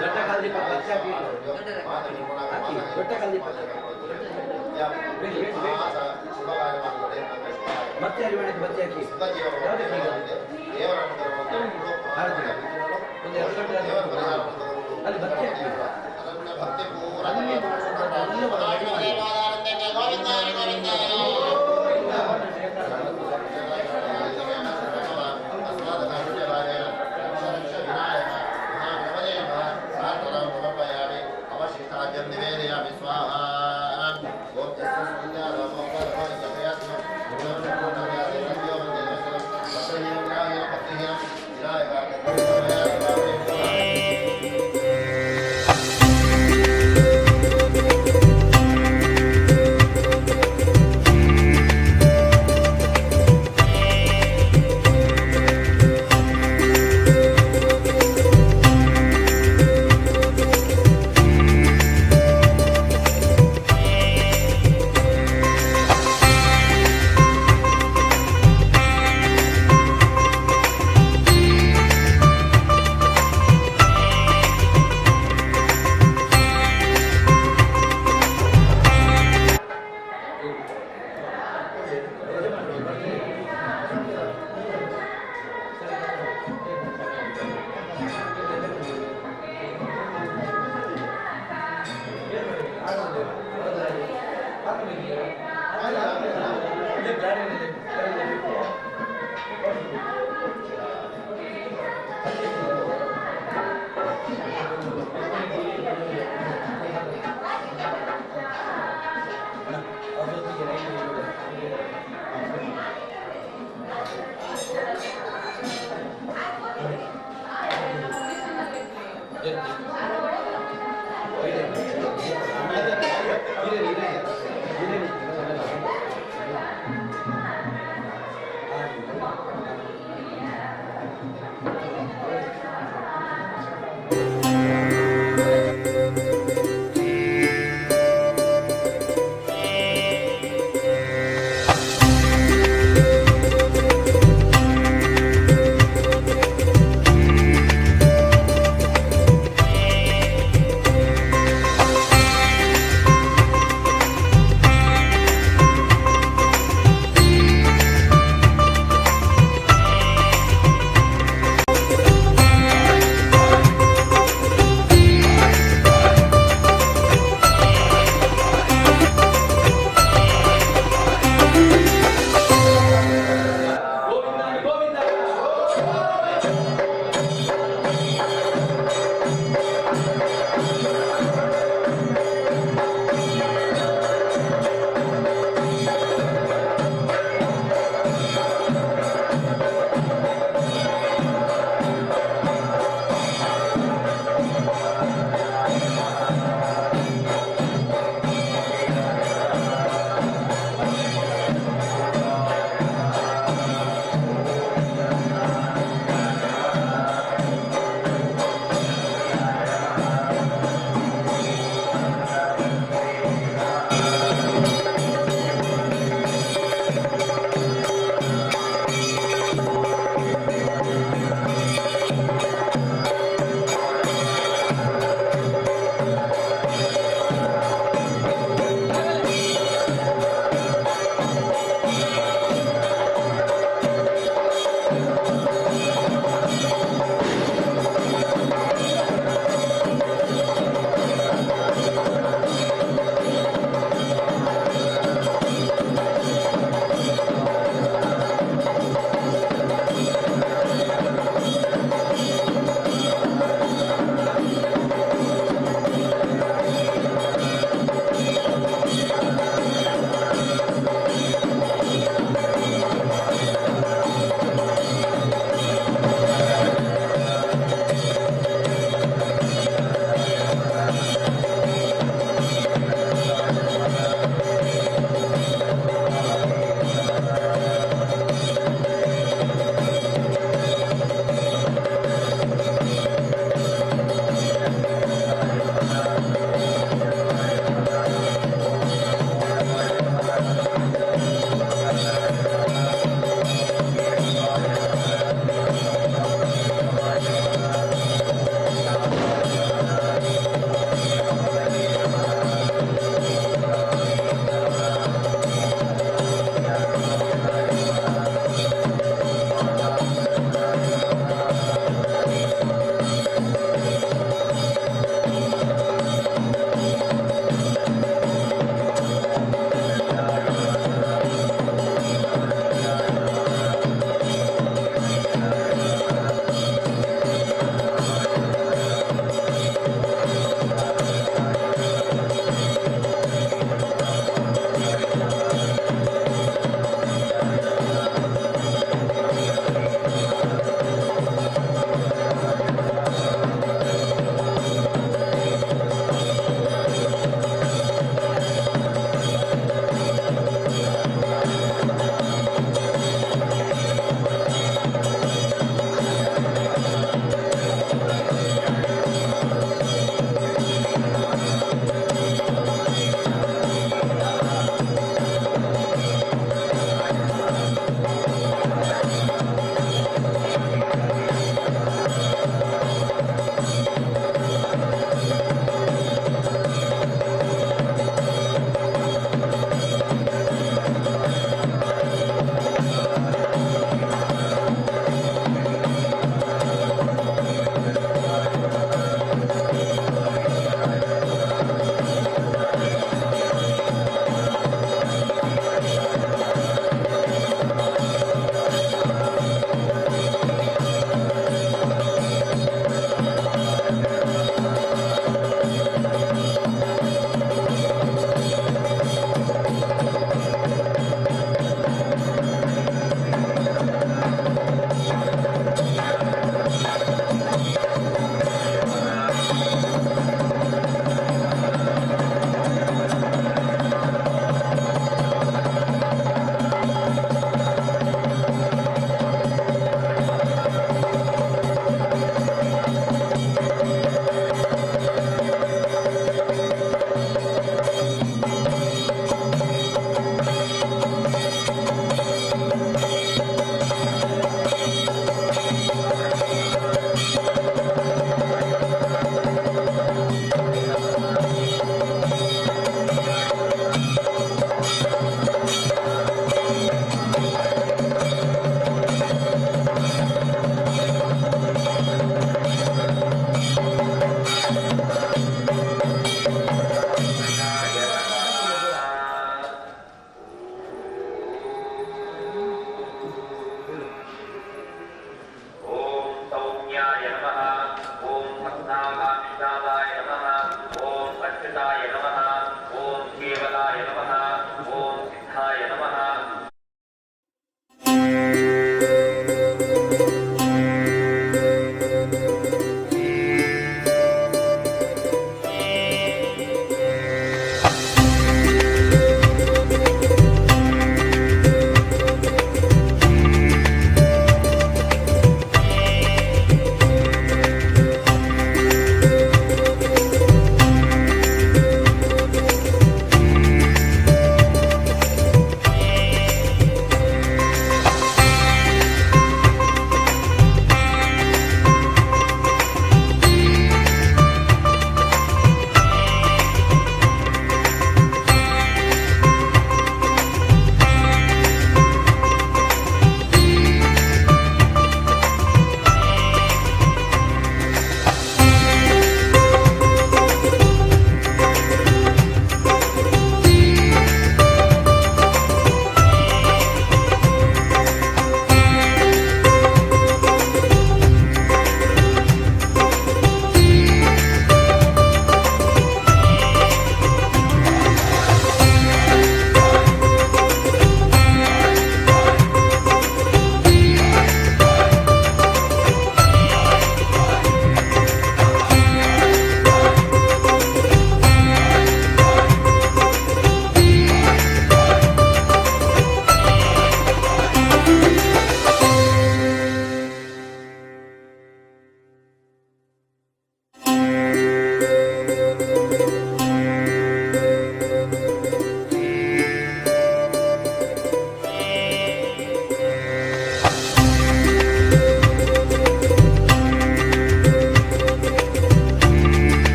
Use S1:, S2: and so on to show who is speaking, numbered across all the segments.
S1: ದೊಡ್ಡ ಕಾಲ್ದೀಪ ಬಚ್ಚ hockey. Hockey, ದೊಡ್ಡ ಕಾಲ್ದೀಪ. Wait, wait, wait. ಮತ್ತೆ ಅರಿವಾಣಕ್ಕೆ ಬಚ್ಚೆ ಹಾಕಿ. ಯಾವುದಕ್ಕೆ ಈಗ? ಆರತಿ. ಒಂದು 2 ಗಂಟೆ ಆದ್ಮೇಲೆ ಅಲ್ಲಿ ಬಚ್ಚೆ ಹಾಕಿ. ಅಲ್ಲಿ ಅಲ್ಲೇ ರೆಡಿ ಮಾಡಿ.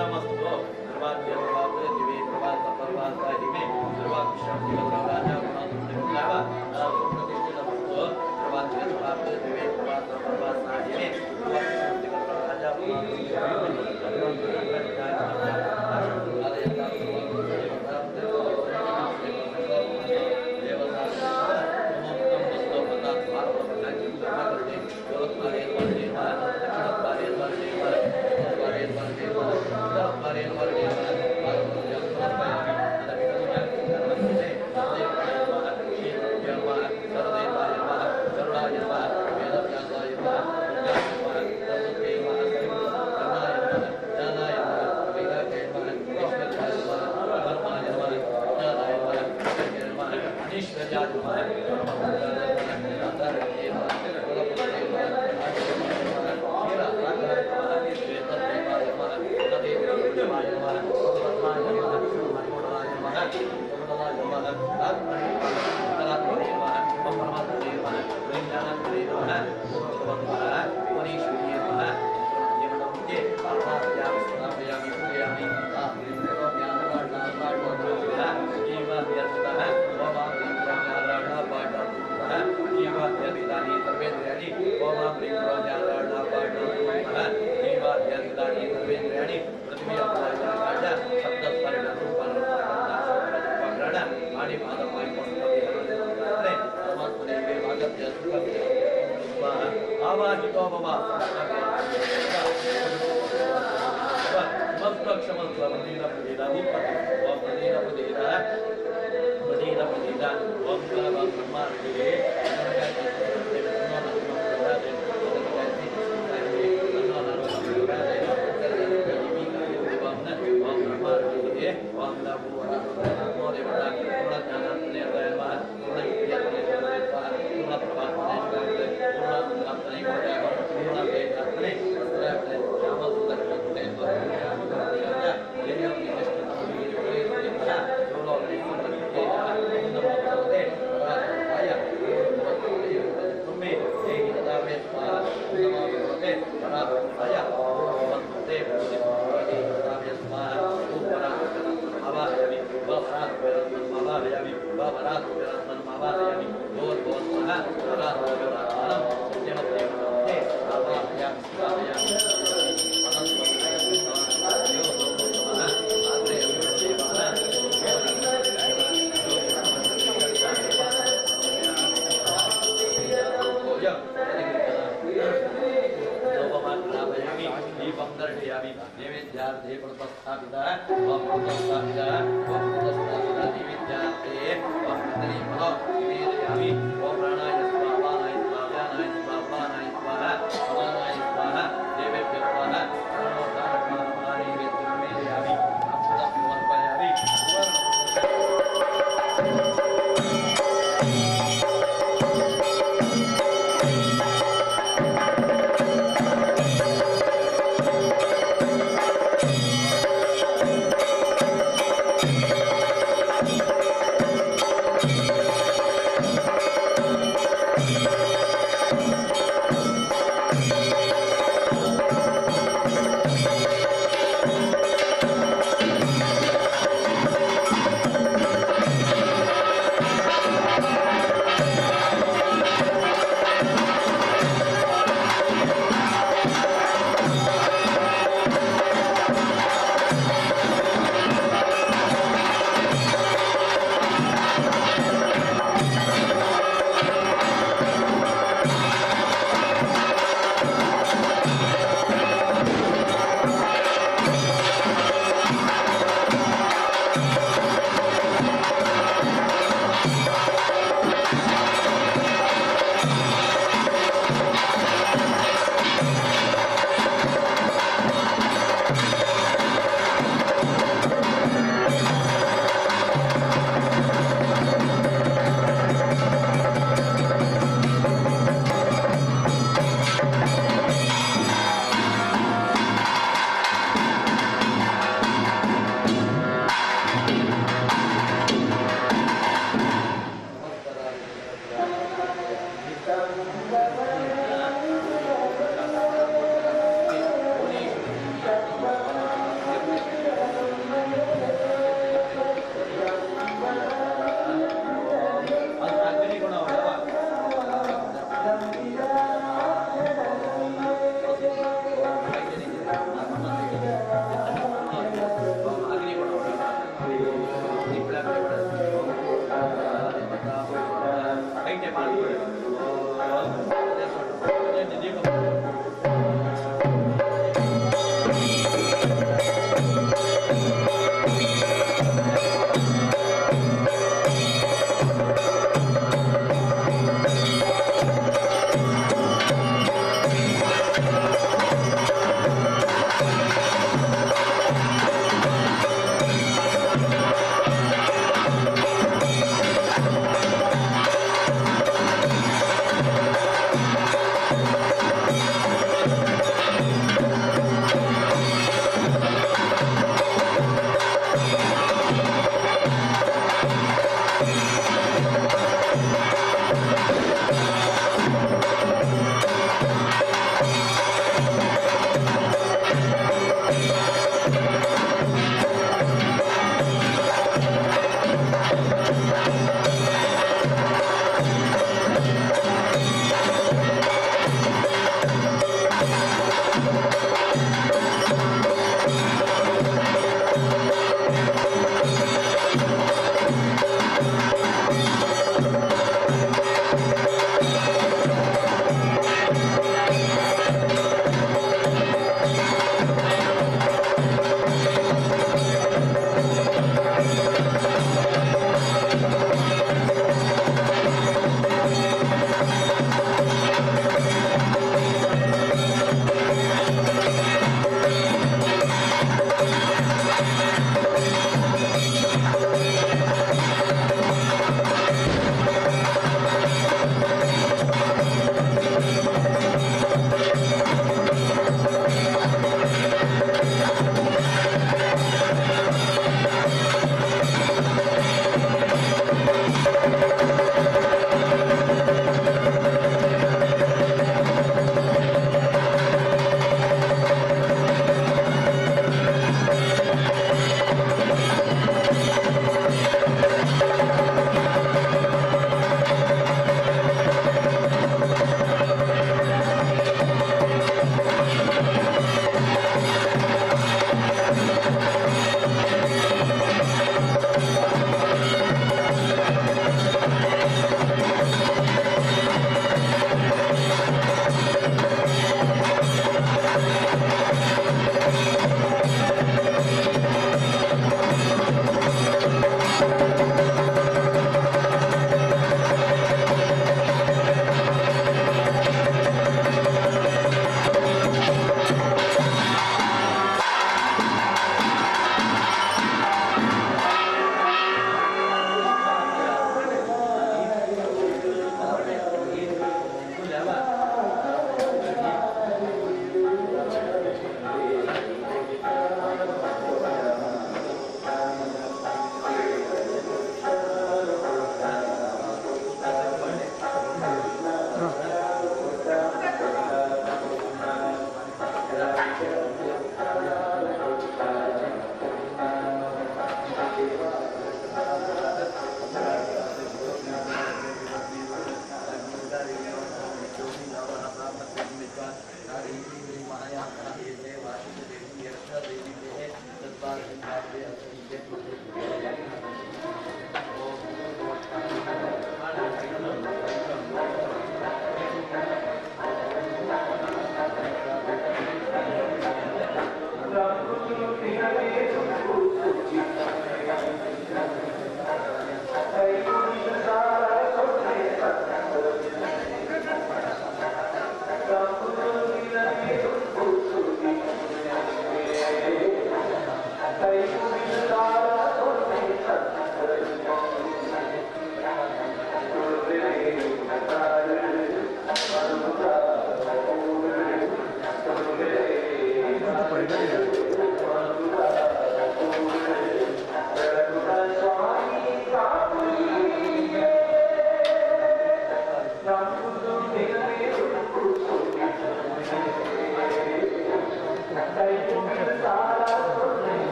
S2: ನಮಸ್ತು ಧ್ರುವಾದ್ಯ ಪ್ರಭಾತ ಪರ್ವಾತಾಹಿಮೆ ಧ್ರುವಾಕ್ಷ ಪ್ರತಿಷ್ಠಿತ ಧ್ರುವಾದ್ಯ ಪ್ರಭಾತ ಪರ್ವಾತಾಹಿಮೆ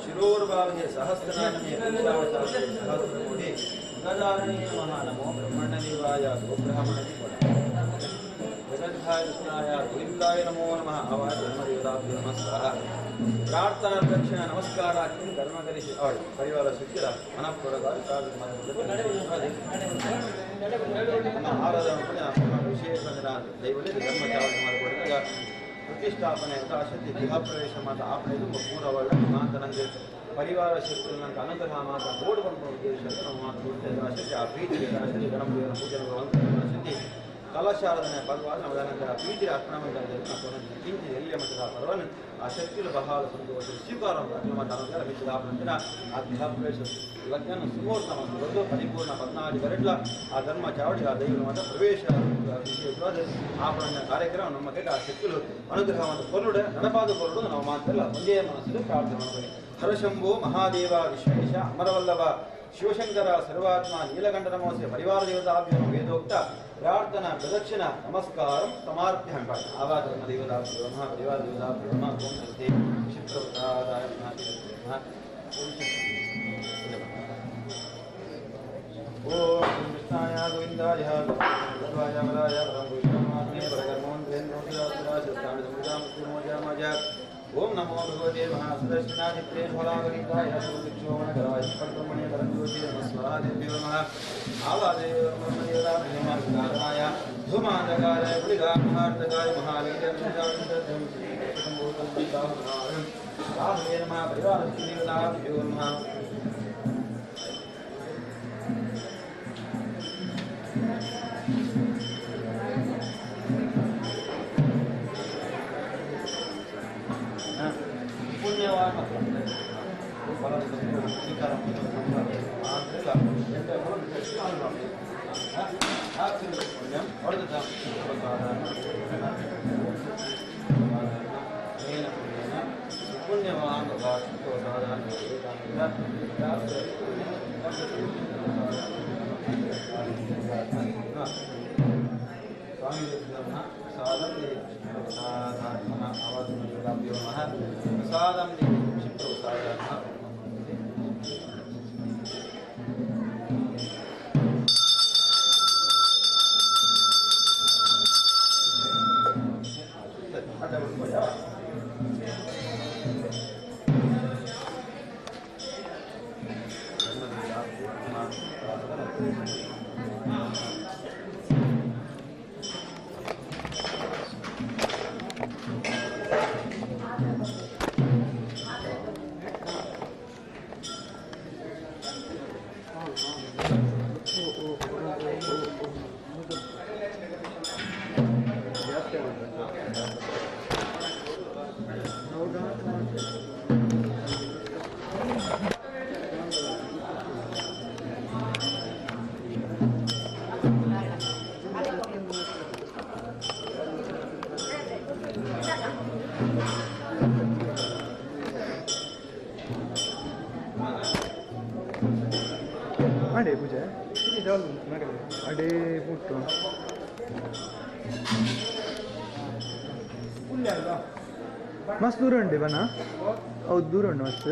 S1: ಶಿರೋರ್ಭಾವೇ ಸಹಸ್ರನಾಮೇ ಸಹಸ್ರಕೋಟಿ ಗದಾರಣೀ ನಮಃ ನಮೋ ಬ್ರಹ್ಮಣ್ಯದೇವಾಯ ಗೋಬ್ರಾಹ್ಮಣ ಜಗದ್ಧಾಯ ಕೃಷ್ಣಾಯ ಗೋವಿಂದಾಯ ನಮೋ ನಮಃ ಅವಾಯ ಬ್ರಹ್ಮದೇವತಾಭ್ಯೋ ನಮಃ ಸ್ವಾಹ. ಪ್ರಾರ್ಥನಾ ದಕ್ಷಿಣ ನಮಸ್ಕಾರ ಕಿಂ ಕರ್ಮ ಕರಿಷಿ ಅವಳಿ ಪರಿವಾರ ಶುದ್ಧಿರ ಮನಃಪೂರ್ವಕವಾಗಿ ಪ್ರಾರ್ಥನೆ ಆರಾಧನೆ ವಿಶೇಷ ದೈವಲ್ಲಿ ಧರ್ಮ ಚಾವಣೆ ಮಾಡಿಕೊಡಿದಾಗ ಪ್ರತಿಷ್ಠಾಪನೆ ಆಶಕ್ತಿ ಗೃಹ ಪ್ರವೇಶ ಮಾತ ಆಪಣೆ ಪೂರ್ವವಾಗಿ ಮಾತನಂಗೆ ಪರಿವಾರ ಶಕ್ತಿ ನಂಗೆ ಅನುಗ್ರಹ ಮಾತ ಬೋರ್ಡ್ ಬಂದ ಉದ್ದೇಶ ನಮ್ಮ ಮಾತು ಆಶಕ್ತಿ ಆ ಪ್ರೀತಿ ಆಶಕ್ತಿ ಗಣಪತಿಯವರ ಪೂಜೆ ಆಶಕ್ತಿ ಕಲಶಾರಾಧನೆ ಪರ್ವಾದ ನಮ್ಮ ಪ್ರೀತಿ ಅರ್ಪಣೆ ಕಿಂಚಿತ್ ಎಲ್ಲಿಯ ಮಟ್ಟದ ಪರ್ವನು ಆ ಶಕ್ತಿಗಳು ಬಹಳ ಸಂತೋಷ ಸ್ವೀಕಾರ ಮತ್ತು ಮಿಚ್ಚಿದ ಆಪಣಂತಿನ ಆ ಗೃಹ ಪ್ರವೇಶ ಲಗ್ನ ಸುಮೂರ್ತ ಮತ್ತು ಪರಿಪೂರ್ಣ 14 ಗರೆಡ್ಲ ಆ ಧರ್ಮ ಚಾವಡಿ ಆ ದೈವ ಮಾತ್ರ ಪ್ರವೇಶ ವಿಶೇಷವಾದ ಆಪಣನ ಕಾರ್ಯಕ್ರಮ ನಮ್ಮ ಕೈಗೆ ಆ ಶಕ್ತಿಗಳು ಅನುಗ್ರಹವನ್ನು ಕೊರಡು ನಡಪಾದ ಕೊರಡು ನಾವು ಮಾತ್ರಲ್ಲ ಒಂದೇ ಮನಸ್ಸು ಪ್ರಾರ್ಥನೆ ಮಾಡ್ಕೊಳ್ಳಿ. ಹರಶಂಭು ಮಹಾದೇವ ವಿಶ್ವೇಶ ಅಮರವಲ್ಲಭ ಶಿವಶಂಕರ ಸರ್ವಾತ್ಮ ನೀಲಕಂಠ ನಮೋಸ್ಯ ಪರಿವಾರ ದೇವತಾಭ್ಯೋ ವೇದೋಕ್ತ ಪ್ರಾರ್ಥನಾ ಪ್ರದಕ್ಷಿಣ ನಮಸ್ಕಾರ ಸಮಾರ್ಪ್ಯ ಆವಾ ಧರ್ಮ ದೇವತಾಭ್ಯೋ ನಮಃ ಪರಿವಾರ ದೇವತಾಭ್ಯೋ ನಮಃ. ಓಂ ಸ್ವಸ್ತಿ ಕ್ಷಿಪ್ರಪ್ರಸಾದಾಯ ನಮಃ. ಓಂ ಕೃಷ್ಣಾಯ ಗೋವಿಂದಾಯ ಗೋವಿಂದಾಯ ವರಾಯ ಪರಂ ಪುರುಷಾತ್ಮನೆ ಪರಕರ್ಮೋಂದ್ರೇಂದ್ರೋಜಾಮೋಜಾಮಜ. ಓಂ ನಮೋ ಭಗವತೆ ಮಹಾಸುದರ್ಶನಾದಿತ್ಯೇ ಫಲಾಗರಿತಾಯ ಸುದಿಕ್ಷೋಣಕರಾಯ ಪರಬ್ರಹ್ಮಣೇ ಪರಂಜ್ಯೋತಿ ನಮಃ ಸ್ವಾಹಾದೇವ್ಯೋ ನಮಃ. ಆವಾದೇವ ಬ್ರಹ್ಮದೇವತಾಯ ಧೂಮಾಂಧಕಾರಾಯ ಗುಳಿಗಾಮಹಾರ್ತಕಾಯ ಮಹಾವೀರ್ಯ ನಮಃ ಪರಿವಾರ ದೇವತಾಭ್ಯೋ ನಮಃ. ಪುಣ್ಯವಾದ ಪುಣ್ಯವಾನ್ ಸ್ವಾಮಿ ಪ್ರಸಾದಂ ಪ್ರಸಾದಂ ಕ್ಷಿಪ್ರಸಾದ.
S3: ಅಡೆ ಪೂಜೆ ಅಡೆ ಪುಟ್ಟು ಮಸ್ತ್ ದೂರ ಉಂಡೆ ಬನ. ಹೌದು ದೂರ ಉಂಟು ಮಸ್ತ್.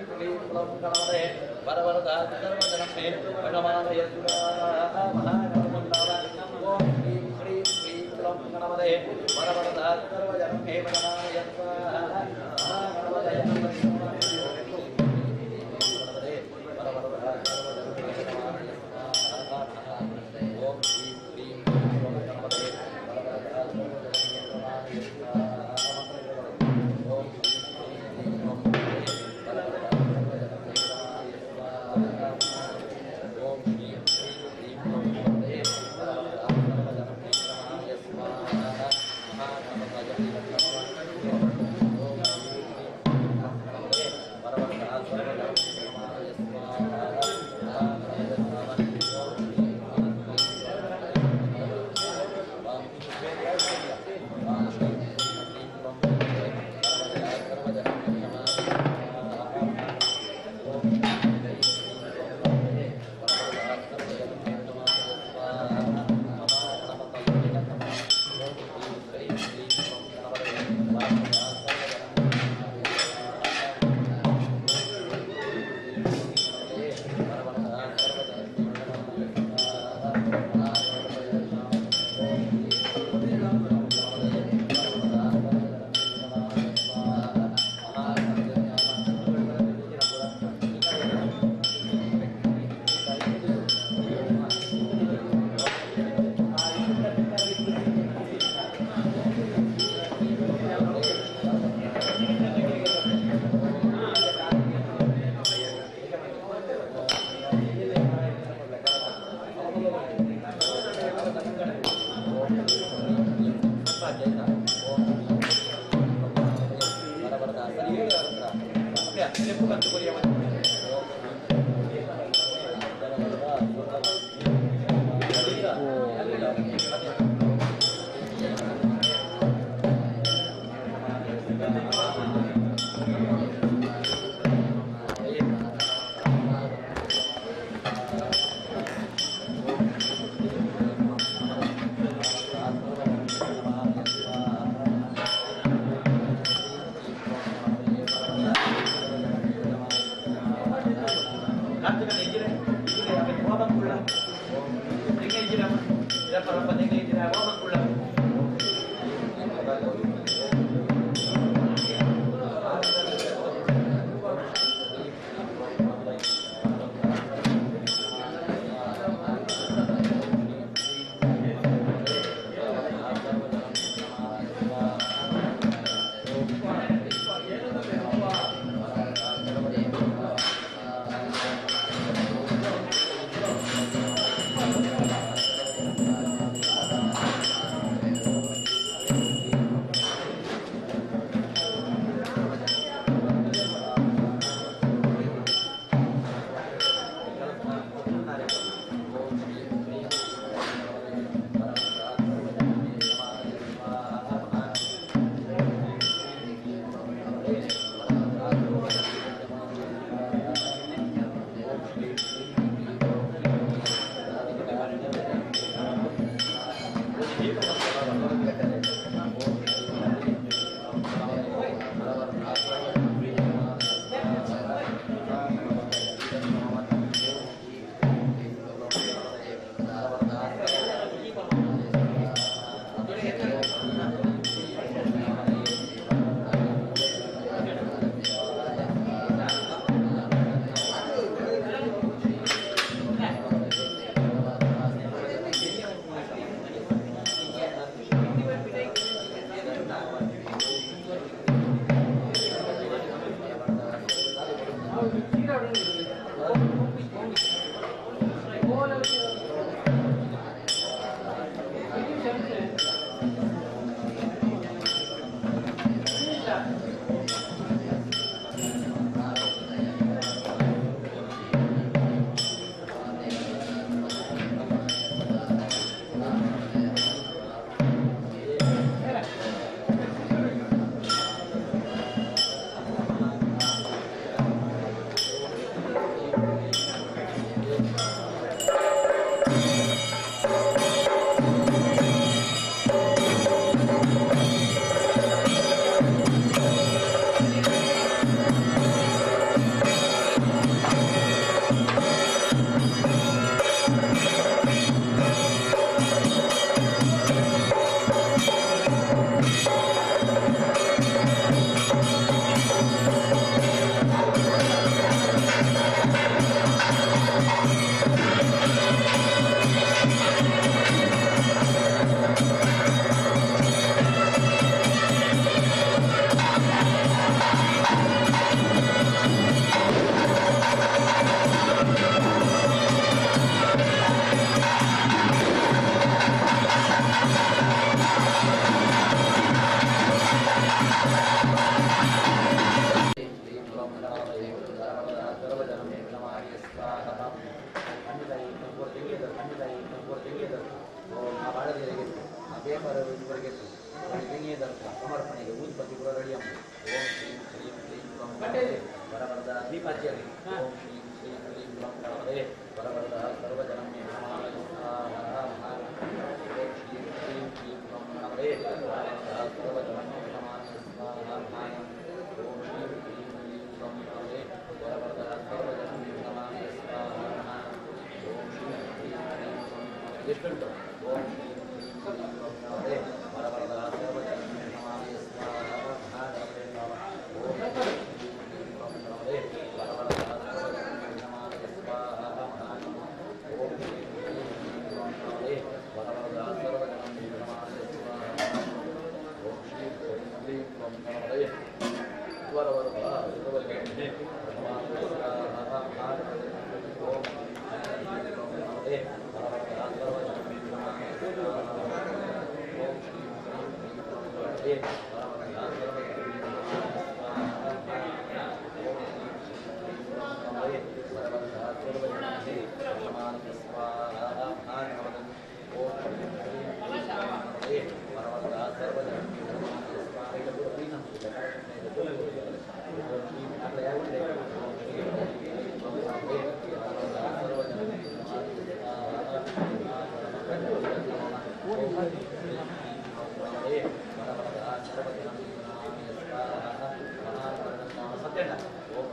S2: ಕ್ಲೀಂ ಕ್ಲಂ ಗಣಪತಯೇ ವರವರದ ಸರ್ವಜನಮೇ ಭಗವಾನಯ ಮಹಾಗಣಪತಾವ ಓಂ ಕ್ಲೀಂ ಕ್ರೀಂ ಕ್ಲೀಂ ಕ್ಲಂ ಗಣಪತಯೇ ವರವರದ ಸರ್ವಜನಮೇ ಭಗವಾನಯ ಮಹಾಗಣಪತಯೇ ಓಂ ಕ್ಲೀಂ ಕ್ರೀಂ ಕ್ಲಂ ಗಣಪತಯೇ ವರವರದ ಸರ್ವಜನಮೇ ಭಗವಾನಯ ಓಂ ಕ್ಲೀಂ ಕ್ರೀಂ ಕ್ಲಂ ಗಣಪತಯೇ ವರವರದ ಸರ್ವಜನಮೇ ಭಗವಾನಯ ಓಂ ಕ್ಲೀಂ ಕ್ರೀಂ ಕ್ಲೀಂ ಕ್ಲಂ ಗಣಪತಯೇ ವರವರದ ಸರ್ವಜನಮೇ ಭಗವಾನಯ ಸ್ವಾಹ ಮಹಾಗಣಪತಯೇ ಓಂ ಕ್ಲೀಂ ಕ್ರೀಂ ಕ್ಲಂ ಗಣಪತಯೇ ವರವರದ ಸರ್ವಜನಮೇ ಭಗವಾನಯ ಸ್ವಾಹ ಮಹಾಗಣಪತಯೇ ಓಂ ಕ್ಲೀಂ ಕ್ರೀಂ ದೀಪಾಚರಣೆ ಓಂ ಶ್ರೀಂ ಶ್ರೀಂ ಕ್ಲೀಂ ಗ್ಲಂ ಗಣಪತಯೇ ವರವರದ ಸರ್ವಜನಂ ನಮಾಮಿ ಸ್ವಾಹಾ. ಓಂ ಶ್ರೀಂ ಶ್ರೀಂ ಕ್ಲೀಂ ಗ್ಲಂ ಗಣಪತಯೇ ವರವರದ ಸರ್ವಜನಂ ನಮಾಮಿ ಸ್ವಾಹಾ. ಓಂ ಶ್ರೀಂ ಕ್ಲೀಂ ಕ್ಲೀಂ ಗ್ಲಂ ಗಣಪತಯೇ ವರವರದ ಸರ್ವಜನಂ ನಮಾಮಿ ಸ್ವಾಹಾ. ಓಂ ಶ್ರೀಂ ಕ್ಲೀಂ ಕ್ಲೀಂ ಗ್ಲಂ ಎಷ್ಟು ಓಂ ಶ್ರೀಂ ಕ್ಲೀಂ ಕ್ಲೀಂ ಗ್ಲಂ ಗಣಪತಯೇ ವರವರದ ಸರ್ವಜನಂ ನಮಾಮಿ ಸ್ವಾಹಾ. ಓಂ ಶ್ರೀಂ ಕ್ಲೀಂ ಗ್ಲಂ ಗಣಪತಯೇ ವರವರದ ಸರ್ವಜನಂ ನಮಾಮಿ ಸ್ವಾಹಾ. ಓಂ ಶ್ರೀಂ ಕ್ಲೀಂ ಕ್ಲೀಂ ಗ್ಲಂ ಗಣಪತಯೇ ವರವರದ ಸರ್ವಜನಂ ನಮಾಮಿ ಸ್ವಾಹಾ. ಓಂ ಶ್ರೀಂ ಕ್ಲೀಂ ಗ್ಲಂ ಗಣಪತಯೇ ವರವರದ ಸರ್ವಜನಂ ನಮಾಮಿ ಸ್ವಾಹಾ. ಓಂ ಶ್ರೀಂ ಕ್ಲೀಂ ಗ್ಲಂ ಗಣಪತಯೇ ವರವರದ ಸರ್ವಜನಂ ನಮಾಮಿ ಸ್ವಾಹಾ. ಓಂ ಶ್ರೀಂ ಕ್ಲೀಂ ಗ್ಲಂ ಗಣಪತಯೇ ವರವರದ ಸರ್ವಜನಂ ನಮಾಮಿ ಸ್ವಾಹಾ. ಓಂ ಶ್ರೀಂ ಕ್ಲೀಂ ಗ್ಲಂ ಗಣಪತಯೇ ವರವರದ ಸರ್ವಜನಂ ನಮಾಮಿ ಸ್ವಾಹಾ. ಓಂ ಶ್ರೀಂ ಕ್ಲೀಂ ಗ್ಲಂ ಗಣಪತಯೇ ವರವರದ ಸರ್ವಜನಂ ನಮಾಮಿ ಸ್ವಾಹಾ. ಓಂ ಶ್ರೀಂ ಓಂ ಶ್ರೀಂ ಕ್ಲೀಂ ಗ್ಲಂ ಗಣಪತಯೇ ವರವರದ ಸರ್ವಜನಂ ನಮಾಮಿ ಸ್ವಾಹಾ. ಓಂ ಶ್ರೀಂ ಕ್ಲೀಂ ಗ್ಲಂ ಗಣಪತಯೇ ವರವರದ ಸರ್ವಜನಂ ನಮಾಮಿ ಸ್ವಾಹಾ. ಸತ್ಯಣ್ಣ ಓಂ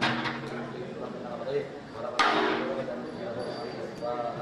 S2: ಶ್ರೀಂ ಕ್ಲೀಂ ಗ್ಲಂ ಗಣಪತಯೇ ವರವರದ ಸರ್ವಜನಂ ನಮಾಮಿ ಸ್ವಾಹಾ.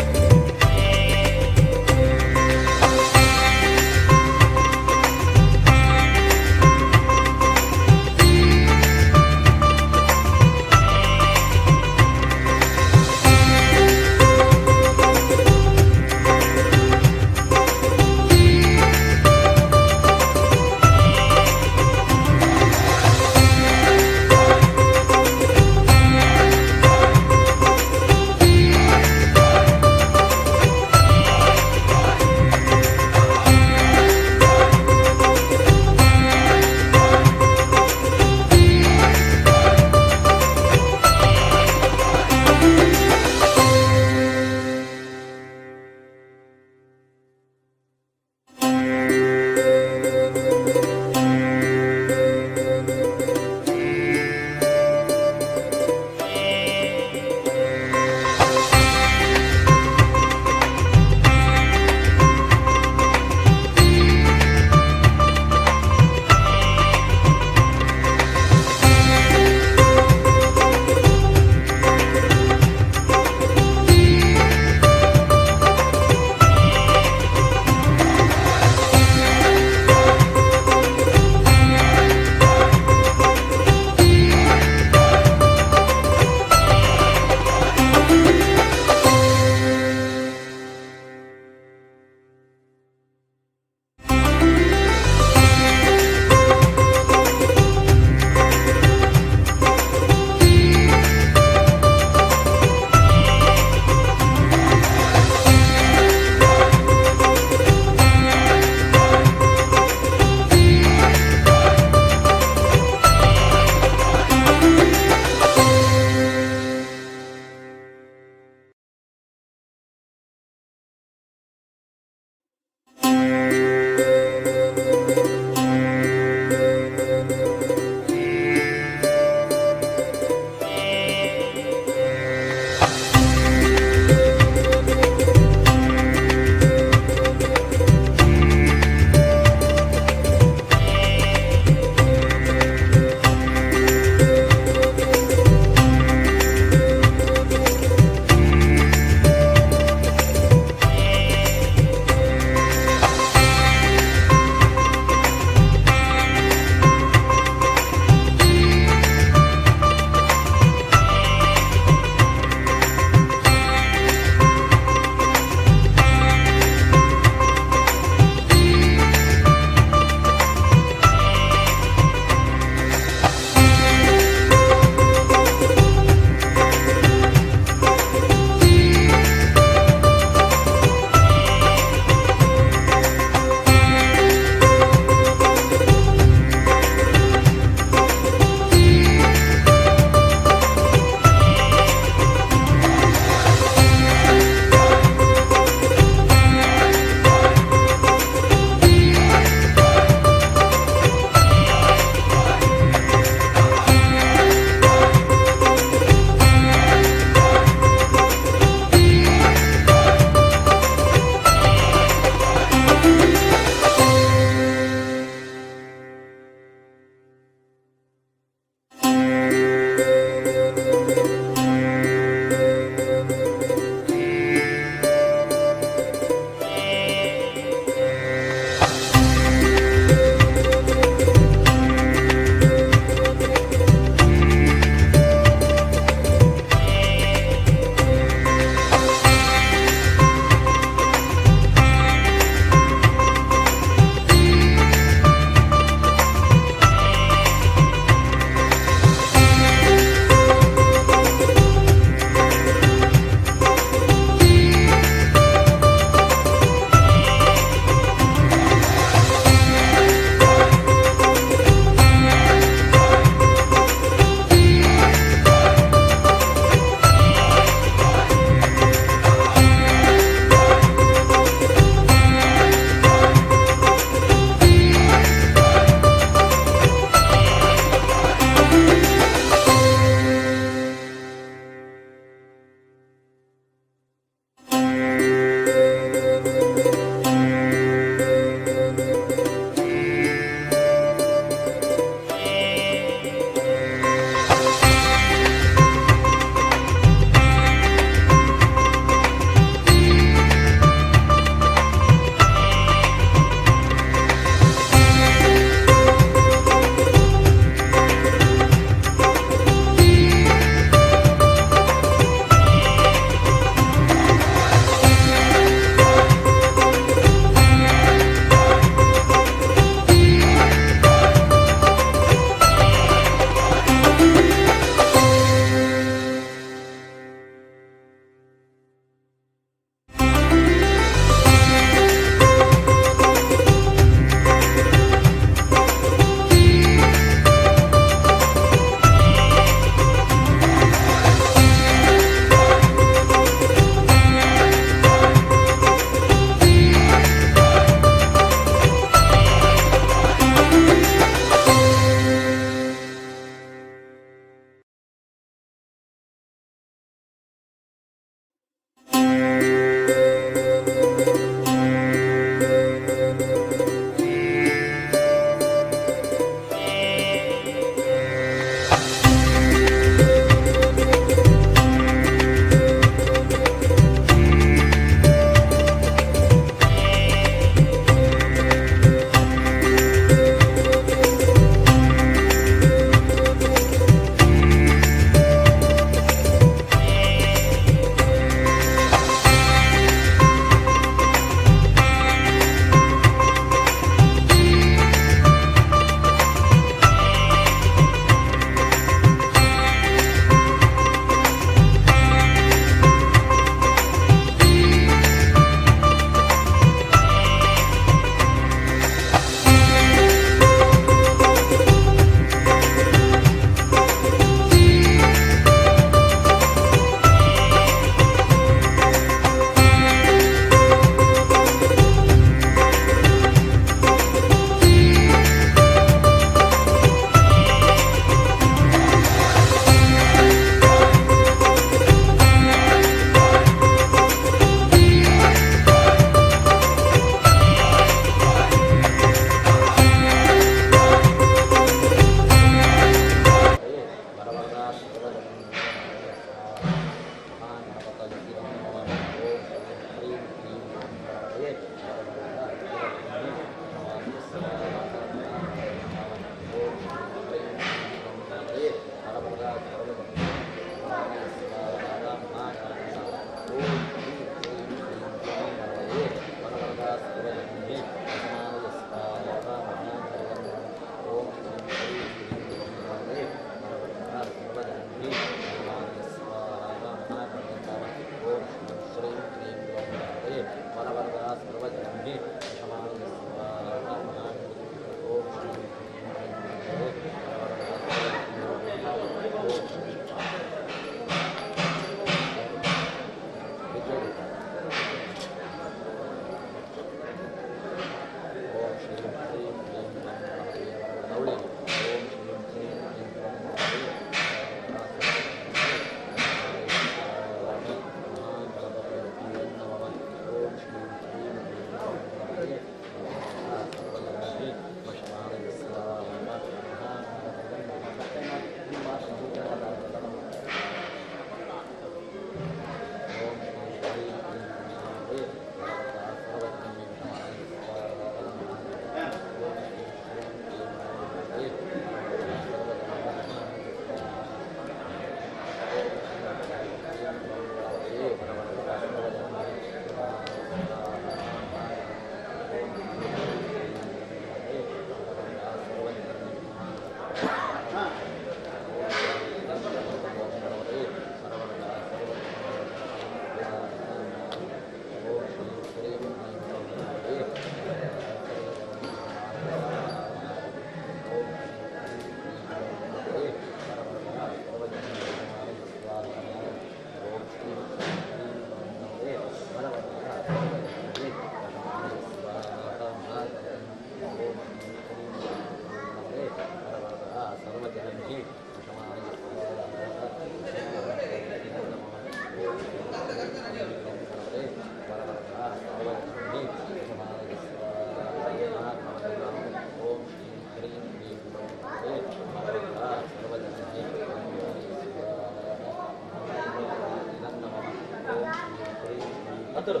S2: ಹತ್ತರು.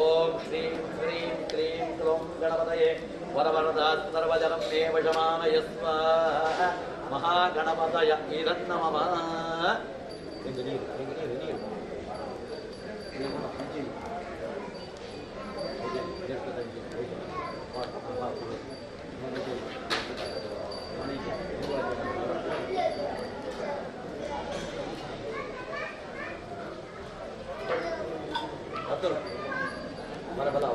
S2: ಓಂ ಶ್ರೀ ಮಹಾಗಣಪತಯ ಇದನ್ನಮಃ. ನೀರು ನೀರು ನೀರು ಹತ್ತರು ಬರ ಬಲ.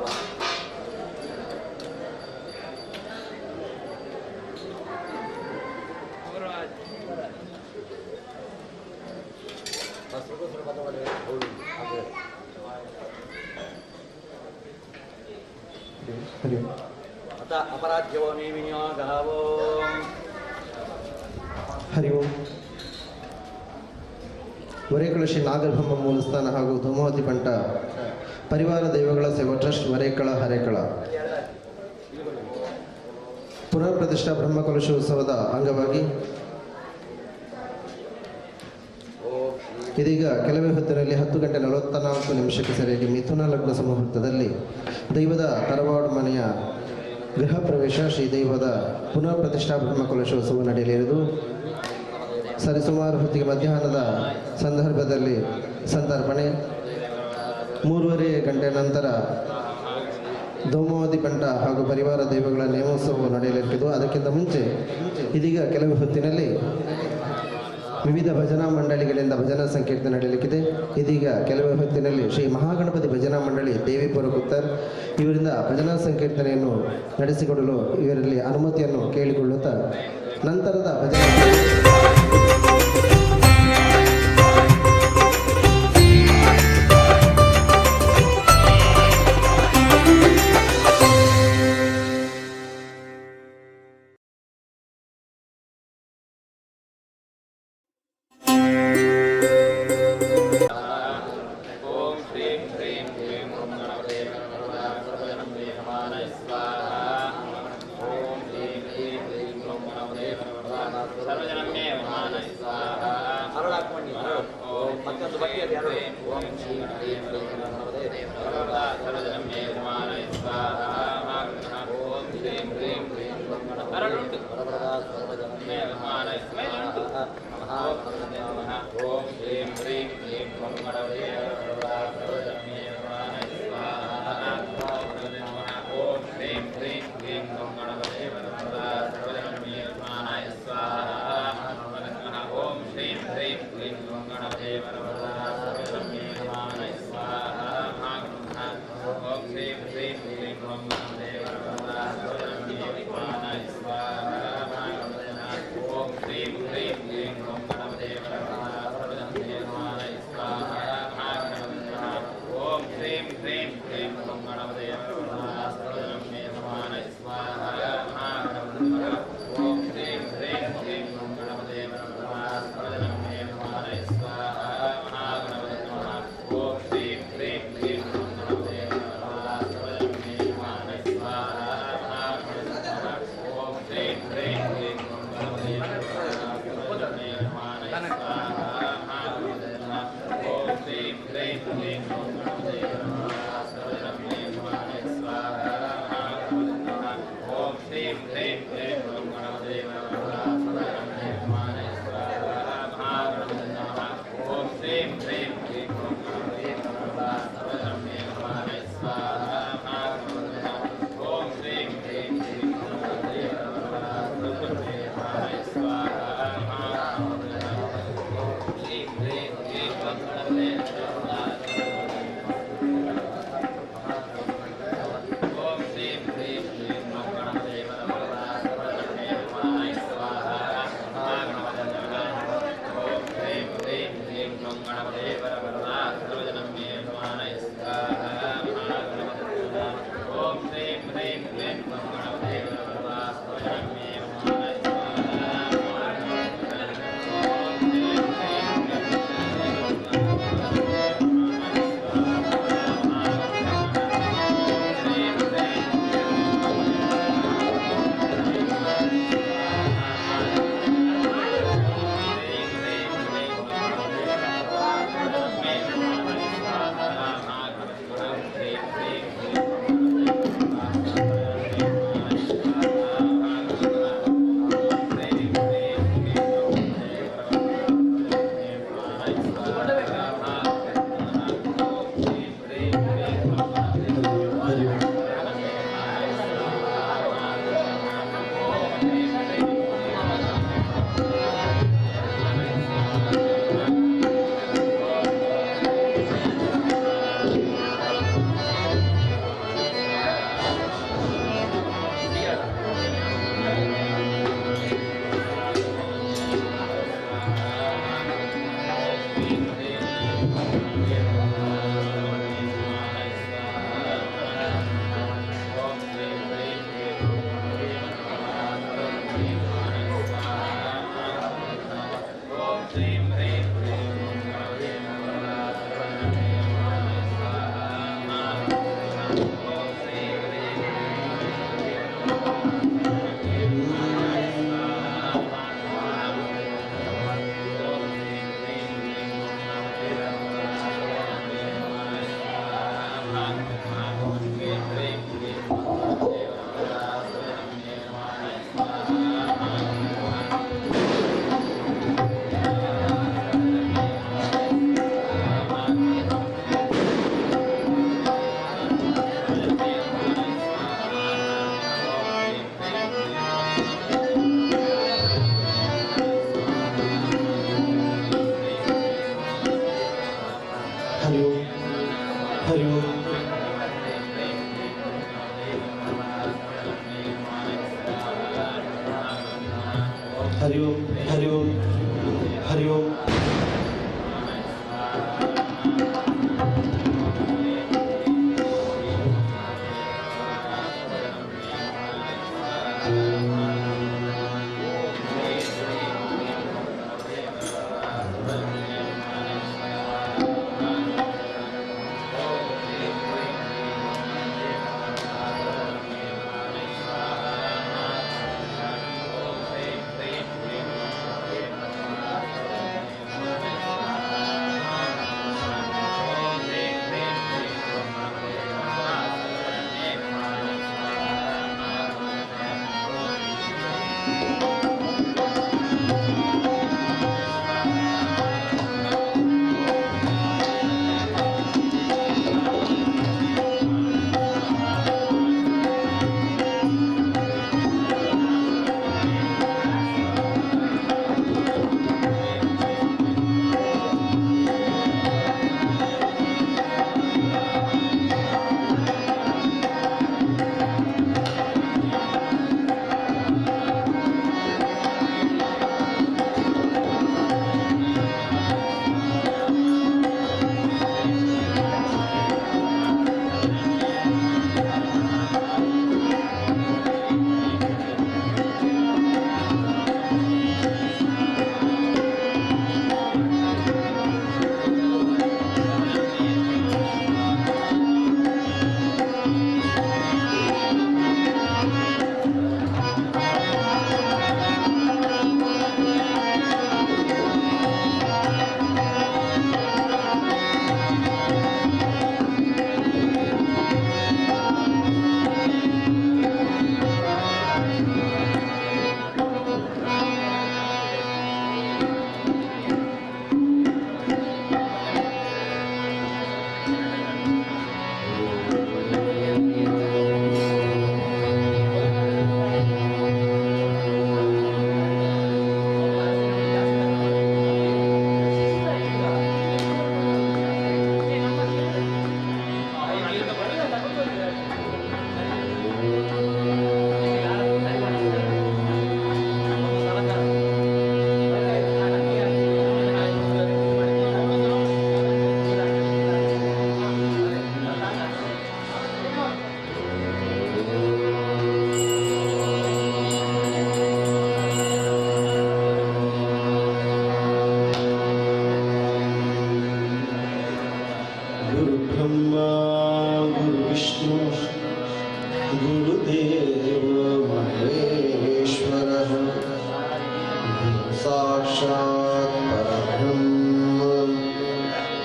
S2: ಅಪರಾಧ್ಯವೋ ಮೇ ವಿನಿಯೋಗಃ.
S4: ಹರಿ ಓಂ. ವರೇಕಳ ಶ್ರೀ ನಾಗರಬ್ರಹ್ಮ ಮೂಲಸ್ಥಾನ ಹಾಗೂ ಧೂಮಾವತಿ ಪಂಟ ಪರಿವಾರ ದೈವಗಳ ಸೇವಾ ಟ್ರಸ್ಟ್ ವರೇಕಳ ಹರೇಕಳ ಪುನರ್ ಪ್ರತಿಷ್ಠಾ ಬ್ರಹ್ಮಕಲಶೋತ್ಸವದ ಅಂಗವಾಗಿ ಇದೀಗ ಕೆಲವೇ ಹೊತ್ತಿನಲ್ಲಿ 10:44 ಸರಿಯಾಗಿ ಮಿಥುನ ಲಗ್ನ ಸಮುಹೂರ್ತದಲ್ಲಿ ದೈವದ ತರವಾಡು ಮನೆಯ ಗೃಹ ಪ್ರವೇಶ ಶ್ರೀ ದೈವದ ಪುನರ್ ಪ್ರತಿಷ್ಠಾ ಬ್ರಹ್ಮಕಲಶೋತ್ಸವ ನಡೆಯಲಿರುವುದು. ಸರಿಸುಮಾರು ಹೊತ್ತಿಗೆ ಮಧ್ಯಾಹ್ನದ ಸಂದರ್ಭದಲ್ಲಿ ಸಂತರ್ಪಣೆ, 3:30 ಗಂಟೆ ನಂತರ ಧೂಮಾವತಿ ಪಂಟ ಹಾಗೂ ಪರಿವಾರ ದೈವಗಳ ನೇಮೋತ್ಸವವು ನಡೆಯಲಿರುವುದು. ಅದಕ್ಕಿಂತ ಮುಂಚೆ ಇದೀಗ ಕೆಲವೇ ಹೊತ್ತಿನಲ್ಲಿ ವಿವಿಧ ಭಜನಾ ಮಂಡಳಿಗಳಿಂದ ಭಜನಾ ಸಂಕೀರ್ತನೆ ನಡೆಯಲಿಕ್ಕಿದೆ. ಇದೀಗ ಕೆಲವೇ ಹೊತ್ತಿನಲ್ಲಿ ಶ್ರೀ ಮಹಾಗಣಪತಿ ಭಜನಾ ಮಂಡಳಿ ದೇವಿಪುರ ಕುತ್ತರ್ ಇವರಿಂದ ಭಜನಾ ಸಂಕೀರ್ತನೆಯನ್ನು ನಡೆಸಿಕೊಡಲು ಇವರಲ್ಲಿ ಅನುಮತಿಯನ್ನು ಕೇಳಿಕೊಳ್ಳುತ್ತಾ ನಂತರದ ಭಜನಾ
S2: ಓಂ ಶ್ರೀಂ ಹ್ರೀಂ ಕ್ಲೀಂ ಗಣಪತಯೇ.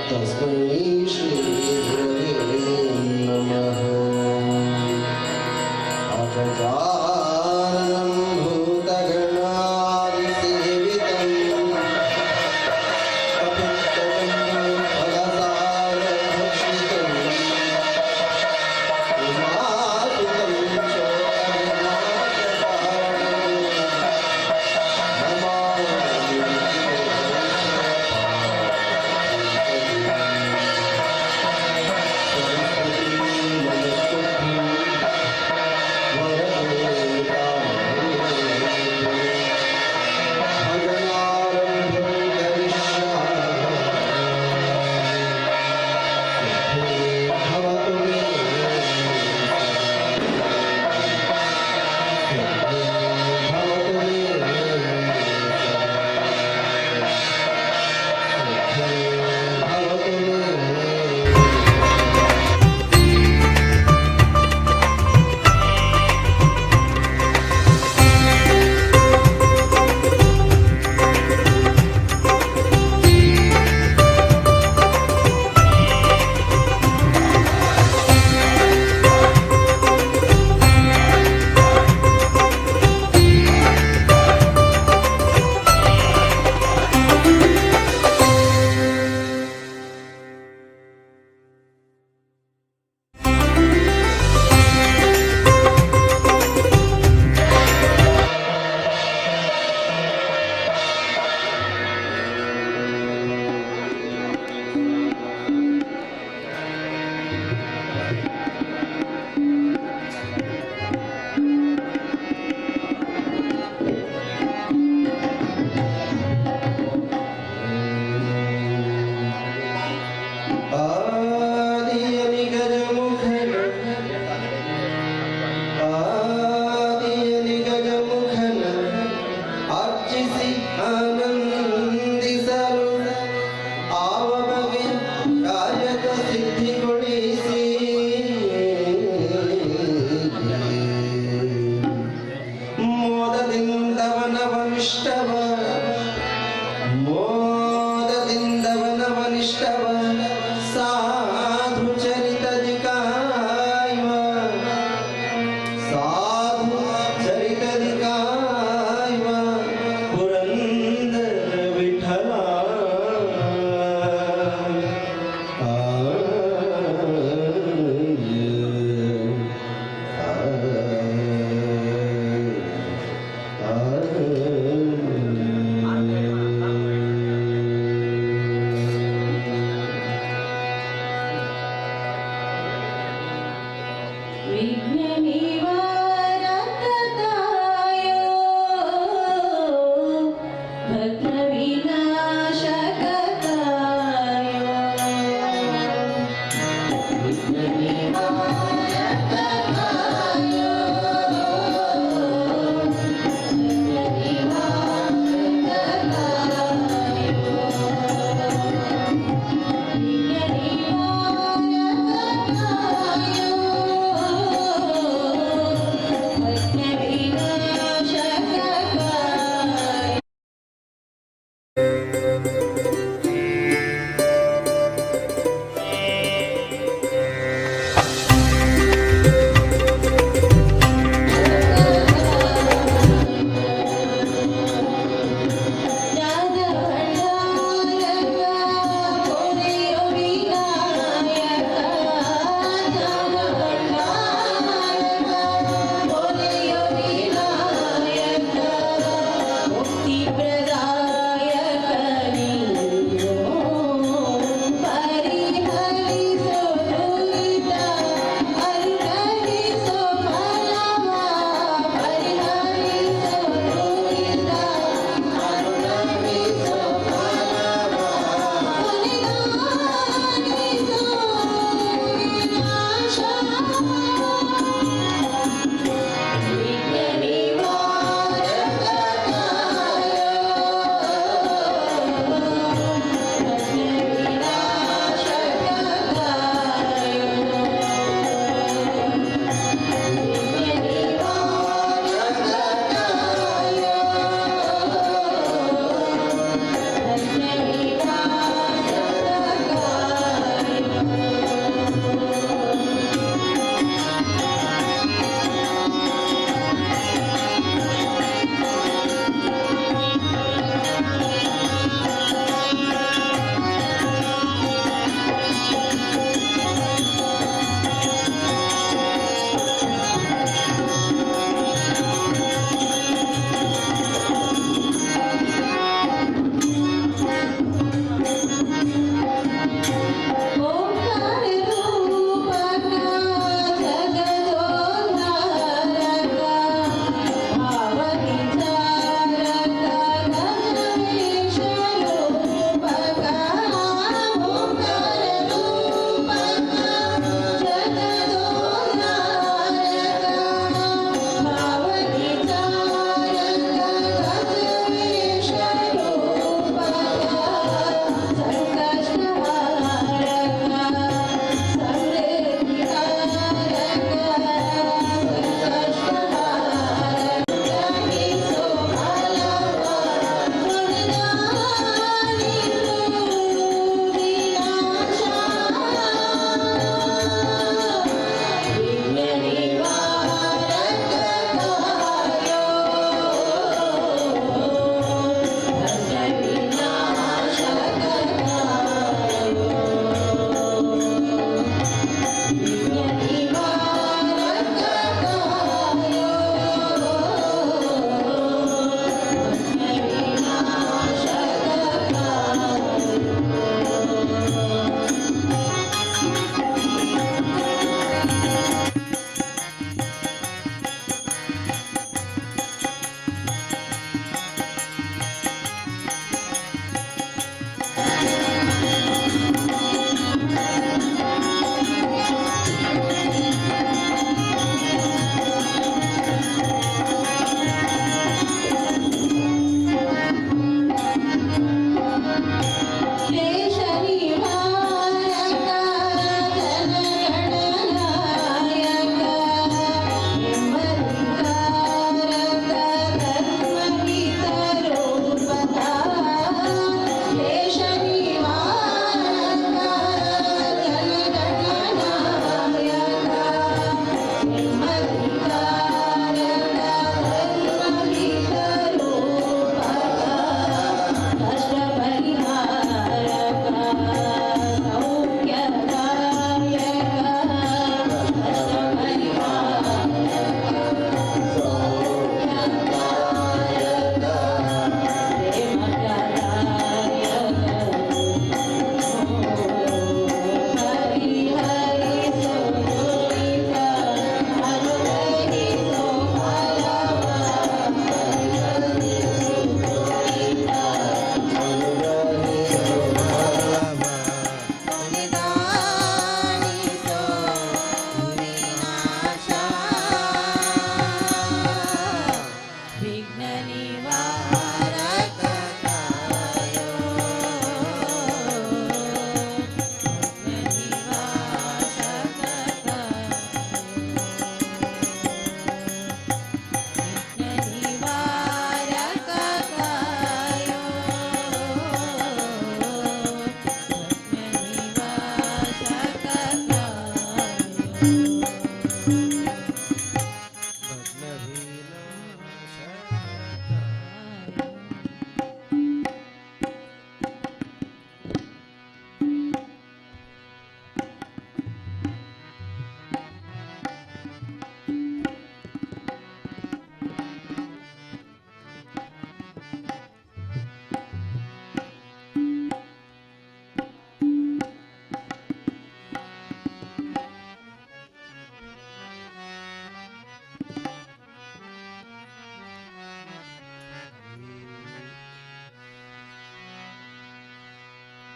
S4: तस्मै श्रीगुरवे नमः। अगजाननं भूतगणादिसेवितं कपित्थफलसारभक्षितम् उमासुतं शोकविनाशकारणम् नमामि।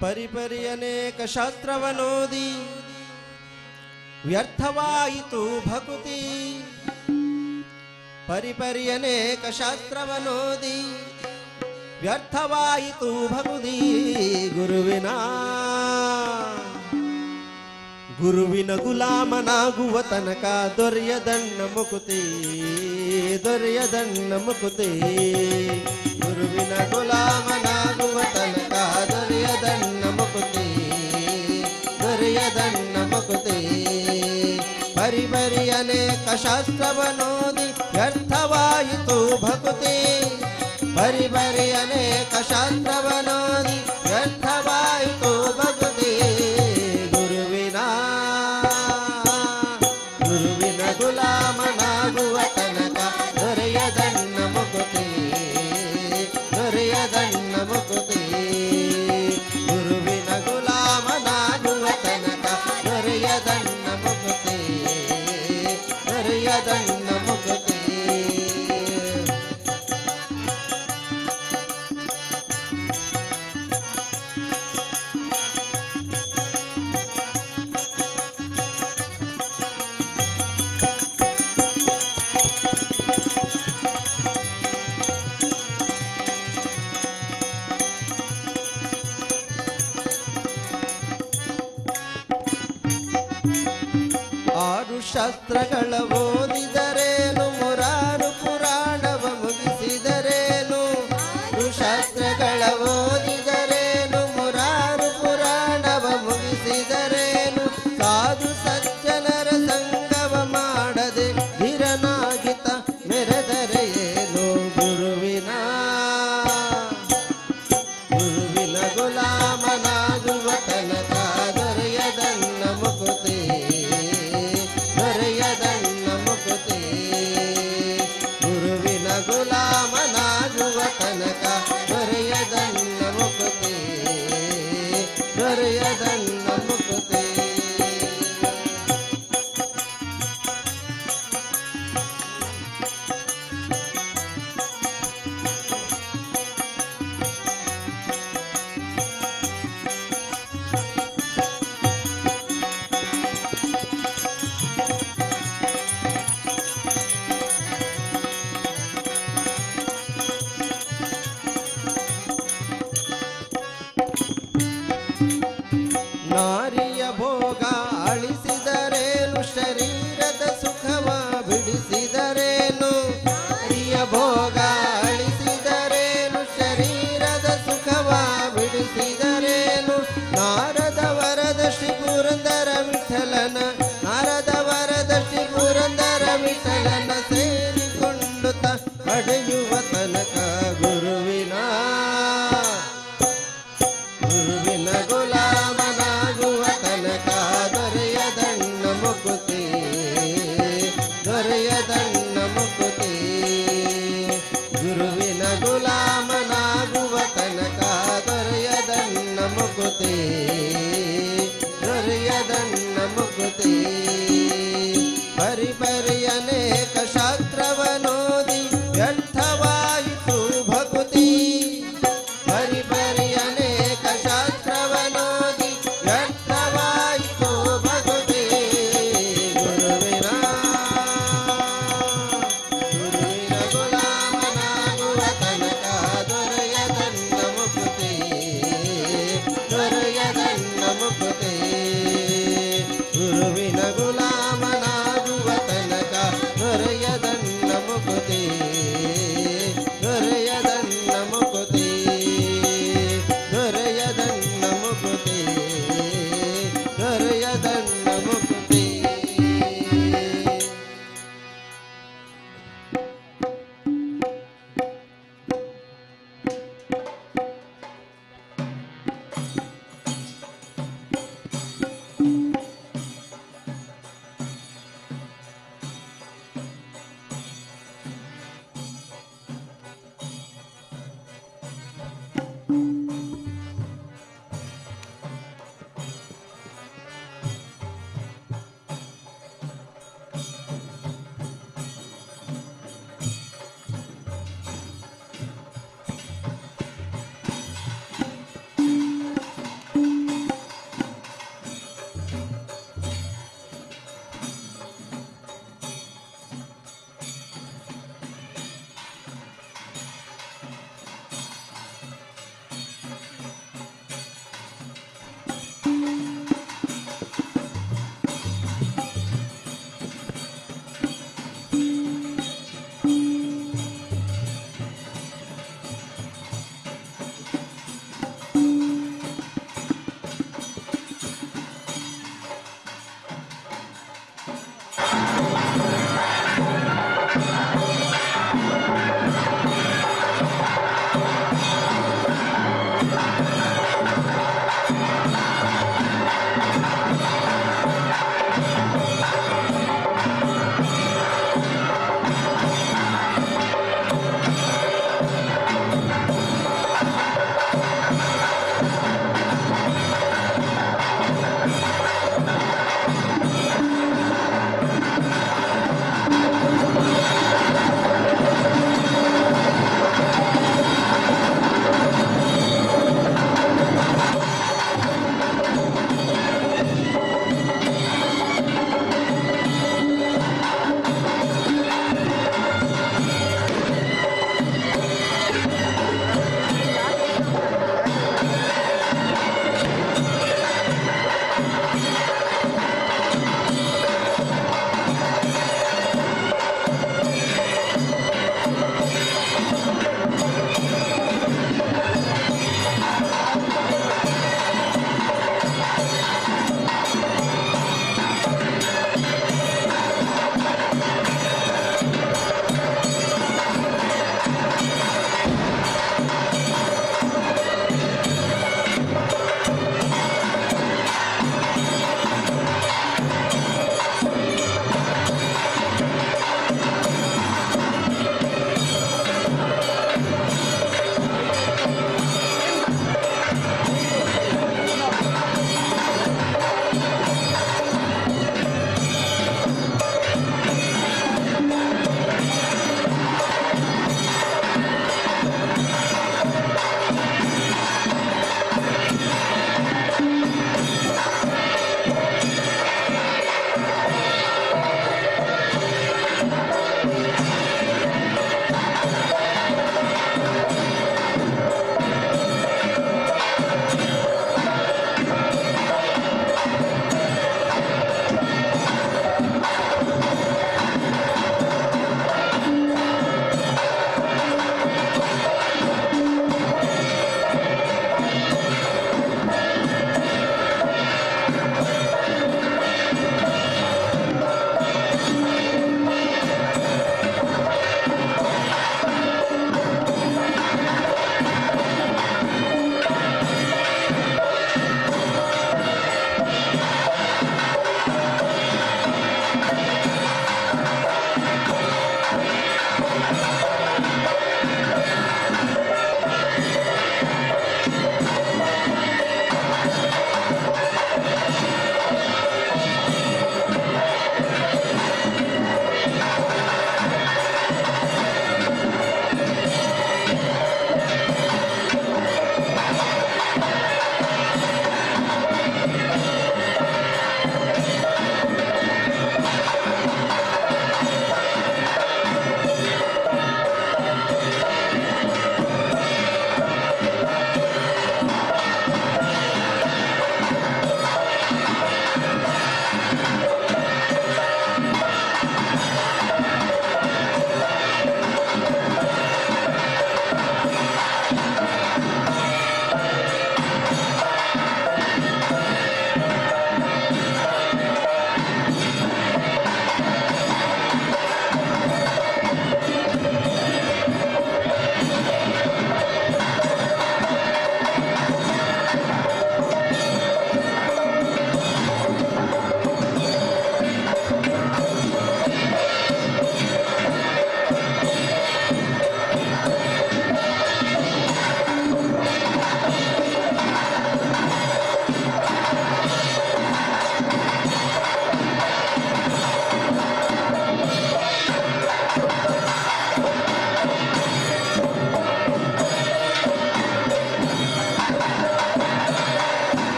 S4: ಪರಿಪರಿ ಅನೇಕ ಶಾಸ್ತ್ರವನೋದಿ ವ್ಯರ್ಥವಾಯಿತು ಭಕುತಿ. ಪರಿಪರಿ ಅನೇಕ ಶಾಸ್ತ್ರವನೋದಿ ವ್ಯರ್ಥವಾಯಿತು ಭಕುತಿ. ಗುರುವಿನ ಗುರುವಿನ ಗುಲಾಮನಾಗುವ ತನಕ ದೊರೆಯದಣ್ಣ ಮುಕುತಿ, ದೊರೆಯದಣ್ಣ ಮುಕುತಿ. ಗುರುವಿನ ಗುಲಾಮನಾಗುವ ತನಕ ದೊರೆಯದಣ್ಣ ಮುಕುತಿ, ದೊರೆಯದಣ್ಣ ಮುಕುತಿ. ಪರಿಪರಿ ಅನೇಕ ಶಾಸ್ತ್ರವನೋದಿ ವ್ಯರ್ಥವಾಯಿತು ಭಕುತಿ. ಪರಿಪರಿ ಅನೇಕ ಶಾಸ್ತ್ರವನೋದಿ ವ್ಯರ್ಥವಾಯಿತು ಭಕುತಿ. ಗುರುವಿನ ಗುರುವಿನ ಗುಲಾಮನಾಗುವ ತನಕ ದೊರೆಯದಣ್ಣ ಮುಕುತಿ, ದೊರೆಯದಣ್ಣ ಮುಕುತಿ. ಗುರುವಿನ ಗುಲಾಮನಾಗುವ ತನಕ ದೊರೆಯದಣ್ಣ ಮುಕುತಿ, ದೊರೆಯದಣ್ಣ ಮುಕುತಿ. ಆರು ಶಾಸ್ತ್ರಗಳ ಓದಿದರೇನು, ಮುರಾರು ಪುರಾಣವ ಮುಗಿಸಿದರೇನು. ಆರು ಶಾಸ್ತ್ರಗಳ ಓದಿದರೇನು, ಮುರಾರು ಪುರಾಣವ ಮುಗಿಸಿದರೇನು. ಸಾಧು ಸಜ್ಜನರ ಸಂಗವ ಮಾಡದೆ ಧೀರನಾಗಿತ ಮೆರೆದರೆ ಏನು. ಗುರುವಿನ ಗುರುವಿನ ಗುಲಾಮನಾಗುವ ತನಕ ದೊರೆಯದಣ್ಣ ಮುಕುತಿ, ದೊರೆಯದಣ್ಣ ಮುಕುತಿ. ಗುರುವಿನ ಗುಲಾಮನಾಗುವ ತನಕ ದೊರೆಯದಣ್ಣ ಮುಕುತಿ, ದೊರೆಯದಣ್ಣ ಮುಕುತಿ. ನಾರಿಯ ಭೋಗ ಅಳಿಸಿದರೇನು, ಶರೀರದ ಸುಖವ ಬಿಡಿಸಿದರೇನು. ನಾರಿಯ ಭೋಗ ಅಳಿಸಿದರೇನು, ಶರೀರದ ಸುಖವ ಬಿಡಿಸಿದರೇನು. ನಾರದ ವರದ ಶ್ರೀ ಪುರಂದರ ವಿಠಲನ, ನಾರದ ವರದ ಶ್ರೀ ಪುರಂದರ ವಿಠಲನ ಸೇರಿಕೊಂಡು ತ ಪಡೆಯುವ ತನಕ ಗುರುವಿನ ಗುರುವಿನ ಗುಲಾಮನಾಗುವ ತನಕ ದೊರೆಯದಣ್ಣ ಮುಕುತಿ, ದೊರೆಯದಣ್ಣ ಮುಕುತಿ. ಗುರುವಿನ ಗುಲಾಮನಾಗುವ ತನಕ ದೊರೆಯದಣ್ಣ ಮುಕುತಿ, ದೊರೆಯದಣ್ಣ ಮುಕುತಿ. ಪರಿಪರಿ ಅನೇಕ ಶಾಸ್ತ್ರವನೋದಿ ವ್ಯರ್ಥವಾಯಿತು ಭಕುತಿ. ಪರಿಪರಿ ಅನೇಕ ಶಾಸ್ತ್ರವನೋದಿ ವ್ಯರ್ಥವಾಯಿತು ಭಕುತಿ. ಗುರುವಿನ ಗುರುವಿನ ಗುಲಾಮನಾಗುವ ತನಕ ದೊರೆಯದಣ್ಣ ಮುಕುತಿ, ದೊರೆಯದಣ್ಣ ಮುಕುತಿ. ಗುರುವಿನ ಗುಲಾಮ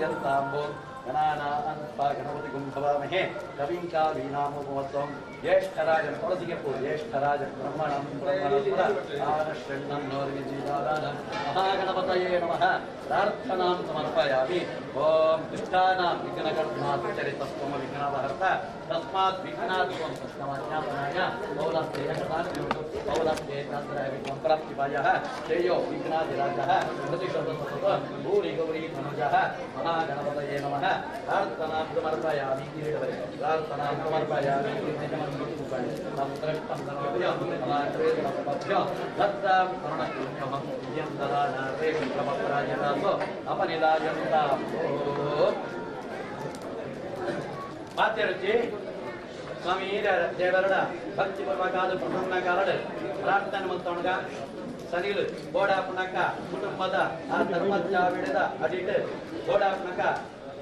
S2: ಯಂತಾಂಬೋ ಗಣಾನಾಂ ಗಣಪತಿ ಗುಂಭವಾಮಹೇ ಕವಿಂ ಕಾವೀನಾಮುಪಮತ್ವಂ ಜ್ಯೇಷ್ಠರಾಜಂ ತುಳಸಿಗೆ ಪೂ ಜ್ಯೇಷ್ಠರಾಜಂ ಬ್ರಹ್ಮಣಂ ಬ್ರಹ್ಮಣಸ್ಪದ ಮಹಾಗಣಪತಯೇ ನಮಃ. ಪ್ರಾರ್ಥನಾಂ ಸಮರ್ಪಯಾಮಿ. ಓಂ ದುಷ್ಟಾನಾಂ ವಿಘ್ನಕರ್ಣಾತ್ ಚರಿತಸ್ತ್ವಮ ವಿಘ್ನವಹರ್ತ ತಸ್ಮಾತ್ ವಿಘ್ನಾತ್ ತ್ವಂ ಕೃಷ್ಣಮಾಜ್ಞಾಪನಾಯ ಪೌಲಸ್ತೆ ಪೌಲಸ್ತೆ ಚಂದ್ರವಿಘ್ನಪ್ರಾಪ್ತಿಪಾಯಃ ಶ್ರೇಯೋ ವಿಘ್ನಾಧಿರಾಜಃ ಪ್ರತಿಶತಸತತ ಭೂರಿ ಗೌರಿ ಮನುಜಃ ಮಹಾಗಣಪತಯೇ ನಮಃ. ಪ್ರಾರ್ಥನಾಂ ಸಮರ್ಪಯಾಮಿ. ಪ್ರಾರ್ಥನಾಂ ಸಮರ್ಪಯಾಮಿ.
S1: ಮಾತೆರುಚಿ ಸ್ವಾಮಿ ದೇವರಡ ಭಕ್ತಿ ಪೂರ್ವಕಾದ ಪ್ರಸನ್ನ ಕಾಲಡು ಪ್ರಾರ್ಥನೆ ಮಲ್ತೊಣಗ ಸನಿಲು ಬೋಡಾಪುನಕ ಕುಟುಂಬದ ಆ ಧರ್ಮಚಾವಿಡದ ಅಡಿಟ್ ಬೋಡಾಪುನಕ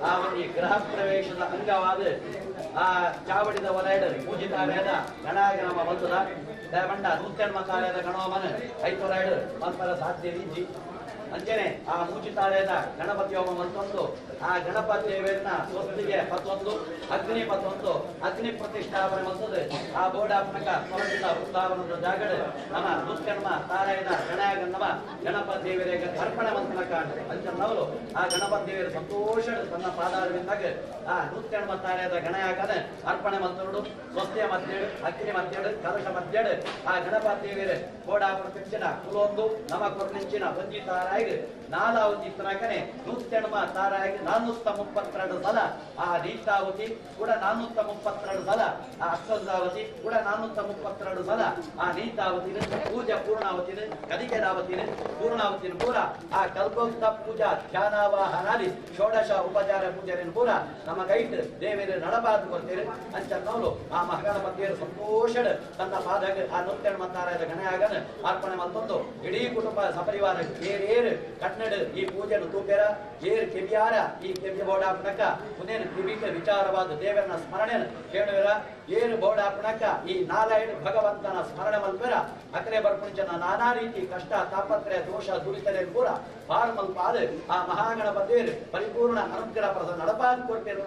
S1: ಆ ಒಂದು ಗೃಹ ಪ್ರವೇಶದ ಅಂಗವಾದ ಆ ಚಾವಡಿದ ವಲಯಡು ಪೂಜಿತಾವೇದ ಗಣಾಗಣಮ ಬಂತದ ದಯಮಂಡ ನೂತ್ಯಣ್ಮ ತಾರೇದ ಗಣೋಮನ ಐತೊರೈಡು ಮಲ್ಪರ ಸಾಧ್ಯ ಇಂಜಿ ಅಂಜನೆ ಆ ಮೂಜಿತಾರೇದ ಗಣಪತಿಯೋಮ ಮಂತೊಂದು ಆ ಗಣಪತಿ ದೇವರನ್ನ ಸ್ವಸ್ತಿಗೆ ಪತ್ತೊಂದು ಅಗ್ನಿ ಪತ್ತೊಂದು ಅಗ್ನಿ ಪ್ರತಿಷ್ಠಾಪನೆ ಮಂತದೆ ಆ ಬೋಡಾತ್ಮಕ ಸ್ವರಂಜಿತ ವೃಂದಾವನದ ಜಾಗಡು ನಮ್ಮ ನೂತ್ಯಣ್ಮ ತಾರೇದ ಗಣಾಗಣಮ ಗಣಪತಿ ದೇವರಿಗೆ ಅರ್ಪಣೆ ಮಂತನ ಕಾಂಡ ಅಂಚನ್ನವರು ಆ ಗಣಪತಿ ದೇವರ ಸಂತೋಷ ತನ್ನ ಪಾದಾರವಿಂದಾಗ ಆ ನೂತ್ಯಣ್ಮ ತಾರೇದ ಗಣಯಾಗನ ಅರ್ಪಣೆ ಮಂತರುಡು ಸ್ವಸ್ತಿಯ ಮಧ್ಯಡು ಅಗ್ನಿ ಮಧ್ಯಡು ಕಲಶ ಮಧ್ಯಡು ಆ ಗಣಪತಿ ದೇವರ ಬೋಡಾಪುರ ಪಿಂಚಿನ ಕುಲೊಂದು ನಮ ಕೊರ್ನಿಂಚಿನ ಒಂಜಿ ತಾರಾಯಿಗ್ ನಾಲಾವತಿ ತನಕನೆ ನೂತ್ಯಣ್ಮ ತಾರಾಯಿಗ್ 432 ಸಲ ಆ ನೀತಾವತಿ ಕೂಡ 432 ಸಲ ಆ ಅಶ್ವತ್ಥಾವತಿ ಕೂಡ 432 ಸಲ ಆ ನೀತಾವತಿನ ಪೂಜಾ ಪೂರ್ಣಾವತಿನ ಕದಿಕೆದಾವತಿನ ಪೂರ್ಣಾವತಿನ ಪೂರ ಆ ಕಲ್ಪೋಕ್ತ ಪೂಜಾ ಧ್ಯಾನಾವಾಹನಾದಿ ಷೋಡಶ ಉಪಚಾರ ಪೂಜೆನ ಪೂರ ನಮ್ಮ ಕೈಟ್ ದೇವರು ನಡಬಾರ್ದು ಕೊಡ್ತೀರಿ ಅಂಚನ್ನವರು ಆ ಮಹಾಗಣಪತಿಯರು ಸಂತೋಷಡ್ ತನ್ನ ಪಾದಕ್ಕೆ ಆ ನೂತ್ಯಣ್ಮ ತಾರಾಯದ ಗಣಯಾಗನ ಅರ್ಪಣೆ ಮತ್ತೊಂದು ಇಡೀ ಕುಟುಂಬ ಸಪರಿವಾರ ಏರು ಕನ್ನಡ ಈ ಪೂಜೆಯನ್ನು ತೂಪೆರ ಏರು ಕಿವಿಯಾರ ಈ ಕಿವಿ ಬೋಡಾಪಣಕ ಪುನೇನು ಕಿವಿಕ ವಿಚಾರವಾದ ದೇವರನ ಸ್ಮರಣೆ ಕೇಳುವಿರ ಏರು ಬೋಡಾಪಣಕ ಈ ನಾರಾಯಣ ಭಗವಂತನ ಸ್ಮರಣೆ ಮಲ್ಪೆರ ಅಕರೆ ಬರ್ಪುಂಚನ ನಾನಾ ರೀತಿ ಕಷ್ಟ ತಾಪತ್ರಯ ದೋಷ ದುರಿತರೆ ಪೂರ ಪಾರ್ ಮಲ್ಪಾದ ಆ ಮಹಾಗಣಪತಿಯರು ಪರಿಪೂರ್ಣ ಅನುಗ್ರಹ ಪ್ರಸ ನಡಪಾದ ಕೊಡ್ಪೇರು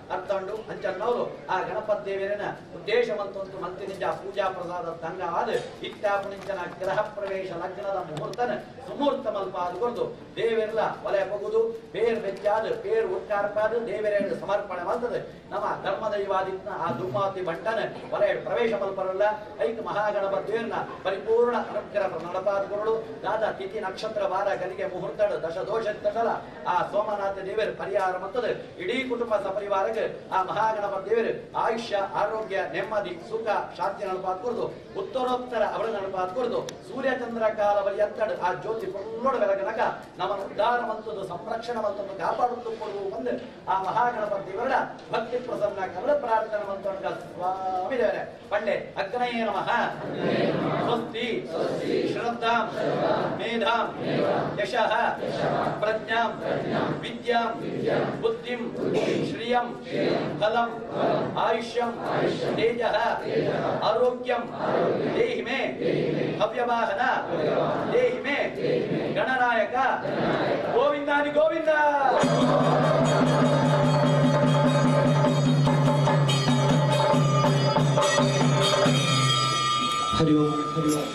S1: ಅರ್ಥ ಉಂಡು ಅಂಚನ್ನವರು ಆ ಗಣಪತಿ ದೇವರನ ಉದ್ದೇಶ ಮಂತೊಂದು ಮಂತಿನಿಂಜ ಪೂಜಾ ಪ್ರಸಾದ ತಂಗ ಆದ ಇತ್ಯಾಪುಣಿಂಚನ ಗ್ರಹ ಪ್ರವೇಶ ಲಗ್ನದ ಮುಹೂರ್ತನ ಸುಮೂರ್ತ ಮಲ್ಪಾದ ಕೊರ್ದು ದೇವರೆಲ್ಲ ಒಲೆ ಪಗುದು ಬೇರ್ ಬೆಚ್ಚಾದ ಬೇರ್ ಉಟ್ಟಾರ್ಪಾದ ದೇವರ ಸಮರ್ಪಣೆ ಮಾಡ್ತದೆ ನಮ್ಮ ಧರ್ಮದೈವಾದಿತ್ನ ಆ ದುರ್ಮಾತಿ ಭಟ್ಟನ ಒಲೆ ಪ್ರವೇಶ ಮಲ್ಪರಲ್ಲ ಐಕ ಮಹಾಗಣಪತಿ ದೇವರನ್ನ ಪರಿಪೂರ್ಣ ಅನುಗ್ರಹ ನಡಪಾದ ಕೊರಡು ದಾದ ತಿಥಿ ನಕ್ಷತ್ರ ವಾರ ಗಲಿಗೆ ಮುಹೂರ್ತಡು ದಶ ದೋಷ ದಶಲ ಆ ಸೋಮನಾಥ ದೇವರು ಪರಿಹಾರ ಮತ್ತದು ಇಡೀ ಕುಟುಂಬ ಸಪರಿವಾರಕ್ಕೆ ಆ ಮಹಾಗಣಪತಿ ದೇವರು ಆಯುಷ್ಯ ಆರೋಗ್ಯ ನೆಮ್ಮದಿ ಸುಖ ಶಾಂತಿ ನಡಪಾದ ಕೊರದು ಉತ್ತರೋತ್ತರ ಅವರ ನಡಪಾದ ಕೊರದು ಸೂರ್ಯಚಂದ್ರ ಕಾಲ ಎತ್ತಡು ಆ ಜ್ಯೋತಿ ಪುಲ್ಲೋಡ ಬೆಳಗನಕ ನಮ್ಮನ್ನು ಉದ್ಧಾರ ಮಂತದ್ದು ಸಂರಕ್ಷಣೆ ಮಂತದ್ದು ಕಾಪಾಡುವುದು ಕೊಡುವು ಬಂದು ಆ ಮಹಾಗಣಪತಿ ದೇವರ ಭಕ್ತಿ ಪ್ರಸನ್ನ ಕನ್ನಡ ಪ್ರಾರ್ಥನೆ ಮಂತೊಣಗ ಸ್ವಾಮಿ ದೇವರೇ ಪಂಡೆ ಅಗ್ನಯೇ ನಮಃ. ಸ್ವಸ್ತಿ ಶ್ರದ್ಧಾಂ ಮೇಧಾಂ ಯಶಃ ಪ್ರಜ್ಞಾಂ ವಿದ್ಯಾಂ ಬುದ್ಧಿಂ ಶ್ರಿಯಂ ಫಲಂ ಆಯುಷ್ಯಂ ತೇಜಃ ಆರೋಗ್ಯಂ ದೇಹಿ ಮೇ ಹವ್ಯವಾಹನ ದೇಹಿ ಮೇ ಗಣನಾಯಕ ಗೋವಿಂದಾನಿ ಗೋವಿಂದ.
S4: ಹರಿ ಓಂ ಹರಿ ಓಂ.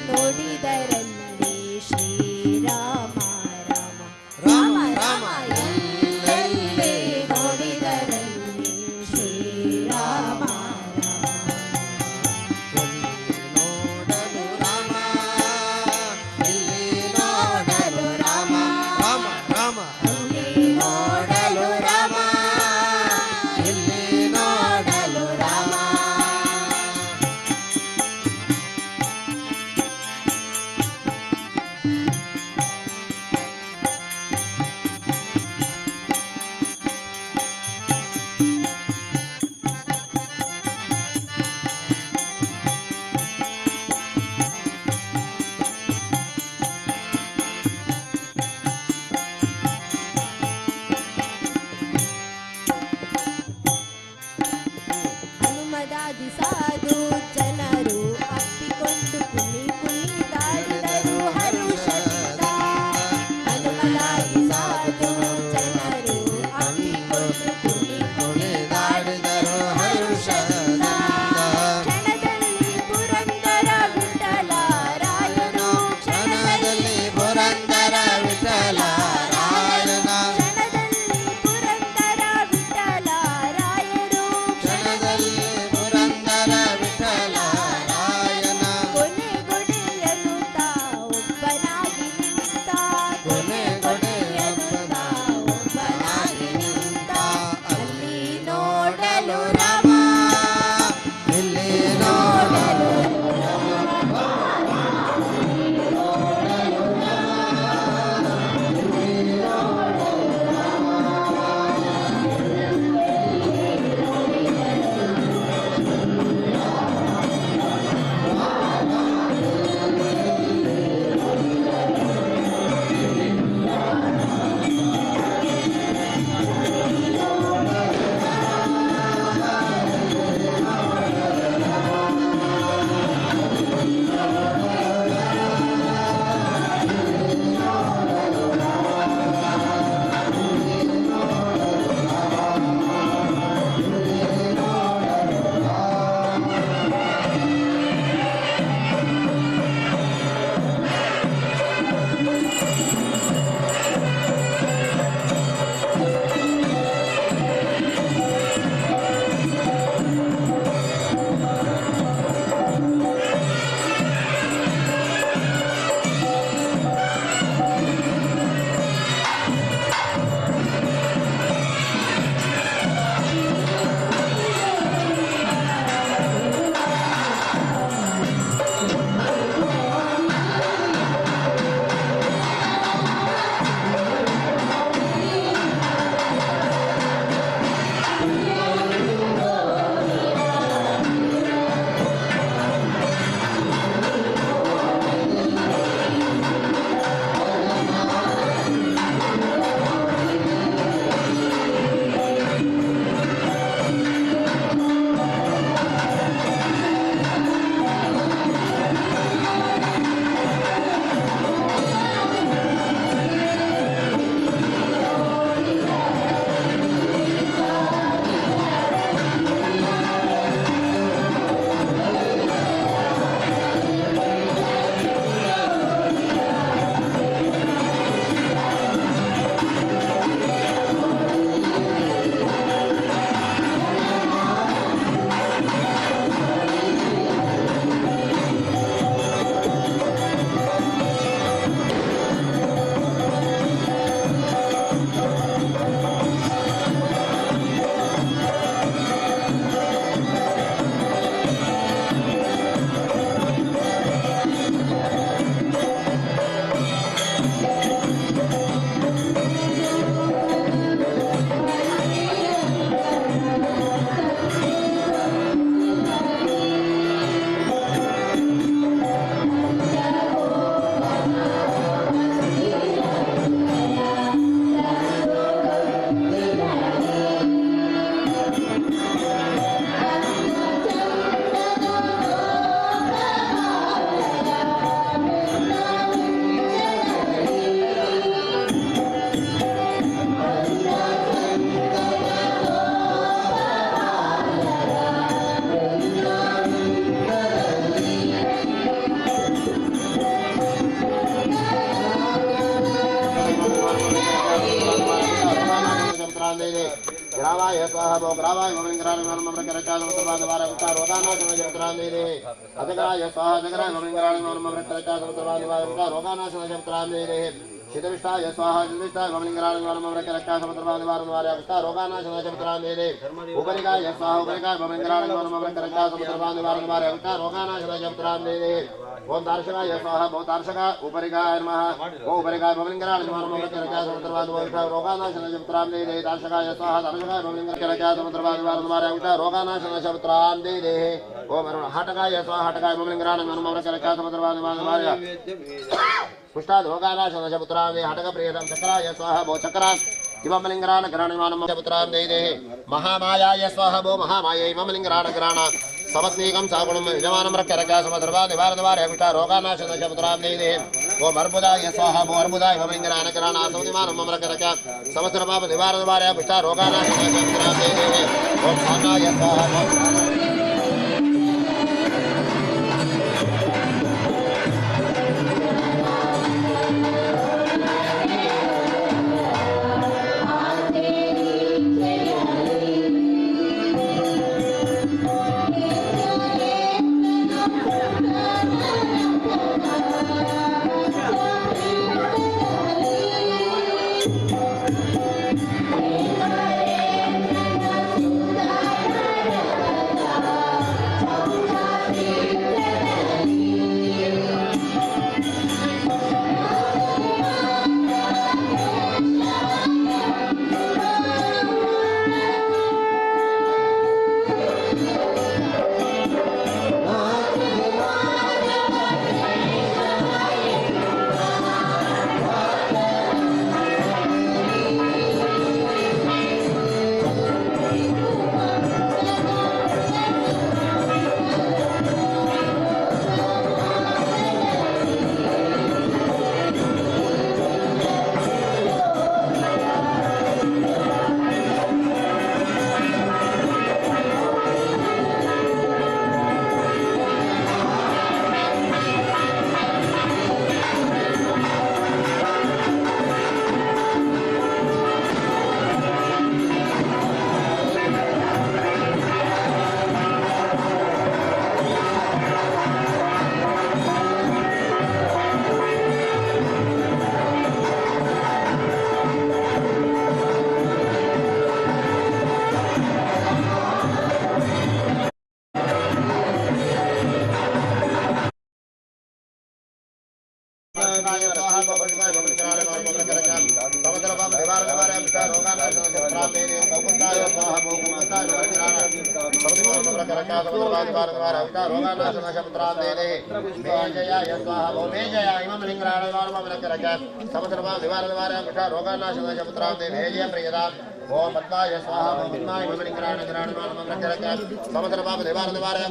S5: ನೋಡಿದರಲ್ಲಿ ಶ್ರೀರಾಮ ರಾಮ ರಾಮ ರಾಮ.
S4: ग्रावाय स्वाहा भो ग्रावाय ममलिंगराण ममरकरका समुद्रवादवारकुष्ठा रोगानाशनजत्रान्देः अजगराय स्वाहा अजगराय ममलिंगराण ममरकरका समुद्रवादवारकुष्ठा रोगानाशनजत्रान्देः शितविष्टाय स्वाहा शितविष्टाय ममलिंगराण ममरकरका समुद्रवादवारकुष्ठा रोगानाशनजत्रान्देः उपरिकाय स्वाहा उपरिकाय ममलिंगराण ममरकरका समुद्रवादवारकुष्ठा रोगानाशनजत्रान्देः ओम दार्शकाय स्वाहा भो दार्शक उपरिकाय नमः ओम उपरिकाय ममलिंगराण ममरकरका समुद्रवादवारकुष्ठा रोगानाशनजत्रान्देः दार्शकाय स्वाहा दार्शकाय ममलिंगरकरका समुद्रवादवारकुष्ठा रोगानाशनजत्रान्देः ओम हाटकाय स्वाहा हाटकाय ममलिंगराण ममरकरका समुद्रवादवारकुष्ठा कुष्ठाद रोगानाशनजपुत्रान्देः हटकप्रियतं चक्राय स्वाहा भो चक्रा इममलिंगराण ग्राणिमानमपुत्रान्देः महामायाय स्वाहा भो महामायै इममलिंगराण ग्राण समत्नीकं सागुणं यजमानं रक्षरका समधर्वादिवारद्वारे रोगानाशनजपुत्रान्देः ओम अर्बुदाय स्वाहा भो अर्बुदाय इममलिंगराण ग्राण सौदिमानं मम रक्षरका समधर्वादिवारद्वारे कुष्ठा रोगानाशनजपुत्रान्देः ओम सानाय स्वाहा भो ओम पद्माय स्वाहा पद्माय ममलिंगराण ग्राण ममरकरका समधर्वादिवारद्वारे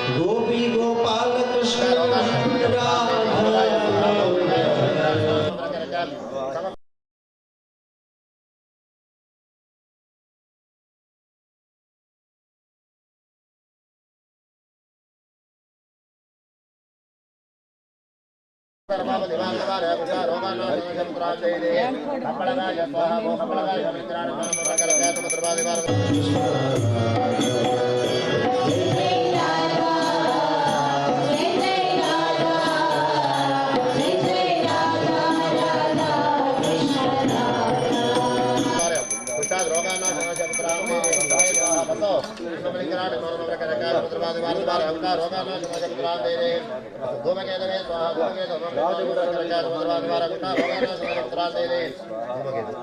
S4: गोपी गोपाल कृष्ण राधा।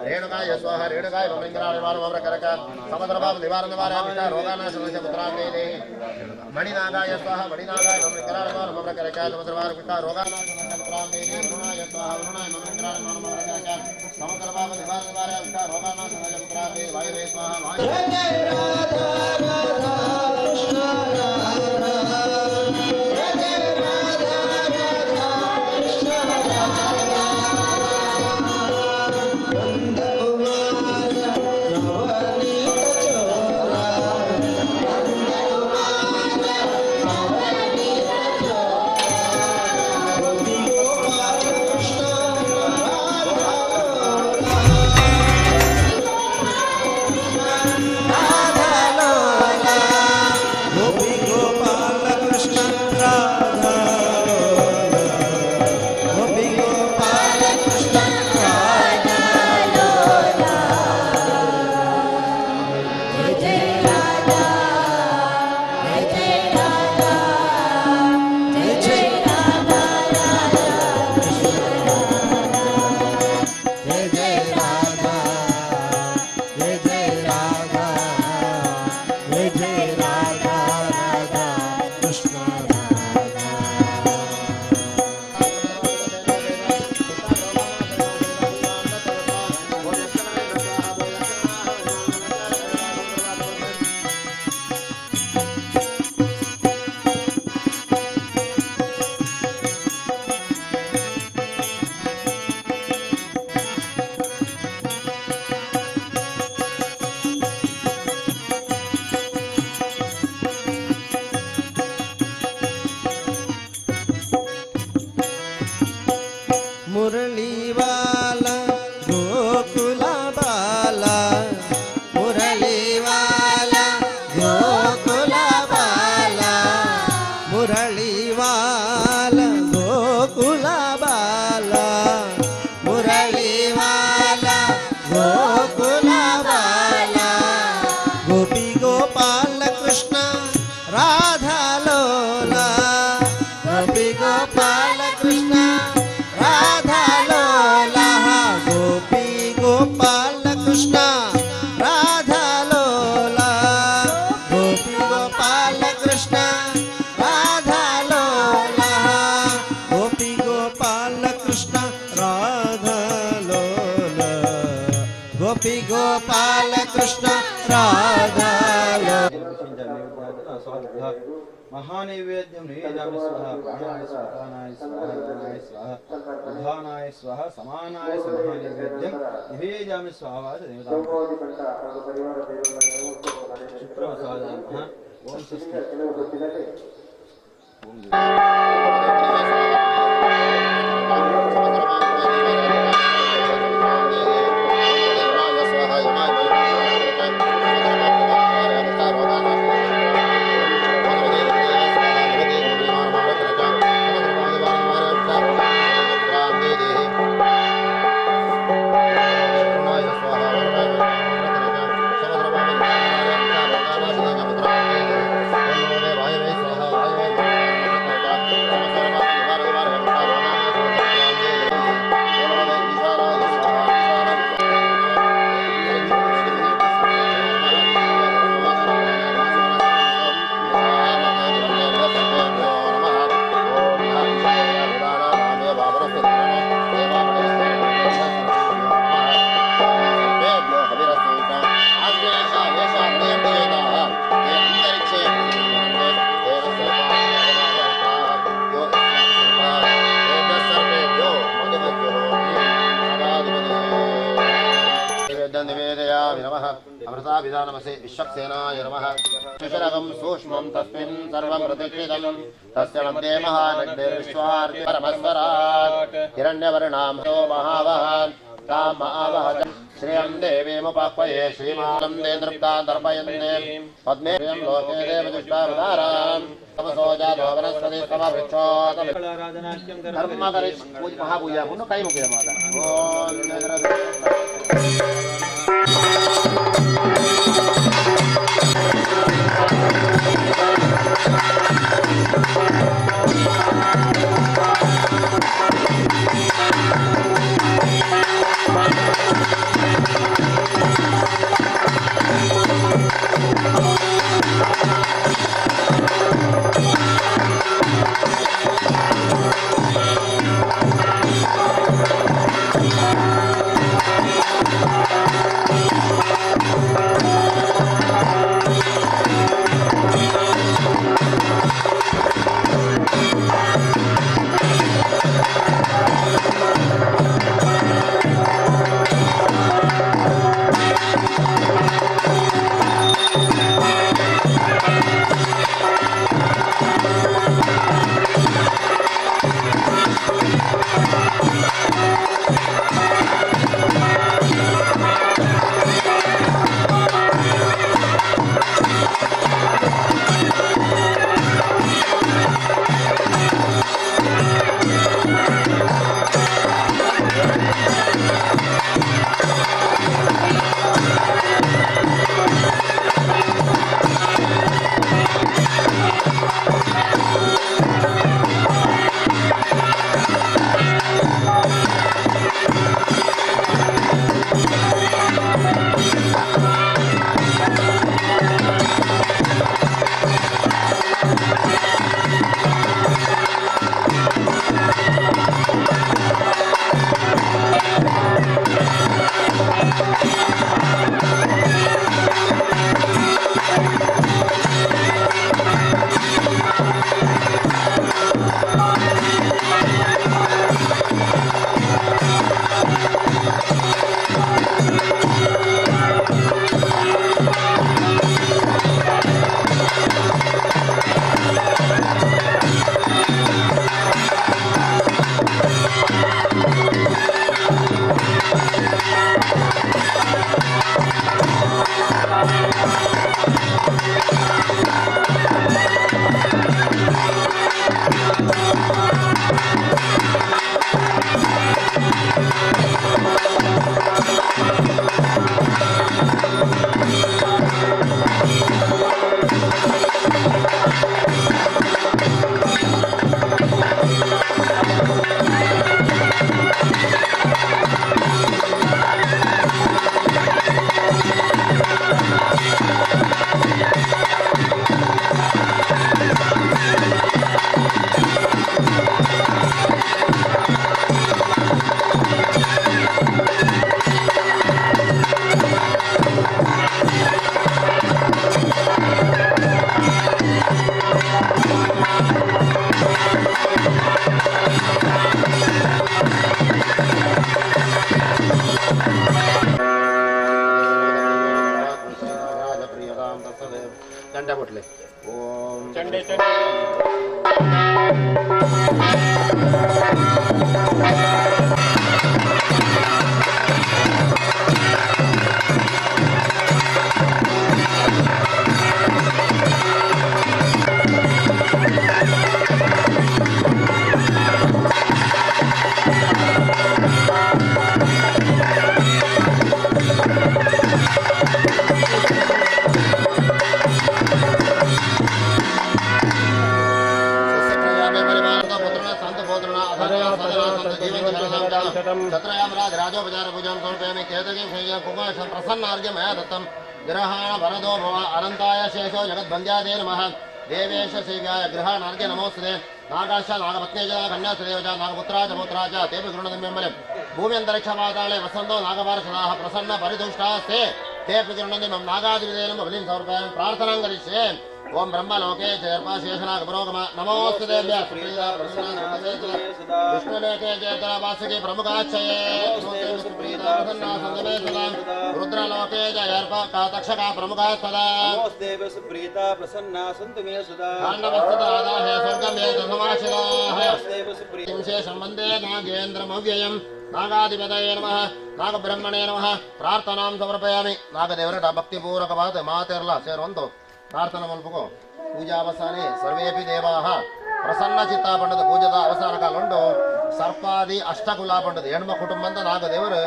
S5: रेणुकाय स्वाहा रेणुकाय मणिनागाय स्वाहा मणिनागाय
S4: जय जय राधा राधा कृष्ण राधा, जय जय राधा राधा कृष्ण राधा। नंद कुमार नवनीत चोरा, नंद कुमार नवनीत चोरा, गोपी गोपाल कृष्ण राधा लोला, गोपी गोपाल कृष्ण राधा लोला, गोपी गोपाल कृष्ण राधा लोला।
S6: जय जय राधा, जय जय राधा, जय जय राधा राधा कृष्ण राधा,
S4: जय जय राधा, जय जय राधा, जय जय राधा राधा कृष्ण राधा। मुरली वाला गोकुला बाला, मुरली वाला गोकुला बाला, मुरली वाला गोकुला बाला, मुरली वाला गोकुला बाला, गोपी गोपाल कृष्ण राधा लोला, गोपी गोपाल कृष्ण राधा लोला, गोपी गोपाल कृष्ण राधा लोला, गोपी गोपाल कृष्ण राधा लोला, गोपी गोपाल कृष्ण राधा लोला, गोपी गोपाल कृष्ण राधा लोला।
S1: महानैवेद्यं निवेदयामि स्वाहा प्राणाय स्वाहानाय स्वाहा ज्ञानाय स्वाहा उदानाय स्वाहा समानाय च महानैवेद्यं निवेदयामि स्वाहा देवतां क्षिप्रमसादयामः। ओम स्वस्ति। ओम
S5: स्वाहा। नमसे विश्वक्सेनाय नमः। सुशरगं सूक्ष्मं तस्मिन् सर्वं प्रतिष्ठितं तस्य मध्ये महानग्निर्विश्वार्ति परमस्वराट् हिरण्यवर्णां महावः तां महावह श्रियं देवीमुपाह्वये श्रीमानं दे तृप्ता तर्पयन्ते पद्मे श्रियं लोके देवजुष्टावतारां तपसो जातो वनस्पति समवृक्षोत कर्म करिष् महापूजा पुनः कೈ ಮುಗಿದ ಮಾತ ಓಂ भूम्यन्तरिक्षपाताले वसन्तो नागपार्षदाः प्रसन्न परितुष्टास्ते ते प्रतिगृह्णन्ति मम नागादिविदेनं बलिं समर्पयामि प्रार्थनां करिष्ये। ಓಂ ಬ್ರಹ್ಮಲೋಕೆ ಚೇರ್ಪ ಶೇಷನಾಗ ಪುರೋಗಮ ನಮೋಸ್ತು ದೇವ್ಯ ಸುಪ್ರೀತ ಪ್ರಸನ್ನ
S1: ಸದಾ
S5: ವಿಷ್ಣುಲೇಖೆ ಚೇತರ ವಾಸುಕಿ ಪ್ರಮುಖಾಚ್ಛಯೇ
S1: ಸುಪ್ರೀತ
S5: ಪ್ರಸನ್ನ ಸಂಗಮೇ ಸದಾ ರುದ್ರಲೋಕೆ ಜಯರ್ಪ ತಕ್ಷಕ ಪ್ರಮುಖ ಸದಾ
S1: ನಮೋಸ್ತೇವ ಸುಪ್ರೀತ ಪ್ರಸನ್ನ ಸಂತು ಮೇ ಸದಾ
S5: ತಾಂಡವಸ್ಥಿತರಾದಾಹೇ ಸ್ವರ್ಗಮೇ ಸಮಾಶಿಲಾಃ
S1: ನಮೋಸ್ತೇವ ಸುಪ್ರೀತ
S5: ವಿಶೇಷಂ ವಂದೇ ನಾಗೇಂದ್ರಮವ್ಯಯಂ ನಾಗಾಧಿಪತಯೇ ನಮಃ ನಾಗಬ್ರಹ್ಮಣೇ ನಮಃ ಪ್ರಾರ್ಥನಾಂ ಸಮರ್ಪಯಾಮಿ. ನಾಗದೇವರ ಭಕ್ತಿಪೂರ್ವಕವಾದ ಮಾತೆರ್ಲ ಸೇರುವಂತು ಪ್ರಾರ್ಥನಾ ಮಲ್ಪುಗು. ಪೂಜಾವಸಾನೆ ಸರ್ವೇಪಿ ದೇವಾಃ ಪ್ರಸನ್ನ ಚಿತ್ತ ಪಂಡದ ಪೂಜದ ಅವಸಾನ ಕಾಲುಂಡು. ಸರ್ಪಾದಿ ಅಷ್ಟಕುಲ ಪಂಡದ ಹೆಣ್ಮ ಕುಟುಂಬಂದ ನಾಗದೇವರು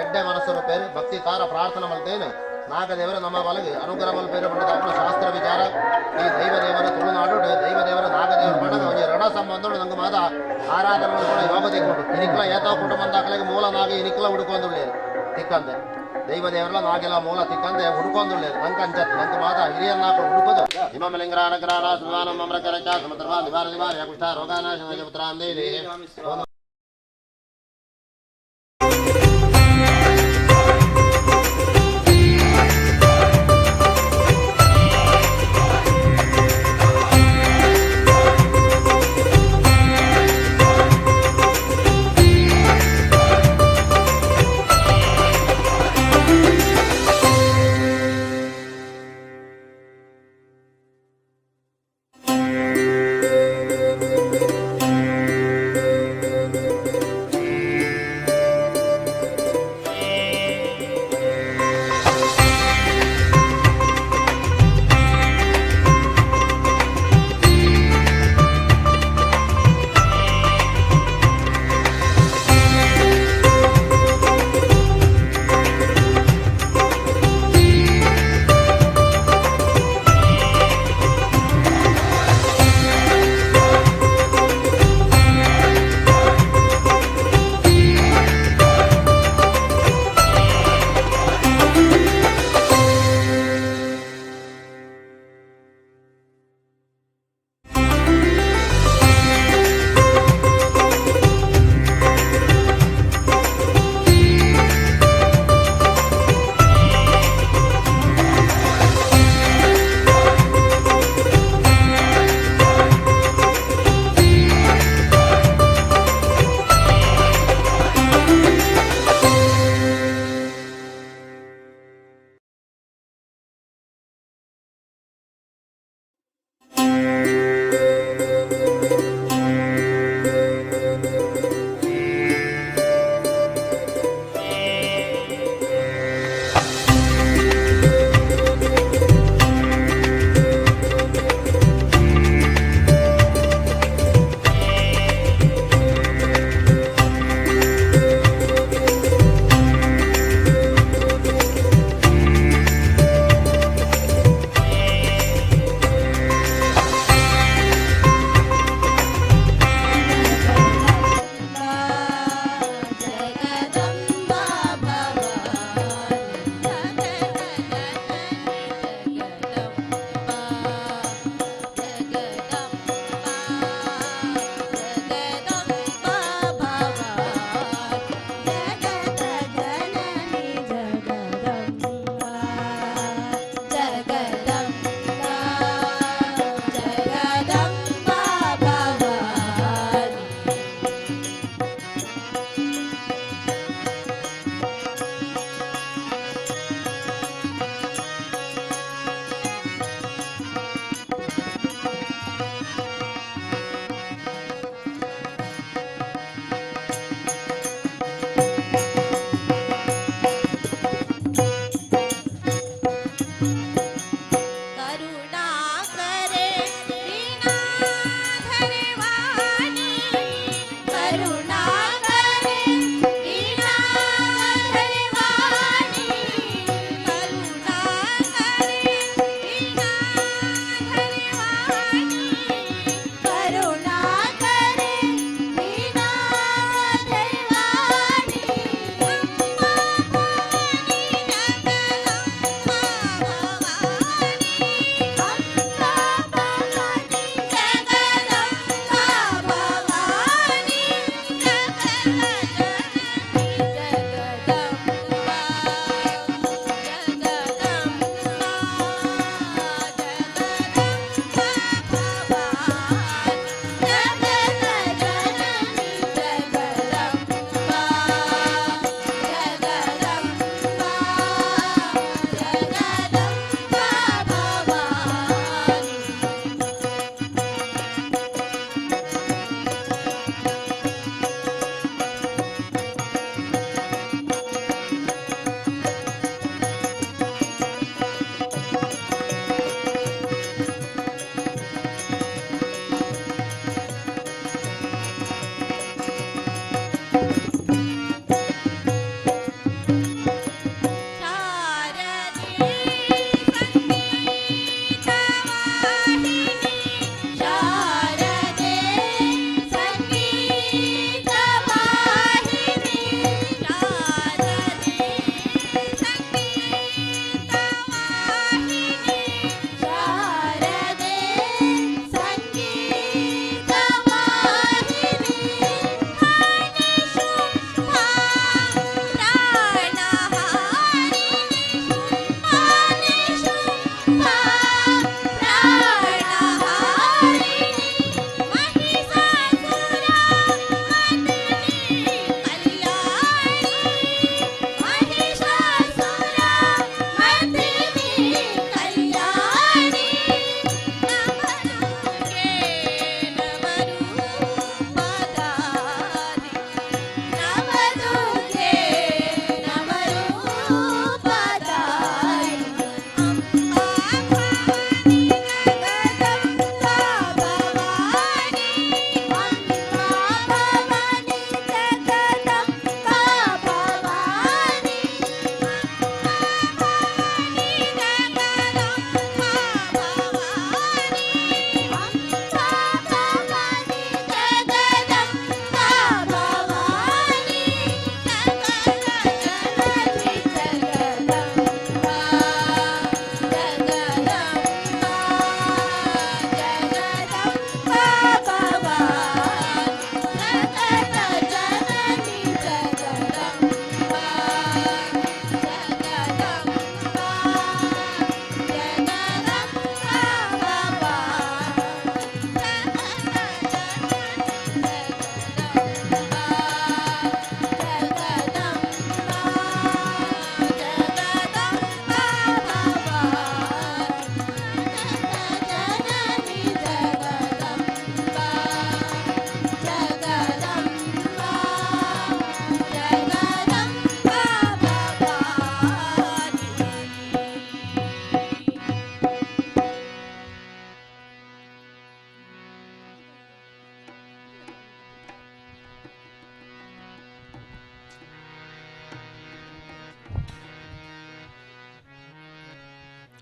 S5: ಎಡ್ಡೆ ಮನಸ್ಸರು ಪೇರು ಭಕ್ತಿ ತಾರ ಪ್ರಾರ್ಥನೆ ಮಲ್ತೇನೆ. ನಾಗದೇವರು ನಮ್ಮ ಬಲಗೆ ಅನುಗ್ರಹ ಮಲ್ಪೇರು ಪಂಡದ ಅವನ ಶಾಸ್ತ್ರ ವಿಚಾರ. ಈ ದೈವದೇವರ ತುಳುನಾಡು ದೈವದೇವರ ನಾಗದೇವರ ಪಂಡದ ಒಂಜಿ ಋಣ ಸಂಬಂಧ ನಂಗೆ ಮಾತ ಆರಾಧನೆ ಮಲ್ಪುನ ಯೋಗ ತಿಕ್ಕೊಂಡು ಇನಿಕ್ಲ ಏತೋ ಕುಟುಂಬದಾಕಲಿಗೆ ಮೂಲ ನಾಗ ಇನಿಕ್ಲ ಹುಡುಕೊಂದುಳ್ಳೇರು ತಿಕ್ಕಂದೆ ದೈವದೇವರಲ್ಲ ನಾಗೆಲ್ಲ ಮೂಲ ತಿಕ್ಕಂದೆ ಹುಡುಕೊಂದುಳ್ಳೇರು ನಂಗೆ ಅಂಚತ್ ನಂಗೆ ಮಾತ ಹಿರಿಯನ್ನಾಕ ಹುಡುಕೋದು. ಹಿಮಮಲಿಂಗ್ರಾನಗ್ರಾಣ ಸುಧಾನ ಮಮ್ರಕರಚ ಸಮತ್ರವಾ ದಿವಾರ ದಿವಾರ ಕುಷ್ಠ ರೋಗಾನಾಶ ಪುತ್ರಾಂ ದೇವಿ.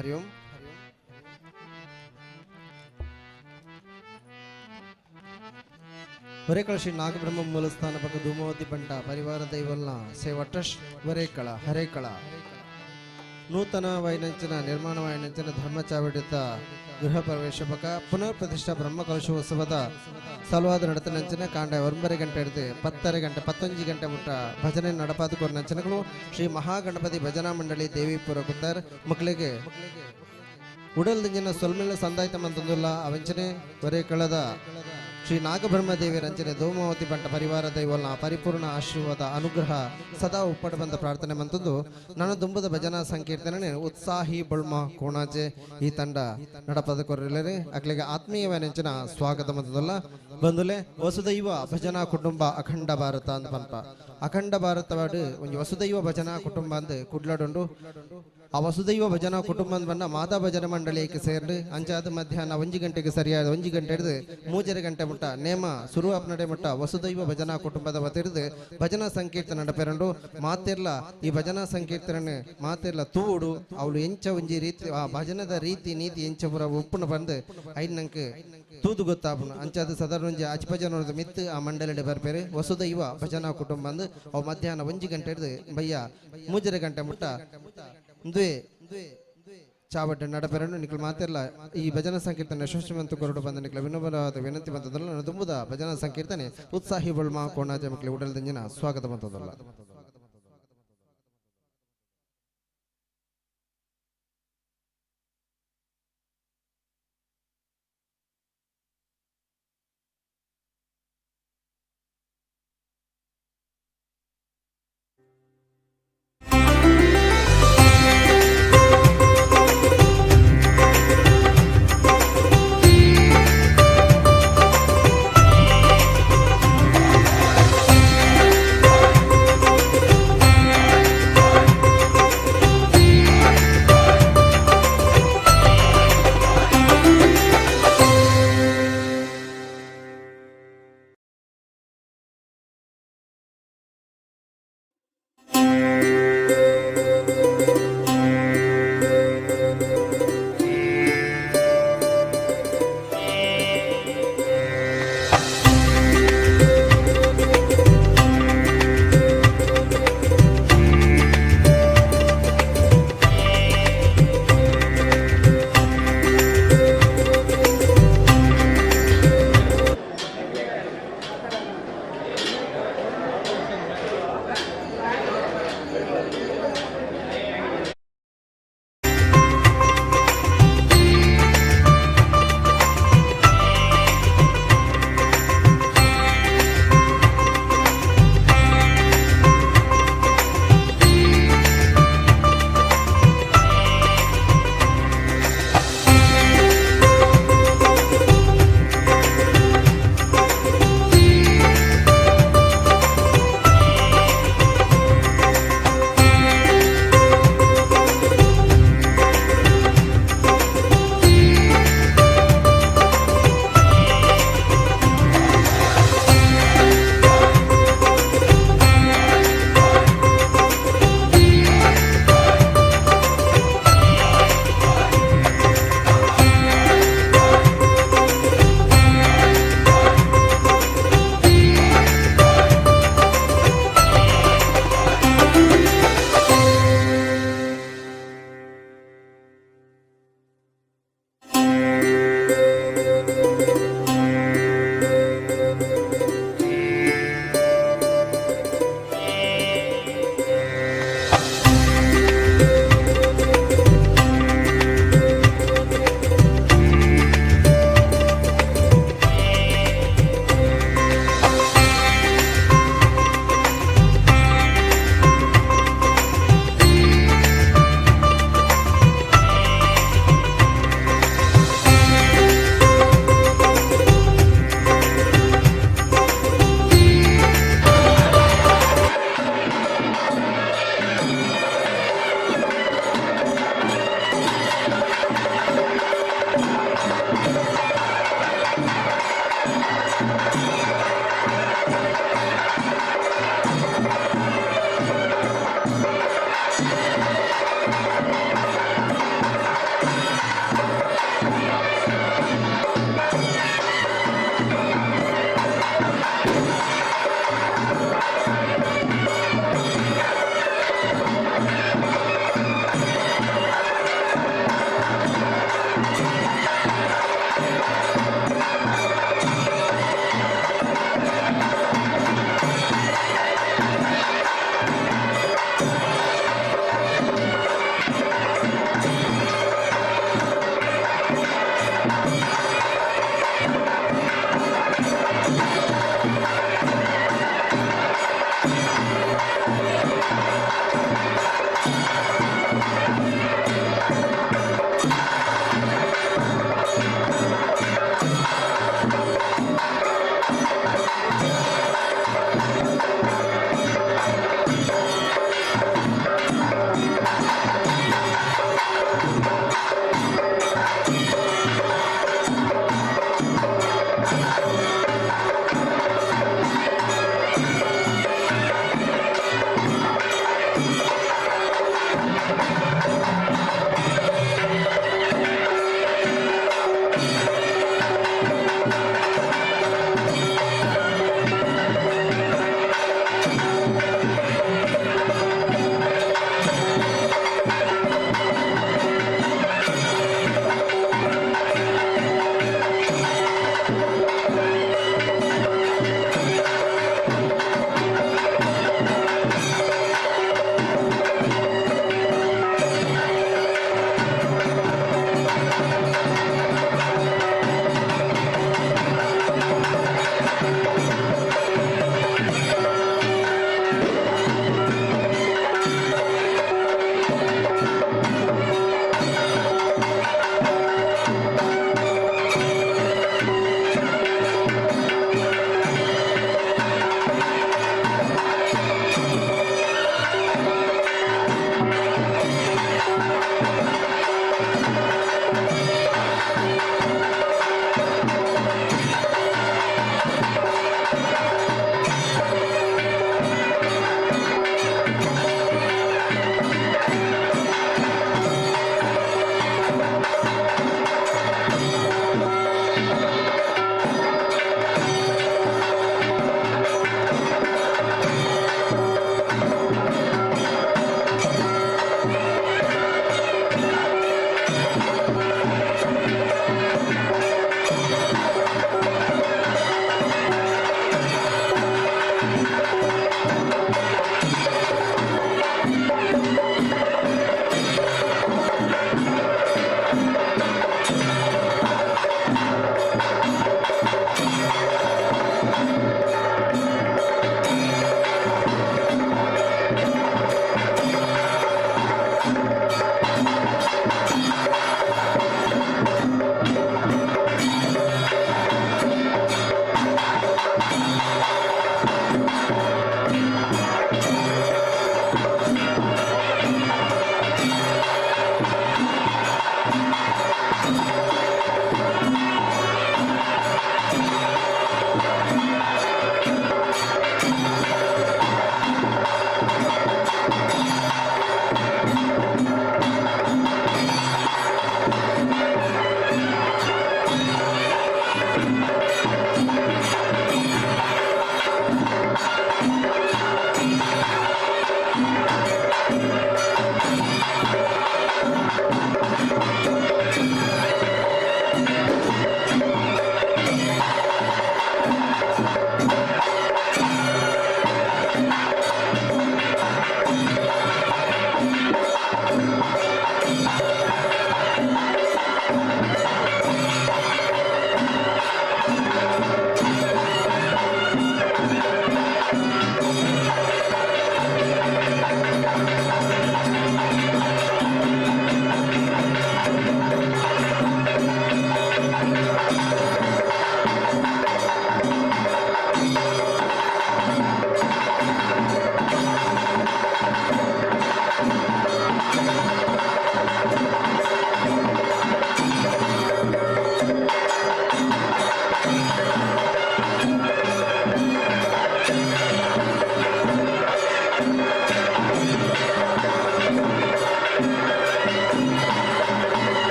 S4: ಹರಿ ಓಂ. ವರೇಕಳ ಶ್ರೀ ನಾಗಬ್ರಹ್ಮ ಮೂಲಸ್ಥಾನ ಪಕ್ಕ ಧೂಮಾವತಿ ಬಂಟ ಪರಿವಾರ ದೈವಲ್ನ ಸೇವಾ ಟ್ರಸ್ಟ್ ವರೇಕಳ ಹರೇಕಳ ನೂತನ ವೈನಂಚನ ನಿರ್ಮಾಣ ವೈನಂಚನ ಧರ್ಮಚಾವಡಿತ ಗೃಹ ಪ್ರವೇಶ ಪಕ್ಕ ಪುನರ್ ಪ್ರತಿಷ್ಠಾ ಬ್ರಹ್ಮ ಕಲಶೋತ್ಸವದ ಸಲುವಾದ ನಡತನಂಚನ ಕಾಂಡ 9 ಗಂಟೆ ಹಿಡಿದು 10:30 ಗಂಟೆ 11 ಗಂಟೆ ಮುಟ್ಟ ಭಜನೆ ನಡಪಾದ ಕೊರನಂಚನಗಳು ಶ್ರೀ ಮಹಾಗಣಪತಿ ಭಜನಾ ಮಂಡಳಿ ದೇವಿಪುರ ಕುತ್ತಾರ್ ಮಕ್ಕಳಿಗೆ ಉಡಲ್ದಿಂಜಿನ ಸೊಲ್ಮೆಲ್ಲ ಸಂದಾಯ್ತ ಮಂತಂದುಲ್ಲ ಅವಂಚನೆ ವರೇಕಳದ ಶ್ರೀ ನಾಗಬ್ರಹ್ಮ ದೇವಿ ರಂಚನೆ ಧೂಮಾವತಿ ಬಂಟ ಪರಿವಾರ ದೈವಲ್ನ ಪರಿಪೂರ್ಣ ಆಶೀರ್ವಾದ ಅನುಗ್ರಹ ಸದಾ ಉಪ್ಪಟ ಬಂದ ಪ್ರಾರ್ಥನೆ ಮಂತಂದು ನನ್ನ ದುಂಬದ ಭಜನಾ ಸಂಕೀರ್ತನೆ ಉತ್ಸಾಹಿ ಬಳ್ಮ ಕೋಣಾಜೆ ಈ ತಂಡ ನಡಪದ ಕೊರಲರೆ ಅಕ್ಲಿಗೆ ಆತ್ಮೀಯ ನೆಂಚಿನ ಸ್ವಾಗತ ಮಂತದಲ್ಲ ಬಂದುಲೆ ವಸುದೈವ ಭಜನಾ ಕುಟುಂಬ ಅಖಂಡ ಭಾರತ ಅಂತ ಪನ್ಪ ಅಖಂಡ ಭಾರತವಾಡು ಒಂದು ವಸುದೈವ ಭಜನಾ ಕುಟುಂಬ ಅಂದ್ ಕುಡ್ಲಡುಂಡು. ಆ ವಸುದೈವ ಭಜನಾ ಕುಟುಂಬ ಬಣ್ಣ ಮಾತಾ ಭಜನಾ ಮಂಡಳಿಗೆ ಸೇರಿ ಅಂಚಾದ ಮಧ್ಯಾಹ್ನ 1 ಗಂಟೆಗೆ ಸರಿಯಾದ 1 ಗಂಟೆ ಹಿಡಿದು 3:30 ಗಂಟೆ ಮುಟ್ಟ ನೇಮ ಸುರುವಾಪ್ ನಡೆ ಮುಟ್ಟ ವಸುದೈವ ಭಜನಾ ಕುಟುಂಬದ ವತಿರಿದು ಭಜನಾ ಸಂಕೀರ್ತನೆ ನಡಪೆರಂಡು ಮಾತೆರ್ಲ ಈ ಭಜನಾ ಸಂಕೀರ್ತನೆ ಮಾತೆರ್ಲ ತೂಡು ಅವಳು ಎಂಚ ಒಂಜಿ ರೀತಿ ಆ ಭಜನದ ರೀತಿ ನೀತಿ ಎಂಚ ಪುರ ಉಪ್ಪುನ ಬಂದು ಐನಂಕ್ ತೂದು ಗೊತ್ತಾಪುನು ಅಂಚಾದ ಸಾಧಾರಣ ಒಂಜಿ ಅಜ್ಪಜನದ ಮಿತ್ತು ಆ ಮಂಡಳಿಡೆ ಬರ್ಪೇರು ವಸುದೈವ ಭಜನಾ ಕುಟುಂಬ ಅಂದು ಅವು ಮಧ್ಯಾಹ್ನ 1 ಗಂಟೆ ಹಿಡಿದು ಬಯ್ಯ 3:30 ಗಂಟೆ ಮುಟ್ಟ ಚಾವಡ್ಡ ನಡಪೆರನ್ನು ನಿಖಲ್ ಮಾತೆಲ್ಲ ಈ ಭಜನಾ ಸಂಕೀರ್ತನೆ ಯಶಸ್ವಿವಂತ ಕೊರಡು ಬಂದ ನಿಖಲ ವಿನಮ್ರವಾದ ವಿನಂತಿ ಬಂತದಲ್ಲ ನನ್ನ ತುಂಬುದ ಭಜನಾ ಸಂಕೀರ್ತನೆ ಉತ್ಸಾಹಿ ಬಳ್ಮ ಕೋಣಾಜ ಮಕ್ಕಳು ಉಡಲ್ದಂಜಿನ ಸ್ವಾಗತ ಬಂತದಲ್ಲ.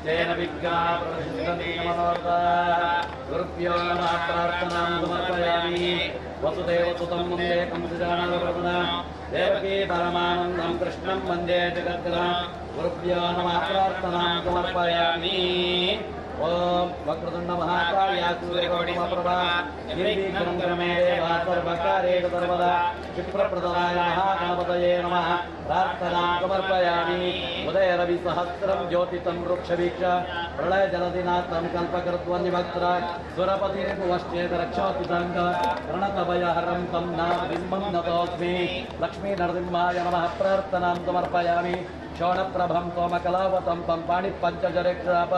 S2: तेन विघ्नाः प्रसिद्ध्यन्ति मनोरथाः। गुरुभ्यो नमः प्रार्थनां समर्पयामि। वसुदेवसुतं वन्दे कंसचाणूरमर्दनं देवकी परमानन्दं कृष्णं वन्दे जगद्गुरुं। गुरुभ्यो नमः प्रार्थनां समर्पयामि। ओम वक्रतुंड महाकाय सूर्यकोटिसमप्रभा निर्विघ्नं कुरु मे देव सर्वकार्येषु सर्वदा। क्षिप्रप्रदाय महागणपतये नमः प्रार्थनां समर्पयामि। उदयरविसहस्रं ज्योतितं वृक्षवीक्ष प्रलयजलधिनाथं कल्पकर्त्वनिभक्त्र सुरपतिरिपुवश्चेत रक्षोति सङ्ग प्रणतभयहरं तं नारसिंहं नतोऽस्मि। लक्ष्मीनरसिंहाय नमः प्रार्थनां समर्पयामि। शोणप्रभं सोमकलावतं तं पाणिपञ्चजरेक्षाप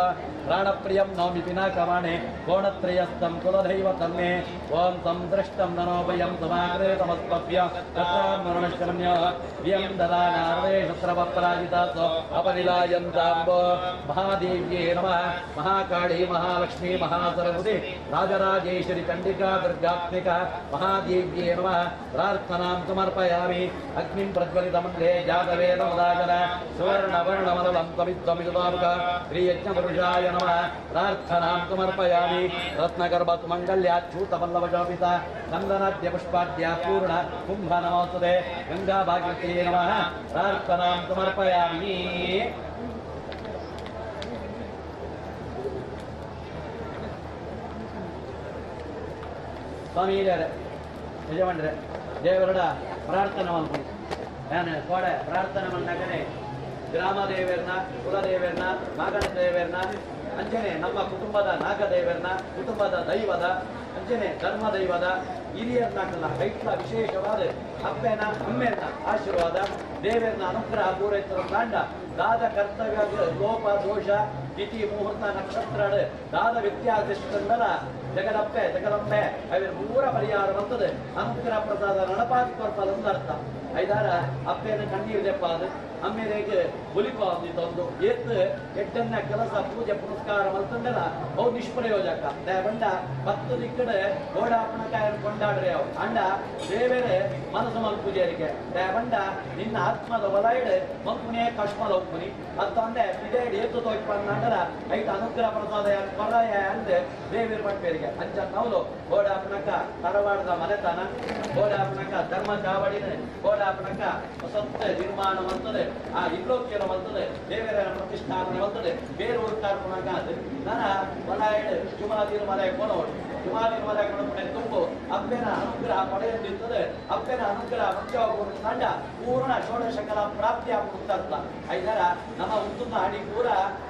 S2: प्राणप्रियं नौमि पिनाकवाणे कोणत्रयस्थं कुलदैवतं मे। ॐ संदृष्टं ननोभयं समाकृतमस्मभ्य तत्रामरणशरण्यः व्यं ददानार्वे शत्रवपराजितासो अपनिलायन्ताम्बो। महादेव्ये नमः। महाकाली महालक्ष्मी महासरस्वती राजराजेश्वरी चण्डिका दुर्गात्मिका महादेव्ये नमः प्रार्थनां समर्पयामि। अग्निं प्रज्वलितमण्डले जातवेदमुदाजन सुवर्णवर्णमदलं तमित्वमिदुतामुख श्रीयज्ञपुरुषाय नमः प्रार्थनां समर्पयामि। रत्नगर्भसुमङ्गल्याच्छूतपल्लवशोभिता चन्दनाद्यपुष्पाद्या पूर्ण कुम्भ नमोस्तुते। गङ्गाभागवत्यै नमः प्रार्थनां समर्पयामि। ಸ್ವಾಮಿ ಯಜಮಾನ್ರೆ ದೇವರಡ ಪ್ರಾರ್ಥನೆ ಮಾಡ್ಕೊಂಡು ನಾನು ಕೋಡೆ ಪ್ರಾರ್ಥನೆ ಮಾಡಿದಾಗನೆ ಗ್ರಾಮ ದೇವರನ್ನ ಕುಲದೇವರನ್ನ ಮಾಗಣ ದೇವರನ್ನ ಅಂಚನೆ ನಮ್ಮ ಕುಟುಂಬದ ನಾಗದೇವರನ್ನ ಕುಟುಂಬದ ದೈವದ ಅಂಚನೆ ಧರ್ಮ ದೈವದ ಹಿರಿಯರ್ನಾಕಲ್ಲ ಐಟ್ಲ ವಿಶೇಷವಾದ ಅಪ್ಪೆನ ಅಮ್ಮೆನ ಆಶೀರ್ವಾದ ದೇವರನ್ನ ಅನುಗ್ರಹ ಪೂರೈತರ ತಾಂಡ ದಾದ ಕರ್ತವ್ಯ ಲೋಪ ದೋಷ ತಿಥಿ ಮುಹೂರ್ತ ನಕ್ಷತ್ರ ದಾದ ವ್ಯತ್ಯಾಸ ಜಗದಪ್ಪೆ ಜಗದಂಬೆ ಅವಿರ ಪೂರ ಪರಿಹಾರ ಬರ್ತದೆ ಅನುಗ್ರಹ ಪ್ರಸಾದ ನಡಪಾತಿ ಕೊರ್ಪದಂದು ಅರ್ಥ. ಐದಾರ ಅಪ್ಪೆನ ಕಣ್ಣೀರು ದೆಪ್ಪಾದು ಅಮ್ಮೇರೆಗೆ ಬುಲಿಪ ತಂದು ಏತ್ ಎಡ್ಡನ್ನ ಕೆಲಸ ಪೂಜೆ ಪುನಸ್ಕಾರ ಮಲ್ತಂಡಲ ಅವು ನಿಷ್ಪ್ರಯೋಜಕ. ಬಂಡ 10 ದಿಕ್ಕಡೆ ಗೋಡಾಪಣಕಾಯ ಕೊಂಡಾಡ್ರೆ ಅವು ಅಂಡ ದೇವೇರೆ ಮನಸ್ಸು ಮಲ್ ಪೂಜೆರಿಗೆ ಬಂಡ ನಿನ್ನ ಆತ್ಮದ ಒಲೈಡ್ ಮಂಕುನೇ ಕಶ್ಮಲ ಒಪ್ಪುನಿ ಅತ್ತಂದೆ ಇದೇ ಏತು ತೋಯ್ಪಂಡಲ ಐತ ಅನುಗ್ರಹ ಪ್ರಸಾದ ಪರಾಯ ಅಂದೆ ದೇವೇರು ಪಟ್ಪೇರಿಗೆ ಅಂಚ ನಾವು ಗೋಡಾಪಣಕ ತರವಾಡದ ಮನೆತನ ಗೋಡಾಪಣಕ ಧರ್ಮ ಚಾವಡಿನ ಗೋಡಾಪಣಕ ಸತ್ತ ನಿರ್ಮಾಣ ಬರ್ತದೆ ಆ ಇಲ್ಲೋಕ್ಯನ ಬರ್ತದೆ ದೇವರ ಪ್ರತಿಷ್ಠಾಪನೆ ಬರ್ತದೆ ಬೇರೆ ಊರ್ಕಾರ್ಪಣಕ ನನ್ನ ಮಲಾಯಡ್ ಜುಮಾದಿರ ಮಲಯ ಕೊನೋಡು ಜುಮಾದಿರ ಮಲಯ ಕೊನಪಡೆ ತುಂಬು ಅಪ್ಪೆನ ಅನುಗ್ರಹ ಪಡೆಯದಿರ್ತದೆ ಅಪ್ಪೆನ ಅನುಗ್ರಹ ಮುಖ್ಯವಾಗುವ ತಂಡ ಪೂರ್ಣ ಷೋಡಶಕಲ ಪ್ರಾಪ್ತಿ ಆಗುತ್ತಂತ. ಐದರ ನಮ್ಮ ಉತ್ತಮ ಅಡಿ ಪೂರ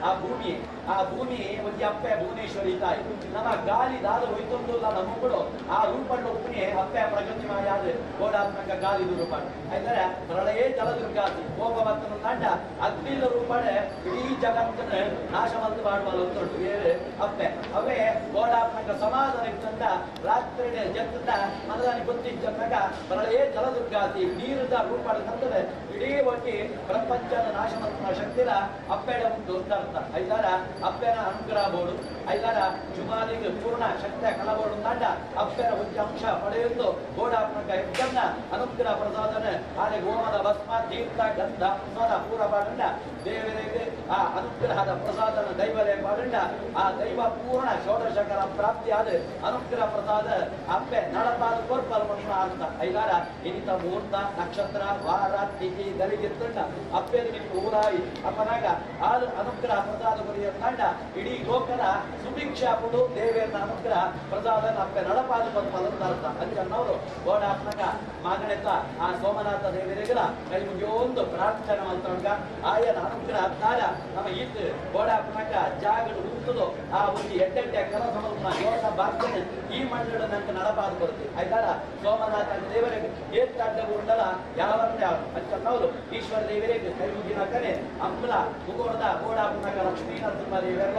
S2: ಆ ಭೂಮಿ ಆ ಭೂಮಿ ಒಂದು ಅಪ್ಪೆ ಭುವನೇಶ್ವರಿ ತಾಯಿ ನಮ್ಮ ಗಾಳಿ ದಾದ ಹೋಯ್ತೊಂದುಲ್ಲ ನಮ್ಮಗಳು ಆ ರೂಪಣ್ಣ ಒಪ್ಪನೆ ಅಪ್ಪೆ ಪ್ರಗತಿ ಮಾಯಾದ ಗೋಡಾತ್ಮಕ ಗಾಳಿ ರೂಪಾಣ ಐದರ ಪ್ರಳಯೇ ಜಲದುರ್ಗಾತಿ ಕೋಪವತ್ತನ ತಂಡ ಅಗ್ನಿಲ್ಲ ರೂಪಾಣೆ ಇಡೀ ಜಗತ್ತನ್ನು ನಾಶ ಮಂತು ಮಾಡುವ ಬೇರೆ ಅಪ್ಪೆ ಅವೇ ಗೋಡಾತ್ಮಕ ಸಮಾಧಾನ ಇತ್ತಂದ ರಾತ್ರಿ ಜತ್ತಂದ ಮನದಾನಿ ಗೊತ್ತಿದ್ದಾಗ ಪ್ರಳಯೇ ಜಲದುರ್ಗಾತಿ ನೀರದ ರೂಪಾಣ ತಂದದೆ ಇಡೀ ಒಟ್ಟಿ ಪ್ರಪಂಚದ ನಾಶ ಮಂತ್ರ ಶಕ್ತಿಲ ಅಪ್ಪೆಡ ಉಂಟು ಅಂತ ಅರ್ಥ. ಐದಾರ ಅಪ್ಪೆನ ಅನುಗ್ರಹ ಬೋಡು ಐದಾರ ಜುಮಾದಿಗೆ ಪೂರ್ಣ ಶಕ್ತಿಯ ಕಲಬೋಡು ತಂಡ ಅಪ್ಪೆನ ಒಂದು ಅಂಶ ಪಡೆಯುವುದು ಗೋಡಾತ್ಮಕ ಯಜ್ಞ ಅನುಗ್ರಹ ಪ್ರಸಾದನ ಆನೆ ಗೋಮದ ಭಸ್ಮ ತೀರ್ಥ ಗಂಧ ಪ್ರಸಾದ ಪೂರ ಪಾಡಂಡ ದೇವರಿಗೆ ಆ ಅನುಗ್ರಹದ ಪ್ರಸಾದನ ದೈವರೇ ಪಾಡಂಡ ಆ ದೈವ ಪೂರ್ಣ ಷೋಡಶಕರ ಪ್ರಾಪ್ತಿಯಾದ ಅನುಗ್ರಹ ಪ್ರಸಾದ ಅಪ್ಪೆ ನಡಪಾದ ಕೊರ್ಪಲ್ ಮನುಷ್ಯ ಅರ್ಥ. ಐದಾರ ಇನಿತ ಮುಹೂರ್ತ ನಕ್ಷತ್ರ ವಾರ ತಿಥಿ ದಲಿಗಿತ್ತಂಡ ಅಪ್ಪೆ ನಿಮಗೆ ಊರಾಯಿ ಅಪ್ಪನಾಗ ಆದ ಅನುಗ್ರಹ ಪ್ರಸಾದ ಬರೆಯ ತಂಡ ಇಡೀ ಲೋಕದ ಸುಭಿಕ್ಷಾ ಕೊಡು ದೇವೇರ್ನ ಅನುಗ್ರಹ ಪ್ರಸಾದನ ಅಪ್ಪೆ ನಡಪಾದ ಕೊರ್ಪಲ್ ಅಂತ ಅರ್ಥ. ಅಂಚನ್ನವರು ಗೋಡಾತ್ಮಕ ಮಾಗಣೆತ ಆ ಸೋಮನಾಥ ದೇವರಿಗೆಲ್ಲ ಕೈ ಮುಗಿಯೊಂದು ಪ್ರಾರ್ಥನೆ ಮಾಡ್ತೊಂಡ ಆಯನ ಅನುಗ್ರಹ ತಾರ ನಮ್ಮ ಈತ ಗೋಡಾತ್ಮಕ ಜಾಗಡು ಉಂಟುದು ಆ ಒಂದು ಎಡ್ಡೆಡ್ಡೆ ಕೆಲಸ ಯೋಸ ಬಾಗ್ಯನ ಈ ಮಂಡಳ ನಂಗೆ ನಡಪಾದ ಕೊಡ್ತೀವಿ. ಆಯ್ತಾರ ಸೋಮನಾಥ ದೇವರಿಗೆ ಏತ್ತಾಡ್ಡ ಉಂಡಲ ಯಾವಂತೆ ಅಂಚನ್ನವರು ಈಶ್ವರ ದೇವರಿಗೆ ಕೈ ಮುಗಿನಕನೆ ಅಂಬಲ ಮುಗೋಡದ ಗೋಡಾತ್ಮಕ ಲಕ್ಷ್ಮೀ ನರಸಿಂಹ ದೇವರೆಲ್ಲ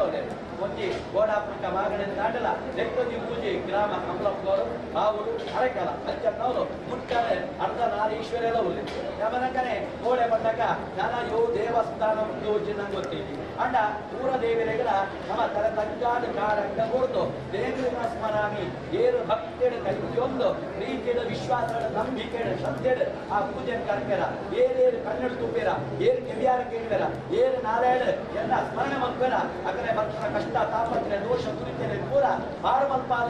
S2: ಒಂಜಿ ಗೋಡಾತ್ಮಕ ಮಾಗಣೆ ದಾಂಡಲ ಲೆಕ್ಕದಿ ಪೂಜೆ ಗ್ರಾಮ ಅಂಬಲಪ್ಪನವರು ಬಾವುಡು ಅರೆಕಲ ಅಂಚನ್ನವರು ಮುಟ್ಟಾರೆ ಅರ್ಧ ನಾರೀಶ್ವರೆಲ್ಲ ಉಳ್ಳಿ ಯಮನಕನೆ ಗೋಡೆ ಬಂದಾಗ ನಾನಾ ಯೋ ದೇವಸ್ಥಾನ ಉಂಟು ನಂಗೆ ಗೊತ್ತೀವಿ. ಅಂಡ ಪೂರ ದೇವರೆಗಳ ನಮ್ಮ ತಲೆ ತಗ್ಗಾದ ಕಾರಂಗ ಕೊಡ್ತು ದೇವರ ಸ್ಮರಾಮಿ ಏರು ಭಕ್ತಿಡು ಕೈಯೊಂದು ಪ್ರೀತಿಡು ವಿಶ್ವಾಸದ ನಂಬಿಕೆಡು ಶ್ರದ್ಧೆಡು ಆ ಪೂಜೆ ಕರ್ಪೇರ ಏರೇರು ಕನ್ನಡ ತುಪ್ಪೇರ ಏರು ಕೆವಿಯಾರ ಕೇಳುವೆರ ಏರು ನಾರಾಯಣ ಎಲ್ಲ ಸ್ಮರಣೆ ಮಲ್ಪೇರ ಅಕಲೆ ಭಕ್ತರ ಕಷ್ಟ ತಾಪತ್ರೆ ದೋಷ ದುರಿತರೆ ಪೂರ ಆರು ಮಲ್ಪಾದ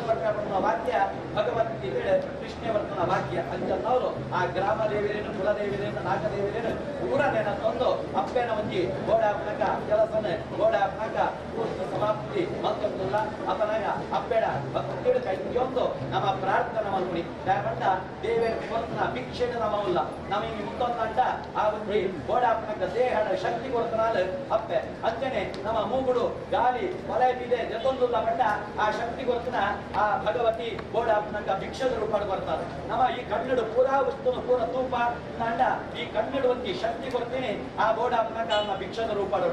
S2: ವಾಕ್ಯ ಭಗವದ್ಗೀತೆ ಕೃಷ್ಣವರ್ತನ ವಾಕ್ಯ ಅಂಚನ್ನವರು ಆ ಗ್ರಾಮ ದೇವರೇನು ಕುಲದೇವರೇನು ನಾಗದೇವರೇನು ಪೂರ ನೆನತೊಂದು ಅಪ್ಪೇನ ಒಂಜಿ ಗೋಡಾಪ್ನಕ ಕೆಲಸನೆ ಗೋಡಾಪ್ನಕ ಪೂರ್ಣ ಸಮಾಪ್ತಿ ಮತ್ತೊಂದಿಲ್ಲ ಅಪನಾಗ ಅಪ್ಪೇಡ ಭಕ್ತಿಡು ಕೈಯೊಂದು ನಮ್ಮ ಪ್ರಾರ್ಥನೆ ಮಲ್ಪುಣಿ ದಾಯಪಂಡ ದೇವೇರ ಕೊರ್ತನ ಭಿಕ್ಷೆಡು ನಮವುಲ್ಲ ನಮಗೆ ಮುತ್ತೊಂದಂಡ ಆ ಒಂಜಿ ಗೋಡಾಪ್ನಕ ದೇಹದ ಶಕ್ತಿ ಕೊರ್ತನಾಲ ಅಪ್ಪೆ ಅಂಚನೆ ನಮ್ಮ ಮೂಗುಡು ಗಾಲಿ ಕೊಲೆ ಬಿದೆ ಜೊತೊಂದುಲ್ಲ ಪಂಡ ಆ ಶಕ್ತಿ ಕೊರ್ತನ ಆ ಭಗವತಿ ಗೋಡಾಪ್ನಕ ಭಿಕ್ಷದ ರೂಪಾಡು ಕೊಡ್ತಾರೆ. ನಮ್ಮ ಈ ಕನ್ನಡ ಪೂರಾ ವಸ್ತು ಪೂರ ತೂಪ ಅಂಡ ಈ ಕನ್ನಡ ಒಂಜಿ ಶಕ್ತಿ ಕೊಡ್ತೀನಿ ಆ ಬೋಡಾಪ್ನಕ ಭಿಕ್ಷದ ರೂಪಾಡು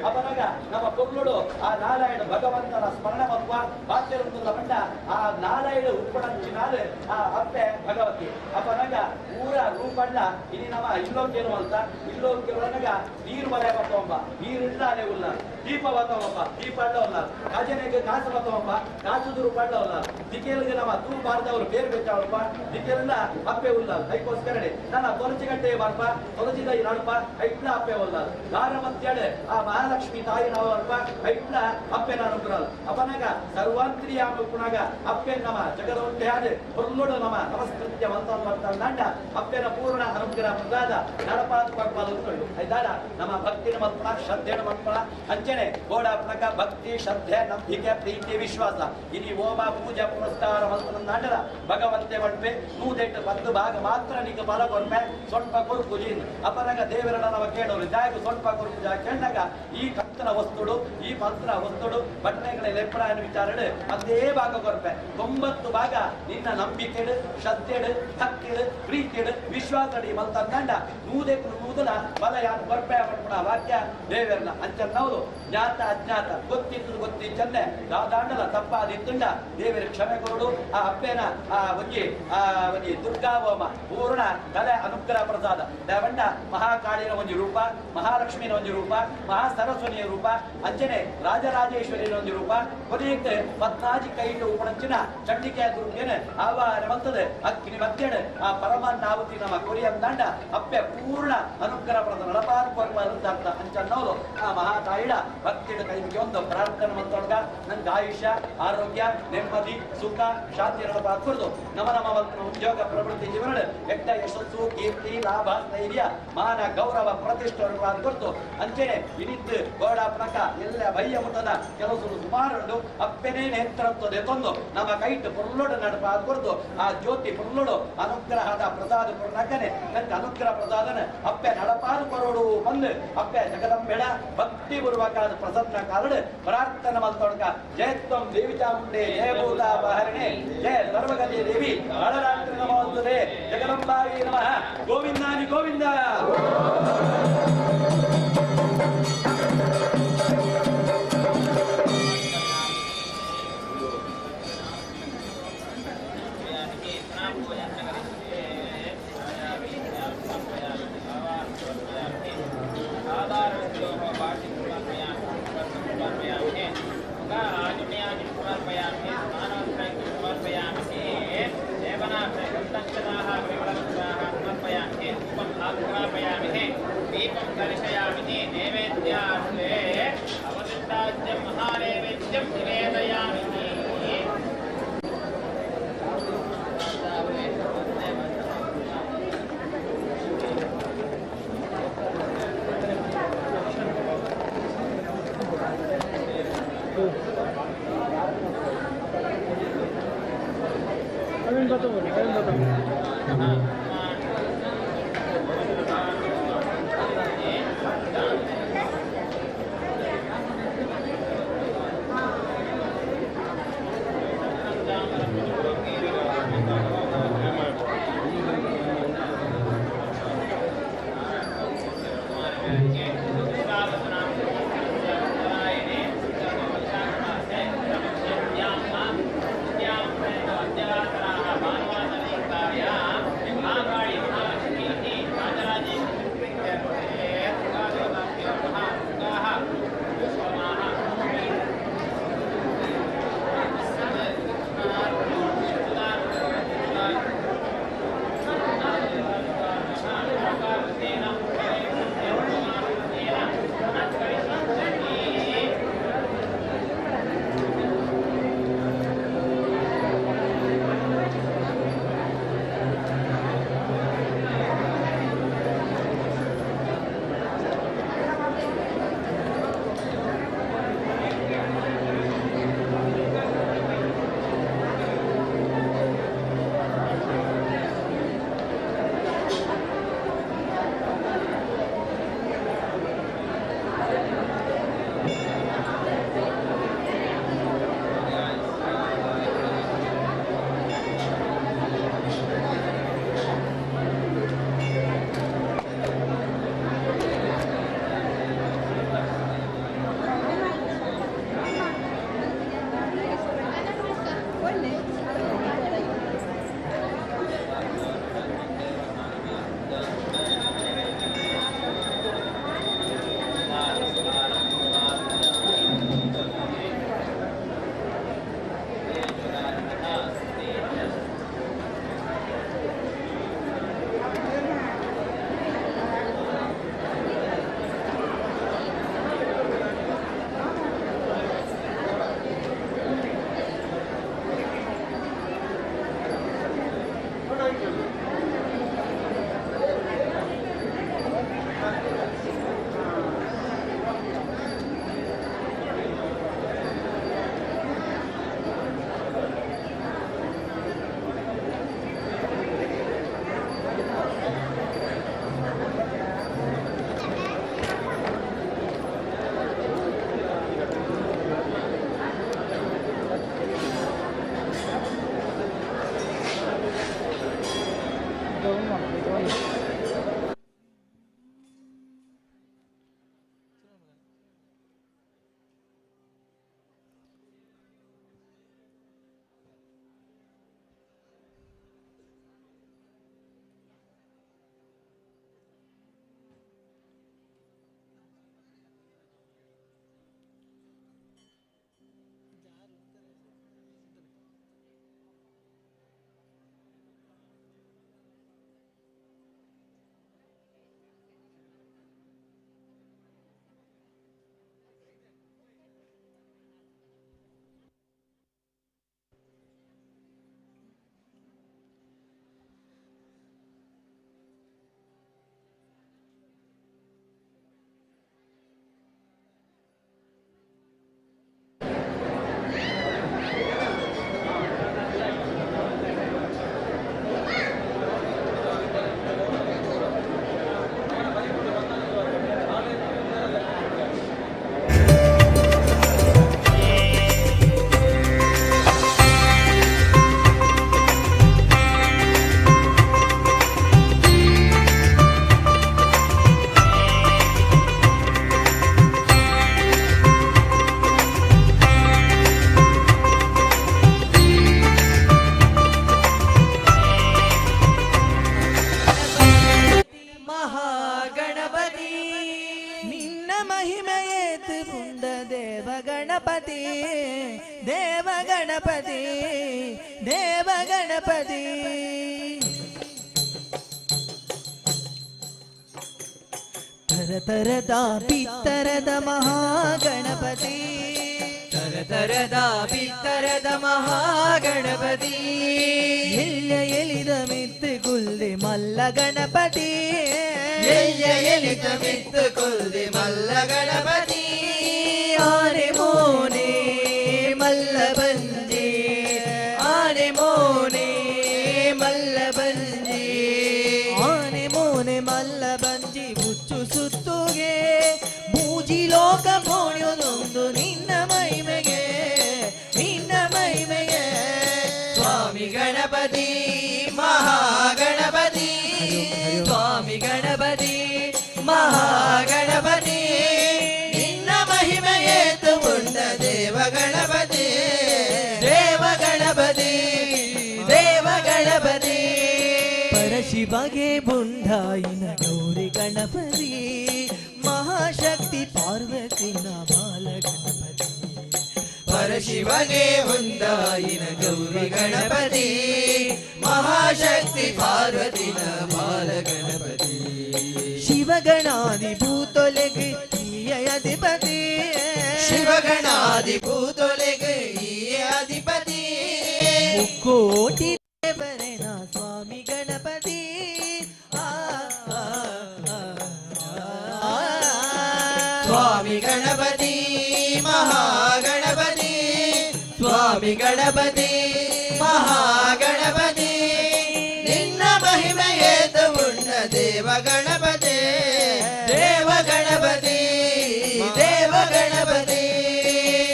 S2: ಅಪನಾಗ ನಮ್ಮ ಪೊರ್ಲುಡು ಆ ನಾರಾಯಣ ಭಗವಂತನ ಸ್ಮರಣೆ ಮಲ್ಪ ಬಾತ್ಯರುಂದುಲ್ಲ ಪಂಡ ಆ ನಾರಾಯಣ ಉಪ್ಪಡಂಚಿನಾಲ್ ಆ ಅಪ್ಪೆ ಭಗವತಿ ಅಪನಾಗ ಊರ ರೂಪಣ್ಣ ಇನಿ ನಮ್ಮ ಇಲ್ಲೋಕೇನು ಅಂತ ಇಲ್ಲೋಕೆ ಒಳಗ ನೀರು ಬಲೆ ಬತ್ತವಂಬ ನೀರು ಇಲ್ಲಾನೆ ಉಲ್ಲ ದೀಪ ಬತ್ತವಂಬ ದೀಪ ಅಲ್ಲ ಖಜನೆಗೆ ಕಾಸು ಬತ್ತವಂಬ ಕಾಸು ರೂಪಣ್ಣ ಉಲ್ಲ ದಿಕ್ಕೆಲ್ಗೆ ನಮ್ಮ ತೂ ಬಾರದವರು ಬೇರೆ ಬೆಚ್ಚಾವಪ್ಪ ದಿಕ್ಕೆಲ್ಲ ಅಪ್ಪೆ ಉಲ್ಲ ಅದಕ್ಕೋಸ್ಕರನೆ ನನ್ನ ತೊಲಚಿಗಟ್ಟೆ ಬರ್ಪ ತೊಲಚಿದ ನಡಪ ಐಟ್ಲ ಅಪ್ಪೆ ಉಲ್ಲ ದಾರ ಮತ್ತೇಳೆ ಆ ಮಹಾಲಕ್ಷ್ಮಿ ತಾಯಿ ನಾವು ಅಲ್ಪ ಐಟ್ಲ ಅಪ್ಪೆ ನಾನು ಅಪನಾಗ ಸರ್ವಾಂತ್ರಿಯಾಮ ಪುಣಗ ಅಪ್ಪೆ ನಮ ಜಗದೊಂಟೆಯಾದ ಹೊರ್ಲುಡು ನಮ ನಮಸ್ಕೃತ್ಯ ಮಂತ ಅಪ್ಪೆನ ಪೂರ್ಣ ಅನುಗ್ರಹ ಪ್ರಸಾದ ನಡಪಾದ ಪಡ್ಪಾಲು ಐದಾರ ನಮ್ಮ ಭಕ್ತಿನ ಮಲ್ಪಣ ಶ್ರದ್ಧೆನ ಮಲ್ಪಣ ಅಂಚನೆ ಗೋಡಾಪ್ನಕ ಭಕ್ತಿ ಶ್ರದ್ಧೆ ನಂಬಿಕೆ ಪ್ರೀತಿ ವಿಶ್ವಾಸ ಇನಿ ಹೋಮ ಪೂಜೆ ಪುರಸ್ಕಾರ ಮಲ್ಪನ ಭಗವಂತೆ ಬಂಡ್ಪೆ ನೂದೆಟ್ಟು ಪತ್ತು ಭಾಗ ಮಾತ್ರ ನಿಗ ಬಲ ಕೊರ್ಪೆ ಸ್ವಲ್ಪ ಕೊರ್ಪು ಜೀನ್ ಅಪನಾಗ ದೇವರನ್ನ ನವ ಕೇಳೋರು ಜಾಗ ಸ್ವಲ್ಪ ಕೊರ್ಪು ಜಾಗ ಕೇಳಾಗ ಈ ಕತ್ತನ ವಸ್ತುಡು ಈ ಮಂತ್ರ ವಸ್ತುಡು ಬಟ್ಟೆಗಳ ಲೆಪ್ಪಡ ವಿಚಾರಡು ಅದೇ ಭಾಗ ಕೊರ್ಪೆ 90 ಭಾಗ ನಿನ್ನ ನಂಬಿಕೆಡು ಶ್ರದ್ಧೆಡು ಭಕ್ತಿಡು ಪ್ರೀತಿಡು ವಿಶ್ವಾಸಡಿ ಮಲ್ತಂಡ ನೂದೆಕ್ಕು ನೂದಲ ಬಲ ಯಾರು ಕೊರ್ಪೆ ಪಡ್ಪಣ ವಾಕ್ಯ ದೇವರನ್ನ ಅಂಚನ್ನವರು ಜ್ಞಾತ ಅಜ್ಞಾತ ಗೊತ್ತಿತ್ತು ಗೊತ್ತಿಚ್ಚಂದೆ ದಾದಾಂಡಲ ತಪ್ಪಾದಿತ್ತುಂಡ ದೇವರ ಕ್ಷಮೆ ಕೊರಡು ಆ ಅಪ್ಪೇನ ಆ ಒಂಜಿ ದುರ್ಗಾ ಹೋಮ ಪೂರ್ಣ ತಲೆ ಅನುಗ್ರಹ ಪ್ರಸಾದ ದೇವಂಡ ಮಹಾಕಾಳಿನ ಒಂಜಿ ರೂಪ ಮಹಾಲಕ್ಷ್ಮಿನ ಒಂಜಿ ರೂಪ ಮಹಾ ಸರಸ್ವತಿಯ ರೂಪ ಅಂಚನೆ ರಾಜರಾಜೇಶ್ವರಿನ ಒಂಜಿ ರೂಪ ಕೊನೆಗೆ ಪದ್ನಾಜಿ ಕೈಟು ಉಪಣಂಚಿನ ಚಂಡಿಕೆಯ ದುರ್ಗೇನ ಆವಾರ ಮಂತದೆ ಅಗ್ನಿ ಮಧ್ಯಣ ಆ ಪರಮಾನ್ನಾವತಿ ನಮ್ಮ ಕೊರಿಯ ದಂಡ ಅಪ್ಪೆ ಪೂರ್ಣ ಅನುಗ್ರಹ ಪ್ರದ ನಡಪಾರು ಕೊರ್ಪ ಅಂಚನ್ನವರು ಆ ಮಹಾತಾಯಿಡ ಭಕ್ತಿಡ ಕೈಗೆ ಒಂದು ಪ್ರಾರ್ಥನೆ ಮಂತೊಳಗ ನನ್ಗೆ ಆಯುಷ್ಯ ಆರೋಗ್ಯ ನೆಮ್ಮದಿ ಸುಖ ಶಾಂತಿ ನಡಪಾಕುರ್ದು ನಮ್ಮ ನಮ್ಮ ಉದ್ಯೋಗ ಪ್ರವೃತ್ತಿ ಜೀವನ ಎಟ್ಟ ಯಶಸ್ಸು ಕೀರ್ತಿ ಲಾಭ ಸ್ಥೈರ್ಯ ಮಾನ ಗೌರವ ಪ್ರತಿಷ್ಠೆ ಕೊರ್ತು ಅಂಚನೆ ಇನಿದ್ದು ಗೋಡಾಪ್ನಕ ಎಲ್ಲ ಬಯ್ಯ ಮುಟ್ಟದ ಕೆಲವು ಸುಮಾರು ಅಪ್ಪೆನೇ ನೇತೃತ್ವದ ತಂದು ನಮ್ಮ ಕೈಟು ಪುರ್ಲೋಡು ನಡಪ ಕೊರ್ದು ಆ ಜ್ಯೋತಿ ಪುರ್ಲೋಡು ಅನುಗ್ರಹದ ಪ್ರಸಾದ ಕೊರ್ನಕನೆ ನನ್ಗೆ ಅನುಗ್ರಹ ಪ್ರಸಾದನ ಅಪ್ಪೆ ನಡಪಾದು ಕೊರೋಡು ಬಂದು ಅಪ್ಪೆ ಜಗದಂಬೆಡ ಭಕ್ತಿ ಪೂರ್ವಕಾದ ಪ್ರಸನ್ನ ಕಾಲಡು ಪ್ರಾರ್ಥನೆ ಮಲ್ತೊಡಕ ಜಯತ್ವಂ ದೇವಿ ಚಾಮುಂಡೆ ಜಯ ಭೂತ ಬಹರಣೆ ಜಯ ಸರ್ವಗತಿ ದೇವಿ ಕಾಳರಾತ್ರಿ ನಮೋಸ್ತುತೆ ಜಗದಂಬಾಯಿ ನಮಃ ಗೋವಿಂದಾನಿ ಗೋವಿಂದ.
S7: Yeah.
S6: ದೇವ ಗಣಪತಿ, ದೇವ ಗಣಪತಿ. ತರತರದ ಪಿತ್ತರದ ಮಹಾಗಣಪತಿ,
S7: ತರತರದ ಪಿತ್ತರದ ಮಹಾಗಣಪತಿ.
S6: ಎಲ್ಲ ಎಲಿದ ಮಿತ್ತು ಕುಲ್ದೆ ಮಲ್ಲ ಗಣಪತಿ,
S7: ಎಲ್ಲ ಎಲಿದ ಮಿತ್ತು ಕುಲ್ದೆ ಮಲ್ಲ ಗಣಪತಿ.
S6: ಆನೆ ಮೋನೆ ಮಲ್ಲ ಬಂಜೆ,
S7: ಆನೆ ಮೋನೆ ಮಲ್ಲ ಬಂಜೆ,
S6: ಆನೆ ಮೋನೆ ಮಲ್ಲ ಬಂಜಿ ಹುಚ್ಚು ಸುತ್ತುಗೆ ಮೂಜಿ ಲೋಕ ಪೋಣಿಯೊಂದು ನಿನ್ನ ಮಹಿಮೆಗೆ, ನಿನ್ನ ಮಹಿಮೆಗೆ.
S7: ಸ್ವಾಮಿ ಗಣಪತಿ ಮಹಾಗಣಪತಿ, ಸ್ವಾಮಿ ಗಣಪತಿ ಮಹಾಗಣಪತಿ, ನಿನ್ನ ಮಹಿಮೆಯೇತು ಉಂಡ ದೇವ ಗಣಪತಿ, ದೇವ ಗಣಪತಿ, ದೇವ ಗಣಪತಿ.
S6: ಪರಶಿವಗೆ ಬುಂಡಾಯಿನ ಗೌರಿ ಗಣಪತಿ, ಮಹಾಶಕ್ತಿ ಪಾರ್ವತಿನ ಬಾಲ ಗಣಪತಿ.
S7: ಪರಶಿವಗೆ ಹೊಂದಾಯಿನ ಗೌರಿ ಗಣಪತಿ, ಮಹಾಶಕ್ತಿ ಪಾರ್ವತಿನ ಬಾಲ ಗಣಪತಿ.
S6: ಶಿವಗಣಾದಿ ಭೂತೊಲೆಗೆ ಈಯ ಅಧಿಪತಿ,
S7: ಶಿವಗಣಾದಿ ಭೂತೊಲೆಗೆ ಈ ಅಧಿಪತಿ.
S6: ಮುಕ್ಕೋಟಿ ದೇವರೆನ ಸ್ವಾಮಿ ಗಣಪತಿ. ಆ, ಆ, ಆ, ಆ.
S7: ಸ್ವಾಮಿ ಗಣಪತಿ ಮಹಾಗಣಪತಿ, ಸ್ವಾಮಿ ಗಣಪತಿ ಮಹಾಗಣಪತಿ, ನಿನ್ನ ಮಹಿಮೆಯೇತು ಉಂಡ ದೇವ ಗಣಪತಿ, ದೇವ ಗಣಪತಿ, ದೇವ ಗಣಪತಿ.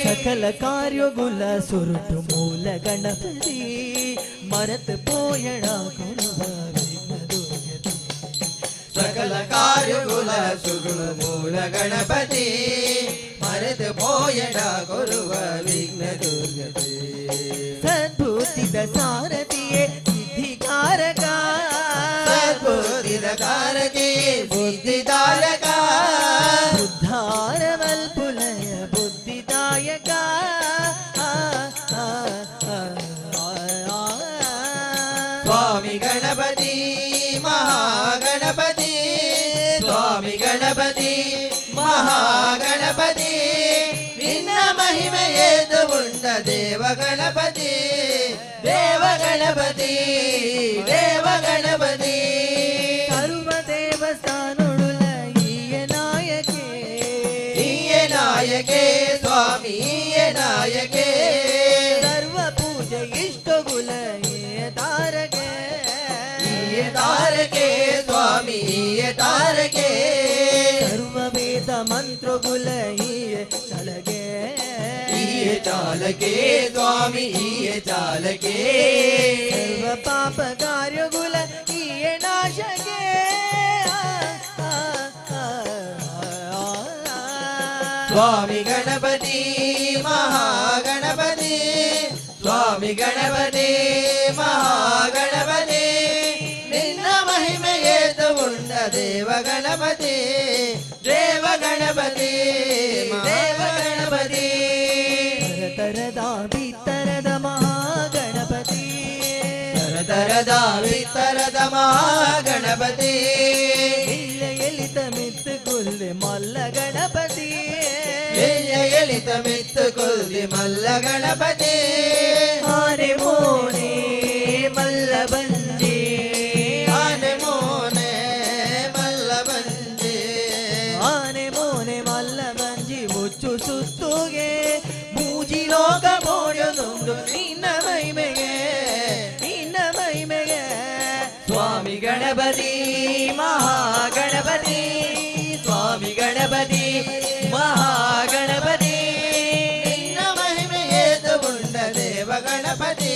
S6: ಸಕಲ ಕಾರ್ಯಗುಲ ಸುರುಟು ಮೂಲ ಗಣಪತಿ, ಮರತ್ ಪೋಯಣ ಕೊಡುವ ವಿಘ್ನ ದುರ್ಗತಿ.
S7: ಸಕಲ ಕಾರ್ಯಗುಲ ಸುಗುಣ ಮೂಲ ಗಣಪತಿ, ಮರೆತು ಪೋಯಣ ಕೊರುವ ವಿಘ್ನ ದುರ್ಗತಿ.
S6: ಸದ್ಬುದ್ಧಿದ ಸಾರಥಿಯೇ ಸಿದ್ಧಿಕಾರಕ,
S7: ಸದ್ಬುದ್ಧಿದ ಕಾರಕಿ ಬುದ್ಧಿದಾರಕ,
S6: ಉದ್ಧಾರ ಮಲ್ಪುಲಯ ಬುದ್ಧಿದಾಯಕ. ಆ, ಆ, ಆ, ಆ, ಆ.
S7: ಸ್ವಾಮಿ ಗಣಪತಿ ಮಹಾಗಣಪತಿ, ಸ್ವಾಮಿ ಗಣಪತಿ ಮಹಾಗಣಪತಿ, ನಿನ್ನ ಮಹಿಮೆಯೇತು ಉಂಡ ದೇವ ಗಣಪತಿ, ದೇವ ಗಣಪತಿ, ದೇವ ಗಣಪತಿ.
S6: ಸರ್ವ ದೇವಸ್ಥಾನೊಳುಲ ಈಯ ನಾಯಕೇ,
S7: ಈಯ ನಾಯಕೇ ಸ್ವಾಮಿ ಈಯ ನಾಯಕೇ,
S6: ಸರ್ವ ಪೂಜೆ ಇಷ್ಟಗುಲ ಈಯ ತಾರಕೆ,
S7: ಈಯ ತಾರಕೆ ಸ್ವಾಮಿ ಈಯ ತಾರಕೆ,
S6: ಸರ್ವ ವೇದ ಮಂತ್ರಗುಲ ಈಯ ಚಲಗೆ,
S7: ಈಯ ಚಾಲಕೆ ಸ್ವಾಮಿ ಈಯ ಚಾಲಕೆ,
S6: ಸರ್ವ ಪಾಪ ಕಾರ್ಯಗುಲ ಈಯ ನಾಶಕೆ. ಆ, ಆ, ಆ, ಆ, ಆ.
S7: ಸ್ವಾಮಿ ಗಣಪತಿ ಮಹಾಗಣಪತಿ, ಸ್ವಾಮಿ ಗಣಪತಿ ಮಹಾಗಣಪತಿ, ನಿನ್ನ ಮಹಿಮೆಯೇತು ಉಂಡ ದೇವ ಗಣಪತಿ, ದೇವ ಗಣಪತಿ, ದೇವ ಗಣಪತಿ.
S6: ತರದ ಬಿತ್ತರದ ಮಹಾಗಣಪತಿ,
S7: ತರದ ವಿತರದ ಮಹಾಗಣಪತಿ,
S6: ಇಲ್ಲ ಎಲಿತ ಮಿತ್ತು ಕೊಲ್ಲೆ ಮಲ್ಲ ಗಣಪತಿ,
S7: ಎಲ್ಲಿಯ ಎಲಿತ ಮಿತ್ತು ಕೊಲ್ದಿ ಮಲ್ಲ ಗಣಪತಿ.
S6: ಆನೆ ಮೋನೆ ಮಲ್ಲ ಬಂಜೆ,
S7: ಆನೆ ಮೋನೆ ಮಲ್ಲ ಬಂಜೆ,
S6: ಆನೆ ಮೋನೆ ಮಲ್ಲ ಬಂಜಿ ಮುಚ್ಚು ಸುತ್ತುಗೆ ಮೂಜಿ ಲೋಕ ಮೋಡೊಂದು ನಿನ್ನ ಮಹಿಮೆಗೆ, ನಿನ್ನ ಮಹಿಮೆಗೆ.
S7: ಸ್ವಾಮಿ ಗಣಪತಿ ಮಹಾಗಣಪತಿ, ಸ್ವಾಮಿ ಗಣಪತಿ ಮಹಾಗಣಪತಿ, ನಿನ್ನ ಮಹಿಮೆಯೇತು ಉಂಡ ದೇವ ಗಣಪತಿ,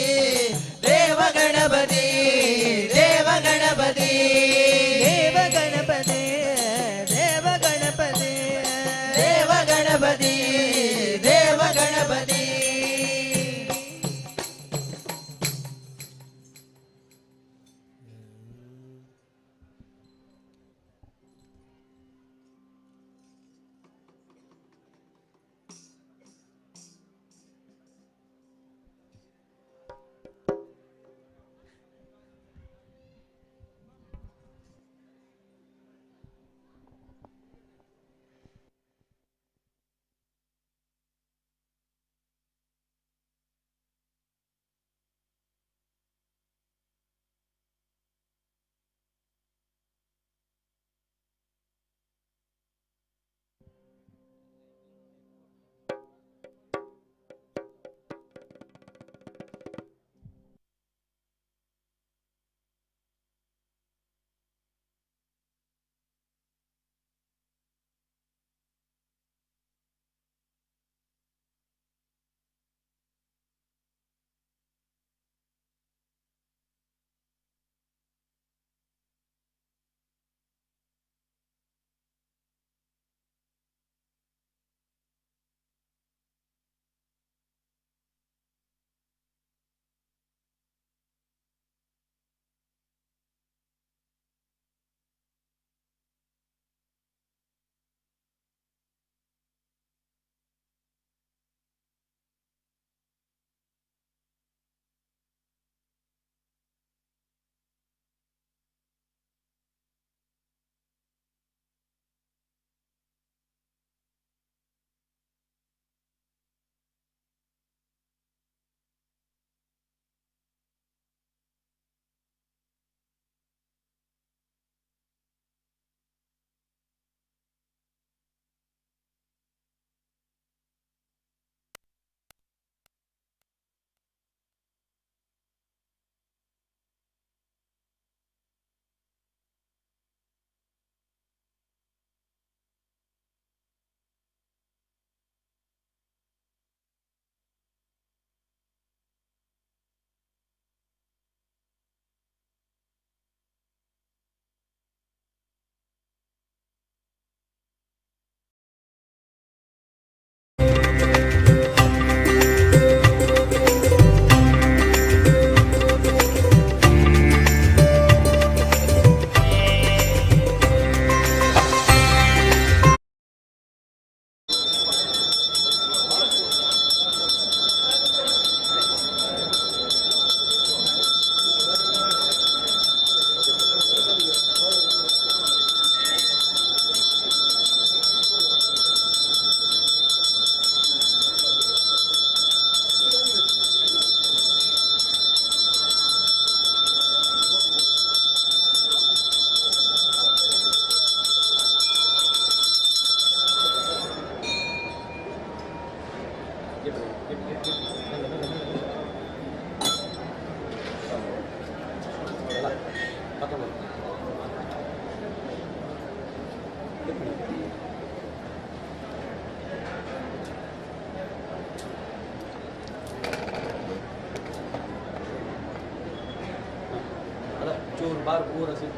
S2: चूर बार पूरा सिर्फ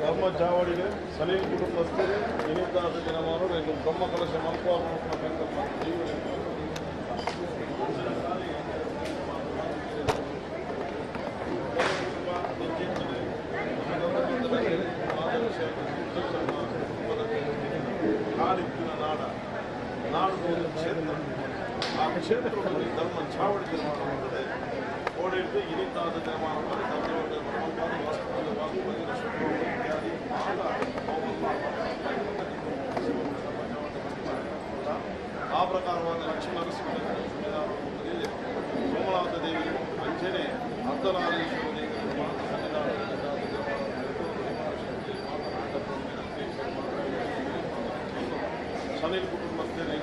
S8: ಧರ್ಮ ಚಾವಡಿಗೆ ಸಲೀಲ್ ಕುಟುಂಬಸ್ಥರು ಇನಿತಾದ ದಿನಮಾನ ಬ್ರಹ್ಮ ಕಲಶ ಮಲ್ಪುವ ನಾಡಿನ ನಾಡ ನಾಡು ಒಂದು ಕ್ಷೇತ್ರ ಆ ಕ್ಷೇತ್ರದಲ್ಲಿ ಧರ್ಮ ಚಾವಡಿ ನಿರ್ಮಾಣ ಮಾಡುತ್ತದೆ ಓಡಿಟ್ಟು ಇನಿತಾದ ನಿರ್ಮಾಣ ಇತ್ಯಾದಿ ಆ ಪ್ರಕಾರವಾದ ಲಕ್ಷ್ಮೀ ನರಸಿಂಹ ಸೋಮನಾಥ ದೇವಿ ಅಂಜನೆ ಅರ್ಧನಾರೀಶ್ವರ ದೇವಿ ಮಾತ ಸನ್ನಿಧಾನ ಸನಿಲ್ ಕುಟುಂಬಸ್ಥರು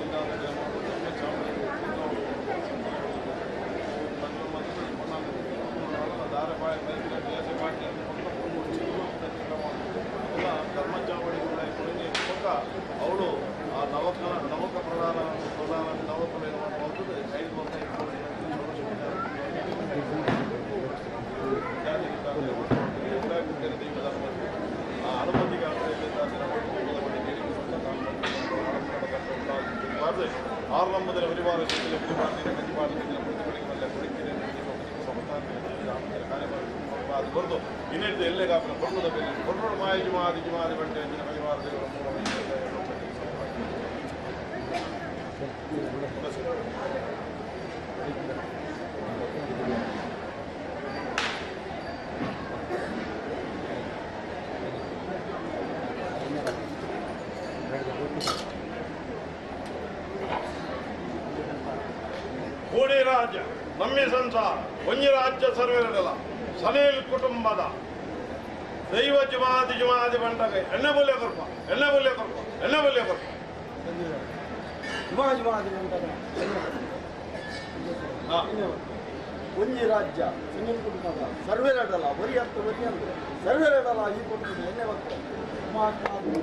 S8: ಅವಳು ಆ ನವಕ ನವಕ ಪ್ರಧಾನ ಪ್ರಧಾನ ನವಕ ಆರಂಭದಲ್ಲಿ ಪರಿವಾರ ಅದು ಬರೆದು ಇನ್ನೆಡ್ದು ಎಲ್ಲೇ ಕಾಪಿನ ಕೊಣ್ಣದ ಬೆಲೆ ಕೊಣ್ಣೋಡು ಮಾಯಿ ಜುಮಾದಿ ಜುಮಾದಿ ಬಂಡೆ ಅಂಚಿನ ಪರಿವಾರ ದೇವರ ಮೂಲ ಕೋಡಿ ರಾಜ್ಯ ನಮ್ಮಿ ಸಂಸಾರ ಒಂಜಿ ರಾಜ್ಯ ಸರ್ವೇರಲ್ಲ ಸನೇಲ್ ಕುಟುಂಬದ ದೈವ ಜುಮಾದಿ ಜುಮಾದಿ ಬಂಡಾಗ ಎಣ್ಣೆ ಬಲ್ಯ ಕೊರ್ಪ ಎಣ್ಣೆ ಬಲ್ಯ ಕೊರ್ಪ ಎಣ್ಣೆ ಬಲ್ಯ ಕೊರ್ಪ
S1: ಜುಮಾ ಜುಮಾದಿ ಬಂಡಾಗ ಒಂಜಿ ರಾಜ್ಯ ಸುನಿಲ್ ಕುಟುಂಬದ ಸರ್ವೇರಡಲ್ಲ ಒರಿ ಅಂತ ಒರಿ ಅಂತ ಸರ್ವೇರಡಲ್ಲ ಈ ಕುಟುಂಬದ ಎಣ್ಣೆ ಭಕ್ತ ಜುಮಾ ಜುಮಾದಿ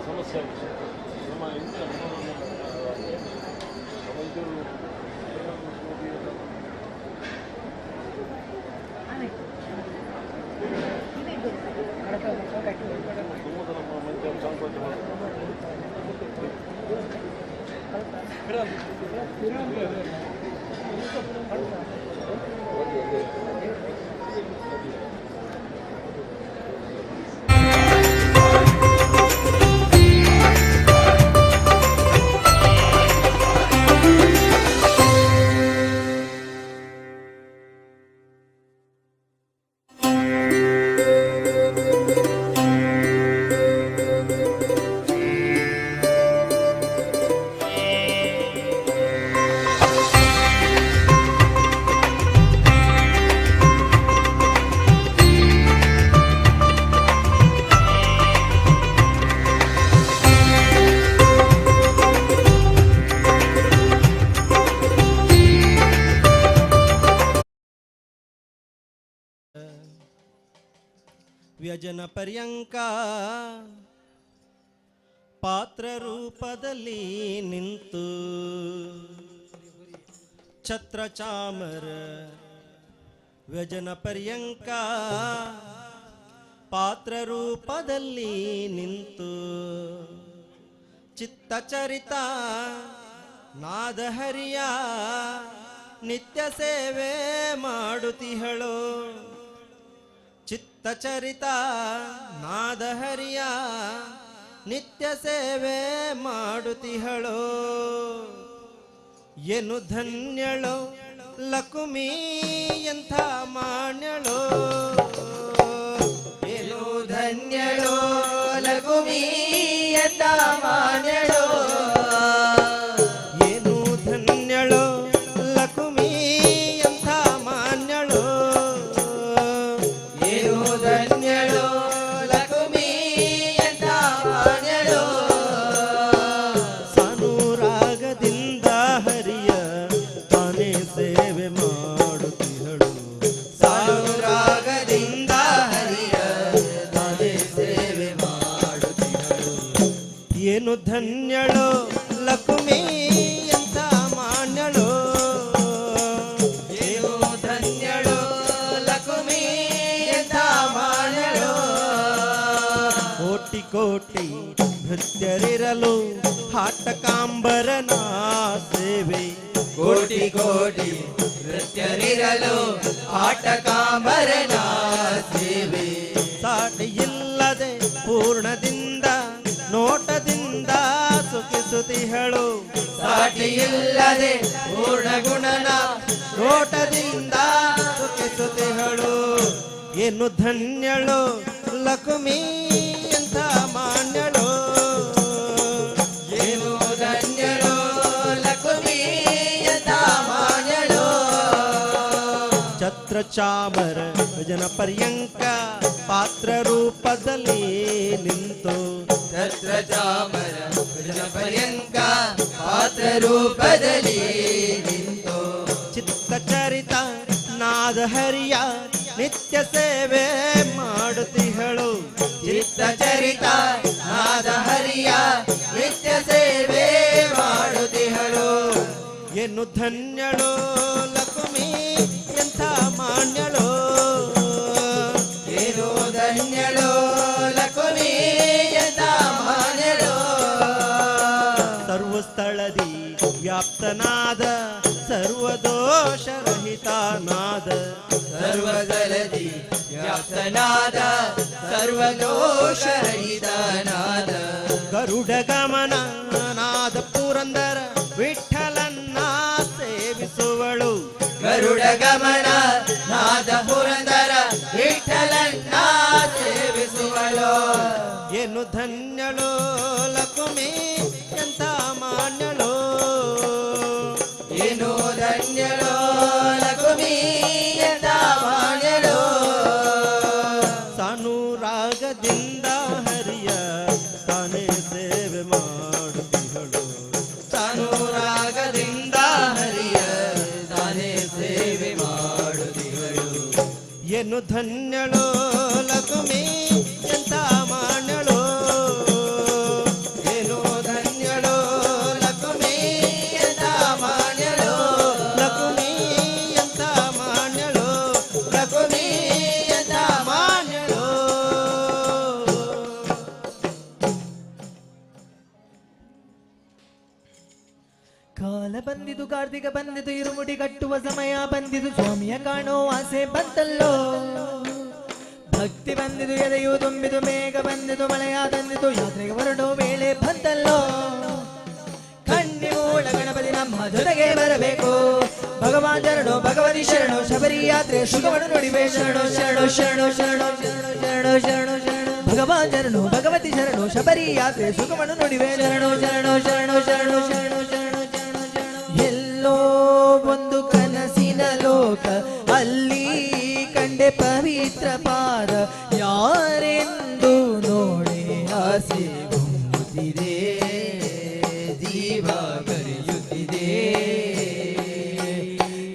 S1: ಸಮಸ್ಯೆ ನಮ್ಮ
S7: ವ್ಯಜನ ಪರ್ಯಂಕ ಪಾತ್ರ ರೂಪದಲ್ಲಿ ನಿಂತು ಛತ್ರಚಾಮರ ವ್ಯಜನ ಪರ್ಯಂಕ ಪಾತ್ರ ರೂಪದಲ್ಲಿ ನಿಂತು ಚಿತ್ತಚರಿತ ನಾದಹರಿಯ ನಿತ್ಯ ಸೇವೆ ಮಾಡುತ್ತಿಹಳು. ಚಿತ್ತಚರಿತ ನಾದಹರಿಯ ನಿತ್ಯ ಸೇವೆ ಮಾಡುತ್ತಿಹಳು. ಏನು ಧನ್ಯಳೋ ಲಕುಮಿ ಎಂಥ ಮಾನ್ಯಳೋ, ಏನು ಧನ್ಯಳೋ ಲಕುಮಿ ಎಂಥ ಮಾನ್ಯಳೋ, ಏನು ಧನ್ಯಳೋ ಲಕುಮಿ ಎಂಥ ಮಾನ್ಯಳೋ, ಏನು ಧನ್ಯಳೋ ಲಕುಮಿ ಎಂಥ ಮಾನ್ಯಳೋ. ಸಾನುರಾಗದಿಂದ ಹರಿಯ ತಾನೇ ಸೇವೆ ಮಾಡುತ್ತಿಹಳು, ಸಾನುರಾಗದಿಂದ ಹರಿಯ ತಾನೇ ಸೇವೆ ಮಾಡುತ್ತಿಹಳು. ಏನು ಧನ್ಯಳೋ ಲಕುಮಿ ಎಂಥ ಮಾನ್ಯಳೋ, ಏನು ಧನ್ಯಳೋ ಲಕುಮಿ ಎಂಥ ಮಾನ್ಯಳೋ. ಕೋಟಿ ಕೋಟಿ ಭೃತ್ಯರಿರಲು ಹಾಟಕಾಂಬರನ ಸೇವೆ,
S6: ಕೋಟಿ ಕೋಟಿ ನೃತ್ಯರಿರಲು ಆಟಕಾಂಬರನ ಸೇವೆ.
S7: ಸಾಟಿ ಇಲ್ಲದೆ ಪೂರ್ಣದಿಂದ ನೋಟದಿಂದ ಸುಖಿಸುತ್ತಿಹಳು,
S6: ಸಾಟಿ ಇಲ್ಲದೆ ಪೂರ್ಣ ಗುಣನ
S7: ನೋಟದಿಂದ ಸುಖಿಸುತ್ತಿಹಳು. ಏನು ಧನ್ಯಳು ಲಕುಮಿ ಎಂಥ ಮಾನ್ಯಳು,
S6: ಏನು ಧನ್ಯಳು ಲಕುಮಿ ಎಂಥ ಮಾನ್ಯಳು.
S7: ಛತ್ರಚಾಮರ ಜನ ಪರ್ಯಂಕ ಪಾತ್ರ ರೂಪದಲ್ಲಿ ನಿಂತು,
S6: ಛತ್ರಚಾಮರ ಜನ ಪರ್ಯಂಕ ಪಾತ್ರ ರೂಪದಲ್ಲಿ ನಿಂತು,
S7: ಚಿತ್ತಚರಿತ ನಾದಹರಿಯ ನಿತ್ಯ ಸೇವೆ ಮಾಡುತ್ತಿಹಳು,
S6: ಚಿತ್ತಚರಿತ ನಾದಹರಿಯ ನಿತ್ಯ ಸೇವೆ ಮಾಡುತ್ತಿಹಳು.
S7: ಏನು ಧನ್ಯಳು ಲಕುಮಿ ಎಂಥ ಮಾನ್ಯಳು,
S6: ಏನು ಧನ್ಯಳು ಲಕುಮಿ ಎಂಥ ಮಾನ್ಯಳು.
S7: ಸರ್ವಸ್ಥಳದಿ ವ್ಯಾಪ್ತನಾದ ಸರ್ವದೋಷರಹಿತನಾದ,
S6: ಸರ್ವದಲದಿ ವ್ಯಾಪ್ತನಾದ ಸರ್ವದೋಷರಹಿತನಾದ,
S7: ಗರುಡ ಗಮನ ನಾದ ಪುರಂದರ ವಿಠಲನ್ನ ಸೇವಿಸುವಳು,
S6: ಗರುಡ ಗಮನ ನಾದ ಪುರಂದರ ವಿಠಲನ್ನ ಸೇವಿಸುವಳು.
S7: ಏನು ಧನ್ಯಳು ಲಕುಮಿ ಎಂಥ ಮಾನ್ಯಳು,
S6: ಏನು ಧನ್ಯಳು ಲಕುಮಿ ಎಂಥ ಮಾನ್ಯಳು.
S7: ಸಾನುರಾಗದಿಂದ ಹರಿಯ ತಾನೇ ಸೇವೆ ಮಾಡುತ್ತಿಹಳು,
S6: ಸಾನುರಾಗದಿಂದ ಹರಿಯ ತಾನೇ ಸೇವೆ ಮಾಡುತ್ತಿಹಳು.
S7: ಏನು ಧನ್ಯಳು ಲಕುಮಿ ಎಂಥ ಮಾನ್ಯಳು,
S6: ಏನು ಧನ್ಯಳು ಲಕುಮಿ ಎಂಥ ಮಾನ್ಯಳು,
S7: ಲಕುಮಿ ಎಂಥ ಮಾನ್ಯಳು,
S6: ಲಕುಮಿ ಎಂಥ
S7: ಮಾನ್ಯಳು.
S6: ಕಾರ್ತಿಕ ಬಂದಿತು, ಇರುಮುಡಿ ಕಟ್ಟುವ ಸಮಯ ಬಂದಿತು, ಸ್ವಾಮಿಯ ಕಾಣೋ ಆಸೆ ಬಂತಲ್ಲೋ. ಭಕ್ತಿ ಬಂದಿತು, ಎದೆಯು ತುಂಬಿತು, ಮೇಘ ಬಂದಿತು, ಮಳೆಯ ತಂದಿತು, ಯಾತ್ರೆಗೆ ಹೊರಡೋ ವೇಳೆ ಬಂತಲ್ಲೋ. ಕಣ್ಣಿಮೂಲ ಗಣಪತಿ ನಮ್ಮ ಜೊತೆಗೆ ಬರಬೇಕು, ಭಗವಾನ್ ಶರಣು ಭಗವತಿ ಶರಣು, ಶಬರಿ ಯಾತ್ರೆ ಸುಖವನ್ನು ನುಡಿವೆ. ಶರಣು ಶರಣು ಶರಣು ಶರಣು ಶರಣು ಶರಣು ಶರಣು ಶರಣು, ಭಗವಾನ್ ಶರಣು ಭಗವತಿ ಶರಣು, ಶಬರಿ ಯಾತ್ರೆ ಸುಖವನ್ನು ನುಡಿವೆ. ಶರಣು ಶರಣು ಶರಣು ಶರಣು ಶರಣು ಶರಣು ಶರಣು ಶರಣು. ಎಲ್ಲೋ ಒಂದು ಕನಸಿನ ಲೋಕ, ಅಲ್ಲಿ ಕಂಡೆ ಪವಿತ್ರ ಪಾದ, ಯಾರೆಂದು ನೋಡೆ ಆಸೆ ಹೊಮ್ಮುತ್ತಿದೆ, ಜೀವ ಕರೆಯುತ್ತಿದೆ.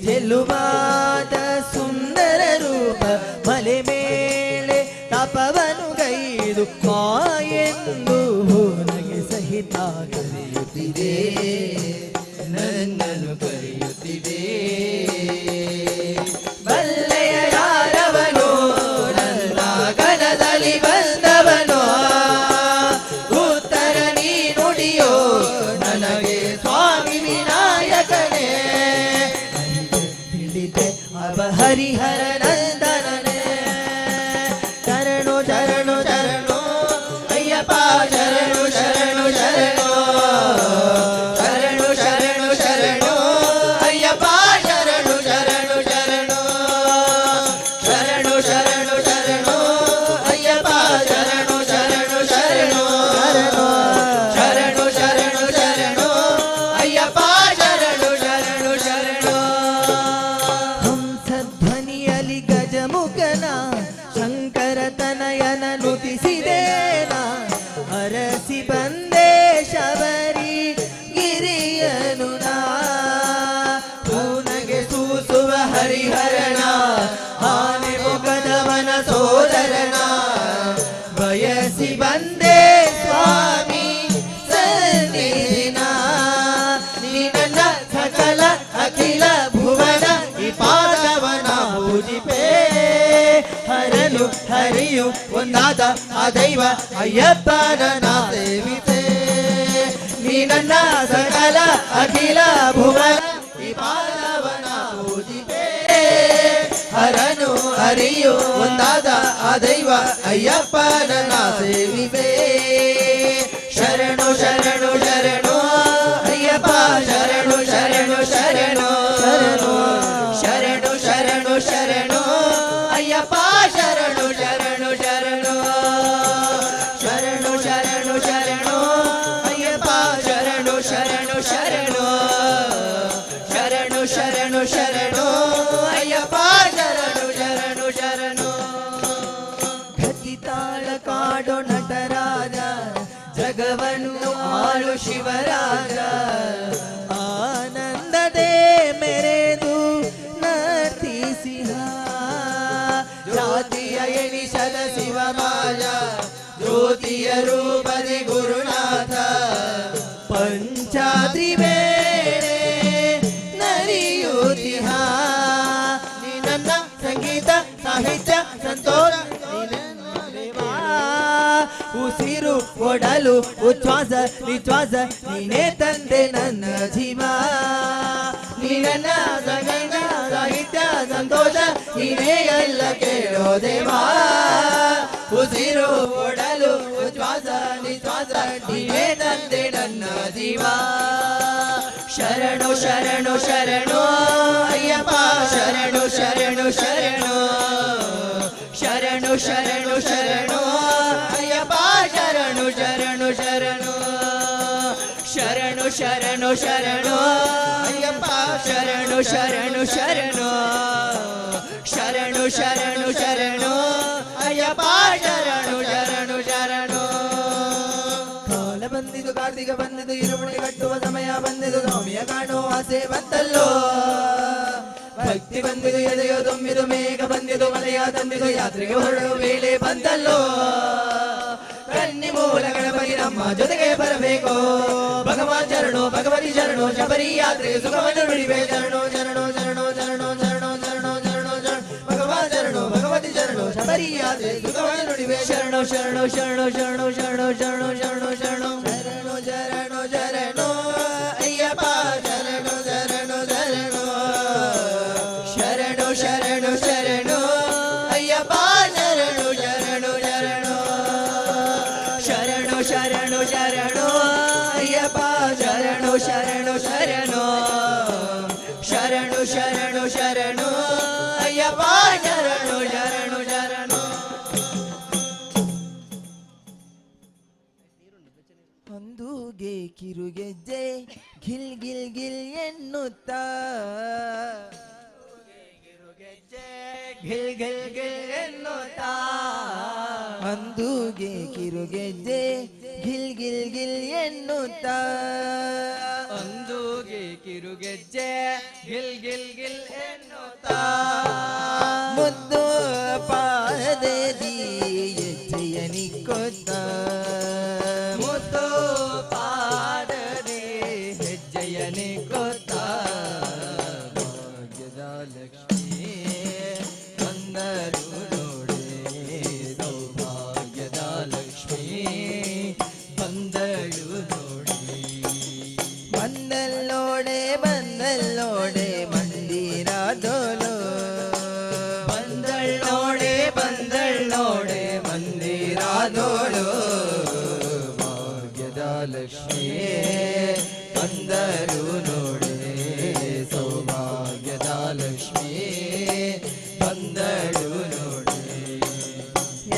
S6: ಚೆಲುವಾದ ಸುಂದರ ರೂಪ, ಮಲೆ ಮೇಲೆ ತಪವನು ಗೈದು ಎಂದು ನನಗೆ ಸಹಿತ ಕರೆಯುತ್ತಿದೆ, ನನ್ನನ್ನು ಕರೆಯುತ್ತಿದೆ. ಬಲ್ಲೆಯ ಯಾರವನು ನನ್ನ ಗಣದಲ್ಲಿ ಬಂದವನು, ಉತ್ತರ ನೀ ನುಡಿಯೋ ನನಗೆ ಸ್ವಾಮಿ ವಿನಾಯಕನೇ. ತಿಳಿದೆ ಅವ ಹರಿಹರ ನಂದನನೇ. ಶರಣು ಶರಣು ಶರಣು ಅಯ್ಯಪ್ಪ, ಶರಣು ಶರಣು ಶರಣು ಶರಣು ಶರಣು ಶರಣು ಅಯ್ಯಪ್ಪ, ಶರಣು ಶರಣು ಶರಣು ಶರಣು ಶರಣು ಶರಣು ಅಯ್ಯಪ್ಪ, ಶರಣು ಶರಣು ಶರಣು ಶರಣು ಶರಣು ಶರಣು ಅಯ್ಯಪ್ಪ, ಶರಣು ಶರಣು ಶರಣು. ಹಂಸಧ್ವನಿಯಲಿ ಗಜಮುಖನ ಶಂಕರ ತನಯನ ನುತಿಸಿದೇನ, ಅರಸಿ ಬಂದೆ ಶಬರಿ ಗಿರಿಯನು ನಾ. ಪೂನಗೆ ಸೂಸುವ ಹರಿಹರಣ, ಆನೆ ಮುಖದವನ ಸೋದರನ, ಬಯಸಿ ಬಂದೆ ಸ್ವಾಮಿ ಸನ್ನಿಧಿನ. ನಿನ್ನ ಸಕಲ ಅಖಿಲ ಭುವನ ಈ ಪಾದವನ ಪೂಜಿಪೇ, ಹರನು ಹರಿಯು ಒಂದಾದ ಆ ದೈವ ಅಯ್ಯಪ್ಪನ ಸೇವಿತೆ. ನೀ ನನ್ನ ಸಕಲ ಅಖಿಲ ಭುವನ ಈ ಪಾದವನ ಪೂಜಿಪೇ, ಹರನು ಹರಿಯು ಒಂದಾದ ಆ ದೈವ ಅಯ್ಯಪ್ಪನ ಸೇವಿಪೇ. ಶರಣು ಶರಣು ಶರಣು ಅಯ್ಯಪ್ಪ, ಶರಣು ಶರಣು ಶರಣು ಶರಣು ಶರಣು ಶರಣು ಅಯ್ಯಪ್ಪ, ಶರಣು ಶರಣು ಶರಣು ಶರಣು ಶರಣು ಶರಣು ಅಯ್ಯಪ್ಪ, ಶರಣು ಶರಣು ಶರಣು ಶರಣು ಶರಣು ಶರಣು ಅಯ್ಯಪ್ಪ, ಶರಣು ಶರಣು ಶರಣು. ಗತಿತಾಳ ಕಾಡೋ ನಟರಾಜ, ಜಗವನ್ನು ಆಳು ಶಿವರಾಜ, ಆನಂದದೇ ಮೆರೆದು ನರ್ತಿಸಿಹ. ಜಾತಿಯ ಎಣಿಸದ ಶಿವಮಾಯ, ಜ್ಯೋತಿಯ ರೂಪದಿ ಗುರುನಾಥ, ಪಂಚಾದ್ರಿ ಬೇರೆ ನರಿಯುತಿಹ. ನಿನ್ನ ಸಂಗೀತ ಸಾಹಿತ್ಯ ಸಂತೋಷ ಉಸಿರು ಒಡಲು ಉಚ್ಛ್ವಾಸ ನಿಶ್ವಾಸ ನೀನೇ ತಂದೆ ನನ್ನ ಜೀವ. ನೀನನ್ನ ಸಂಗೀತ ಸಾಹಿತ್ಯ ಸಂತೋಷ ನೀನೇ ಎಲ್ಲ ಕೇಳೋ ದೇವಾ. ಉಸಿರು ಒಡಲು ಉಚ್ಛ್ವಾಸ ನಿಶ್ವಾಸ ನೀನೇ ತಂದೆ ನನ್ನ ಜೀವ. ಶರಣು ಶರಣು ಶರಣು ಅಯ್ಯಪ್ಪ, ಶರಣು ಶರಣು ಶರಣು ಶರಣು ಶರಣು ಶರಣು ಅಯ್ಯಪ್ಪ, ಶರಣು ಶರಣು ಶರಣು ಶರಣು ಶರಣು ಶರಣು ಅಯ್ಯಪ್ಪ, ಶರಣು ಶರಣು ಶರಣು ಶರಣು ಶರಣು ಶರಣು ಅಯ್ಯಪ್ಪ, ಶರಣು ಶರಣು ಶರಣು. ಕಾಲ ಬಂದಿತು ಕಾರ್ತಿಕ ಬಂದಿತು, ಇರುಮುಡಿ ಕಟ್ಟುವ ಸಮಯ ಬಂದಿತು, ಸ್ವಾಮಿಯ ಕಾಣೋ ಆಸೆ ಬಂತಲ್ಲೋ. ಭಕ್ತಿ ಬಂದಿತು, ಎದೆಯು ತುಂಬಿತು, ಮೇಘ ಬಂದಿತು, ಮಳೆಯ ತಂದಿತು, ಯಾತ್ರೆಗೆ ಹೊರಡುವ ವೇಳೆ ಬಂತಲ್ಲೋ. ಕನ್ನಿ ಮೂಲ ಗಣಪತಿ ನಮ್ಮ ಜೊತೆಗೆ ಬರಬೇಕು, ಭಗವಾನ್ ಶರಣು ಭಗವತಿ ಶರಣು, ಶಬರಿ ಯಾತ್ರೆ ಸುಖವನ್ನು ನುಡಿವೆ. ಶರಣು ಶರಣು ಶರಣು ಶರಣು ಶರಣು ಶರಣು ಶರಣು ಶರಣು ಭಗವಾನ್ ಶರಣು ಭಗವತಿ ಶರಣು, ಶಬರಿ ಯಾತ್ರೆ ಸುಖವನ್ನು ನುಡಿವೆ. ಶರಣು ಶರಣು ಶರಣು ಶರಣು ಶರಣು ಶರಣು ಶರಣು ಶರಣು ಶರಣು ಶರಣು ಶರಣು ಅಯ್ಯಪ್ಪ, ಶರಣು ಶರಣು. ಕಿರುಗೆಜ್ಜೆ ಗಿಲ್ ಗಿಲ್ ಗಿಲ್ ಎನ್ನುತ್ತಾ
S9: ಗಿಲ್ ಗಿಲ್ ಗಿಲ್ ಎನ್ನುತ್ತಾ
S6: ಅಂದುಗೆ ಕಿರುಗೆಜ್ಜೆ ಗಿಲ್ ಗಿಲ್ ಗಿಲ್ ಎನ್ನುತ್ತಾ
S9: ಅಂದುಗೆ ಕಿರುಗೆಜ್ಜೆ ಗಿಲ್ ಗಿಲ್ ಗಿಲ್ ಎನ್ನುತ್ತಾ
S6: ಮುದ್ದು ಪಾದದಿ ಹೆಜ್ಜೆಯ ನಿಕ್ಕೊತ್ತ
S9: ಮುದ್ದು ಪಾದದಿ ಹೆಜ್ಜೆಯ ನಿಕ್ಕೊತ್ತ ಭಾಗ್ಯದ ಲಕ್ಷ್ಮೀ ಬಂದರು ನೋಡೆ ಸೌಭಾಗ್ಯದ ಲಕ್ಷ್ಮೀ ಬಂದಳು ನೋಡಿ.
S6: ಬಂದಲ್ಲೋಡೆ ಬಂದಲ್ಲೋಡೆ ಮಂದಿರದೋಲು
S9: ಬಂದಳ್ಳೋಡೆ ಬಂದಳ್ಳೋಡೆ ಮಂದಿರದೋಳು ಭಾಗ್ಯದ ಲಕ್ಷ್ಮೀ ಬಂದರು ನೋಡೆ ಸೌಭಾಗ್ಯದ ಲಕ್ಷ್ಮೀ ಬಂದಳು ನೋಡಿ.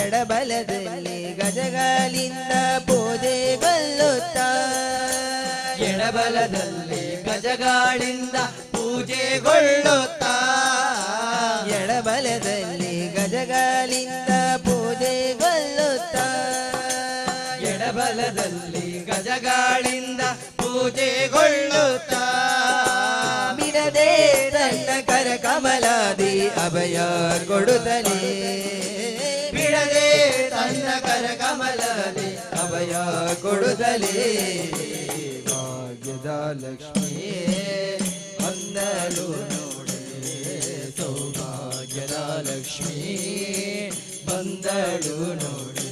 S6: ಎಡಬಲದಲ್ಲಿ ಗಜಗಳಿಂದ ಪೂಜೆಗೊಳ್ಳುತ್ತ
S9: ಎಡಬಲದಲ್ಲಿ ಗಜಗಳಿಂದ ಪೂಜೆಗೊಳ್ಳುತ್ತ
S6: ಎಡಬಲದಲ್ಲಿ ಗಜಗಳಿಂದ ಪೂಜೆಗೊಳ್ಳುತ್ತ
S9: ಎಡಬಲದಲ್ಲಿ ಗಜಗಳಿಂದ ಪೂಜೆಗೊಳ್ಳುತ್ತ
S6: ಬಿಡದೆ ತನ್ನ ಕರ ಕಮಲಾದಿ ಅಭಯ ಕೊಡುತ್ತಲೇ
S9: ಬಿಡದೆ ತನ್ನ ಕರ ಕಮಲದಿ
S6: ಅಭಯ ಕೊಡುತ್ತಲೇ ಭಾಗ್ಯದ ಲಕ್ಷ್ಮೀ
S9: ಬಂದಳು ನೋಡೆ ಸೌಭಾಗ್ಯದ ಲಕ್ಷ್ಮೀ ಬಂದಳು ನೋಡಿ.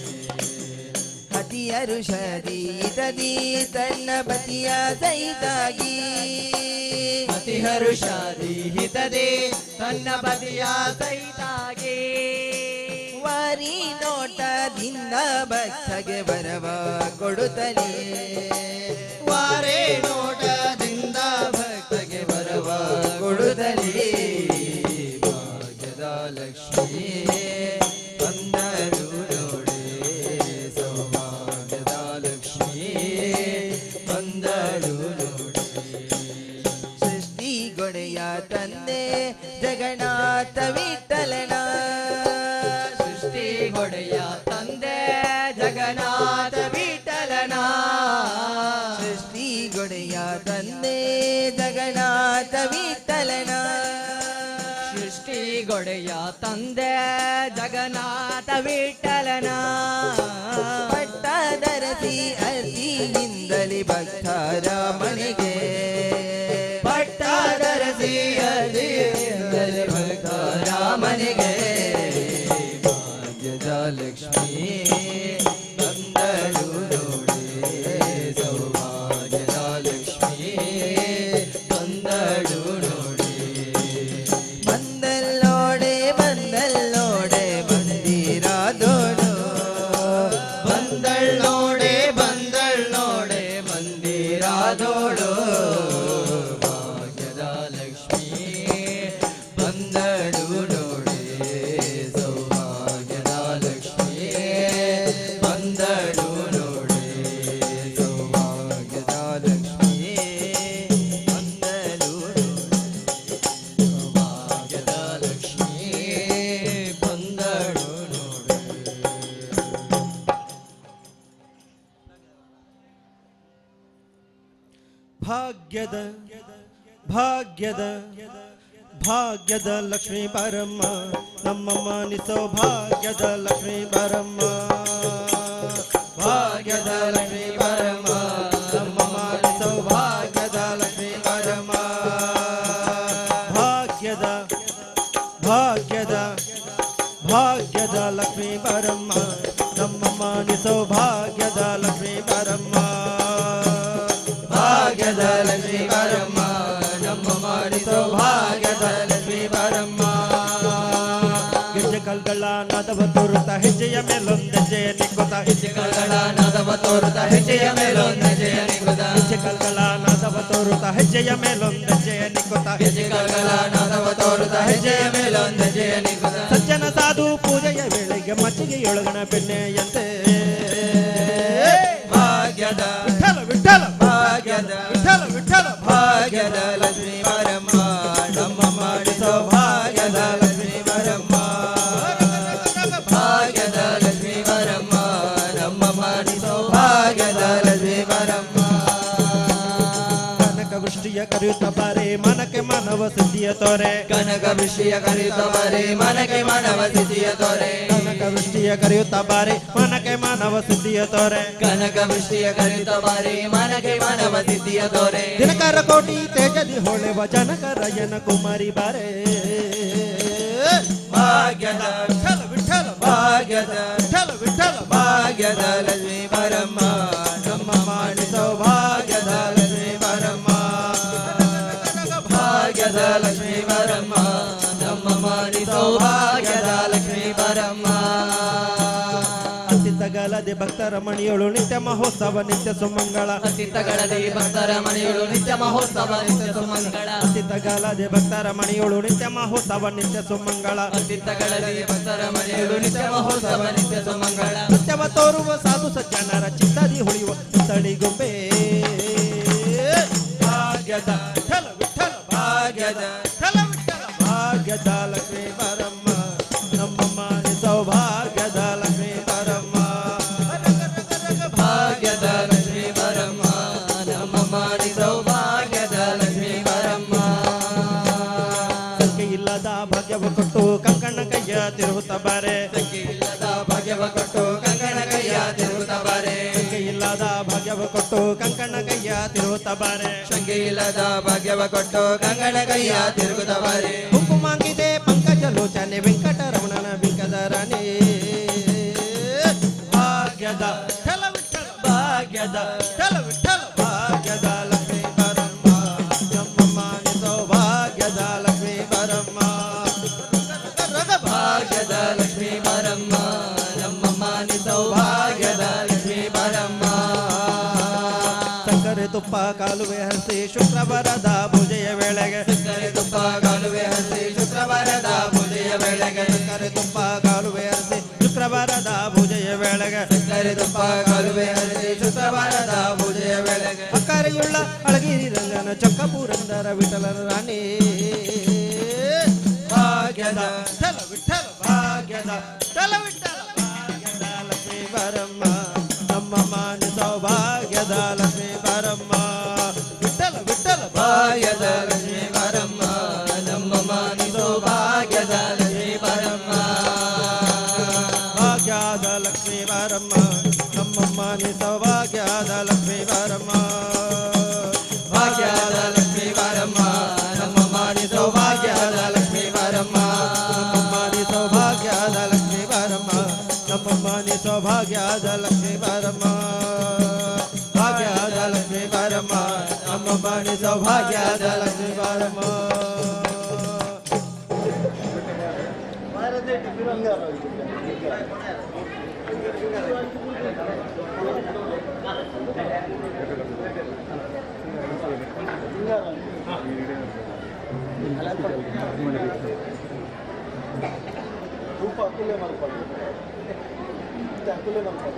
S6: ಅತಿಯರು ಶರೀರದಿ ತನ್ನ ಪತಿಯ ಸಹಿತಾಗಿ
S9: ಅತಿ ಹರುಷಾದಿ ಹಿತದೆ ತನ್ನ ಪತಿಯ ಸಹಿತಾಗಿ
S6: ವಾರಿ ನೋಟದಿಂದ ಭಕ್ತಗೆ ಬರವ ಕೊಡುತ್ತಲೇ
S9: ವಾರೇ ನೋಟದಿಂದ ಭಕ್ತಗೆ ಬರವ ಕೊಡುತ್ತಲೇ ಭಾಗ್ಯದ ಲಕ್ಷ್ಮೀ ಬಂದರು ನೋಡೆ ಸೌಭಾಗ್ಯದ ಲಕ್ಷ್ಮೀ ಬಂದಳು ನೋಡಿ.
S6: ಸೃಷ್ಟಿಗೊಡೆಯ ತಂದೆ ಜಗನ್ನಾಥ ವಿಠಲನ
S9: ಸೃಷ್ಟಿಗೊಡೆಯ ತಂದೆ ಜಗನ್ನಾಥ ವಿಠಲನ
S6: ಸೃಷ್ಟಿಗೊಡೆಯ ತಂದೆ ಜಗನ್ನಾಥ ವಿಠಲನ
S9: ಸೃಷ್ಟಿಗೊಡೆಯ ತಂದೆ ಜಗನ್ನಾಥ ವಿಠಲನ
S6: ಪಟ್ಟದರಸಿ ಅತಿಯಿಂದಲೇ ಭಕ್ತರ ಮನೆಗೆ
S9: ಪಟ್ಟದರಸಿ ಅತಿಯಿಂದಲೇ ಭಕ್ತರ ಮನೆಗೆ ಭಾಗ್ಯದ ಲಕ್ಷ್ಮೀ ಬಂದಳು ನೋಡಿ ಸೌಭಾಗ್ಯದ ಲಕ್ಷ್ಮೀ ಬಂದಳು ನೋಡಿ.
S6: ಬಂದಲ್ಲೋಡೆ ಬಂದಲ್ಲೋಡೆ ಮಂದಿರದೋಳು
S9: ಬಂದಳ್ಳೋಡೆ ಬಂದಳ್ಳೋಡೆ ಮಂದಿರದೋಳು ಭಾಗ್ಯದ ಲಕ್ಷ್ಮೀ ಬಂದಳು ನೋಡಿ ಸೌಭಾಗ್ಯದ ಲಕ್ಷ್ಮೀ ಬಂದಳು ನೋಡಿ ಸೌಭಾಗ್ಯದ ಲಕ್ಷ್ಮೀ ಬಂದಳು ಸೌಭಾಗ್ಯದ ಲಕ್ಷ್ಮೀ ಬಂದಳು ನೋಡಿ.
S7: ಭಾಗ್ಯದ ಭಾಗ್ಯದ ಭಾಗ್ಯದ ಲಕ್ಷ್ಮೀ ಬಾರಮ್ಮ ನಮ್ಮ ಮಾನಿಸೋ ಭಾಗ್ಯದ ಲಕ್ಷ್ಮೀ ಬಾರಮ್ಮ ಭಾಗ್ಯದ ಲಕ್ಷ್ಮೀ ಬಾರಮ್ಮ ನಮ್ಮ ಮಾನಿಸೋ ಭಾಗ್ಯದ ಲಕ್ಷ್ಮೀ ಬಾರಮ್ಮ ಭಾಗ್ಯದ ಭಾಗ್ಯದ ಭಾಗ್ಯದ ಲಕ್ಷ್ಮೀ ಬಾರಮ್ಮ ನಮ್ಮ ಮಾನಿಸೋ ಭಾಗ್ಯದ ಲಕ್ಷ್ಮೀ ಬಾರಮ್ಮ
S9: ಭಾಗ್ಯದ ಲಕ್ಷ್ಮೀ ಬಾರಮ್ಮ ನಮ್ಮ ಮಾಡಿಸೋ ಭಾಗ್ಯದ ಲಕ್ಷ್ಮೀ ಬಾರಮ್ಮ.
S7: ಗೆಜ್ಜೆ ಕಲ್ಗಳ ನಾದವ ತೋರುತ್ತ ಹೆಜ್ಜೆಯ ಮೇಲೊಂದೆಜ್ಜೆಯ ನಿಕ್ಕುತ್ತ
S9: ಹೆಜ್ಜೆ ಕಲ್ಗಳ ನಾದವ ತೋರುತ್ತ ಹೆಜ್ಜೆಯ ಮೇಲೊಂದೆಜ್ಜೆಯ ನಿಕ್ಕುತ್ತ
S7: ಹೆಜ್ಜೆ ಕಲ್ಗಳ ನಾದವ ತೋರುತ್ತ ಹೆಜ್ಜೆಯ ಮೇಲೊಂದೆಜ್ಜೆಯ ನಿಕ್ಕುತ್ತ
S9: ಹೆಜ್ಜೆ ಕಲ್ಗಳ ನಾದವ ತೋರುತ್ತ ಹೆಜ್ಜೆಯ ಮೇಲೊಂದೆಜ್ಜೆಯ ನಿಕ್ಕುತ್ತ
S7: ಸಜ್ಜನ ಸಾಧು ಪೂಜೆಯ ವೇಳೆಗೆ ಮಜ್ಜಿಗೆಯೊಳಗಣ ಬೆಣ್ಣೆಯಂತೆ
S9: ಭಾಗ್ಯದ
S7: ವಿಠಲ ವಿಠಲ
S9: ಭಾಗ್ಯದ
S7: ಮಾನವ ಸಿದ್ಧಿಯ ತೋರೆ
S9: ಕನಕ ವೃಷ್ಟಿಯ ಕರೆಯುತ್ತ ಬಾರೆ ಮನಕ್ಕೆ ಮಾನವ ಸಿದ್ಧಿಯ ತೋರೆ
S7: ಕನಕ ವೃಷ್ಟಿಯ ಕರೆಯುತ್ತ ಬಾರೆ ಮನಕ್ಕೆ ಮಾನವ ಸಿದ್ಧಿಯ ತೋರೆ
S9: ಕನಕ ವೃಷ್ಟಿಯ ಕರೆಯುತ್ತ ಬಾರೆ ಮನಕ್ಕೆ ಮಾನವ ಸಿದ್ಧಿಯ ತೋರೆ
S7: ದಿನಕರ ಕೋಟಿ ತೇಜದಿ ಹೊಳೆವ ಜನಕರಯನ ಕುಮಾರಿ ಬಾರೆ
S9: ಭಾಗ್ಯದ
S7: ವಿಠಲ ವಿಠಲ
S9: ಭಾಗ್ಯದ
S7: ವಿಠಲ ವಿಠಲ
S9: ಭಾಗ್ಯದ ಲಕ್ಷ್ಮೀ ಬರಮ್ಮ
S7: ನಮ್ಮ ಮಾಡಿ ಸೌಭಾಗ್ಯದ ಲಕ್ಷ್ಮೀ ಬರಮ್ಮ
S9: ಭಾಗ್ಯದ ಲಕ್ಷ್ಮೀ ಬರಮ್ಮ ನಮ್ಮ ಮಾಡಿ ಸೌಭಾಗ್ಯದ ಲಕ್ಷ್ಮೀ ಬರಮ್ಮ
S7: ಅತಿಥಗಲದೆ ಭಕ್ತರ ಮಣಿಯೊಳು ನಿತ್ಯ ಮಹೋತ್ಸವ ನಿತ್ಯ ಸುಮಂಗಳ
S9: ಅತಿಥಗಳದೆ ಭಕ್ತರ ಮಣಿಯೊಳು ನಿತ್ಯ ಮಹೋತ್ಸವ ನಿತ್ಯ ಸುಮಂಗಳ
S7: ಅತಿಥಗಲದೆ ಭಕ್ತರ ಮಣಿಯೊಳು ನಿತ್ಯ ಮಹೋತ್ಸವ ನಿತ್ಯ ಸುಮಂಗಳ
S9: ಅತಿಥಗಳದೆ ಭಕ್ತರ ಮಣಿಯೊಳು ನಿತ್ಯ ಮಹೋತ್ಸವ ನಿತ್ಯ ಸುಮಂಗಳ
S7: ಸತ್ಯವ ತೋರುವ ಸಾಧು ಸಜ್ಜನರ ಚಿತ್ತದಿ ಹುಳಿಯುವ ಪುತ್ತಳಿ ಗೊಂಬೆ ಭಾಗ್ಯದ ವಿಠಲ ವಿಠಲ
S9: ಭಾಗ್ಯದ
S7: ವಿಠಲ ವಿಠಲ ಭಾಗ್ಯದ ಲಕ್ಷ್ಮೀ ಬರಮ್ಮ ನಮ್ಮ ಮಾನಿ ಸೌಭಾಗ್ಯದ ಲಕ್ಷ್ಮೀ ಬರಮ್ಮ
S9: ಭಾಗ್ಯದ ಲಕ್ಷ್ಮೀ ಬರಮ್ಮ ನಮ್ಮ ಮಾಡಿ ಸೌಭಾಗ್ಯದ ಲಕ್ಷ್ಮೀ ಬರಮ್ಮ
S7: ಸಂಖ್ಯೆ ಇಲ್ಲದ ಭಾಗ್ಯವ ಕೊಟ್ಟು ಕಂಕಣ ಕೈಯ ತಿರುಗುತ್ತ ಬಾರೆ
S9: ಸಂಖ್ಯೆ ಇಲ್ಲದ ಭಾಗ್ಯವ ಕೊಟ್ಟು ಕಂಕಣ ಕೈಯ ತಿರುಗುತ್ತ ಬಾರೆ
S7: ಸಂಖ್ಯೆ ಇಲ್ಲದ ಭಾಗ್ಯವ ಕೊಟ್ಟು ಕಂಕಣ ಕೈಯ ತಿರುಗುತ್ತ ಬಾರೆ
S9: ಸಂಖ್ಯೆ ಇಲ್ಲದ ಭಾಗ್ಯವ ಕೊಟ್ಟು ಕಂಕಣ ಕೈಯ ತಿರುಗುತ್ತ ಬಾರೆ
S7: ಕುಂಕುಮಾಂಕಿತೆ ಪಂಕಜ ಲೋಚನೆ ವೆಂಕಟರಮಣನ ಬಿಂಕದ ರಾಣಿ ಭಾಗ್ಯದ ವಿಠಲ ವಿಠಲ
S9: ಭಾಗ್ಯದ
S7: ವಿಠಲ ವಿಠಲ ಭಾಗ್ಯದ ಲಕ್ಷ್ಮೀ ಬರಮ್ಮ ನಮ್ಮ ಮಾನಿ ಸೌಭಾಗ್ಯದ ಲಕ್ಷ್ಮೀ ಬರಮ್ಮ
S9: ಭಾಗ್ಯದ ಲಕ್ಷ್ಮೀ ಬರಮ್ಮ ನಮ್ಮ ಮಾನಿ ಸೌಭಾಗ್ಯದ ಲಕ್ಷ್ಮೀ ಬರಮ್ಮ
S7: ಸಕ್ಕರೆ ತುಪ್ಪ ಕಾಲುವೆ ಹರಿಸಿ ಶುಕ್ರವಾರದ ಪೂಜೆಯ ವೇಳೆಗೆ
S9: ಸಕ್ಕರೆ ತುಪ್ಪ ಕಾಲುವೆ ಹರಿಸಿ ಶುಕ್ರವಾರದ ಪೂಜೆಯ ವೇಳೆಗೆ
S7: ಸಕ್ಕರೆ ತುಪ್ಪ ಕಾಲುವೆ ಹರಿಸಿ ಶುಕ್ರವಾರದ ಪೂಜೆಯ ವೇಳೆಗೆ
S9: ಸಕ್ಕರೆ ತುಪ್ಪ ಕಾಲುವೆ ಹರಿಸಿ ಶುಕ್ರವಾರದ ಪೂಜೆಯ ವೇಳೆಗೆ
S7: ಅಕ್ಕರೆಯುಳ್ಳ ಅಳಗಿರಿ ರಂಗನ ಚೊಕ್ಕ ಪುರಂದರ ವಿಠಲನ ರಾಣಿ ಭಾಗ್ಯದ ವಿಠಲ ವಿಠಲ ಭಾಗ್ಯದ ವಿಠಲ ವಿಠಲ ಭಾಗ್ಯದ ಲಕ್ಷ್ಮೀ ಬರಮ್ಮ ನಮ್ಮ ಮಾನಿ ಸೌಭಾಗ್ಯದ ಲಕ್ಷ್ಮೀ ಬರಮ್ಮ ವಿಠಲ ವಿಠಲ
S9: ಭಾಗ್ಯದ ಲಕ್ಷ್ಮೀ ಬರಮ್ಮ ನಮ್ಮ ಮಾನಿ ಸೌಭಾಗ್ಯದ ಲಕ್ಷ್ಮೀ ಬರಮ್ಮ
S7: ಭಾಗ್ಯದ ಲಕ್ಷ್ಮೀ ಬಾರಮ್ಮ ನಮ್ಮ ಮಾನಿ ಸೌಭಾಗ್ಯದ ಲಕ್ಷ್ಮೀ ಬಾರಮ್ಮ
S9: ಭಾಗ್ಯದ ಲಕ್ಷ್ಮೀ ಬಾರಮ್ಮ ನಮ್ಮ ಮಾನಿ ಸೌಭಾಗ್ಯದ ಲಕ್ಷ್ಮೀ ಬಾರಮ್ಮ
S7: ನಮ್ಮ ಮಾನಿ ಸೌಭಾಗ್ಯದ ಲಕ್ಷ್ಮೀ ಬಾರಮ್ಮ ನಮ್ಮ ಮಾನಿ ಸೌಭಾಗ್ಯದ ಲಕ್ಷ್ಮೀ ಬಾರಮ್ಮ ಭಾಗ್ಯದ ಲಕ್ಷ್ಮೀ ಬಾರಮ್ಮ ನಮ್ಮ ಮಾನಿ ಸೌಭಾಗ್ಯದ ಲಕ್ಷ್ಮೀ ಬಾರಮ್ಮ
S1: ರೂಪ ಅಕುಲೆ ಮಲ್ಪಡು ಅಕುಲೆ ಮಲ್ಪಡು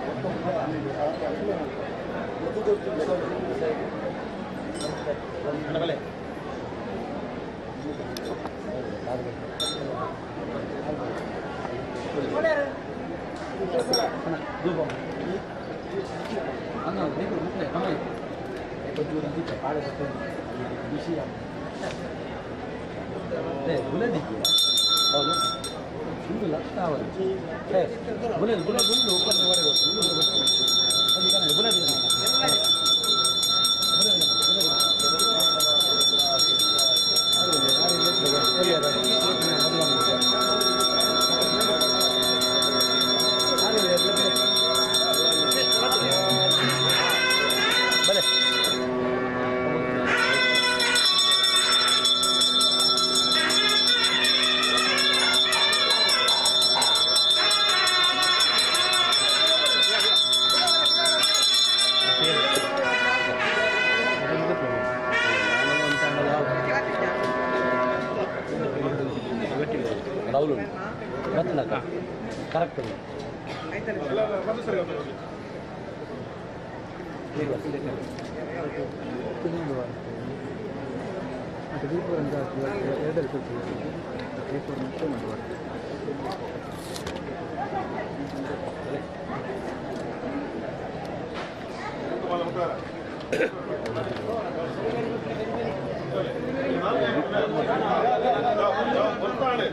S8: ಪೊರ್ತಾಂಡು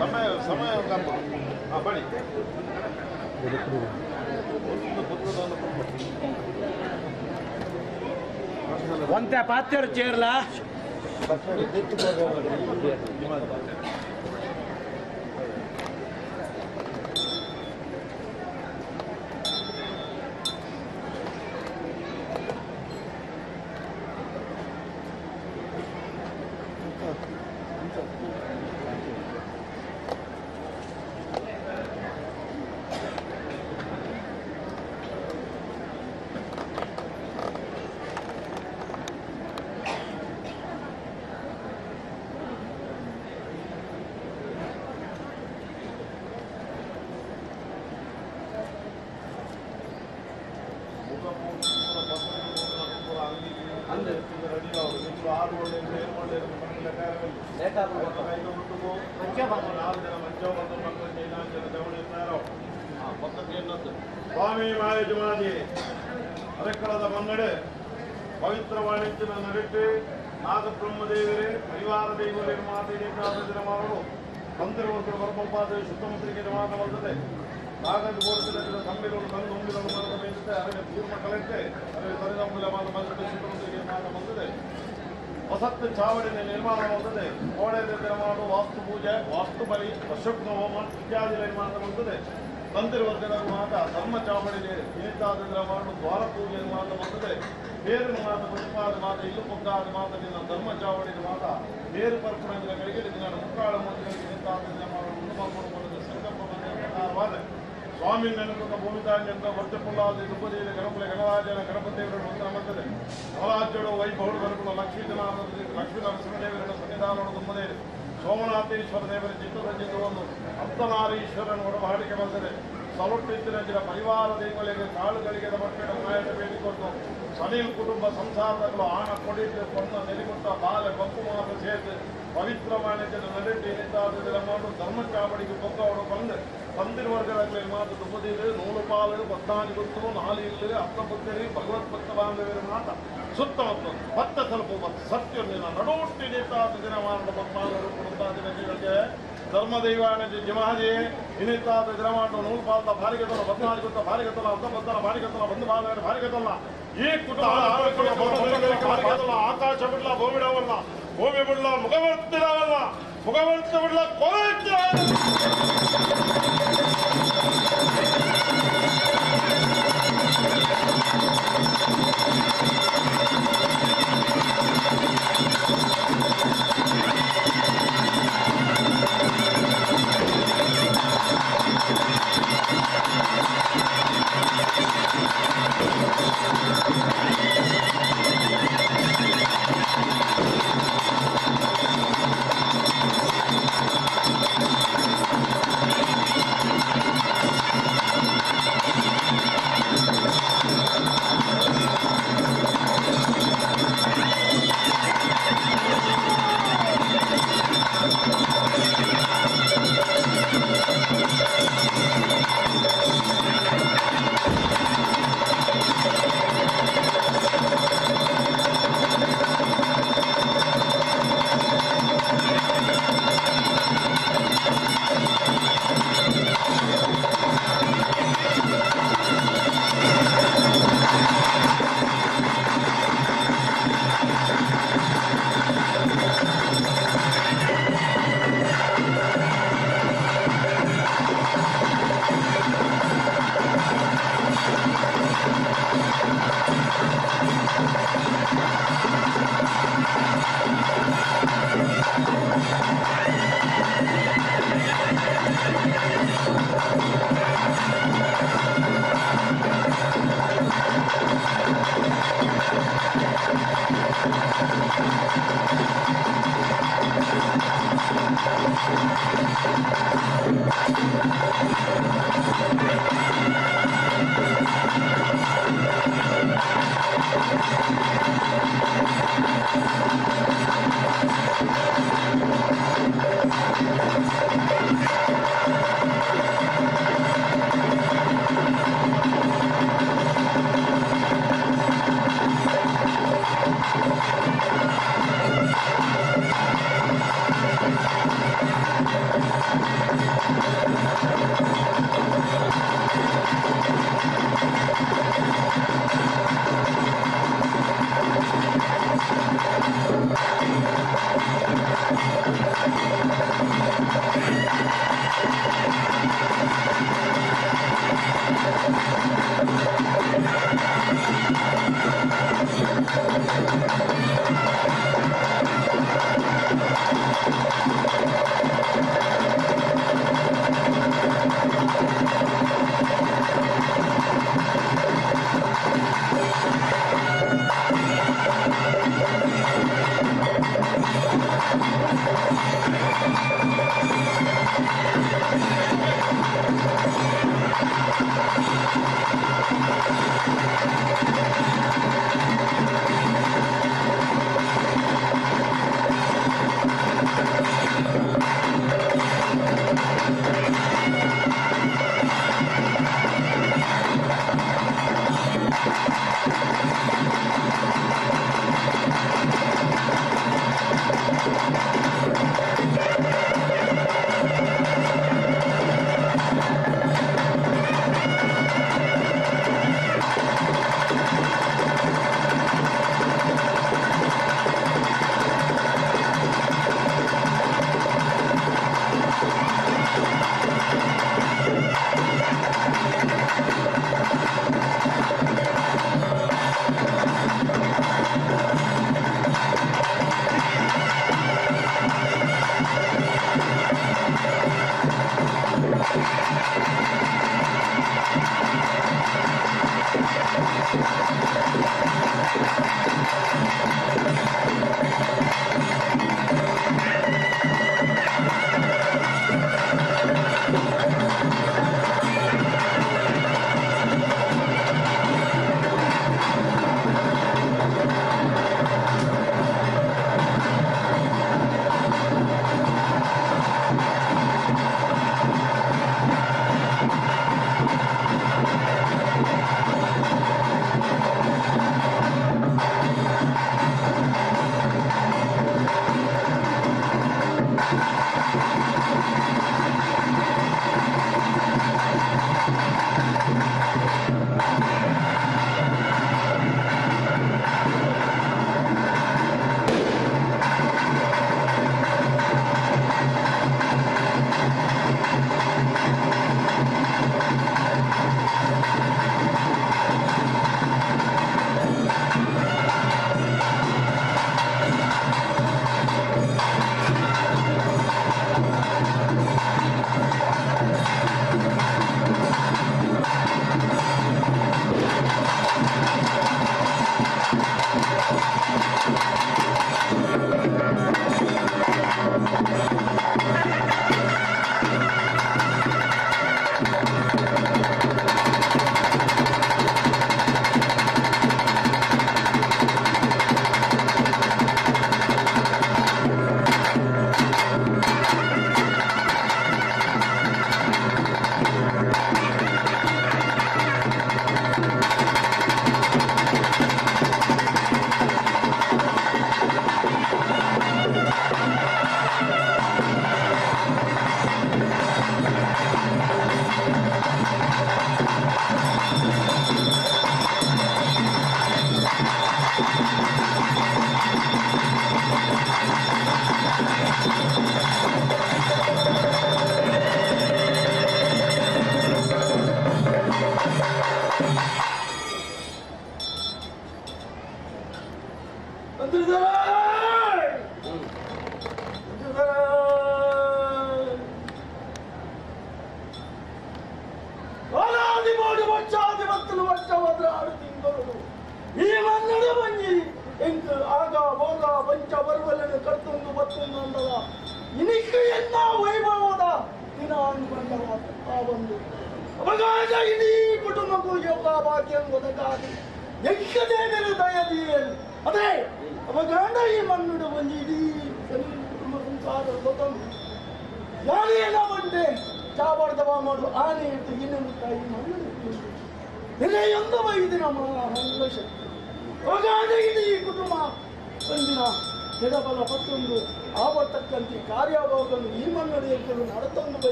S8: ಸಮಯ ಸಮಯ ಆ ಬಡಿ
S10: ಒಂತೆ ಪಾತ್ರೆ ಚೇರ್ಲಾ
S8: ಸ್ವಾಮಿ ಮಾಯಜಮಾದಿ ಅರೆಕ್ಕಳದ ಮನ್ನಡೆ ಪವಿತ್ರ ವಾಣಿಜ್ಯನ ನಡಿಟ್ಟು ನಾಗಬ್ರಹ್ಮದೇವರೇ ಪರಿವಾರ ದೇವರೇ ಮಾತೇನೆ ತಂದಿರುವಂತಹ ಪರಮಪಾದ ಸುತ್ತಮುತ್ತಲಿಗೆ ಮಾತ ಬಂದದೆ ನಾಗದ ಬೋರ್ಡಿನ ತಂಬಿಗಳು ತಂದು ಉಂಬಿಗಳು ಮಾತ ಬೇಯಿಸುತ್ತೆ ಅರಣ್ಯ ಪೂರ್ಣ ಕಲೆಕ್ಟೆ ಅರಣ್ಯ ತರಿದಂಬುಲ ಮಾತ ಬಂದದೆ ಸುತ್ತಮುತ್ತಲಿಗೆ ಮಾತ ಬಂದದೆ ವಸತಿ ಚಾವಡಿನ ನಿರ್ಮಾಣವಾಗುತ್ತದೆ. ಕೋಡೆ ನಿರ್ಮಾಣ, ವಾಸ್ತು ಪೂಜೆ, ವಾಸ್ತು ಬಲಿ, ಅಶೋಕ ಹೋಮ ಇತ್ಯಾದಿ ನಿರ್ಮಾಣ ಬಂದದೆ. ತಂದಿರುವ ಮಾತ ಧರ್ಮ ಚಾವಡಿಗೆ ವಿನಿತಾದ ಮಾಡು ದ್ವಾರ ಪೂಜೆ ಮಾತ ಬಂದದೆ. ಬೇರು ಮಾತ ಪುಷ್ಪಾದ ಮಾತ ಇಲ್ಲು ಪೊಗ್ಗಾದ ಮಾತ ನಿನ್ನ ಧರ್ಮ ಚಾವಡಿನ ಮಾತ ಬೇರು ಪರ್ಪಣಗಳ ಗಳಿಗೆ ನಿನ್ನ ಮುಕ್ಕಾಳ ಮಂದಿರಗಳಿಗೆ ನಿಂತಾದ ಮಾಡುವ ಸಂಕಲ್ಪ ಪ್ರಕಾರವಾದ ಸ್ವಾಮಿ ನೆನಪುತ್ತ ಭೂಮಿತಾಂಜಂತ ವರ್ಜಪುಲ್ಲಾದ ದುಪದಿಯ ಗಣಪುಲ ಗಣರಾಜನ ಗಣಪತಿಯವರನ್ನು ವಂದನ ಮಾಡ್ತದೆ. ನವರಾಜ್ಯಡು ವೈಭವಡು ಬರುಕುಲ ಲಕ್ಷ್ಮೀ ಲಕ್ಷ್ಮೀ ನರಸಿಂಹದೇವರನ್ನು ಸನ್ನಿಧಾನವನ್ನು ತುಂಬದೇ ಸೋಮನಾಥೇಶ್ವರ ದೇವರ ಚಿತ್ತರಂಜಿತವನ್ನು ಅರ್ಧನಾರೀಶ್ವರನ ಒಡವಾಡಿಕೆ ಬಂದರೆ ಸಲೊಟ್ಟಿದ್ದಿನ ಪರಿವಾರ ದೈವಗಳಿಗೆ ಕಾಳುಗಳಿಗೆ ಮಕ್ಕಳ ಮಾಯಟ ಬೇಡಿಕೊಂಡು ಸನಿಲ್ ಕುಟುಂಬ ಸಂಸಾರಗಳು ಆಣ ಕೊಡಿಟ್ಟು ಕೊನ್ನ ನೆಲೆಗುತ್ತ ಬಾಲೆ ಬಪ್ಪು ಮಾತು ಸೇರಿದು ಪವಿತ್ರ ವಾಣಿಜ್ಯದ ನಡೆಟಿ ನಿಂತಾದ ಧರ್ಮ ಚಾವಡಿಗೆ ಪೊಕ್ಕವರು ಬಂದು ತಂದಿರುವರ್ಗಗಳಲ್ಲಿ ಮಾತು ತುಪ್ಪದಿರು ನೂಲು ಪಾಲು ಪದ್ನಾಲಿ ಗೊತ್ತು ನಾಲಿ ಇಲ್ಲು ಅರ್ಥ ಭಕ್ತರಿ ಭಗವತ್ ಭಕ್ತ ಬಾಂಧವರ ಮಾತ ಸುತ್ತಮುತ್ತ ಪತ್ತ ತಲುಪು ಸತ್ಯ ನಡುಟ್ಟಿ ನಿಂತಾದ ದಿನ ಮಾಡ ಪದ್ನಾಲು ಕೊಡುತ್ತಾದ ಧರ್ಮದೈವಾಣ ಜಮಾಜಿ ಇನಿತಾದ ದಿನಮಾಡ ನೂಲು ಪಾಲ್ದ ಭಾರಿಗೆ ತೊಲ ಪದ್ನಾಲಿ ಗೊತ್ತ ಭಾರಿಗೆ ತೊಲ ಅರ್ಧ ಬದ್ದಲ ಭಾರಿಗೆ ತೊಲ ಬಂದು ಬಾಲ ಭಾರಿಗೆ ತೊಲ ಈ ಕುಟುಂಬ ಆಕಾಶ ಬಿಡ್ಲ ಭೂಮಿಡವಲ್ಲ ಭೂಮಿ ಬಿಡ್ಲ ಮುಖವರ್ತಿರವಲ್ಲ ಮುಖವರ್ತಿ ಬಿಡ್ಲ ಕೊಲೆ.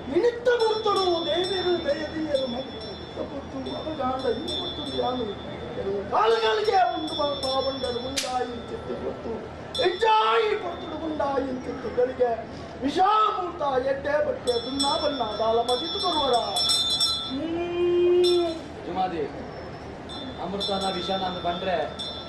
S11: ನಿಮಿತ್ತ ಬರ್ತಡು ದೇವರು ದಯದೀಯರು ಮತ್ತು ಅವಗಾಂಡ ಈ ಮತ್ತು ಯಾನು ಕಾಲಗಳಿಗೆ ಒಂದು ಪಾವಂಡರು ಉಂಡಾಯಿ ಚಿತ್ತು ಗೊತ್ತು ಎಂಜಾಯಿ ಪಡ್ತುಡು ಉಂಡಾಯಿ ಚಿತ್ತುಗಳಿಗೆ ವಿಷಾಮೂರ್ತ ಎಡ್ಡೆ ಬಟ್ಟೆ ದುನ್ನ ಬಣ್ಣ ದಾಲ ಮದಿತು ಬರುವರ
S2: ಜುಮಾದಿ ಅಮೃತನ ವಿಷಾನ ಅಂತ ಬಂದ್ರೆ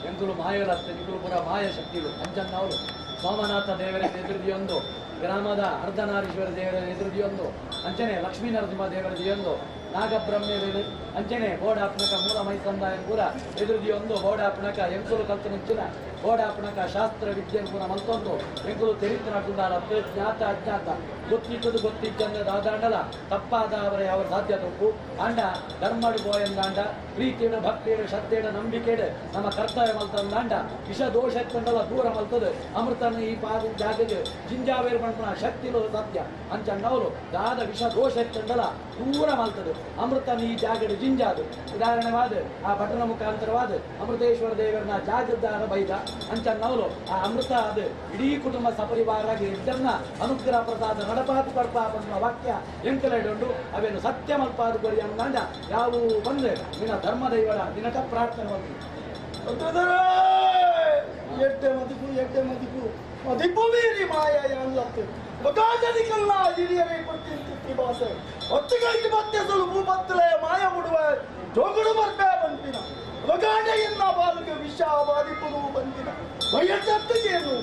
S2: ಎಂಕುಲು ಮಾಯಲತ್ತೆ ನಿಕುಲು ಪುರ ಮಾಯ ಶಕ್ತಿಗಳು ಅಂಚನ್ನವರು ಸೋಮನಾಥ ದೇವರ ಎದುರುದಿಯೊಂದು ಗ್ರಾಮದ ಅರ್ಧನಾರೀಶ್ವರ ದೇವರ ಎದುರುದಿಯೊಂದು ಅಂಚನೆ ಲಕ್ಷ್ಮೀ ನರಸಿಂಹ ದೇವರ ದಿಯೊಂದು ನಾಗಬ್ರಹ್ಮೇರು ಅಂಚನೆ ಬೋಡಾಪ್ನಕ ಮೂಲ ಮೈಸಂದಾಯ ಪೂರ ಎದುರುದಿಯೊಂದು ಬೋಡಾಪ್ನಕ ಎಂಕುಲು ಕಲ್ತನಂಚಿನ ಬೋಡಾಪ್ನಕ ಶಾಸ್ತ್ರ ವಿದ್ಯೆಯನ್ನು ಪೂರ ಮಲ್ತೊಂದು ಎಂಕುಲು ತೆರಿತನಕುಂಡಾಲತ್ತೆ ಜ್ಞಾತ ಅಜ್ಞಾತ ಗೊತ್ತಿದ್ದದು ಗೊತ್ತಿದ್ದಂದ್ರೆ ದಾದಾಂಡಲ ತಪ್ಪಾದ ಅವರ ಯಾವ ಸಾಧ್ಯ ತಪ್ಪು ಆಂಡ ಧರ್ಮಡು ಬೋಯಂದಾಂಡ ಪ್ರೀತಿಯಡು ಭಕ್ತಿಯಡು ಶ್ರದ್ಧೆಯಡು ನಂಬಿಕೆಡು ನಮ್ಮ ಕರ್ತವ್ಯ ಮಲ್ತಂದಾಂಡ ವಿಷ ದೋಷ ಎತ್ತಂಡಲ ದೂರ ಮಲ್ತದು ಅಮೃತನ ಈ ಪಾದ ಜಾಗಗೆ ಜಿಂಜಾವೇರು ಪಂಪನ ಶಕ್ತಿಲು ಸಾಧ್ಯ ಅಂಚಣ್ಣವರು ದಾದ ವಿಷ ದೋಷ ಎತ್ತಂಡಲ ದೂರ ಮಲ್ತದು ಅಮೃತನ ಈ ಜಾಗಡು ಜಿಂಜಾದು ಉದಾಹರಣೆವಾದ ಆ ಭಟನ ಮುಖಾಂತರವಾದ ಅಮೃತೇಶ್ವರ ದೇವರನ್ನ ಜಾಗದ್ದಾರ ಬೈದ ಅಂಚಣ್ಣವರು ಆ ಅಮೃತ ಅದು ಇಡೀ ಕುಟುಂಬ ಸಪರಿವಾರಾಗಿ ಇದ್ದನ್ನ ಅನುಗ್ರಹ ಪ್ರಸಾದ ನಡಪಾತು ಪರ್ಪ ಅನ್ನುವ ವಾಕ್ಯ ಎಂಕಲೆಡುಂಡು ಅವೇನು ಸತ್ಯ ಮಲ್ಪಾದು ಕೊರಿ ಅಂದಾಂಡ ಯಾವುವು ಬಂದ್ರೆ ನಿನ್ನ ಧರ್ಮದೈವರ ನಿನಟ ಪ್ರಾರ್ಥನೆ ಬಂದು
S11: ಎಡ್ಡೆ ಮದಿಪು ಎಡ್ಡೆ ಮದಿಪು ಮದಿಪು ಮೀರಿ ಮಾಯ ಅನ್ಲತ್ತು ಒಗಾಜನಿಕಲ್ಲ ಹಿರಿಯರೇ ಕೊಟ್ಟಿಂತಿತ್ತಿ ಭಾಷೆ ಒತ್ತಿಗೈದು ಮತ್ತೆ ಸುಲಭ ಬತ್ತಲೆ ಮಾಯ ಬಿಡುವ ಜೋಗುಡು ಬರ್ಬೇ ಬಂದಿನ ಒಗಾಂಡ ಎನ್ನ ಬಾಲುಗೆ ವಿಷ ಬಾಧಿಪುನು ಬಂದಿನ ವಯಸ್ಸತ್ತಿಗೇನು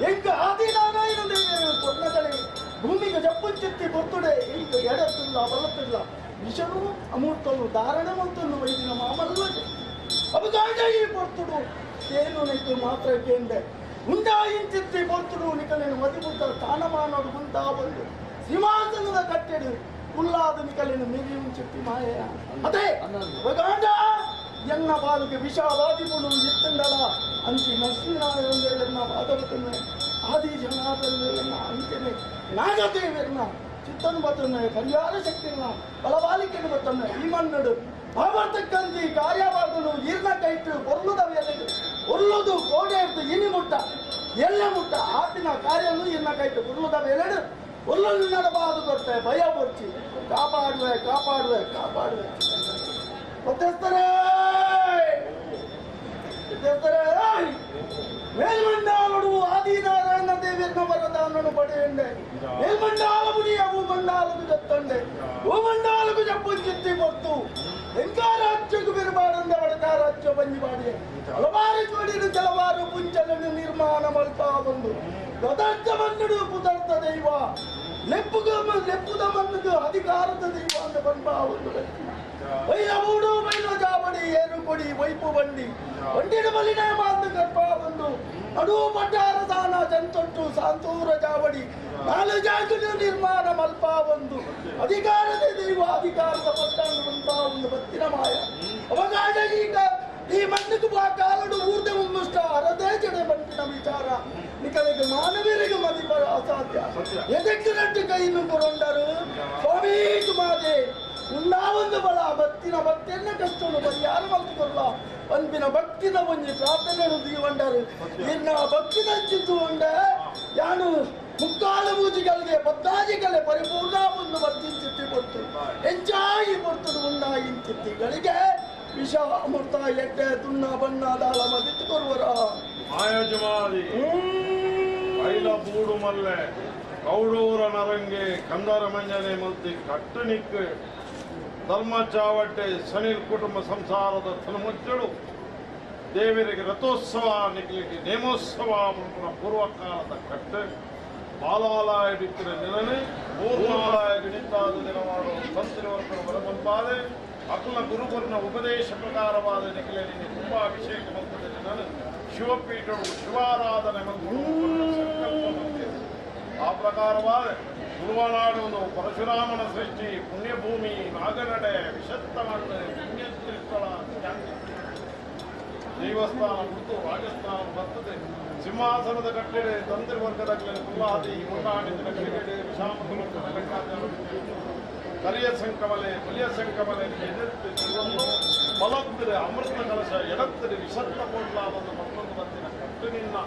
S11: ಎಂಗ ಆದಿನಾರಾಯಣ ದೇವರು ಕೊನ್ನಗಳೆ ಭೂಮಿಗೆ ಜಪ್ಪುಂಚಿತ್ತಿ ಬರ್ತುಡೆ ಈಗ ಎಡತ್ತಿಲ್ಲ ಬಲತ್ತಿಲ್ಲ ವಿಷನು ಅಮೂರ್ತನು ಧಾರಣೆ ಮಂತನ್ನು ವೈದಿನ ಮಾಮಲ್ಲ ಅಬಗಾಂಡ ಈ ಬರ್ತುಡು ಏನು ನಿಕ್ಕು ಮಾತ್ರ ಕೇಂದೆ ಉಂಡಾಯಿಂಚಿತ್ತಿ ಬರ್ತುಡು ನಿಕಲೇನು ಮದಿಬುತ್ತ ತಾನಮಾನೋಡು ಗುಂಟಾ ಬಂದು ಸಿಂಹಾಸನದ ಕಟ್ಟೆಡು ಉಲ್ಲಾದ ನಿಕಲೇನು ಮಿರಿಯುಂಚಿತ್ತಿ ಮಾಯೆಯ ಅದೇ ಅಬಗಾಂಡ ಎನ್ನ ಬಾಲುಗೆ ವಿಷವಾದಿಪುಡು ಎತ್ತಂಡಲ ಅಂಚಿ ನರಸಿಂಹನಾರಾಯಣ ವಾದವತನ್ನೇ ಆದಿ ಜನಾರ್ದನ ಅಂಚನೆ ನಾಗದೇವರನ್ನ ಚಿತ್ತನು ಬತ್ತನ್ನೇ ಕಲ್ಯಾಣ ಶಕ್ತಿಯನ್ನ ಬಲವಾಲಿಕೆಯನ್ನು ಬತ್ತನ್ನೇ ಈ ಮನ್ನಡು ಭಾವರ್ತಕ್ಕಂತಿ ಕಾರ್ಯವಾಗಲು ಈರ್ನ ಕೈಟು ಒರ್ಲುದವೆಲ್ಲ ಒರ್ಲುದು ಕೋಡೆ ಇರ್ದು ಇನಿ ಮುಟ್ಟ ಎಲ್ಲ ಮುಟ್ಟ ಆಪಿನ ಕಾರ್ಯನು ಇರ್ನ ಕೈಟು ಒರ್ಲುದವೆರಡು ಒರ್ಲನ್ನು ನಡಬಾದು ಕೊಟ್ಟೆ ಭಯ ಬೊಚ್ಚಿ ಕಾಪಾಡುವೆ ಕಾಪಾಡುವೆ ಕಾಪಾಡುವೆ ಮಧ್ಯಸ್ಥರೇ ಮಧ್ಯಸ್ಥರೇ ಮೇಲ್ಮಂಡಾಲುಡು ಆದಿನಾರಾಯಣ ದೇವಿಯನ್ನ ವರದಾನನು ಪಡೆಯುಂಡೆ ಮೇಲ್ಮಂಡಾಲುಡಿ ಭೂಮಂಡಾಲುಗು ಜತ್ತಂಡೆ ಭೂಮಂಡಾಲುಗು ಜಪ್ಪುಂಚಿತ್ತಿ ಕೊಡ್ತು ಎಂಕಾರಾಜ್ಯಕ್ಕೂ ಬಿರುಬಾಡಂದ ವಡಕಾರಾಜ್ಯ ಬಂಜಿ ಬಾಡಿಯೆ ಹಲವಾರು ಜೋಡಿರು ಕೆಲವಾರು ಪುಂಚಲನ್ನು ನಿರ್ಮಾಣ ಮಲ್ಪಾ ಬಂದು ಗದರ್ಥ ಮನ್ನುಡು ಪುದರ್ಥ ದೈವ ಲೆಪ್ಪುಗ ಲೆಪ್ಪುದ ಮನ್ನುಗು ಅಧಿಕಾರದ ದೈವ ಅಂತ ಬನ್ಬಾ ಒಂದು ಬೈಲ ಬೂಡು ಬೈಲ ಜಾಬಡಿ ಏರು ಕೊಡಿ ವೈಪು ಬಂಡಿ ಬಂಡಿನ ಬಲಿನೇ ಮಾತು ಗರ್ಭ ಬಂದು ನಡು ಪಟ್ಟಾರ ದಾನ ಜಂತೊಟ್ಟು ಸಾಂತೂರ ಜಾವಡಿ ನಾಲು ಜಾಗಲು ನಿರ್ಮಾಣ ಮಲ್ಪ ಒಂದು ಅಧಿಕಾರದ ದೈವ ಅಧಿಕಾರದ ಪಟ್ಟಾನು ಬಂತ ಒಂದು ಬತ್ತಿನ ಮಾಯ ಅವಾಗ ಈಗ ಈ ಮಣ್ಣಿಗೆ ಬಾ ಕಾಲಡು ಊರ್ದೆ ಮುಮ್ಮುಷ್ಟ ಅರದೇ ಜಡೆ ಬಂಟಿನ ವಿಚಾರ ನಿಕಲಿಗೆ ಮಾನವರಿಗೆ ಮದಿಪರ ಅಸಾಧ್ಯ ಎದಕ್ಕೆ ನಟ್ಟು ಕೈಯನ್ನು ಕೊಡೊಂಡರು ಸ್ವಾಮಿ ಮಾದೆ ಉಂಡಾವೊಂದು ಬಲ ಬತ್ತಿನ ಭಕ್ತಿಯನ್ನ ಕಷ್ಟವನ್ನು ಪರಿಹಾರ ಮಲ್ತುಕೊಲ್ಲ ಒಂದಿನ ಭಕ್ತಿನ ಒಂಜಿ ಪ್ರಾರ್ಥನೆ ದೀವಂಡರು ಇನ್ನ ಭಕ್ತಿದ ಚಿತ್ತು ಉಂಡ ಯಾನು ಮುಕ್ಕಾಲು ಪೂಜೆಗಳಿಗೆ ಪದ್ದಾಜಿಗಳೇ ಪರಿಪೂರ್ಣ ಒಂದು ಭಕ್ತಿ ಚಿತ್ತಿ ಕೊಡ್ತು ಎಂಜಾಯಿ ಕೊಡ್ತದೆ ಉಂಡ ಇಂಚಿತ್ತಿಗಳಿಗೆ ವಿಷ ಅಮೃತ ಎಡ್ಡೆ ತುಣ್ಣ ಬಣ್ಣ ದಾಳ ಮದಿತ್ತು ಕೊರುವರ
S8: ಮಾಯಜಮಾದಿ ಬೈಲ ಬೂಡು ಮಲ್ಲೆ ಕೌಡೂರ ನರಂಗೆ ಕಂದರ ಮಂಜನೆ ಮಲ್ತಿ ಕಟ್ಟುನಿಕ್ಕು ಧರ್ಮ ಚಾವಟ್ಟೆ ಸನಿಲ್ ಕುಟುಂಬ ಸಂಸಾರದ ತನುಮುಚ್ಚಳು ದೇವರಿಗೆ ರಥೋತ್ಸವ ನಿಖಲಿಗೆ ನೇಮೋತ್ಸವ ಪೂರ್ವಕಾಲದ ಕಟ್ಟು ಬಾಲಾಲಯ ನಿಲನೆ ಮೂರ್ನಾಲಯ ನಿಂತಾದ ದಿನ ಮಾಡುವ ತಂತ್ರಿವರ್ಗನ ಬರಬಂಪಾದೆ ಅಕುಲ ಗುರುಗುರನ ಉಪದೇಶ ಪ್ರಕಾರವಾದ ನಿಖಿಲನಿಗೆ ಕುಂಭಾಭಿಷೇಕ ಮಂತ್ರದ ದಿನ ಶಿವಪೀಠವು ಶಿವಾರಾಧನೆ ಮತ್ತು ಸಂಕಲ್ಪ ಬಂದಿದೆ. ಆ ಪ್ರಕಾರವಾದ ತುಳುವನಾಡು ಪರಶುರಾಮನ ಸೃಷ್ಟಿ ಪುಣ್ಯಭೂಮಿ ನಾಗನಡೆ ವಿಷತ್ತಮಣ್ಣು ಪುಣ್ಯತೀರ್ಥಳ ದೇವಸ್ಥಾನ ಕುರಿತು ರಾಜಸ್ಥಾನ ಬರ್ತದೆ. ಸಿಂಹಾಸನದ ಕಟ್ಟೆಡೆ ತಂತ್ರಿ ವರ್ಗದ ಕುಲ್ಲಾದಿ ಮುನ್ನಾಡಿದ ಕ್ರಿಕೆಟ್ ವಿಷಾಮಗಳು ಕರಿಯ ಸಂಕಮಲೆ ಬಲಿಯ ಸಂಕಮಲೆ ಎದೆತ್ತು ಬಲತ್ತಿರೆ ಅಮೃತ ಕಲಶ ಎಡತ್ತಿರೆ ವಿಷತ್ತ ಕೊಡ್ಲಾದ ಮತ್ತೊಂದು ಬತ್ತಿನ ಕಟ್ಟಿನಿಂದ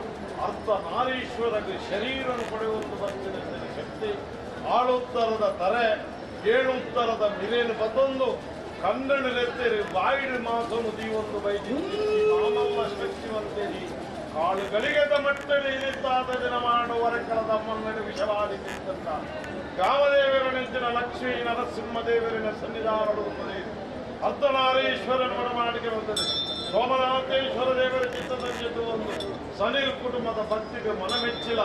S8: ಅರ್ಥ ನಾರೀಶ್ವರಗೆ ಶರೀರನು ಪಡೆಯುವಂತ ಬತ್ತಿನ ಶಕ್ತಿ ಆಳುತ್ತರದ ತರೆ ಏಳುತ್ತರದ ಮಿರೇನು ಬತ್ತೊಂದು ಕಂದಣ್ಣಲೆತ್ತೇರಿ ಬಾಯಿಡು ಮಾಸನು ದೀವೊಂದು ಬೈದಿ ಮಾಮಲ್ಲ ಶಕ್ತಿವಂತೇರಿ ಕಾಳುಗಳಿಗೆದ ಮಟ್ಟಲಿ ಇಳಿತಾದ ದಿನ ಮಾಡುವರ ಕಳದ ಮನ್ನಡಿ ವಿಷವಾದಿ ತಿಂತ ಗಾಮದೇವರ ನೆಂಚಿನ ಲಕ್ಷ್ಮೀ ನರಸಿಂಹದೇವರಿನ ಸನ್ನಿಧಾನಡುತ್ತದೆ ಅರ್ಧನಾರೀಶ್ವರನ ಮನಮಾಡಿಕೆ ಬರ್ತದೆ ಸೋಮನಾಥೇಶ್ವರ ದೇವರ ಚಿತ್ತದಂಜೆದ್ದು ಒಂದು ಸನಿಲ್ ಕುಟುಂಬದ ಭಕ್ತಿಗೆ ಮನಮೆಚ್ಚಿಲ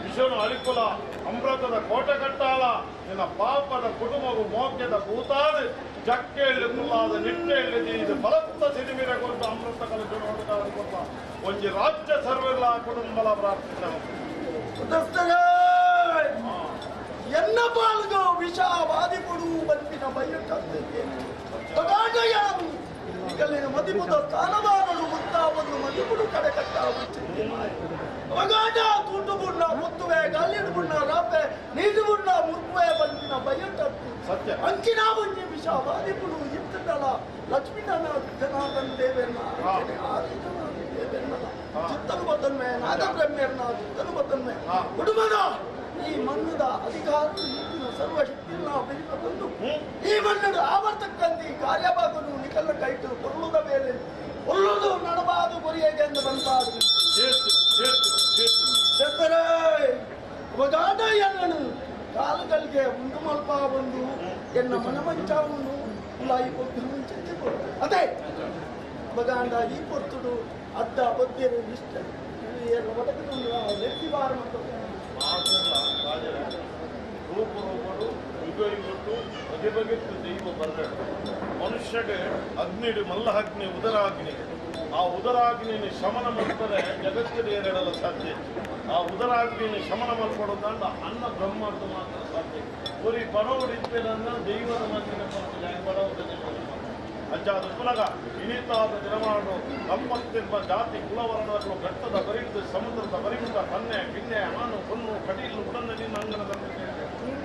S8: ವಿಷನು ಅಳಿಕುಲ ಅಮೃತದ ಕೋಟೆ ಕಟ್ಟಾಲ ನಿನ್ನ ಪಾಪದ ಕುಟುಂಬವು ಮೋಕ್ಯದ ಭೂತಾದ ಜಕ್ಕೆಯಲ್ಲಿ ಕುಲ್ಲಾದ ನಿಟ್ಟೆಯಲ್ಲಿ ಇದು ಬಲತ್ತ ಸಿಡಿಮಿರ ಕೊಟ್ಟು ಅಮೃತ ಕಲಿಸು ನೋಡುತ್ತಾ ಒಂಜಿ ರಾಜ್ಯ ಸರ್ವೆಲ್ಲ ಕುಟುಂಬಲ ಪ್ರಾರ್ಥಿಸಲು
S11: ಎನ್ನ ಪಾಲ್ಗೋ ವಿಷ ವಾದಿಪುಡು ಬಂದಿನ ಬಯಕಂದಿದ್ದೇನೆ ಮದಿಪುದ ಸ್ಥಾನಮಾನಲು ಮುತ್ತಾವನ್ನು ಮದಿಪುಡು ಕಡೆ ಕಟ್ಟಾಗ ತುಂಡು ಬುಣ್ಣ ಮುತ್ತುವೆ ಗಲ್ಲಿಡು ಬುಣ್ಣ ರಾಪೆ ನೀರು ಬುಣ್ಣ ಮುರ್ಪುವೆ ಬಂದಿನ ಬಯಕತ್ತು
S8: ಸತ್ಯ
S11: ಅಂಚಿನ ಒಂಜಿ ವಿಷ ವಾದಿಪುಡು ಇತ್ತದಲ್ಲ ಲಕ್ಷ್ಮೀನ ಜನಾರ್ದನ್ ದೇವೇನ ದೇವೇನ ಚಿತ್ತನು ಬತ್ತನ್ಮೆ ನಾಗಬ್ರಹ್ಮೇರ್ನ ಚಿತ್ತನು ಬತ್ತನ್ಮೆ ಕುಟುಂಬದ ಈ ಮಣ್ಣದ ಅಧಿಕಾರ ಸರ್ವಶಕ್ತಿಯನ್ನು ಬೆಳೆದುಕೊಂಡು ಈ ಮಣ್ಣು ಆವರ್ತಕ್ಕಂತಿ ಕಾರ್ಯಭಾಗನು ನಿಕಲ ಕೈಟು ಕೊಲ್ಲುದ ಮೇಲೆ ಕೊಲ್ಲುದು ನಡಬಾದು ಕೊರಿಯಗೆ ಎಂದು ಬಂತಾದು ಎನ್ನನು ಕಾಲುಗಳಿಗೆ ಉಂಡು ಮಲ್ಪ ಬಂದು ಎನ್ನ ಮನಮಂಚಾವನ್ನು ಉಲಾಯಿ ಕೊಟ್ಟು ಮುಂಚೆ ಅದೇ ಬಗಾಂಡ ಈ ಪೊತ್ತುಡು ಅಡ್ಡ ಬದ್ಯರು ಇಷ್ಟ ನೆತ್ತಿ ಬಾರ ಮತ್ತು
S8: ರೂಪ ರೂಪಡು ಯುಗ ಯುಗಟ್ಟು ಬಗೆ ಬಗೆಟ್ಟು ದೈವ ಬರಬೇಕು. ಮನುಷ್ಯಗೆ ಅಗ್ನಿಡು ಮಲ್ಲಹಗ್ನಿ ಉದರಾಗ್ನಿ, ಆ ಉದರಾಗ್ನಿನ ಶಮನ ಮಾಡ್ತಾರೆ ಜಗತ್ತಿನ ಏರಿಡಲು ಸಾಧ್ಯ. ಆ ಉದರಾಗ್ನಿನ ಶಮನ ಮಾಡ್ಕೊಡೋದಂಡ ಅನ್ನ ಬ್ರಹ್ಮದ್ದು ಮಾತ್ರ ಸಾಧ್ಯ. ಒರಿ ಬಡವರು ಇದ್ಮೇಲೆ ದೈವದ ಮತ್ತಿನ ಬಡವರ ಅಂಚಾದ ಪುನಗ ಇನಿತಾದ ದಿನಮಾಡು ನಮ್ಮತ್ತಿರುವ ಜಾತಿ ಕುಲವರ್ಣಗಳು ಘಟ್ಟದ ಬರಿದು ಸಮುದ್ರದ ಬರಿಮುಖ ಕನ್ನೆ ಗಿನ್ನೆ ಹಾನು ಹೊನ್ನು ಕಟೀಲು ಉಡನ್ನ ನಿನ್ನ ಅಂಗಣದ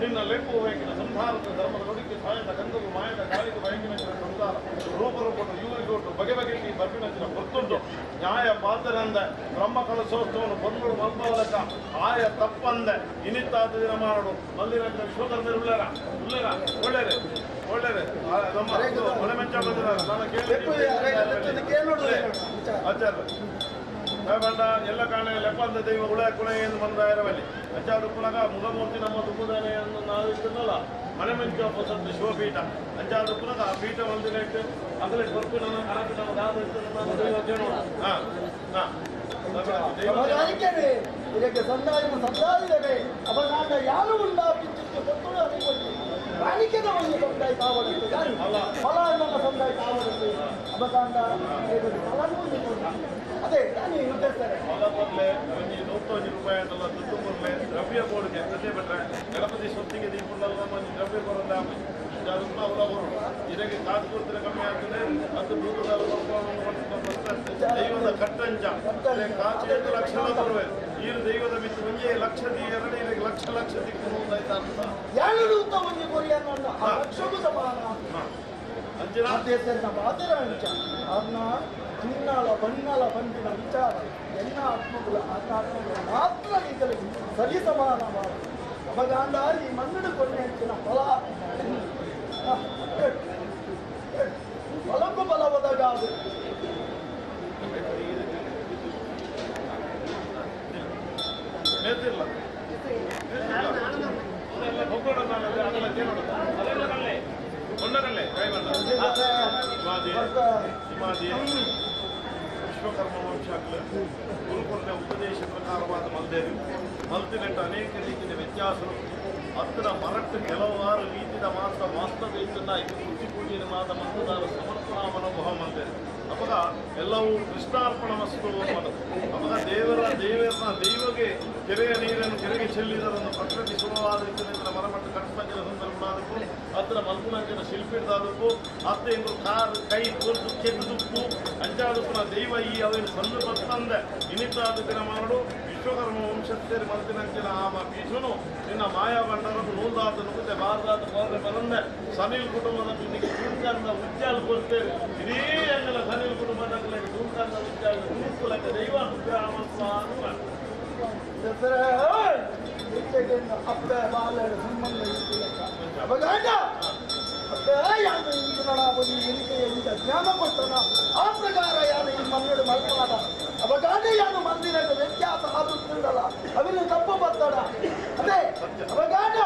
S8: ನಿನ್ನ ಲೆಪ್ಪು ಬಯಕಿನ ಸಂಸಾರದ ಧರ್ಮದ ನುಡಿಗೆ ಸಾಯದ ಗಂಧವು ಮಾಯದ ಗಾಳಿಗೆ ಬಯಕಿನ ಸಂಸಾರ ರೂಪರೂಪಟ್ಟು ಇವರಿಗೊಟ್ಟು ಬಗೆ ಬಗೆ ಬರ್ಪಿನ ಗೊತ್ತುಂಟು ನ್ಯಾಯ ಪಾತ್ರರಂದ ಬ್ರಹ್ಮ ಕಲಸೋತ್ಸವನು ಬಂದರು ಮಲ್ಪವಲಕ ಆಯ ತಪ್ಪಂದೆ ಇನಿತಾದ ದಿನ ಮಾಡು ಮಲ್ಲಿನ ವಿಶ್ವಕರ್ಮರು ಉಳ್ಳೇರ ಉಳ್ಳೇರ ಒಳ್ಳೇರೆ ಒಳ್ಳೇರೆ ನಮ್ಮ ಮನೆ ಮೆಂಚ ಬಂದಿದ್ದಾರೆ ನಾನು ಕೇಳಿ ಆಚಾರ್ಯ ಬಂಡ ಎಲ್ಲ ಕಾಣೆ ಲೆಪ್ಪಂದ ದೈವ ಉಳ ಕುಣೆ ಎಂದು ಬಂದಾಯರವಲ್ಲಿ ಅಂಚಾಡು ಪುನಗ ಮುಗಮೂರ್ತಿ ನಮ್ಮ ದುಬ್ಬುದಾನೆ ಎಂದು ನಾವು ಇರ್ತದಲ್ಲ ಮನೆ ಮಂಚ ಸತ್ತು ಶಿವಪೀಠ ಅಂಚಾಡು ಪುನಗ ಆ ಪೀಠ ಒಂದಿನ ಇಟ್ಟು ಅಗಲೇ ಬರ್ಕು ನನ್ನ ಕಣಕ್ಕೆ ನಮ್ಮ ದಾದ ಇರ್ತದೆ. ಹಾಂ ಹಾಂ
S11: ಇದಕ್ಕೆ ಸಂದಾಯ ಸಂದಾಯದವೆ ಅವನಾಗ ಯಾರು ಉಂಡ ಪಿಂಚಿತ್ತು ಗೊತ್ತುಳು ಅರಿಕೊಂಡು ಕಾಣಿಕೆದ ಒಂದು ಸಂದಾಯ ಕಾವಡುತ್ತೆ ಯಾರು ಫಲ ನಮ್ಮ ಸಂದಾಯ ಕಾವಡುತ್ತೆ ಅವಕಾಂಡ ಫಲನೂ ಅದೇ ನಾನು ಉದ್ದೇಶಿಸ್ತಾರೆ
S8: ಫಲ ಕೊಡ್ಲೆ ಒಂಜಿ 101 ರೂಪಾಯಿ ಅಂತಲ್ಲ ದುಡ್ಡು ಕೊಡ್ಲೆ ದ್ರವ್ಯ ಕೊಡುಗೆ ಅದೇ ಬಿಟ್ರೆ ಗಣಪತಿ ಸೊತ್ತಿಗೆ ದೀಪುಂಡಲ್ಲ ಒಂಜಿ ದ್ರವ್ಯ ಕೊಡೋದು ಅವಳ ಬರೋದು ಇದಕ್ಕೆ ಕಾಸು ಕೊಡ್ತಾರೆ ಕಮ್ಮಿ ಆಗ್ತದೆ ಅದು ದುಡ್ಡು ದೈವದ ಕಟ್ಟಂಚ ಕಾಸು 8 ಲಕ್ಷ ಬರಬೇಕು. ಈ ದೈವದ ಮಿತ್ತು ಒಂಜಿ ಲಕ್ಷ ಎರಡು ಇದಕ್ಕೆ ಲಕ್ಷ ಲಕ್ಷ ದಿಕ್ಕು ಆಯ್ತಾ ಅರ್ಥ
S11: ಎರಡು ಒಂಜಿ ಕೊರಿಯನ್ನ ಲಕ್ಷಕ್ಕೂ ಸಮಾನ
S8: ಅಂಚಿನ
S11: ಮಾತರ ಅಂಚ ಅರ್ನ ಚಿನ್ನಾಳ ಬಣ್ಣಾಳ ಬಂದಿನ ವಿಚಾರ ಎನ್ನ ಆತ್ಮಗಳ ಆತ್ಮಗಳ ಮಾತ್ರ ಈಗಲೇ ಸರಿ ಸಮಾನ ಅಪಗಾಂಡ ಈ ಮಣ್ಣು ಕೊನೆ ಅಂಚಿನ ಫಲ ಫಲಕ್ಕೂ ಫಲ ಒದಗಾದು
S8: ವಿಶ್ವಕರ್ಮ ವಂಶಾಗ್ಲ ಗುರುಕುಲದ ಉಪದೇಶ ಪ್ರಕಾರವಾದ ಮಲ್ದೇವಿ ಮಲ್ತಿನೆಟ್ಟ ಅನೇಕ ರೀತಿಯ ವ್ಯತ್ಯಾಸಗಳು ಹತ್ತಿರ ಮರಟ್ಟು ಕೆಲವಾರು ರೀತಿಯ ಮಾತ್ರ ವಾಸ್ತವ್ಯ ಇದು ಕುಚಿಪೂಜಿನ ಮಾತ ಮತ್ತದಾರ ಸಮರ್ಪಣಾ ಮನೋಭಾವ ಮಂದೇರಿ ಅವಾಗ ಎಲ್ಲವೂ ಕೃಷ್ಣಾರ್ಪಣ ವಸ್ತು ಅನ್ನೋದು. ಅವಾಗ ದೇವರನ್ನ ದೈವಗೆ ಕೆರೆಯ ನೀರನ್ನು ಕೆರೆಗೆ ಚೆಲ್ಲಿದರನ್ನು ಪ್ರಕೃತಿ ಸುಲಭವಾದ ರೀತಿಯಿಂದ ಮರಮಟ್ಟ ಕಟ್ಟಪಂಜನ ಸಂದರ್ಭ ಹತ್ತಿರ ಮಲ್ಪುನಂಚಿನ ಶಿಲ್ಪಿಡ್ದಾದಕ್ಕೂ ಅತ್ತೆ ಇಂದು ಕಾರು ಕೈ ತೋರ್ಸು ಕೆದ್ದು ತುಪ್ಪು ಅಂಚಾದಕ್ಕೂ ದೈವ ಈ ಅವಿನ ಸಂದು ಬತ್ತಂದೆ ಇನಿತಾದ ದಿನ ಮಾಡು ವಿಶ್ವಕರ್ಮ ವಂಶಸ್ಥೇರಿ ಮಲ್ತಿನಂಚಿನ ಆಮ ಪೀಠನು ನಿನ್ನ ಮಾಯಾ ಬಂಡರನ್ನು ನೂಲ್ದಾತನು ಮುಂದೆ ಭಾರದಾತ ಕೋರೆ ಬರಂದೆ ಸನಿಲ್ ಕುಟುಂಬದ ನಿನಗೆ ತೂಂಕಂದ ಉಜ್ಜಾಲ್ ಕೊಡ್ತೇವೆ ಇಡೀ ಅಂಗಲ ಸನಿಲ್ ಕುಟುಂಬದ ತೂಂಕಂದ ಉಜ್ಜಾಲ್ ತೂಕುಲಕ್ಕೆ ದೈವ ಅನುಗ್ರಹ
S11: ಅಪ್ಪ ಬಾಲರ ಸಂಬಂಧ ಅಪಗಾಂಡ ಕೃಷ್ಣನಾಬಲಿ ಎಣಿಕೆ ಎಂಚ ಜ್ಞಾನ ಕೊಟ್ಟನ ಆ ಪ್ರಕಾರ ಯಾನು ಈ ಮನ್ನಡು ಮಲ್ಪಾದ ಅವಗಾನೆ ಯಾನು ಮಂದಿರದ ವ್ಯತ್ಯಾಸ ಆದುತ್ತಿರಲ್ಲ ಅವಿನ ತಪ್ಪು ಬತ್ತಡ ಅದೇ ಅವಗಾನ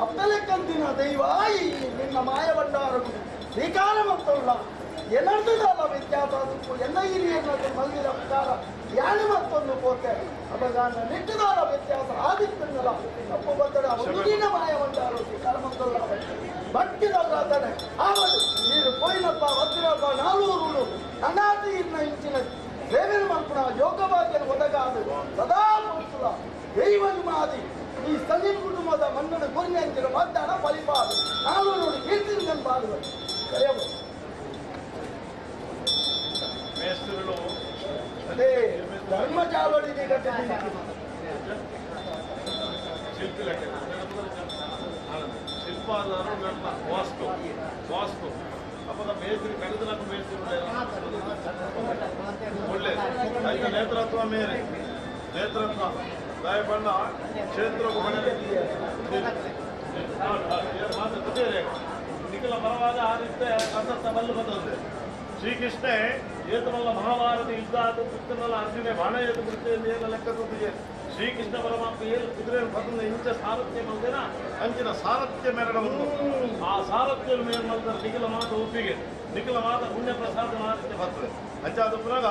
S11: ಅಪ್ಪಲೆಕ್ಕಂತಿನ ದೈವ ಈ ನಿನ್ನ ಮಾಯಭಂಡಾರನು ಸ್ವೀಕಾರ ಮತ್ತಲ್ಲ ಏನರ್ಥದಲ್ಲ ವ್ಯತ್ಯಾಸ ಆದಕ್ಕೂ ಎಲ್ಲ ಹಿರಿಯನ್ನದು ಮಲ್ದಿದ ಪ್ರಕಾರ ಯಾನು ಮತ್ತೊಂದು ಪೋತೆ ಅವಗಾನ ನಿಟ್ಟದಾದ ವ್ಯತ್ಯಾಸ ಆದಿತ್ತನ್ನಲ್ಲ ತಪ್ಪು ಬತ್ತಡ ಒಂದು ದಿನ ಮಾಯಭಂಡಾರ ಸ್ವೀಕಾರ ಮತ್ತಲ್ಲ ಭಕ್ತಿದವರಾತಾನೆ ಆವಡು ನೀರು ಪೋಯಿನಪ್ಪ ವಜ್ರಪ್ಪ ನಾಲೂರು ಅನಾಥಿ ಇನ್ನ ಇಂಚಿನ ದೇವರ ಮಲ್ಪುಣ ಯೋಗಭಾಗ್ಯನ ಒದಗಾದು ಸದಾ ಪುರುಷ ದೈವ ಮಾದಿ ಈ ಸಲೀಂ ಕುಟುಂಬದ ಮನ್ನಡ ಗುರಿನ ಅಂಚಿನ ವಾಗ್ದಾನ ಫಲಿಪಾದು ನಾಲೂರು ಕೀರ್ತಿನ ಪಾಡುವ ಕರೆಯಬಹುದು. ಅದೇ ಧರ್ಮ ಚಾವಡಿಗೆ
S8: ಶಿಲ್ಪಾದಾರು ನನ್ನ ವಾಸ್ತು ವಾಸ್ತು ಅಪ್ಪದ ಮೇಸ್ತ್ರಿ ಕರೆದನಕ್ಕೂ ಮೇಸ್ತ್ರಿ ಒಳ್ಳೆ ಆಯ್ತಾ ನೇತೃತ್ವ ಮೇರೆ ನೇತೃತ್ವ ದಯಬಣ್ಣ ಕ್ಷೇತ್ರ ನಿಖಲ ಪರವಾದ ಆ ರೀತಿ ಸಂತಸ್ಥ ಬಲ್ಲು ಬಂದದ್ದು ಶ್ರೀಕೃಷ್ಣೆ ಏತಮಲ್ಲ ಮಹಾಭಾರತ ಯುದ್ಧ ಆದ ಪುತ್ರನಲ್ಲ ಅರ್ಜುನೆ ಬಾಣ ಏತು ಬಿಡ್ತೇನೆ ಏನ ಲೆಕ್ಕ ತಂದಿಗೆ ಶ್ರೀಕೃಷ್ಣ ಪರಮಾತ್ಮ ಏನು ಕುದುರೆ ಬಂದ ಇಂಚ ಸಾರಥ್ಯ ಮಂದಿನ ಅಂಚಿನ ಸಾರಥ್ಯ ಮೆರಡ ಉಂಟು ಆ ಸಾರಥ್ಯ ಮೇಲ್ ಮಂದ ನಿಖಲ ಮಾತ ಒಪ್ಪಿಗೆ ನಿಖಲ ಮಾತ ಪುಣ್ಯ ಪ್ರಸಾದ ಮಾತಕ್ಕೆ ಬರ್ತದೆ ಅಂಚಾದ ಪುನಗ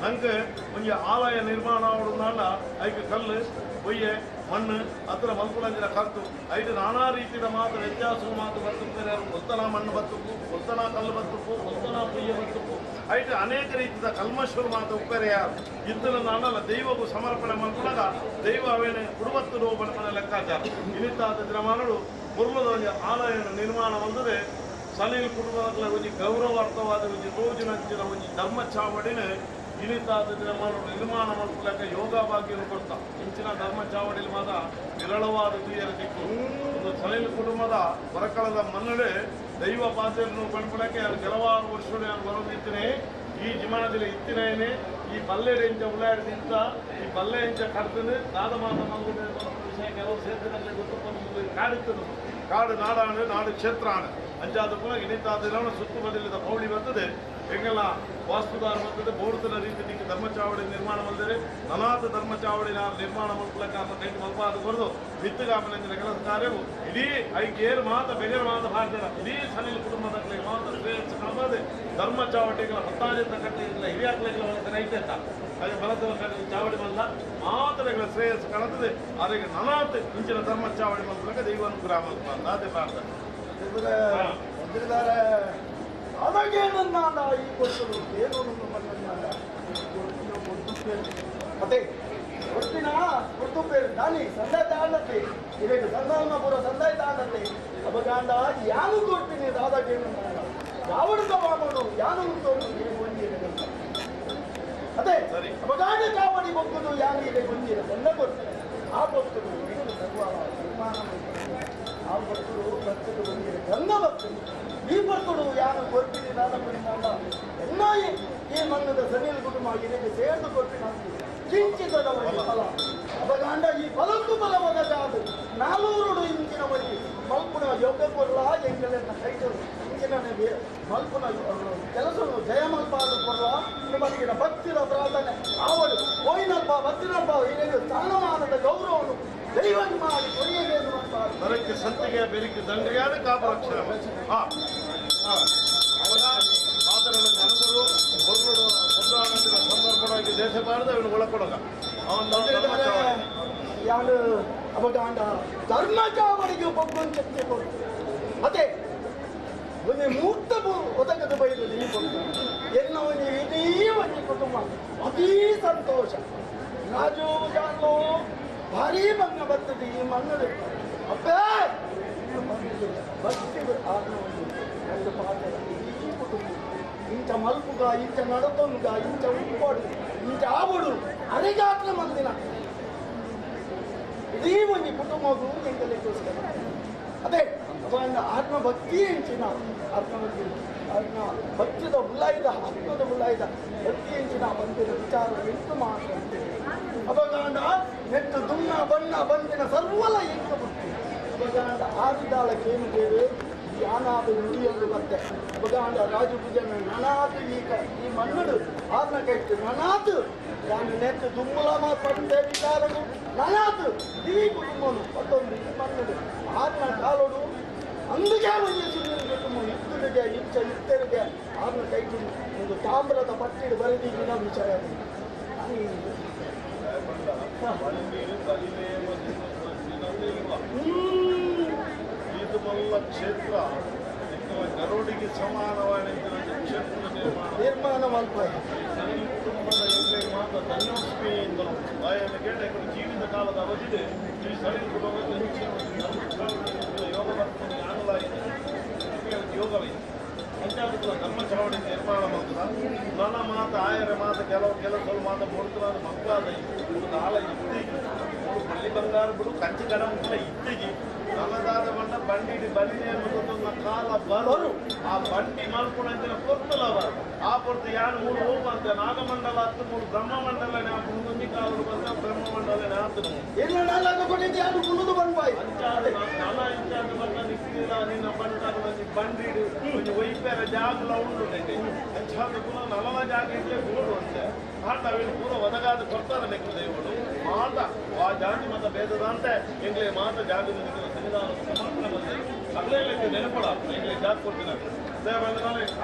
S8: ನಂಗೆ ಒಂಜಿ ಆಲಯ ನಿರ್ಮಾಣ ಆವಡುಂದಾಂಡ ಐಕ್ ಕಲ್ಲು பொய்ய மண்ணு அத்தனை மல்குளஞ்சின கருத்து ಐದು ನಾನಾ ರೀತಿಯ ಮಾತು ವ್ಯತ್ಯಾಸ ಮಾತು ಬರ್ತುಪ್ಪು ಒತ್ತನ ಮಣ್ಣು ಬತ್ತುಪ್ಪು ಒತ್ತನ ಕಲ್ಲು ಬತ್ತುಪ್ಪು ಒತ್ತನ ಪೊಯ್ಯ ಬತ್ತುಪ್ಪು ಐಟು ಅನೇಕ ರೀತಿಯ ಕಲ್ಮಶರು ಮಾತು ಉಪ್ಪರೆಯ ಇದ್ದನ ನಾನಲ್ಲ ದೈವಗೂ ಸಮರ್ಪಣೆ ಮಲ್ಪುನಗ ದೈವ ಅವೇನೆ ಕುಡುಬತ್ತು ರೋಪಣೆ ಲೆಕ್ಕಾಚಾರ ಇನಿತಾದ ದಿನಮಾನಗಳು ಪೂರ್ವದ ಒಂದು ಆಲಯ ನಿರ್ಮಾಣ ಬಂದದೆ ಸಲೀಲ್ ಕುಟುಂಬದ ಒಂಜಿ ಗೌರವಾರ್ಥವಾದ ಒಂಜಿ ತೋಜಿನಂಚಿನ ಒಂಜಿ ಧರ್ಮ ಚಾವಡಿನ ಇನಿತಾದ ದಿನಮಾನ ನಿರ್ಮಾಣ ಮಲ್ಪುಲಕ ಯೋಗ ಭಾಗ್ಯನು ಕೊಡ್ತ ಇಂಚಿನ ಧರ್ಮ ಚಾವಡಿಲಿ ಮಾತ್ರ ವಿರಳವಾದ ತುಯರ ದಿಕ್ಕು ಒಂದು ಸಲೀಲ್ ಕುಟುಂಬದ ಹೊರಕಳದ ಮನ್ನಡೆ ದೈವ ಪಾತ್ರೆಯನ್ನು ಪಡ್ಪಡಕ್ಕೆ ನಾನು ಕೆಲವಾರು ವರ್ಷಗಳು ನಾನು ಬರೋದಿದ್ದೇನೆ ಈ ಜಿಮಾನದಲ್ಲಿ ಇತ್ತಿನೇನೆ ಈ ಪಲ್ಲೆಡೆ ಇಂಚ ಉಳ್ಳಾಡ್ದಿಂತ ಈ ಪಲ್ಲೆ ಇಂಚ ಕಡ್ತದೆ ದಾದ ಮಾತ ಮಂಗುದೆ ವಿಷಯ ಕೆಲವು ಸೇತುವೆ ಗೊತ್ತು ಕಾಡಿತ್ತದು ಕಾಡು ನಾಡಾಣ ನಾಡು ಕ್ಷೇತ್ರ ಆಣ ಅಂಚಾದ ಪುನಃ ಇನಿತಾದ ಸುತ್ತು ಬದಲಿದ ಪೌಳಿ ಬರ್ತದೆ ಎಂಗೆಲ್ಲ ವಾಸ್ತುದಾರ ಬರ್ತದೆ ಬೋರ್ದನ ರೀತಿ ನಿಂಗೆ ಧರ್ಮಚಾವಡಿ ನಿರ್ಮಾಣ ಬಂದರೆ ನನಾಥ ಧರ್ಮಚಾವಡಿ ನಿರ್ಮಾಣ ಮಲ್ಪಲಕ್ಕ ಅಂತ ಕೈಟ್ ಮಲ್ಪಾದ ಬರೆದು ಬಿತ್ತುಗಾಮನಂಚಿನ ಕೆಲಸ ಕಾರ್ಯವು ಇಡೀ ಐಕೇರು ಮಾತ ಬೆಗರ ಮಾತ ಭಾರತದ ಇಡೀ ಸನಿಲ್ ಕುಟುಂಬದ ಮಾತ ಶ್ರೇಯಸ್ಸು ಕಾಣಬಾರದೆ ಧರ್ಮಚಾವಟಿಗಳ ಹತ್ತಾಜಿಂದ ಕಟ್ಟಿಲ್ಲ ಹಿರಿಯಾಕ್ಲಿಗಳ ರೈತ ಅಂತ ಹಾಗೆ ಬಲದ ಚಾವಡಿ ಮಲ್ಲ ಮಾತ್ರಗಳ ಶ್ರೇಯಸ್ಸು ಕಾಣುತ್ತದೆ ಆದರೆ ನನಾಥ ಇಂಚಿನ ಧರ್ಮ ಚಾವಡಿ ಮಲ್ಪಲಕ್ಕ ದೈವಾನುಗ್ರಹ ಮಲ್ಪ ಅಂತ ಅದೇ ಪ್ರಾರ್ಥನೆ.
S11: ಅದಾಗೇನನ್ನಾದ ಈ ಕೊಟ್ಟರು ಏನು ಬಂದ ಅದೇ ಕೊಡ್ತೀನ ಕೊಡ್ತು ಪೇರು ದಾನಿ ಸಂದಾಯ ತಾಂಡತ್ತೆ ಇದಕ್ಕೆ ಸಂದಾಯನ ಪೂರ ಸಂದಾಯ ತಾಂಡತ್ತೆ ಅಬಗಾಂಡ ಯಾನು ಕೊಡ್ತೀನಿ ದಾದಾಗೇನನ್ನಾದ ಯಾವಡ್ದ ಬಾಮನು ಯಾನು ಉಂಟು ಅದೇ ಅಬಗಾಂಡ ಚಾವಡಿ ಬೊಕ್ಕದು ಯಾನು ಇದೆ ಗೊಂಜಿರ ಬಂದ ಕೊಡ್ತೀನಿ ಆ ಭಕ್ತರು ಸರ್ವ ನಿರ್ಮಾಣ ಆ ಭಕ್ತರು ಭಕ್ತರು ಬಂದಿರ ಗಂಗ ಭಕ್ತರು ಈ ಭಕ್ತರು ಯಾರು ಕೊರ್ಪಿನಿ ದಾದ ಪರಿಣಾಮ ಎಲ್ಲ ಈ ಮನ್ನದ ಸನಿಲ್ ಕುಟುಂಬ ಇದಕ್ಕೆ ಸೇರ್ದು ಕೊರ್ಪಿನ ಕಿಂಚಿತದ ಒಂದು ಫಲ ಅಬಗಾಂಡ ಈ ಫಲಕ್ಕೂ ಫಲವಾದ ಕಾದು ನಾಲೂರುಡು ಇಂಚಿನ ಬಳಿ ಮಲ್ಪುನ ಯೋಗ ಕೊರ್ಲ ಎಂಗಲೆನ್ನ ಕೈಟರು ಇಂಚಿನ ಮಲ್ಪುನ ಕೆಲಸನು ಜಯ ಮಲ್ಪಾದ ಕೊರ್ಲ ನಿಮ್ಮಲ್ಲಿನ ಭಕ್ತಿರ ಪ್ರಾರ್ಥನೆ ಆವಡು ಹೋಯಿನಪ್ಪ ಭಕ್ತಿನಪ್ಪ ಇದಕ್ಕೆ ಸ್ಥಾನಮಾನದ ಗೌರವನು ದೈವ ಮಾಡಿ ಕೊರಿಯಬೇಕು
S8: ಬರಕ್ಕೆ ಸತ್ತಿಗೆ ಬೆರಿಕೆ ದಂಡಿಯಾದ ಕಾಪರಕ್ಷಣ ಮಾತನಾಡ ಜನರು ಒಬ್ಬರು ಸಂದರ್ಭವಾಗಿ ದೇಶ ಬಾರದ ಅವನು ಒಳಕೊಡಗ ಅವನ
S11: ಯಾರು ಅಬಗಾಂಡ ಧರ್ಮ ಚಾವಡಿಗೆ ಬೊಗ್ಗೊಂದು ಚರ್ಚೆ ಕೊಡ್ತು ಅದೇ ಒಂದು ಮೂರ್ತ ಒದಗದ ಬೈದು ಈ ಕೊಟ್ಟು ಎನ್ನವನಿ ಇಡೀ ಒಂದು ಕುಟುಂಬ ಅತೀ ಸಂತೋಷ ರಾಜು ಜಾನು ಭಾರೀ ಮಂಗ ಬರ್ತದೆ ಈ ಮಣ್ಣು ಅಪ್ಪೇ ಭಕ್ತಿ ಒಂದು ಪಾತ್ರ ಇಡೀ ಕುಟುಂಬ ಇಂಚ ಮಲ್ಪುಗ ಇಂಚ ನಡತೊಂಗ ಇಂಚ ಉಪ್ಪಾಡು ಇಂಚ ಆಬಡು ಅರೆಗಾತ್ರ ಮಂದಿನ ಇಡೀ ಒಂದು ಕುಟುಂಬವು ಎಂಗಲಿಗೋಸ್ಕರ ಅದೇ ಅವನ ಆತ್ಮಭಕ್ತಿ ಎಂಚಿನ ಆತ್ಮಭಕ್ತಿ ಆತ್ಮ ಭಕ್ತಿದ ಉಳ್ಳಾಯ್ದ ಆತ್ಮದ ಉಳ್ಳಾಯ್ದ ಭಕ್ತಿ ಎಂಚಿನ ಬಂದಿನ ವಿಚಾರ ಎಂಟು ಮಾತ್ರ ಅಪಗಾಂಡ ನೆಟ್ಟು ದುನ್ನ ಬಣ್ಣ ಬಂದಿನ ಸರ್ವಲ ಎಂಟು ಬುತ್ತಿ ಅಪಗಾಂಡ ಆದಿದಾಳ ಕೇನು ದೇವೆ ಯಾನ ಆದ ನುಡಿಯೊಂದು ಬತ್ತೆ ಬಗಾಂಡ ರಾಜಪೂಜನ ನನಾತು ಈ ಮಣ್ಣು ಆರ್ನ ಕೈತು ನನಾತು ನಾನು ನೆತ್ತು ದುಮ್ಮಲಮ ಪಂಡೆ ವಿಚಾರನು ನನಾತು ಈ ಕುಟುಂಬನು ಪಟ್ಟೊಂದು ಈ ಮಣ್ಣು ಆರ್ನ ಕಾಲೋಡು అందుకే ಕುಟುಂಬ ಇತ್ತುಡಿಗೆ ಇಂಚ ಇತ್ತರಿಗೆ ಆರ್ನ ಕೈತು ಒಂದು ತಾಮ್ರದ ಪಟ್ಟಿಡು ಬರೆದಿನ ವಿಚಾರ.
S8: ಕ್ಷೇತ್ರ ಗರುಡಿಗೆ ಸಮಾನವಾದ ಕ್ಷೇತ್ರ
S11: ನಿರ್ಮಾಣ
S8: ಕುಟುಂಬದ ಮಾತ್ರ ಧನ್ಯೋಸ್ಮಿಯಿಂದ ಜೀವಿತ ಕಾಲದ ಅವಧಿದೆ ಈ ಸಳಿಲ್ ಕುಟುಂಬ ಯೋಗ ಬರ್ತದೆ ಜ್ಞಾನವಾಗಿದೆ ಯೋಗವಿದೆ ಅಂಚಾದ ಧರ್ಮ ಚಳವಳಿ ನಿರ್ಮಾಣ ಮಾಡ್ತದ ನನ್ನ ಮಾತು ಆಯರ ಮಾತು ಕೆಲವು ಕೆಲಸ ಮಾತು ಮುಡ್ತದ ಮಕ್ಕಳಾದ ನಾಳ ಇತ್ತೀಗಿ ಮೂರು ಬಳ್ಳಿ ಬಂಗಾರ ಬಿಡು ಕಂಚಿ ಕಡ ಮುಕ್ಕಳ ಇತ್ತೀಗಿ ನನ್ನದಾದ ಬಂಡ ಬಂಡಿಡಿ ಬಲಿನೇ ಅನ್ನೋದೊಂದು ಕಾಲ ಬರೋರು ಆ ಬಂಡಿ ಮಲ್ಕೊಂಡಂತಿನ ಪೊರ್ತಲ ಬರು ಆ ಪೊರ್ತು ಯಾರು ಮೂರು ಹೋಗು ಅಂತ ನಾಗಮಂಡಲ ಹತ್ತು ಮೂರು ಬ್ರಹ್ಮಮಂಡಲನೇ ಮುಂದೊಂದು ಕಾಲು ಬಂದ ಬ್ರಹ್ಮಮಂಡಲನೇ ಆತನು ಅಂಚಾದ ನನ ಇಂಚಾದ ಬಂದ ನಿಕ್ಕಿಲ್ಲ ನಿನ್ನ ಬಂಡ ಬಂಡಿಡು ಒಂಜಿ ಒಯ್ಪೆರ ಜಾಗಲ ಉಂಡು ಅಂಚಾದ ಪುನಃ ನಲವ ಜಾಗ ಇಡ್ಲೆ ಗೋಡು ಅಂತೆ ಆಟ ಅವಿನ ಪೂರ ಒದಗಾದ ಕೊಡ್ತಾರೆ ನೆಕ್ಕು ದೇವರು ಮಾತ ಆ ಜಾತಿ ಮತ ಭೇದದಂತೆ ಎಂಗ್ಲೇ ಮಾತ ಜಾತಿ ಸನ್ನಿಧಾನ ಸಮರ್ಪಣೆ ಬಂದೆ ಅಗಲೇ ನೆನಪಡ ಎಂಗ್ಲೇ ಜಾತಿ ಕೊಡ್ತೀನಿ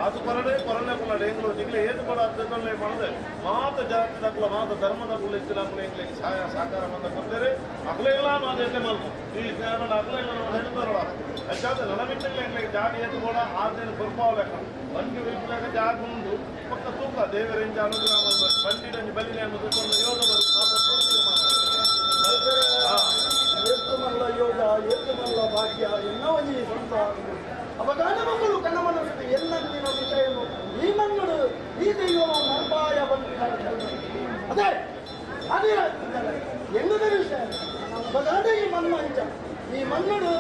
S8: ಆತು ಕೊರಡೆ ಕೊರನೆ ಕೊಲ್ಲಡೆ ಎಂಗ್ಲು ಜಿಗ್ಲೆ ಏತು ಕೊಡ ಅದ್ದಲ್ಲೇ ಮಾಡದೆ ಮಾತ ಜಾತಿ ದಕ್ಕಲ ಮಾತ ಧರ್ಮದ ಇತ್ತಿನ ಎಂಗ್ಲಿಗೆ ಸಹಾಯ ಸಹಕಾರ ಬಂದ ಕೊಡ್ತಾರೆ ಅಗಲೇ ಇಲ್ಲ ಮಾತು ಎಣ್ಣೆ ಮಲ್ಪು ಈ ಅಗಲೇ ಇಲ್ಲ ನಾವು ಹೇಳ್ತಾರಲ್ಲ ಅಚ್ಚಾದ ನಲಬಿಟ್ಟಲ್ಲ ಎಂಗ್ಲಿಗೆ ಜಾಗ ಏತು ಕೂಡ ಆದೇನು ಕೊರ್ಪಾವಲೆಕ್ಕ ಬಂಡಿ ಒಯ್ಪುಲಾಗ ಜಾಗ ಉಂಡು ಪಕ್ಕ ತೂಕ ದೇವರಿಂಜ ಅನುಗ್ರಹ ಬಂಡಿಡಂಜಿ ಬಲಿನೆ ಅನ್ನೋದು ಯೋಗ ಬರು
S11: ಏತು ಮಲ್ಲ ಯೋಗ ಏತು ಮಲ್ಲ ಭಾಗ್ಯ ಎನ್ನೋ ಈ ಸಂಸಾರ ಅಪಗಾನ ಮಕ್ಕಳು ಕಣ್ಣ ಮನಸ್ಸು ಎನ್ನಂದಿನ ವಿಷಯನು ಈ ಮಣ್ಣು ಈ ದೈವವು ನರ್ಪಾಯ ಬಂದಿನ ಅದೇ ಅದೇ ಎನ್ನುದ ವಿಷಯ ಅಪಗಾನ ಈ ಮಣ್ಣು ಅಂಚ ಈ ಮಣ್ಣು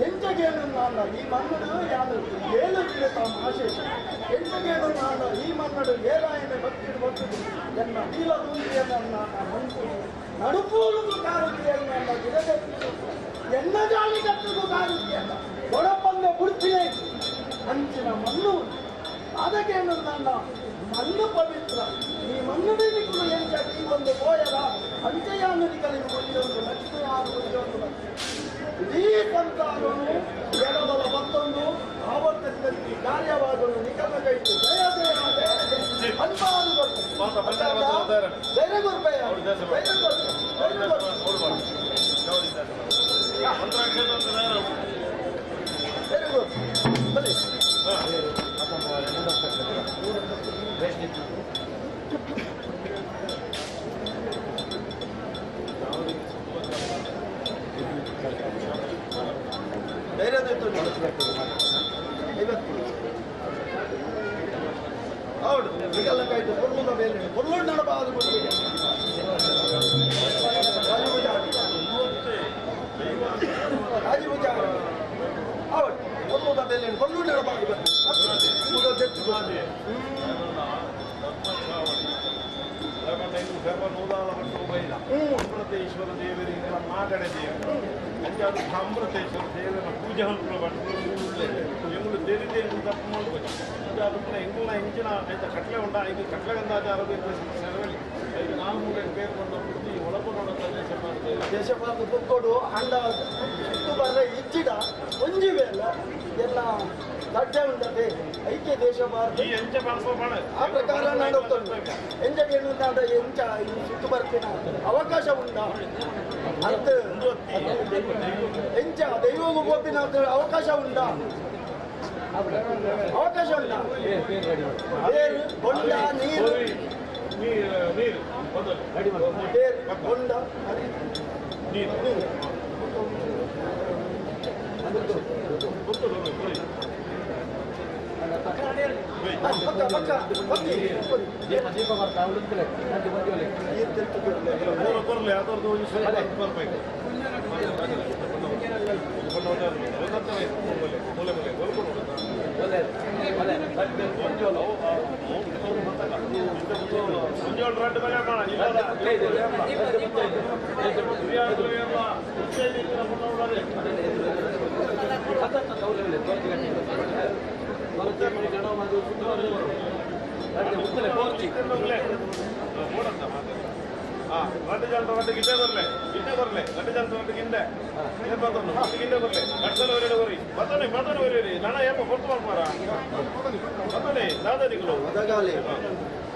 S11: ಎಂಚಗೇನು ನಾಡ ಈ ಮಣ್ಣು ಯಾರು ಏಳು ಗಿಡತ ಆಶೇಷ ಎಂಚಗೇನು ನಾಡ ಈ ಮಣ್ಣು ಏರಾಯನೆ ಭಕ್ತಿ ಭಕ್ತದು ಎನ್ನ ನೀಲದುಂದಿಯನ್ನ ಮಂಕು ನಡುಪೂರುದು ಕಾರುದಿಯನ್ನ ಗಿಡಗಟ್ಟು ಎನ್ನ ಜಾಲಿ ಕಟ್ಟುದು ಕಾರುದಿಯನ್ನ ಒಡಪಂದೆ ಬುಡ್ತಿಯೇ ಅಂಚಿನ ಮಣ್ಣು ಅದಕ್ಕೇನು ನನ್ನ ಮಣ್ಣು ಪವಿತ್ರ ಈ ಮಣ್ಣು ಕೂಡ ಎಂಚ ಈ ಒಂದು ಗೋಯರ ಅಂಚೆಯಾನುಡಿಗಳಿಗೆ ಒಂದು ಲಕ್ಷ್ಮಿಯಾರು ಒಂದು ಇಡೀ ಸಂಸಾರನು ಎಡಬಲ ಮತ್ತೊಂದು ಆವರ್ತನದಲ್ಲಿ ಕಾರ್ಯವಾಗಲು ನಿಖರ ಕೈತು ಜಯ ಜಯ ಜಯ ಅನ್ಪಾದು ಧೈರ್ಯ ಗುರುಪಯ್ಯ ಧೈರ್ಯ ವೆರಿ ಗುಡ್ ಬನ್ನಿ. ಹೌದು ಈಗೆಲ್ಲ ಕಾಯ್ತು ಕೊರ್ಲುದ ಬೇಲೆ ಕೊರ್ಲು ನಡಬಾರದು ರಾಜಪೂಜೆ ಹೌದು ಕೊರ್ಲುದ ಬೇಲೆ ಕೊರ್ಲು ನಡಬಾರದು
S8: ಅಮೃತೇಶ್ವರ ದೇವರಿಗೆ ಮಾಗಡೆ ದೇವರು ಅಂಚಾದ ಅಮೃತೇಶ್ವರ ದೇವರ ಪೂಜೆ ಎಂಗುಳು ದೇರಿ ತಪ್ಪು ಮಾಡ್ಬೋದು ಅಂಚಾದ ಎಂಗುಳ ಇಂಚಿನ ಆಯ್ತಾ ಕಟ್ಲೆ ಉಂಡ ಇದು ಕಟ್ಲೆಗಂದಾಚಾರ ಸೆರವಳಿ ಐದು ನಾಲ್ಕು ಮೂಲೆ ಬೇರೆ ಬಂದ ಬುದ್ಧಿ ಒಳಪಡೋಣ
S11: ದೇಶಪಾದ ಬುಕ್ಕೋಡು ಅಂಡ ಸುತ್ತು ಬರ್ರ ಇಚ್ಚಿಡ ಒಂಜಿ ವೇಲ ಎಲ್ಲ ದಡ್ಡ ಉಂಡದೆ ಐಕ್ಯ ದೇಶ ಆ ಪ್ರಕಾರ ನಡೋಗ್ತದೆ ಎಂಜಗೇನು ನಾಡ ಎಂಚ ಈ ಸುತ್ತು ಬರ್ತಿನ ಅವಕಾಶ ಉಂಡ ಅಂತ ಎಂಚ ದೈವಗೂ ಗೋಪಿನ ಅವಕಾಶ ಉಂಡ ಅವಕಾಶ ಉಂಡ ಬೇರು ಬೊಂಡ ನೀರು ಬೇರು ಬೊಂಡ ನೀರು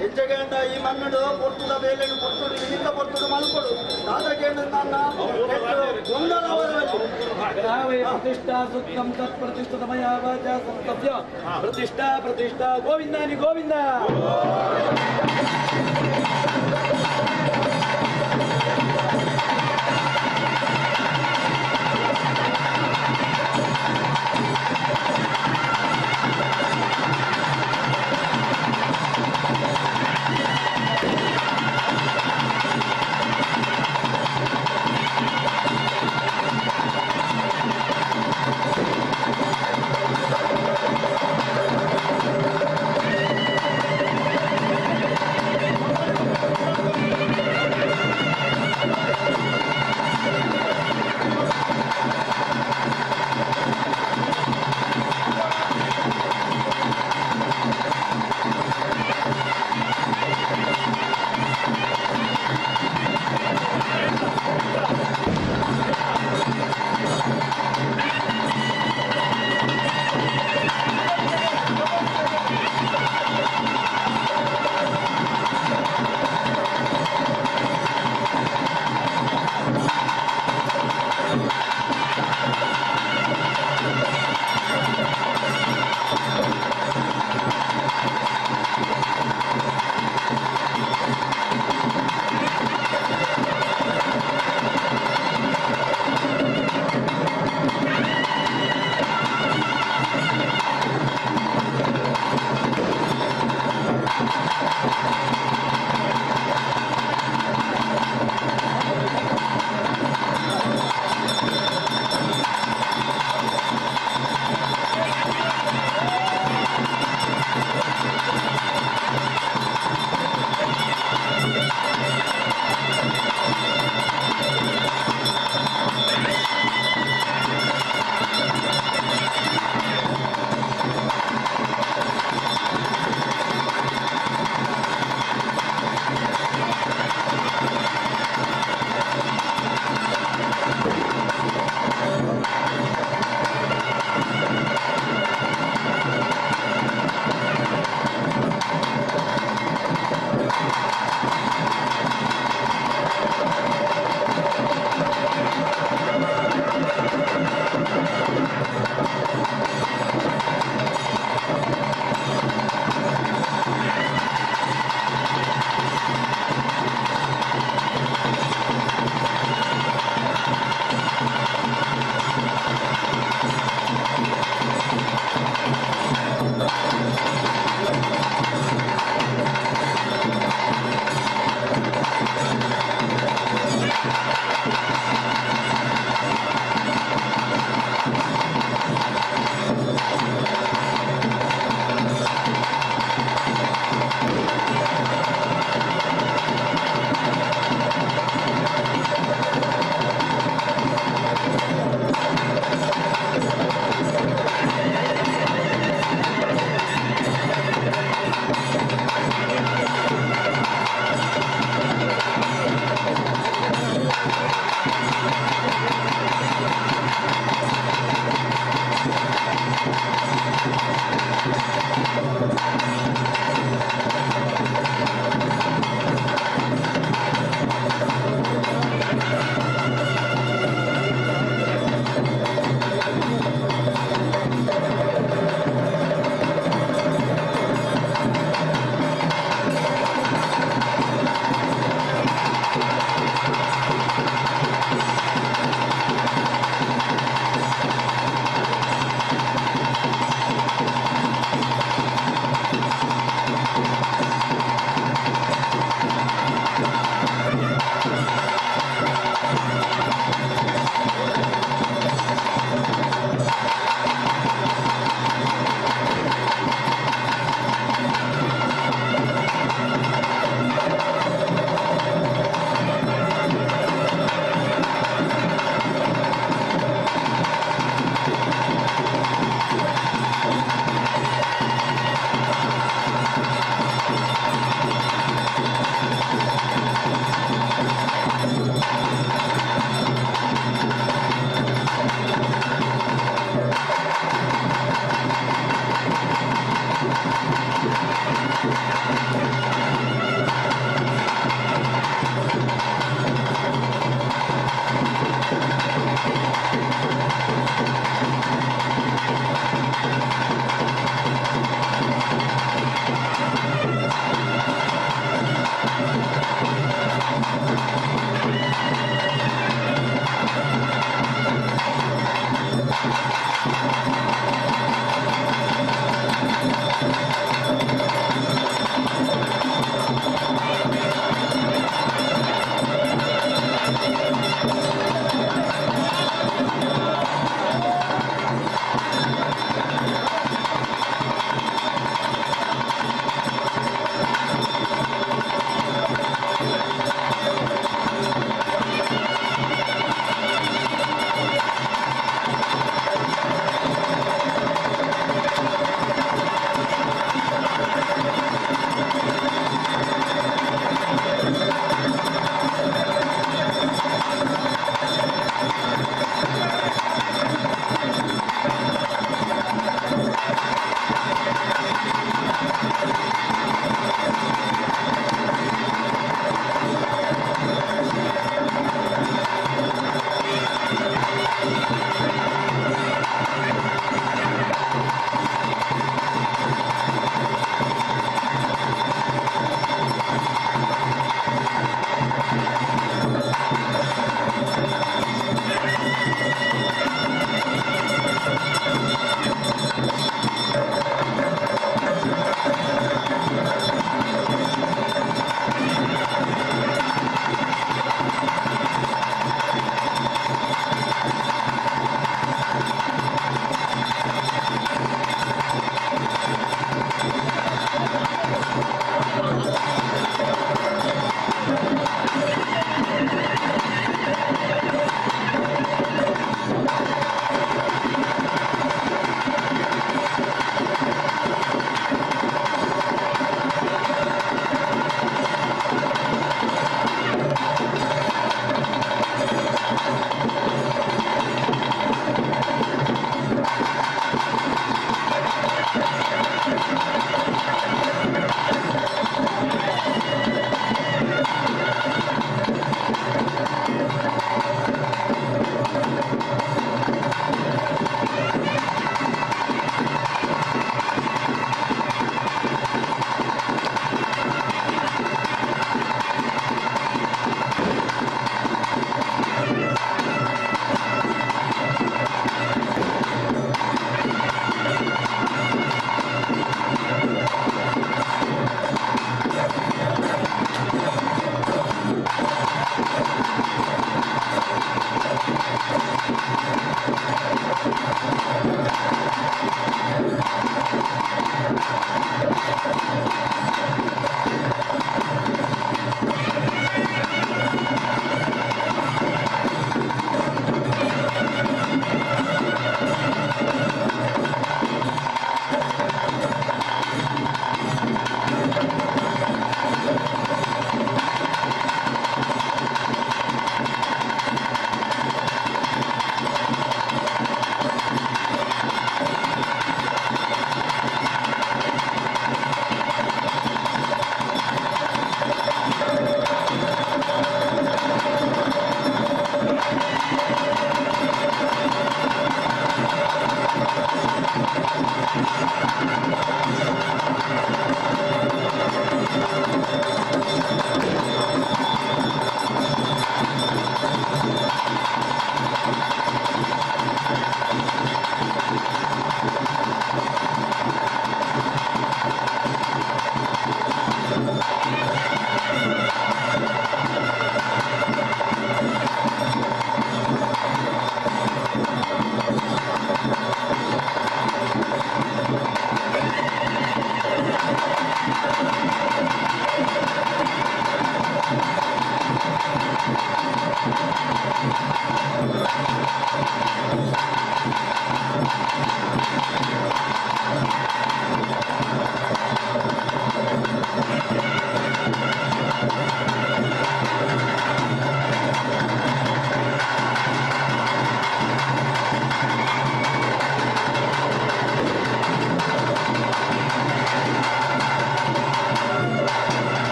S11: ಹೆಚ್ಚಗಂಡ ಈ ಮಣ್ಣು ಪೊರ್ತುದ ಬೇಲೆನು ಪೊರ್ತುಡು ಇಲ್ಲಿಂದ ಪೊರ್ತುಡು ಮಲ್ಕೊಡು ದಾದಕೇಂಡ ನನ್ನ
S10: ಪ್ರತಿಷ್ಠಾ ಸುತ್ತಂ ತತ್ ಪ್ರತಿಷ್ಠಿತಮಯ ವಾಚ ಸಂತವ್ಯ ಪ್ರತಿಷ್ಠಾ ಪ್ರತಿಷ್ಠಾ ಗೋವಿಂದಾನಿ ಗೋವಿಂದ.
S8: Thank you.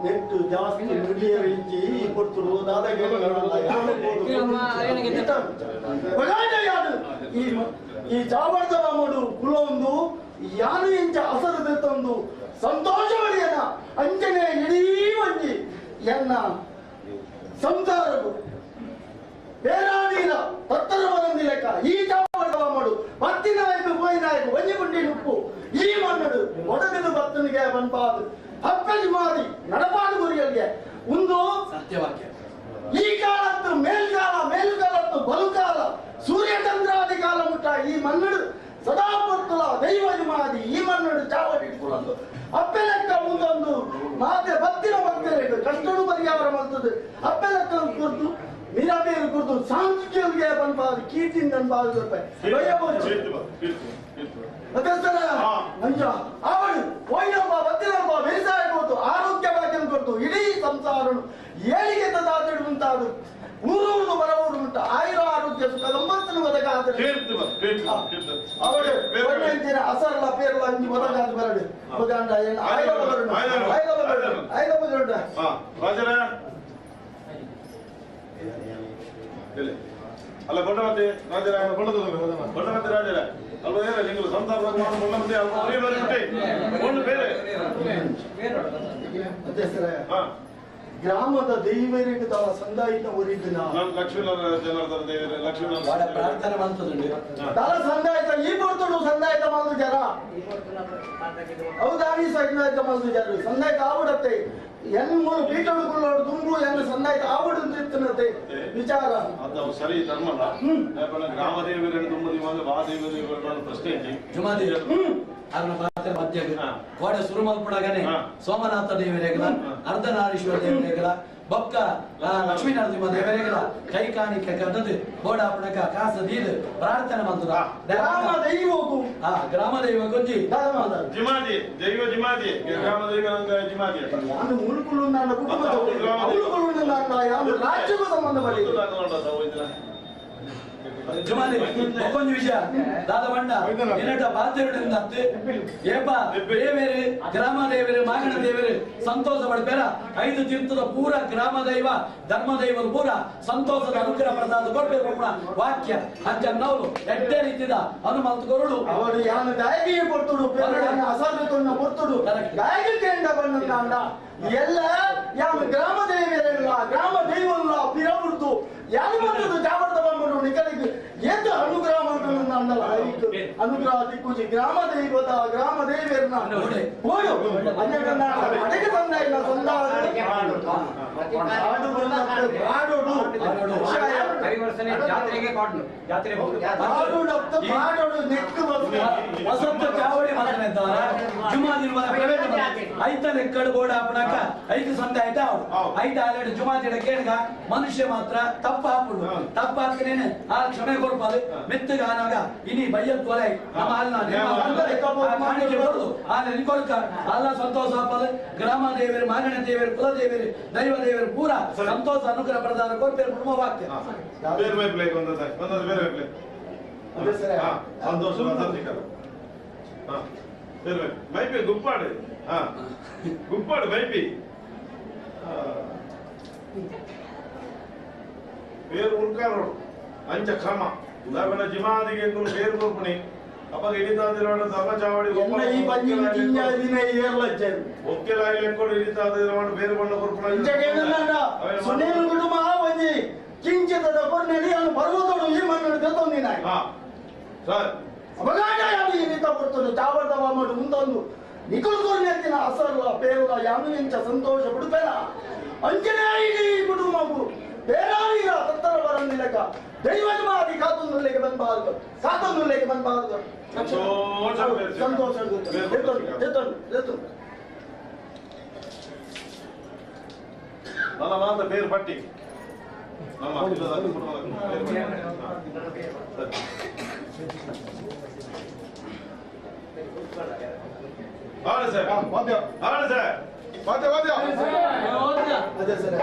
S11: ನೆಟ್ಟು ಜಾಸ್ತಿ ನುಡಿಯರು ಇಜ್ಜಿ ಈ ಕೊಡ್ತರು ದಾದಾಗಿ ಈ ಈ ಚಾವಡ್ದ ಮಾಮಡು ಕುಲೊಂದು ಯಾನು ಎಂಚ ಅಸರು ತಂದು ಸಂತೋಷ ಪಡಿಯನ ಅಂಚನೆ ಇಡೀ ಒಂಜಿ ಎನ್ನ ಸಂಸಾರವು ಬೇರಾನೀರ ತತ್ತರ ಬರಂದಿ ಲೆಕ್ಕ ಈ ಚಾವಡ್ದ ಮಾಮಡು ಪತ್ತಿ ನಾಯಕ ಪೋಯಿ ನಾಯಕ ಒಂಜಿ ಗುಂಡಿ ಉಪ್ಪು ಈ ಮಣ್ಣಡು ಒಡಗದು ಬತ್ತನಿಗೆ ಬನ್ಪಾದು ಹಪ್ಪಜಿ ಮಾದಿ ನಡಪಾದು ಗುರಿಯಲ್ಲಿಗೆ ಒಂದು
S10: ಸತ್ಯವಾಕ್ಯ.
S11: ಈ ಕಾಲತ್ತು ಮೇಲ್ಕಾಲ ಮೇಲ್ಕಾಲತ್ತು ಬಲುಕಾಲ ಸೂರ್ಯಚಂದ್ರಾದಿ ಕಾಲ ಮುಟ್ಟ ಈ ಮನ್ನಡು ಸದಾ ಪೊರ್ತುಲ ದೈವ ಮಾದಿ ಈ ಮನ್ನಡು ಚಾವಡಿ ಇಟ್ಕೊಳ್ಳೋದು ಅಪ್ಪೆ ಲೆಕ್ಕ ಮುಂದೊಂದು ಮಾತೆ ಬತ್ತಿನ ಭಕ್ತರಿಗೆ ಕಷ್ಟನು ಪರಿಹಾರ ಮಾಡ್ತದೆ. ಅಪ್ಪೆ ಲೆಕ್ಕ ಕುರ್ತು ಮೀರಾಬೇರು ಕುರ್ತು ಸಾಂಸ್ಕೃತಿಕ ಬನ್ಪಾದು ಕೀರ್ತಿನ ಅನ್ಪಾದು ರೂಪಾಯಿ ಅವಳು ಹೋಯ್ನಪ್ಪ ಬತ್ತಿನಪ್ಪ ಬೇಸಾಯ ಕೊಡ್ತು ಆರೋಗ್ಯ ಭಾಗ್ಯ ಕೊಡ್ತು ಇಡೀ ಸಂಸಾರನು ಏಳಿಗೆ ತದಾತಿಡು ಮುಂತಾದು ಊರೂರು ಬರವೂರು ಉಂಟು ಆಯುರ ಆರೋಗ್ಯ ಸುಖ ಒಂಬತ್ತನು ಬದಕಾದ್ರೆ ಅವಳು ಒಳ್ಳೆಂತಿನ ಅಸರ್ಲ ಪೇರ್ಲ ಅಂಜಿ ಬದಕಾದ ಬರಡು ಬದಾಂಡ ಆಯ್ಲ ಬದರುಂಡು ಆಯ್ಲ ಬದರುಂಡು ಆಯ್ಲ ಬದರುಂಡು
S8: ರಾಜರ ಅಲ್ಲ ಬೊಂಡಮತಿ ರಾಜರ ಬೊಂಡಮತಿ ರಾಜರ ಅಲ್ವ ಏನ ನಿಂಗಳು ಸಂಸಾರದ ಬೊಂಡಮತಿ ಅಲ್ವ ಒರೇ ಬೇರೆ ಬಿಟ್ಟಿ ಒಂದು ಬೇರೆ
S11: ಅದೇ ಸರ ಗ್ರಾಮದ ದೈವರಿಗೆ ತವ ಸಂದಾಯಿತ ಒರಿದಿನ
S8: ಲಕ್ಷ್ಮೀನಾರಾಯಣ ಜನಾರ್ದನ ದೇವರೇ ಲಕ್ಷ್ಮೀನಾರಾಯಣ
S10: ಪ್ರಾರ್ಥನೆ ಮಾಡ್ತದುಂಡು
S11: ತಲ ಸಂದಾಯಿತ ಈ ಪೊರ್ತುಡು ಸಂದಾಯಿತ ಮಾಲು ಜರ ಹೌದಾನಿ ಸಂದಾಯಿತ ಮಾಲು ಜರ ಸಂದಾಯಿತ ಆವಡತ್ತೆ ಎನ್ ಮೂರು ಪೀಠಡು ಕುಳ್ಳೋಡು ತುಂಬು ಎನ್ ಸಂದಾಯಿತ ಆವಡು ಇತ್ತನತೆ ವಿಚಾರ
S8: ಅದು ಸರಿ ಧರ್ಮಲ್ಲ ಗ್ರಾಮ ದೇವರನ್ನು ತುಂಬ ದಿವಸ ವಾ ದೇವ ದೇವರನ್ನು ಪ್ರಶ್ನೆ ಐತಿ
S10: ಜುಮಾದೇವರು ಅದನ್ನ ಪ್ರಾರ್ಥನೆ ಮಧ್ಯ ಕೋಡೆ ಸುರುಮಲ್ಪಡಗನೆ ಸೋಮನಾಥ ದೇವರೇಗಲ ಅರ್ಧನಾರೀಶ್ವರ ದೇವರೇಗಲ ಬೊಕ್ಕ ಲಕ್ಷ್ಮೀನರಸಿಂಹ ದೇವರೇಗಲ ಕೈ ಕಾಣಿಕೆ ಕದದು ಬೋಡಾಪಣಕ ಕಾಸ ದೀದು ಪ್ರಾರ್ಥನೆ ಮಾಡ್ತದ
S11: ಗ್ರಾಮ ದೈವಕ್ಕೂ
S10: ಗ್ರಾಮ ದೈವ ಗೊಂಜಿ
S8: ಜಿಮಾದಿ ದೈವ ಜಿಮಾದಿ ಗ್ರಾಮ ದೈವ ಜಿಮಾದಿ
S11: ನಾನು ಮುಳುಕುಳು ನನ್ನ ಕುಟುಂಬದ ಮುಳುಕುಳು ನನ್ನ ಯಾವ ರಾಜ್ಯಕ್ಕೂ ಸಂಬಂಧ ಪಡೆಯಿಲ್ಲ
S10: ಜುಮಾದಿ ಒಕ್ಕೊಂದು ವಿಷಯ ದಾದ ಬಣ್ಣ ನಿನ್ನಟ ಪಾತ್ರೆಗಳಿಂದ ಏಪ ದೇವೇರು ಗ್ರಾಮ ದೇವರು ಮಾಗಣ ದೇವರು ಸಂತೋಷ ಪಡ್ಬೇರ ಐದು ತೀರ್ಥದ ಪೂರ ಗ್ರಾಮ ದೈವ ಧರ್ಮ ದೈವದ ಪೂರ ಸಂತೋಷದ ಅನುಗ್ರಹ ಪ್ರಸಾದ ಕೊಡ್ಬೇಕು ವಾಕ್ಯ ಅಂಚ ನಾವು ಎಡ್ಡೆ ರೀತಿದ ಹನುಮಂತ ಕೊರಳು
S11: ಅವರು ಯಾನು ಗಾಯಕಿಗೆ ಕೊಡ್ತುಡು ಅಸಾಧ್ಯ ಕೊಡ್ತುಡು ಗಾಯಕಿ ಕೇಂದ್ರ ಬಣ್ಣ ಎಲ್ಲ ಯಾವ ಗ್ರಾಮ ದೇವರಲ್ಲ ಗ್ರಾಮ ದೈವಲ್ಲ ಪಿರಬುಡ್ದು ಯಾರು ಬಂದದ್ದು ಜಾವರ್ದ ಬಂದ್ಬಿಡು ನಿಕಲಿಗೆ ಏತ ಅನುಗ್ರಹ ಅಂದಲ್ಲ ಅನುಗ್ರಹ ದಿಕ್ಕುಜಿ ಗ್ರಾಮ ದೈವದ ಗ್ರಾಮ ದೇವರನ್ನ ಹೋಯು ಅಡಗೆ ತಂದ ಇಲ್ಲ ಸಂದ ಆಡೋಡು ಆಡೋಡು ನೆಕ್ಕು
S10: ವಸಂತ ಚಾವಡಿ ಮಾತನಾಡಿದ್ದಾರ ಜುಮಾದಿನ ಐತ ಲೆಕ್ಕಡು ಬೋಡ ಅಪ್ಪಣಕ ಐದು ಸಂದ ಆಯ್ತಾ ಐತ ಆಲ್ರೆಡಿ ಜುಮಾದಿಡ ಕೇಳ್ಗ ಮನುಷ್ಯ ಮಾತ್ರ ತಪ್ಪ ಹಾಕುಡು ತಪ್ಪ ಹಾಕಿನೇನೆ ಆ ಕ್ಷಮೆ ಕೊಡ್ಪಾದು ಮೆತ್ತಗ ಆನಾಗ ಇನಿ ಬಯ್ಯದ್ ಕೊಲೆ ನಮ್ಮ ಅಲ್ಲ ಕಾಣಿಕೆ ಬರುದು ಆದ್ರೆ ನಿಕೊಳ್ಕ ಅಲ್ಲ ಸಂತೋಷ ಹಾಪದು ಗ್ರಾಮ ದೇವರು ಮಾಗಣ ದೇವರು ಕುಲ ದೇವರು ದೈವ ದೇವರು ಪೂರ ಸಂತೋಷ ಅನುಗ್ರಹ ಪ್ರದಾನ ಕೊಡ್ಬೇರು ಕುಟುಂಬ ವಾಕ್ಯ
S8: ಬೇರೆ ಬೈಪ್ಲೆ ಒಂದೊಂದು ಬೇರೆ ಬೈಪ್ಲೆ ಸಂತೋಷ ಬೇರೆ ಮೈಪಿ ಗುಪ್ಪಾಡು ಗುಪ್ಪಾಡು ಮೈಪಿ ಬೇರು ಉಳ್ಕಾರೋಡು ಅಂಚ ಕ್ರಮ ಉದಾಹರಣೆ ಜಿಮಾದಿಗೆ ಬೇರು ಕೊರ್ಪುಣಿ ಅಪ್ಪ ಇಳಿತಾದಿರವಾಡ ಧರ್ಮ ಚಾವಡಿ
S11: ಈ ಪಂಜಿನ ಜಿಂಜಾದಿನ ಏರ್ಲಜ್ಜೆ
S8: ಒಕ್ಕೆಲಾಗಿ ಲೆಕ್ಕೋಡು ಇಳಿತಾದಿರವಾಡ ಬೇರು ಬಣ್ಣ ಕೊರ್ಪುಣ
S11: ಸುನೀಲ್ ಕುಟುಂಬ ಒಂಜಿ ಕಿಂಚಿತದ ಕೊರ್ನೆಲಿ ಅವನು ಪರ್ವತೋಡು ಈ ಮಣ್ಣು ತೆತ್ತೊಂದಿನ
S8: ಸರ್
S11: ಅಬಗಾಟ ಯಾವ ಈ ರೀತ ಕೊಡ್ತದೆ ಚಾವರ್ದ ಮಾಡು ಮುಂದೊಂದು ನಿಕುಲ್ ಕೊರ್ನೆತ್ತಿನ ಅಸರ್ಲ ಪೇರುಲ ಯಾನು ಎಂಚ ಸಂತೋಷ ಬಿಡುಪೇರ ಅಂಜನೇ ಇಡೀ ಕುಟುಂಬವು ಬೇರಾರೀರ ತತ್ತರ ಬರಂದಿಲಕ ದೈವದ ಮಾದಿ ಕಾತೊಂದುಲ್ಲೆಗೆ ಬಂದ್ಬಾರ್ದು ಕಾತೊಂದುಲ್ಲೆಗೆ ಬಂದ್ಬಾರ್ದು ಸಂತೋಷ
S8: ನನ್ನ ಮಾತ ಬೇರು ಪಟ್ಟಿ ನಮ್ಮ ಆಡು ಸರ್ ಆಡು ಸರ್ ವಾದ್ಯ ವಾದ್ಯ
S11: ಅದೇ ಸರ್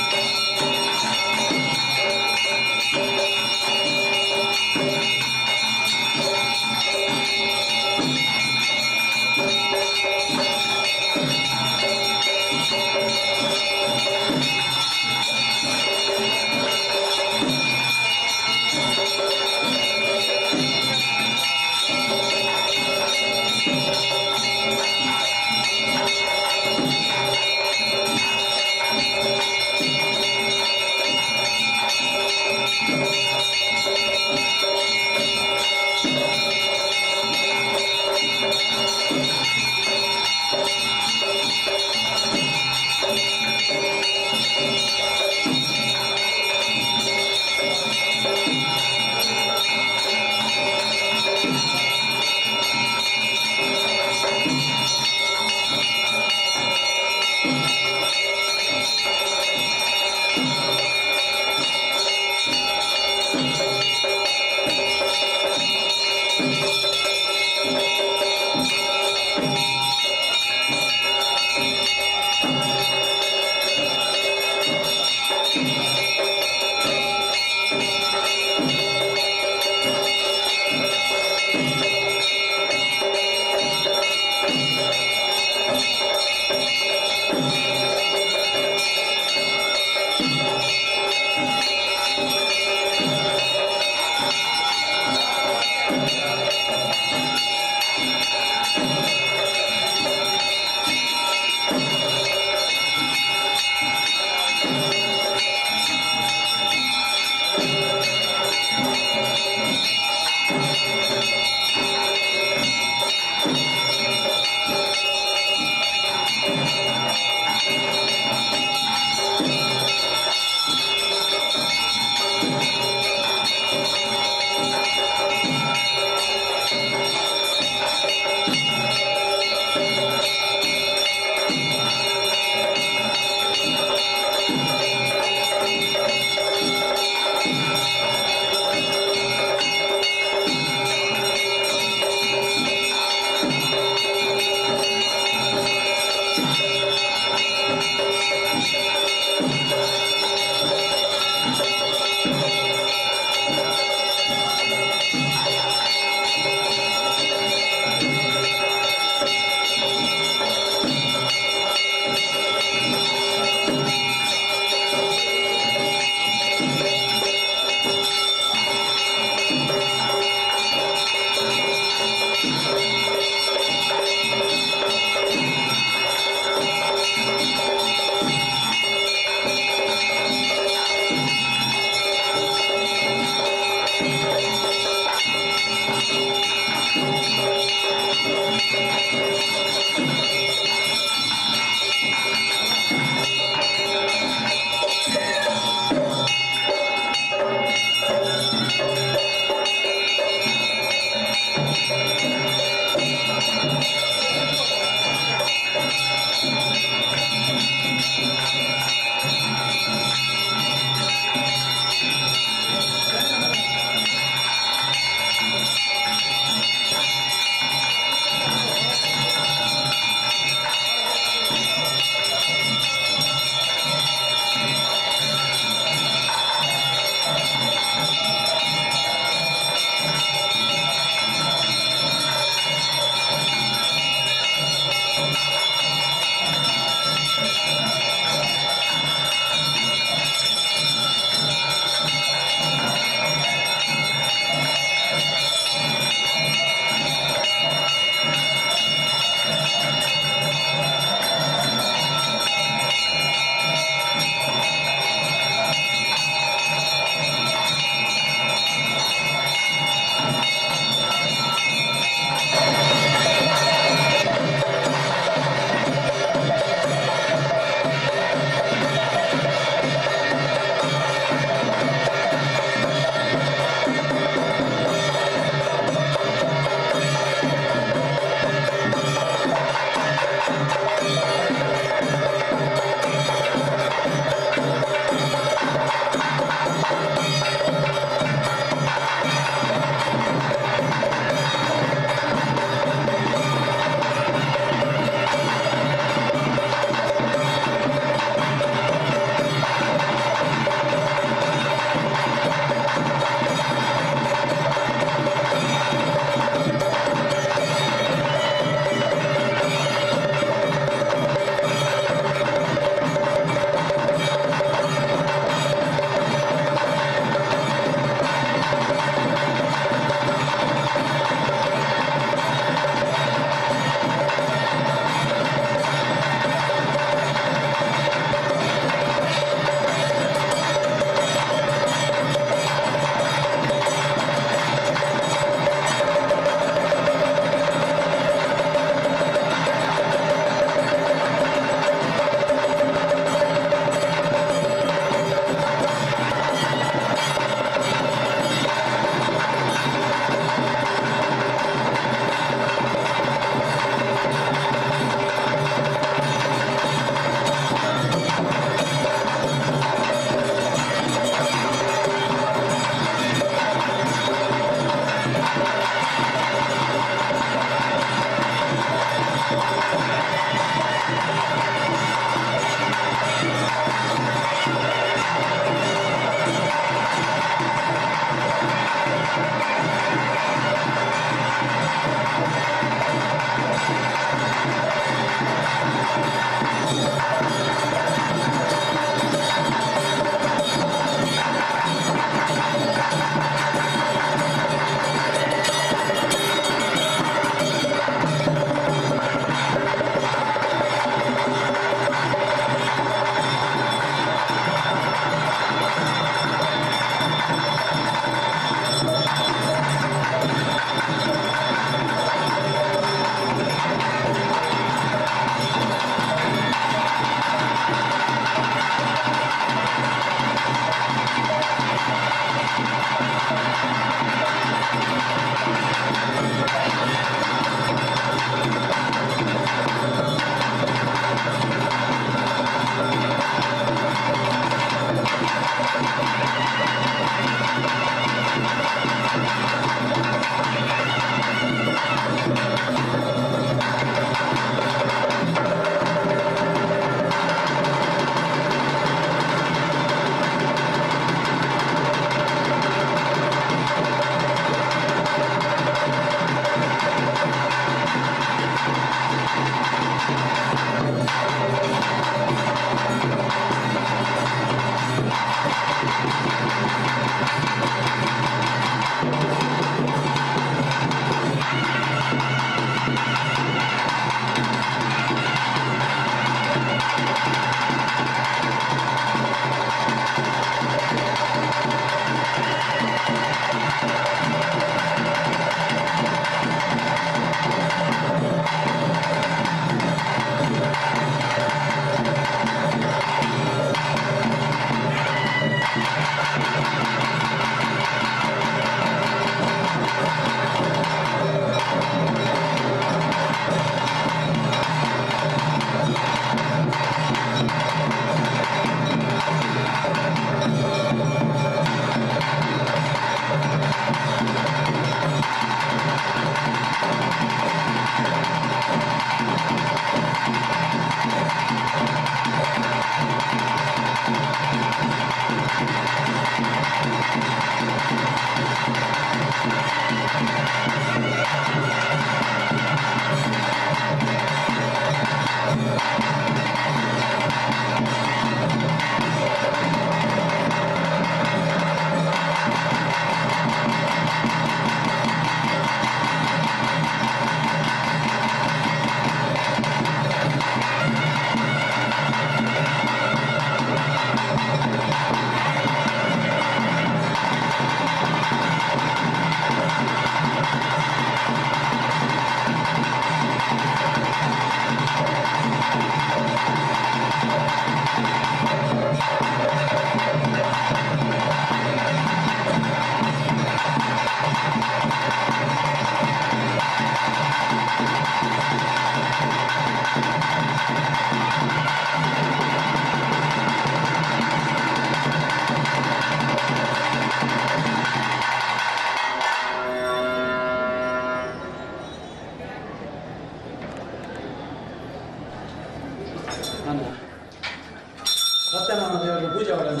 S10: ಸತ್ಯನಾರಾಯಣ ದೇವರ ಪೂಜೆ ಅವರನ್ನ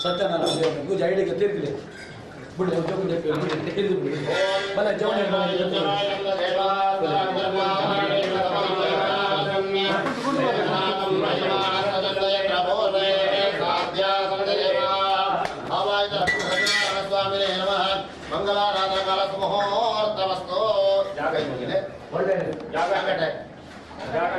S10: ಸತ್ಯನಾರಾಯಣ ದೇವರ ಪೂಜೆ ಐಡಿಗೆ ತಿರುಗಲಿ ಬಿಡು ಜೋಗುಡೆ ಬಿಡು ಬಿಡು ಬಲ ಜವನೆ
S5: ಮಂಗಲಾರಾಧನಕಾಲ ಜಾಗ ಇದೆ
S10: ಒಳ್ಳೆ
S5: ಜಾಗ ಜಾಗ.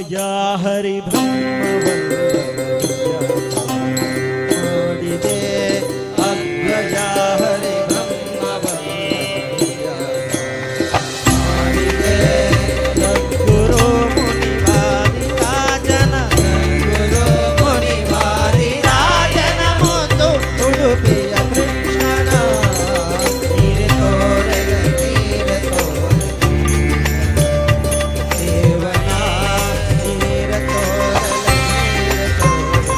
S7: ಅಗ್ರಜ ಹರಿ ಬ್ರಹ್ಮ ಮಾಡಿದೆ. ಅಗ್ರಜ ಹರಿ ಬ್ರಹ್ಮ ಮಾಡಿದೆ. ಸದ್ಗುರು ಮುನಿವಾರಿ ರಾಜನ, ಸದ್ಗುರು ಮುನಿವಾರಿ ರಾಜನ ಮುಂದು ಉಡುಪಿಯ ಕೃಷ್ಣನ ನೀರು ತೋರೆದ, ನೀರು ತೋರೆ ದೇವನ ನೀರ ತೋರಲ, ನೀರ ತೋರೆ.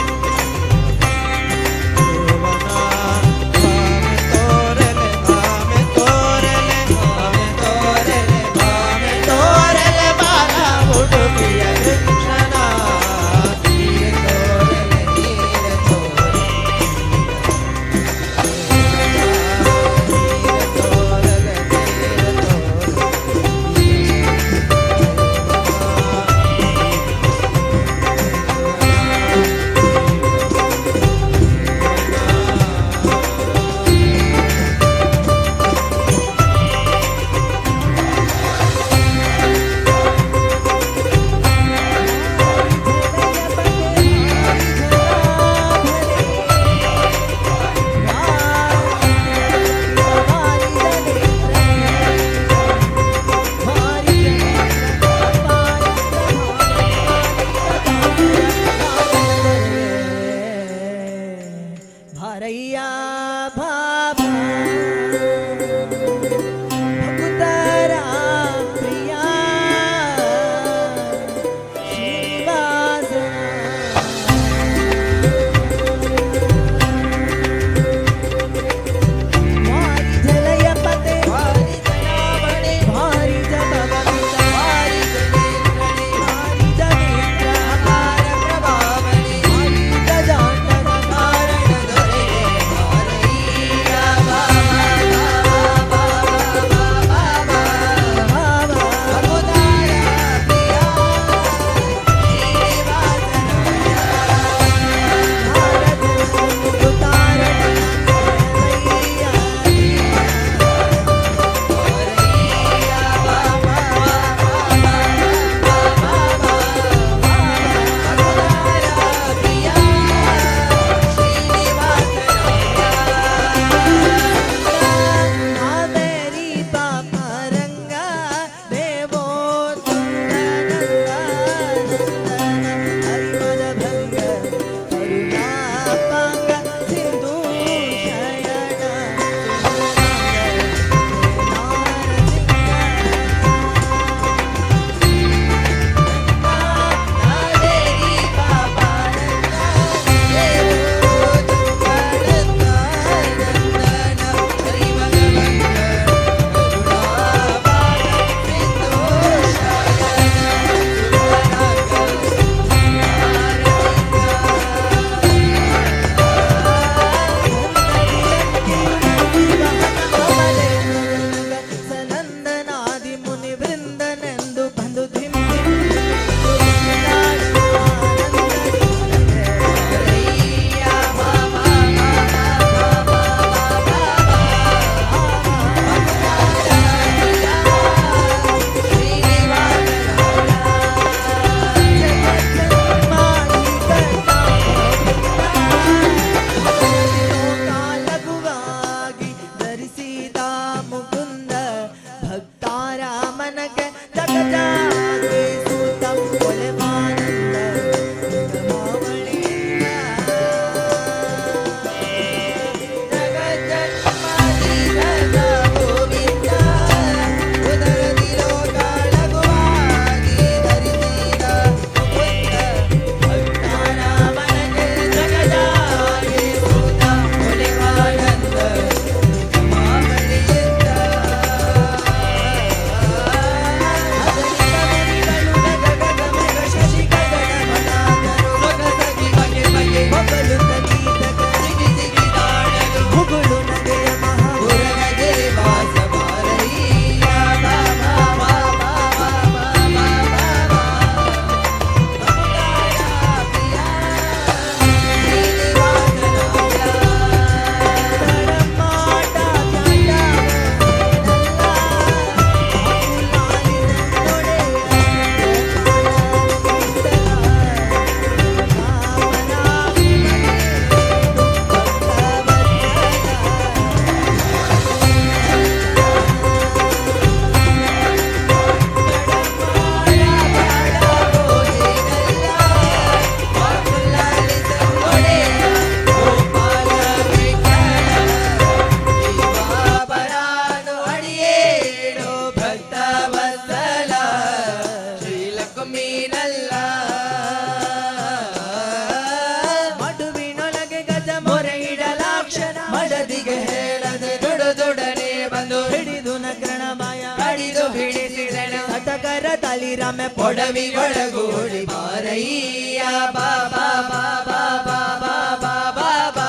S6: ರಮೆ ಪೊಡವಿ ಒಳಗೂಡಿ ಬಾರಯ್ಯ ಬಾಬಾ ಬಾಬಾ ಬಾಬಾ ಬಾಬಾ ಬಾಬಾ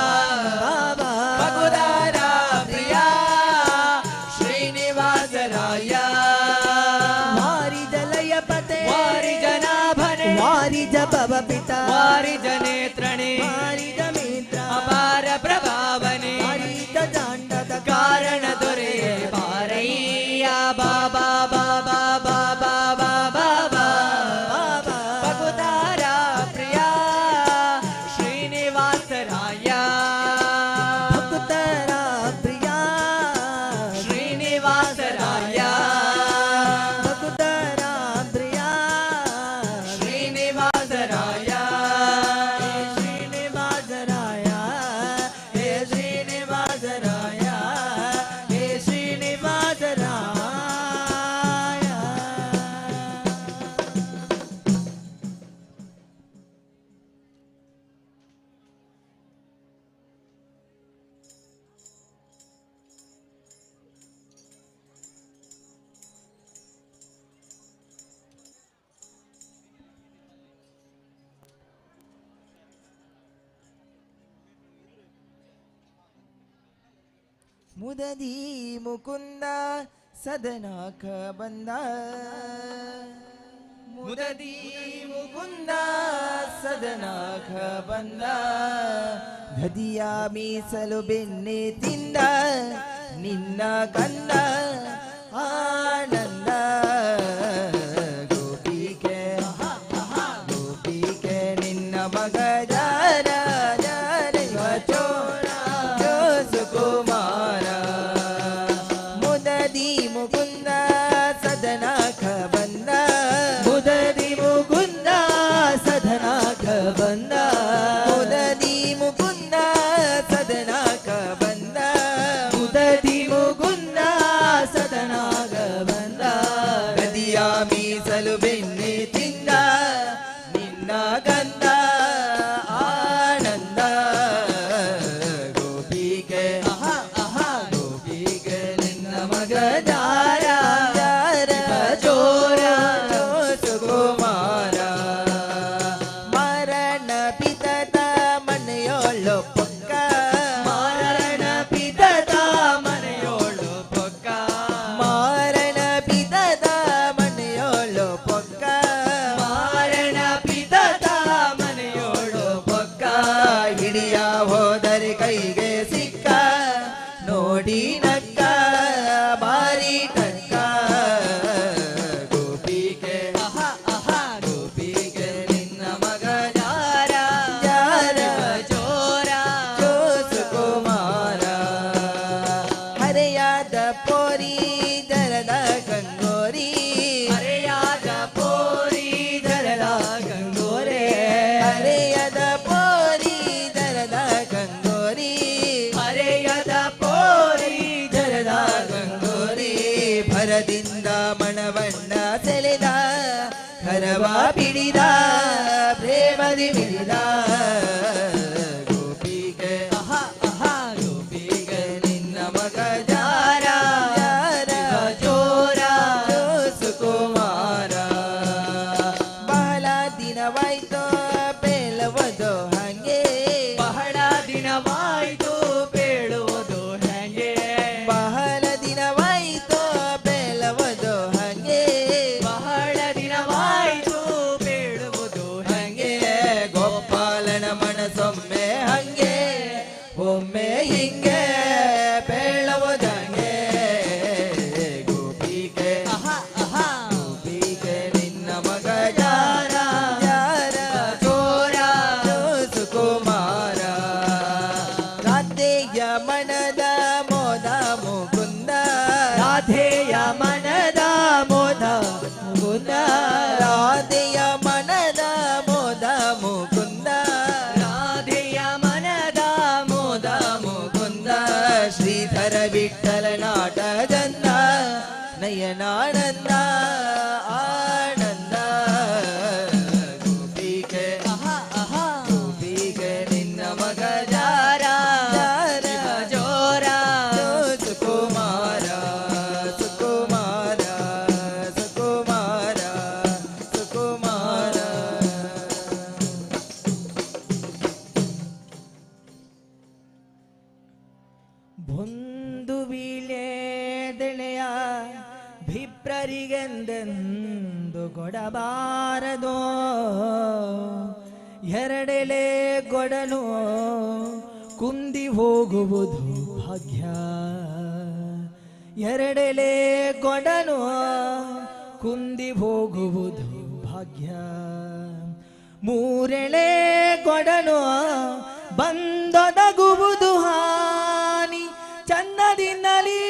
S6: ಬಗುದಾರ ಪ್ರಿಯ ಶ್ರೀನಿವಾಸರಾಯ ವಾರಿ ಜಲಯ ಪತೆ ವಾರಿ ಜನಾಭನೆ ವಾರಿ ಜಪವ ಪಿತ ವಾರಿ ಜನೇತ್ರಣೆ ವಾರಿ ಜಮಿತ್ರ ಅಪಾರ ಪ್ರಭಾವನೆ ವಾರಿದ ಜಾಂಡದ ಕಾರಣ ದೊರೆ ಬಾರಯ್ಯ ಬಾಬಾ ಬಾಬಾ ಬಾಬಾ ಬಾಬಾ ಬಾಬಾ ಬಗುದಾರ ಪ್ರಿಯ ಶ್ರೀನಿವಾಸರಾಯ ಭಕ್ತರ ಪ್ರಿಯ ಶ್ರೀನಿವಾಸರಾಯ ಭಕ್ತರ ಪ್ರಿಯ ಶ್ರೀನಿವಾಸರಾಯ ಶ್ರೀನಿವಾಸರಾಯ ಹೇ ಶ್ರೀನಿವಾಸರಾಯ ಹೇ ಶ್ರೀನಿವಾಸರಾಯ. ಮುದದಿ ಮುಕುಂದ ಸದನಾಕ ಬಂದ ಮುದದಿ ಮುಕುಂದ ಸದನಾಕ ಬಂದ ಗದಿಯ ಮೀಸಲು ಬೆನ್ನೆ ತಿಂದ ನಿನ್ನ ಕಂದ ಆನಂದ ಗೋಪಿಕೆ ಗೋಪಿಕೆ ನಿನ್ನ ಮಗ ಜಾರ ಚೋರ ಸುಕುಮಾರ ಮುದದಿ ಮುಕುಂದ ಸದನಾಕ ಬಂದ ಮುದದಿ ಮುಕುಂದ ಸದನಾಕ ಬಂದ ಮುದದಿ ಮುಕುಂದ ಸದನಾಕ ಬಂದ ಮುದದಿ ಮುಕುಂದ ಸದನಾಕ ಬಂದ ಗದಿಯ ಮೀಸಲು ಬೆನ್ನೆ ತಿಂದ ನಿನ್ನ ಗಂಧ ಆನಂದ ಗೋಪಿಗೆ ಗೋಪಿಗೆ ನಿನ್ನ ಮಗ ಜಾರ ಚೋರ ಸುಕುಮಾರ ಮರಣ ಪಿತದ ಮನೆಯೋಳು ಪೊಕ್ಕ ಮಾರಣ ಪಿತದ ಮನೆಯೋಳು ಪೊಕ್ಕ ಮಾರಣ ಪಿತದ ಮನೆಯೋಳು ಪೊಕ್ಕ ಮಾರಣ ಪಿತದ ಮನೆಯೋಳು ಪೊಕ್ಕ ಹಿಡಿಯ ಹೋದರೆ ಕೈಗೆ ಸಿಕ್ಕ ನೋಡಿ ನಕ್ಕ ಬಾರಿ ಟಕ್ಕ ಗೋಪಿಗೆ ಗೋಪಿಗೆ ನಿನ್ನ ಮಗ ಜಾರ ಜಾರ ಚೋರ ಸುಕುಮಾರ ಹರೆಯಾದ ಪೋರಿ ದರದ ಗಂಗೋರಿ ಹರೆಯಾದ ಪೋರಿ ದರದ ಗಂಗೋರೆ ಹರೆಯದ ಪೋರಿ ದರದ ಗಂಗೋರಿ ಹರೆಯದ ಪೋರಿ ದರದ ಗಂಗೋರಿ ಭರದಿಂದ ಮಣವಣ್ಣ ಸೆಳೆದ ಕರವ ಪಿಡಿದ ಪ್ರೇಮದಿ ಮಿಡಿದ ಗೋಪಿಗೆ ಗೋಪಿಗೆ ನಿನ್ನ ಮಗ ಜಾರ ಚೋರ ಸುಕುಮಾರ ಬಹಳ ದಿನವಾಯ್ತು ಬೇಲವದು ಹಂಗೆ ಬಹಳ ದಿನವಾಯ್ತು ಬೇಳುವುದು ಹಂಗೆ ಬಹಳ ದಿನವಾಯ್ತು ಬೇಲವದು ಹಂಗೆ ಬಹಳ ದಿನವಾಯ್ತು ಬೇಳುವುದು ಹಂಗೆ ಗೋಪಾಲನ ಮನಸೊಮ್ಮೆ ಹಂಗೆ ಒಮ್ಮೆ ಹಿಂಗೆ ಬೇಳವುದಂಗೆ ಗೋಪಿಗೆ ಗೋಪಿಗೆ ನಿನ್ನ ಮಗ ಜಾರ ಜಾರ ನೋಡಬಾರದು. ಎರಡೆಲೆ ಗೊಡನು ಕುಂದಿ ಹೋಗುವುದು ಭಾಗ್ಯ, ಎರಡೆಲೆ ಗೊಡನು ಕುಂದಿ ಹೋಗುವುದು ಭಾಗ್ಯ. ಮೂರೆಳೆ ಗೊಡನು ಬಂದೊದಗುವುದು ಹಾನಿ ಚಂದದಿಂದಲೇ.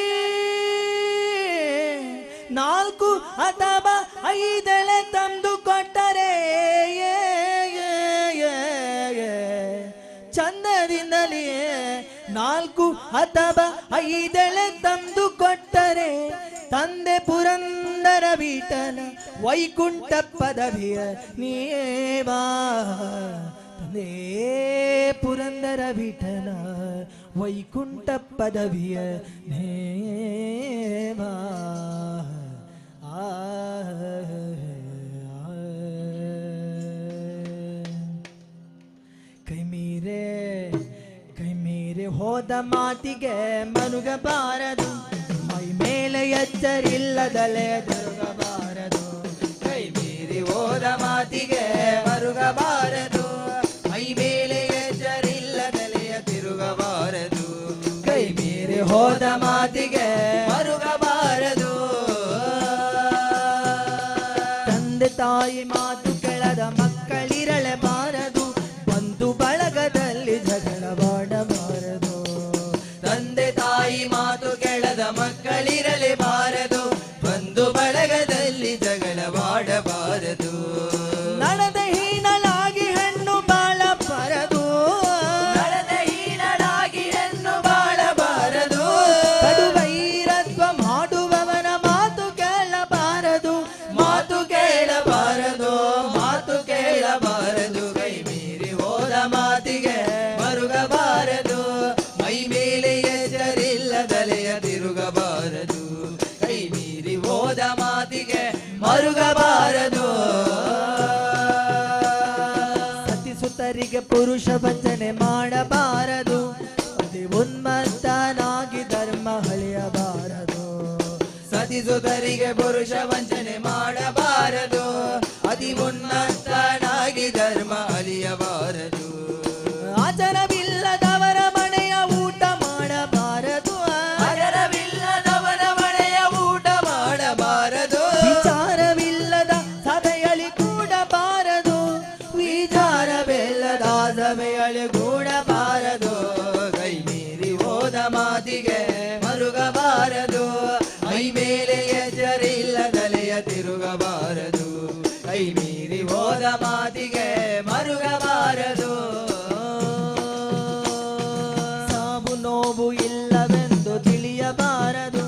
S6: ನಾಲ್ಕು ಅಥವಾ ಐದೆಳೆ ತಂದು ಕೊಟ್ಟರೆ ಚಂದದಿಂದಲೇ, ನಾಲ್ಕು ಅಥವಾ ಐದೆಳೆ ತಂದು ಕೊಟ್ಟರೆ ತಂದೆ ಪುರಂದರ ವಿಠಲ ವೈಕುಂಠ ಪದವಿಯ ನೀವಾ. ತಂದೆ ಪುರಂದರ ವಿಠಲ ವೈಕುಂಠ ಪದವಿಯ ನೇವಾ. ಆ ಕೈ ಮೀರೆ ಕೈ ಮೀರೆ ಹೋದ ಮಾತಿಗೆ ಮರುಗಬಾರದು, ಮೈ ಮೇಲೆ ಎಚ್ಚರಿಲ್ಲದಲೆ ತಿರುಗಬಾರದು.
S9: ಕೈ ಮೀರಿ ಹೋದ ಮಾತಿಗೆ ಮರುಗಬಾರದು, ಮೈ ಮೇಲೆ ಎಚ್ಚರಿಲ್ಲದಲೆ ತಿರುಗಬಾರದು. ಕೈ ಮೀರಿ ಹೋದ ಮಾತಿಗೆ ಮರುಗಬಾರದು.
S6: ತಂದೆ ತಾಯಿ ಮಾತು ಕೆಳದ ಮಕ್ಕಳಿರಲೇಬಾರದು, ಬಂಧು ಬಳಗದಲ್ಲಿ ಜಗಳವಾಡಬಾರದು.
S9: ತಂದೆ ತಾಯಿ ಮಾತು ಕೆಳದ ಮಕ್ಕಳಿರಲೇಬಾರದು, ಬಂಧು ಬಳಗದಲ್ಲಿ ಜಗಳವಾಡಬಾರದು.
S6: ನಡೆದ ಹೀನಲಾಗಿ ಹೆಣ್ಣು ಬಾಳಬಾರದು,
S9: ನಡೆದ ಹೀನಲಾಗಿ ಹೆಣ್ಣು ಬಾಳಬಾರದು.
S6: ಕಡುವೈರತ್ವ ಮಾಡುವವನ ಮಾತು ಕೇಳಬಾರದು,
S9: ಮಾತು ಕೇಳಬಾರದು, ಮಾತು ಕೇಳಬಾರದು. ಕೈ ಮೀರಿ ಹೋದ ಮಾತಿಗೆ ಮರುಗಬಾರದು, ಮೈ ಮೇಲೆ ಎಚ್ಚರಿಲ್ಲದಲೆಯ ತಿರುಗಬಾರದು. ಕೈ ಮೀರಿ ಹೋದ ಮಾತಿಗೆ ಮರುಗಬಾರದು.
S6: ಸತಿಸುತರಿಗೆ ಪುರುಷ ವಂಚನೆ ಮಾಡಬಾರದು, ಅತಿ ಉನ್ಮತ್ತನಾಗಿ ಧರ್ಮ ಹಳೆಯಬಾರದು.
S9: ಸತಿಸುತರಿಗೆ ಪುರುಷ ವಂಚನೆ ಮಾಡಬಾರದು, ಅತಿ ಉನ್ನತನಾಗಿ ಧರ್ಮ ಅಲಿಯಬಾರದು.
S6: ಆಚರವಿಲ್ಲದವರ ಮನೆಯ ಊಟ ಮಾಡಬಾರದು,
S9: ಆಚರವಿಲ್ಲದವರ ಮನೆಯ ಊಟ ಮಾಡಬಾರದು.
S6: ವಿಚಾರವಿಲ್ಲದ ಸಭೆಯಲ್ಲಿ ಕೂಡಬಾರದು,
S9: ವಿಚಾರವಿಲ್ಲದ ಸಭೆಯಲ್ಲಿ ಕೂಡಬಾರದು. ಕೈ ಮೀರಿ ಹೋದ ಮಾತಿಗೆ ಮರುಗಬಾರದು, ಮೈ ಮೇಲೆ ಎಚ್ಚರಿಲ್ಲದಲೆಯ ತಿರುಗಬಾರದು. ಕೈ ಮೀರಿ ಹೋದ ಮಾತಿಗೆ ಮರುಗಬಾರದು.
S6: ಸಾವು ನೋವು ಇಲ್ಲವೆಂದು ತಿಳಿಯಬಾರದು,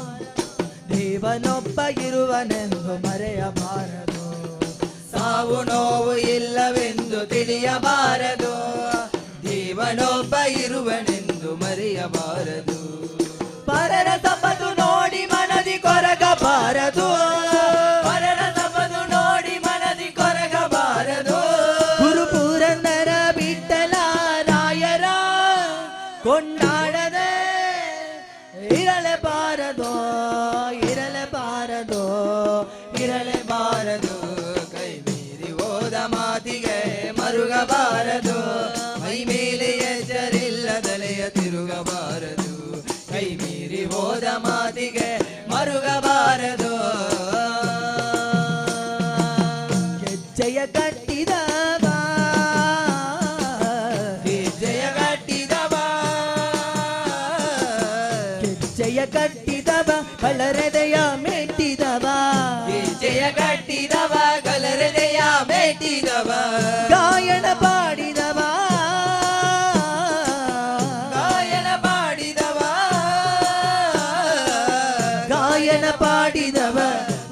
S6: ದೇವನೊಬ್ಬ ಇರುವನೆಂದು ಮರೆಯಬಾರದು.
S9: ಸಾವು ನೋವು ಇಲ್ಲವೆಂದು ತಿಳಿಯಬಾರದು, ದೇವನೊಬ್ಬ ಇರುವನೆಂದು ಮರೆಯಬಾರದು.
S6: ಪರರ ತಪದು ನೋಡಿ ಮನದಿ ಕೊರಗಬಾರದು,
S9: ಪರರ ತಪದು ನೋಡಿ ಮನದಿ ಕೊರಗಬಾರದು.
S6: ಗುರು ಪುರಂದರ ವಿಠಲ ರಾಯರ ಕೊಂಡಾಡದೆ ಇರಲೇಬಾರದು, ಇರಲೇಬಾರದು,
S9: ಇರಲೇಬಾರದು. ಕೈ ಮೀರಿ ಹೋದ ಮಾತಿಗೆ ಮರುಗಬಾರದು, ಮೈ ಮೇಲೆ ಎಚ್ಚರಿಲ್ಲದಲೆಯ ತಿರುಗಬಾರದು. ಕೈ ಮೀರಿ ಹೋದ ಮಾತಿಗೆ ಮರುಗಬಾರದು.
S6: ಗೆಜ್ಜೆಯ ಕಟ್ಟಿದವ,
S9: ಗೆಜ್ಜೆಯ ಕಟ್ಟಿದವ,
S6: ಗೆಜ್ಜೆಯ ಕಟ್ಟಿದವ ಕಳರೆದೆಯ ಮೆಟ್ಟಿದವ,
S9: ಗೆಜ್ಜೆಯ ಕಟ್ಟಿದವ ಕಲರೆದೆಯ ಮೆಟ್ಟಿದವ.
S6: ಗಾಯನ ಪಾಡಿದವ,
S9: ಗಾಯನ ಪಾಡಿದವ,
S6: ಗಾಯನ ಪಾಡಿದವ,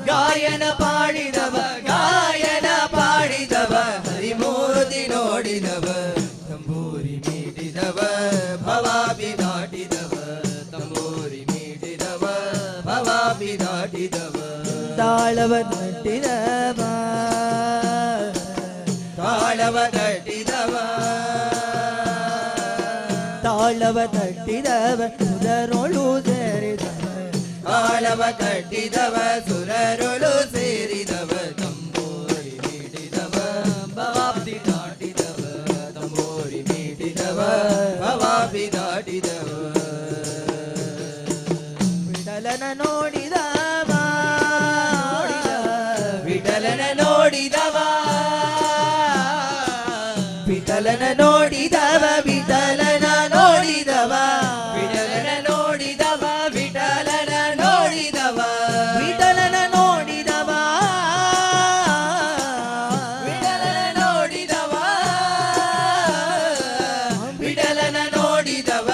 S9: ಗಾಯನ ಪಾಡಿದವ, ಗಾಯನ ಪಾಡಿದವ. ಹರಿಮೂರ್ತಿ ನೋಡಿದವ, ತಂಬೂರಿ ಮೀಟಿದವ, ಭವಾಪಿ ದಾಟಿದವ. ತಂಬೂರಿ ಮೀಟಿದವ, ಭವಾಪಿ ದಾಟಿದವ.
S6: ತಾಳವ ತಟ್ಟಿದವ,
S9: ತಾಳವ ತಟ್ಟಿದವ,
S6: ತಾಳವ ತಟ್ಟಿದವ ಸುರರೊಳು ಸೇರಿದವ,
S9: ತಾಳವ ಕಟ್ಟಿದವ ಸುರರೊಳು ಸೇರಿದವ. ತಂಬೂರಿ
S6: ವಿಠಲನ ನೋಡಿದವ ವಿಠಲನ ನೋಡಿದವ ವಿಠಲನ ನೋಡಿದವ ವಿಠಲನ ನೋಡಿದವ ವಿಠಲನ ನೋಡಿದವ ವಿಠಲನ ನೋಡಿದವ ವಿಠಲನ ನೋಡಿದವ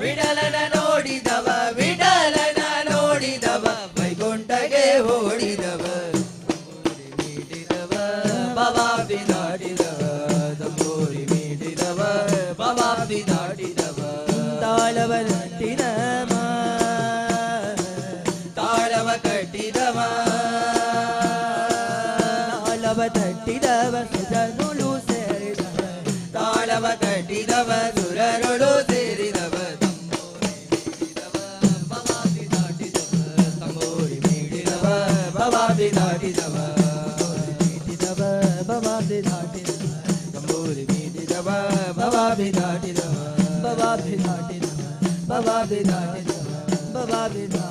S6: ವಿಠಲನ ನೋಡಿದವ ವಿಠಲನ ನೋಡಿದವ ವೈಕುಂಠಗೆ ಓಡಿದವ ಮೀಟಿದವ ಬವಾಬಿ ದಾಟಿದವ ತಂಬೂರಿ ಮೀಟಿದವ ಬವಾಬಿ ದಾಟಿದವ ತಾಳವ ನಟ್ಟಿನವ ತಾಳವ ಕಟ್ಟಿದವ ತಾಳವ ತಟ್ಟಿದವ ಸುರರುಳು ಸೇರಿದವ ತಾಳವ ಕಟ್ಟಿದವ ಸುರರುಳು ಸೇರಿದವ ತಂಬೂರಿ ಮೀಟಿದವ ಬವಾಬಿ ದಾಟಿದವ ಮೀಟಿದವ ಬವಾಬಿ ದಾಟಿದವ ತಂಬೂರಿ ಮೀಟಿದವ ಬವಾಬಿ ದಾಟಿದವ ಬವಾಬಿ ದಾಟಿದವ ಬವಾಬಿ ದಾಟಿದವ ಬವಾಬಿ ದಾಟಿದವ.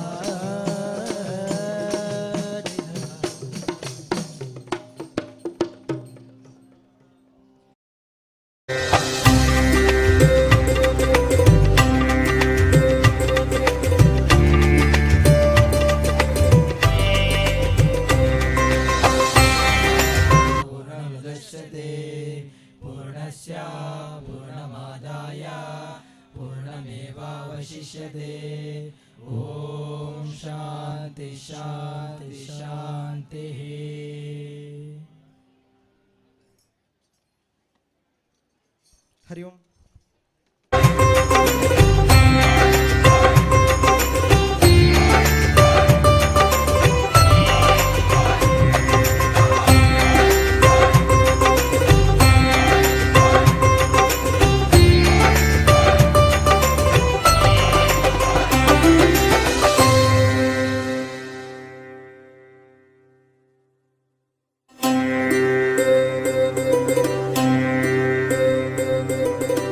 S6: पूर्णमुदच्यते पूर्णस्य पूर्णमादाय पूर्णमेवावशिष्यते। ॐ शान्ति शान्ति शान्तिः।
S7: हरि ओम।
S6: ॐ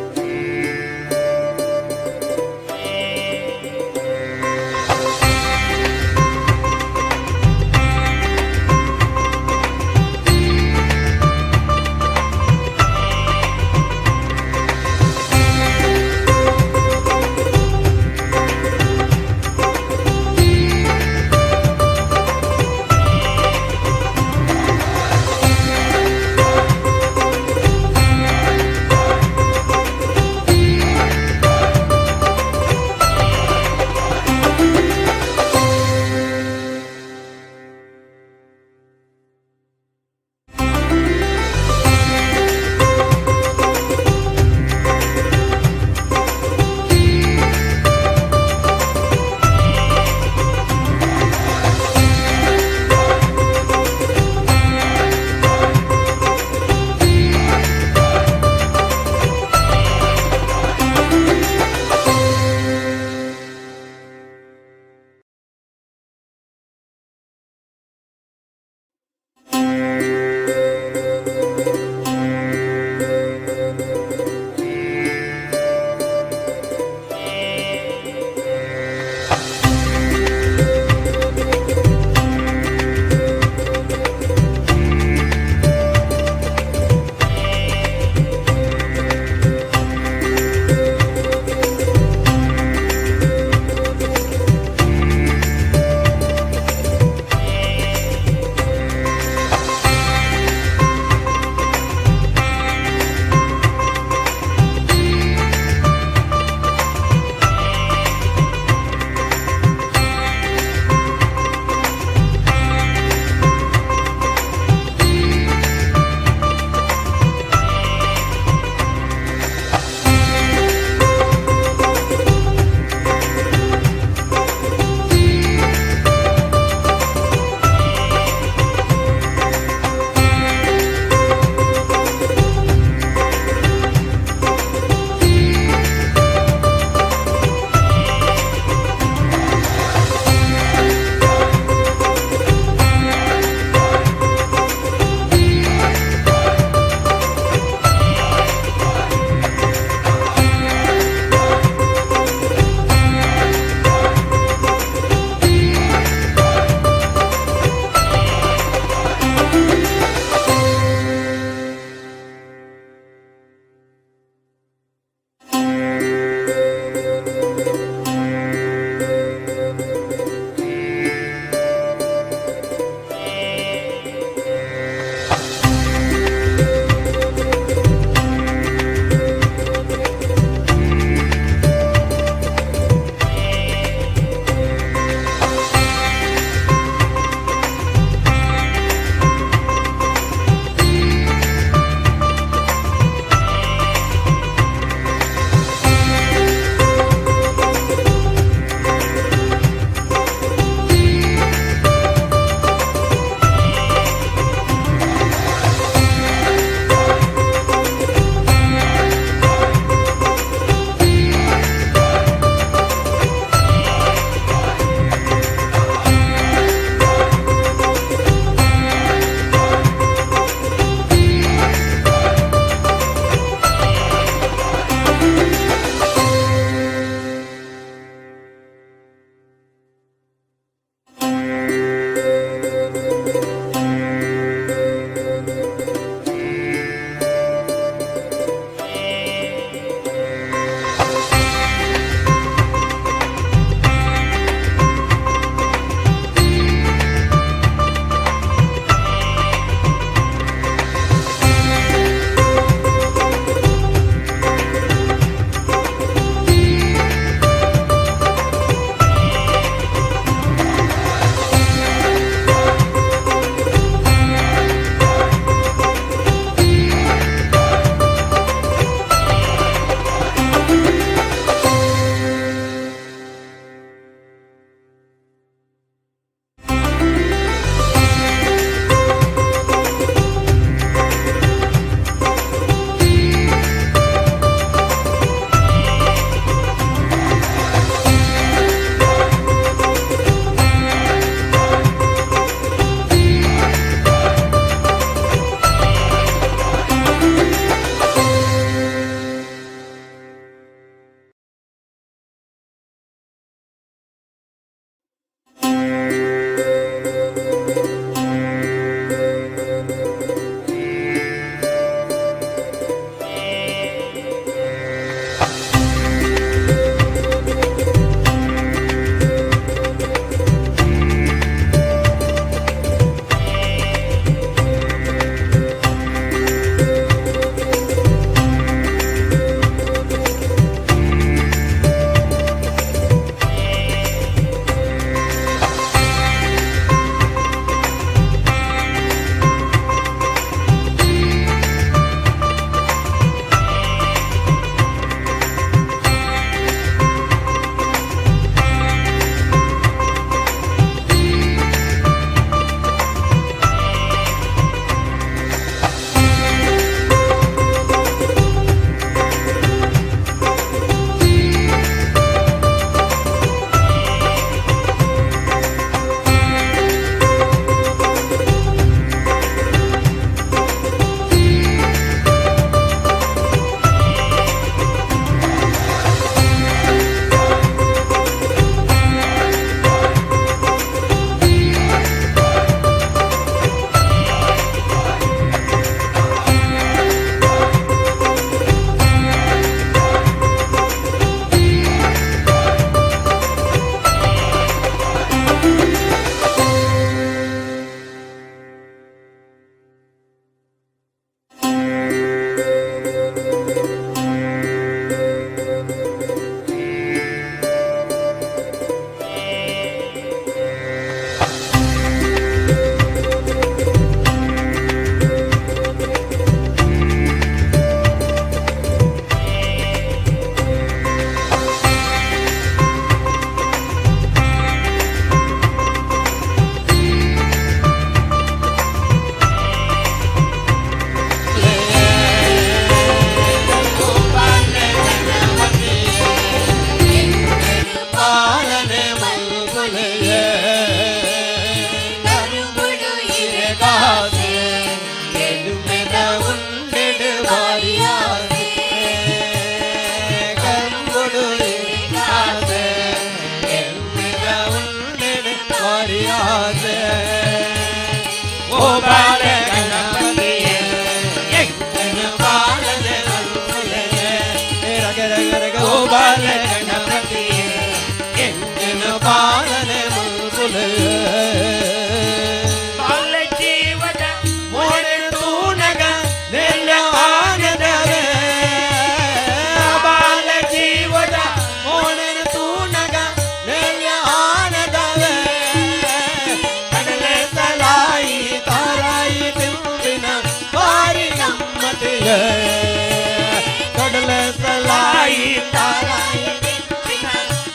S7: ಕಡಲ ಸಲಾಯಿ ತಾರಾಯಿ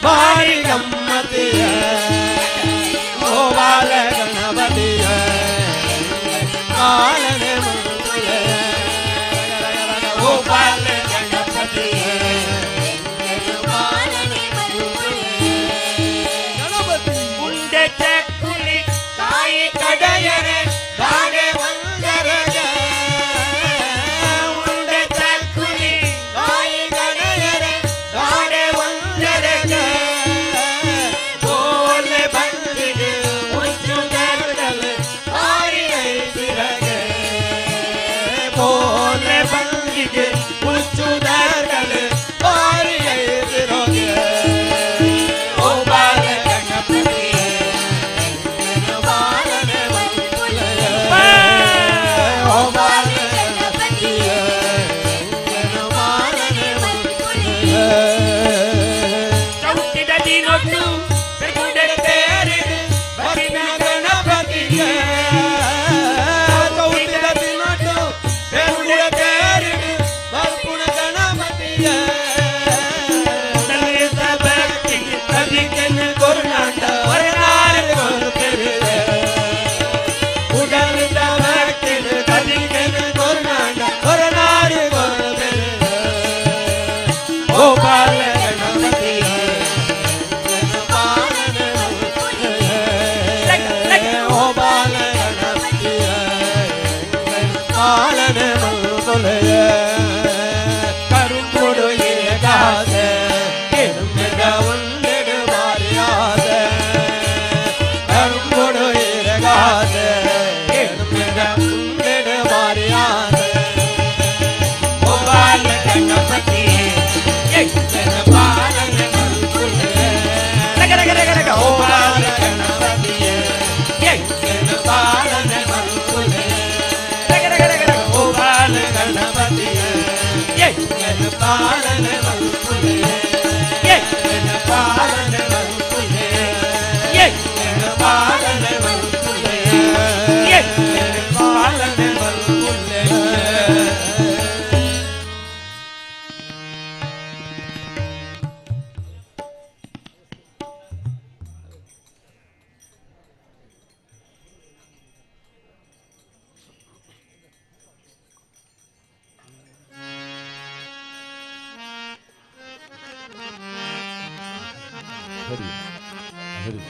S7: ಭಾರಿ ಗಮ್ಮತಿಯ ಗೋಪಾಲ ಗಣಪತಿಯ ಪಾಲನೆ ಮಂಗುಲೆ ಗೋಪಾಲ ಗಣಪತಿಯ
S6: ಉಂಡೆ ಚಕ್ಕುಲಿ ತಾಯಿ ಕಡೆಯರೆ ದಾಡೆ ಒಂದರಗ ಉಂಡೆ ಚಕ್ಕುಲಿ ತಾಯಿ ಕಡೆಯರೆ ದಾಡೆ ಒಂದರಗ ಗೋಲೆ ಬಂದಿಗೆ ಉಚ್ಚು ದರ್ಗಲೆ ತಾರಿ ಐಸಿರಗೆ
S7: ಬೋಲೆ ಬಂದಿಗೆ ಉಚ್ಚು ದರ್ಗಲೆ ಭಾರಿ ಐಸಿರಗೆ ಗೋಪಾಲ ಗಣಪತಿಯೇ ಬಾಲನೆ ಮಂಗುಲೆ ಗೋಪಾಲ ಗಣಪತಿಯೇ ಬಾಲನೆ ಮಂಗುಲೆ
S6: ಚೌಟಿದ ದಿನೊಟ್ಟು ಬೆಗುಡೆ ತೇರಿಡು
S7: ಬರಿನ ಗಣಪತಿಯೇ ಚೌತಿದ ದಿನೊಟ್ಟು ಬೆಗುಡ ತೇರಿಡು ಬರ್ಪುಣ ಗಣಪತಿಯೇ
S6: ಉಡಲಿದ ಭಕ್ತಿಗೆ
S7: ಕದಿಕೆನ ಕೊರುನಾಟ ಹೊರನಾರ ಕೊರುತ್ತಿರುವೆ ಉಡಲಿದ ಭಕ್ತಿಗೆ ಕದಿಕೆನ ಕೊರುನಾಟ ಹೊರನಾರ ಕೊರುತ್ತಿರುವೆ ಗೋಪಾಲ ಗಣಪತಿಯೇ ಪಾಲನೆ ಗೋಪಾಲ ಗಣಪತಿಯೇ ಪಾಲನೆ ಮಂಗುಲೆಯೇ ಕರುಂಬುಡು ಏಕಾಸೆ ಕೆಡುಮೆದ ಉಂಡೆಡು ಮಾರಿಯಾಸೆ ಕರುಂಬುಡು ಏಕಾಸೆ ಕೆಡುಮೆದ ಉಂಡೆಡು ಮಾರಿಯಾಸೆ ಗೋಪಾಲ ಗಣಪತಿಯೇ ಯಜ್ಞನ ಪಾಲನೆ ಮಂಗುಲೆಯೇ ಗೋಪಾಲ ಗಣಪತಿಯೇ ಯಜ್ಞನ ಪಾಲನೆ ಮಂಗುಲೆಯೇ ಗೋಪಾಲ ಗಣಪತಿಯೇ ಯಜ್ಞನ ಪಾಲನೆ ಮಂಗುಲೆಯೇ ಯಜ್ಞನ ಪಾಲನೆ ಮಂಗುಲೆಯೇ ಯಜ್ಞನ ಪಾಲನೆ ಮಂಗುಲೆಯೇ ಯಜ್ಞನ ಪಾಲನೆ ಮಂಗುಲೆಯೇ.
S12: ಹರಿ ಹರಿ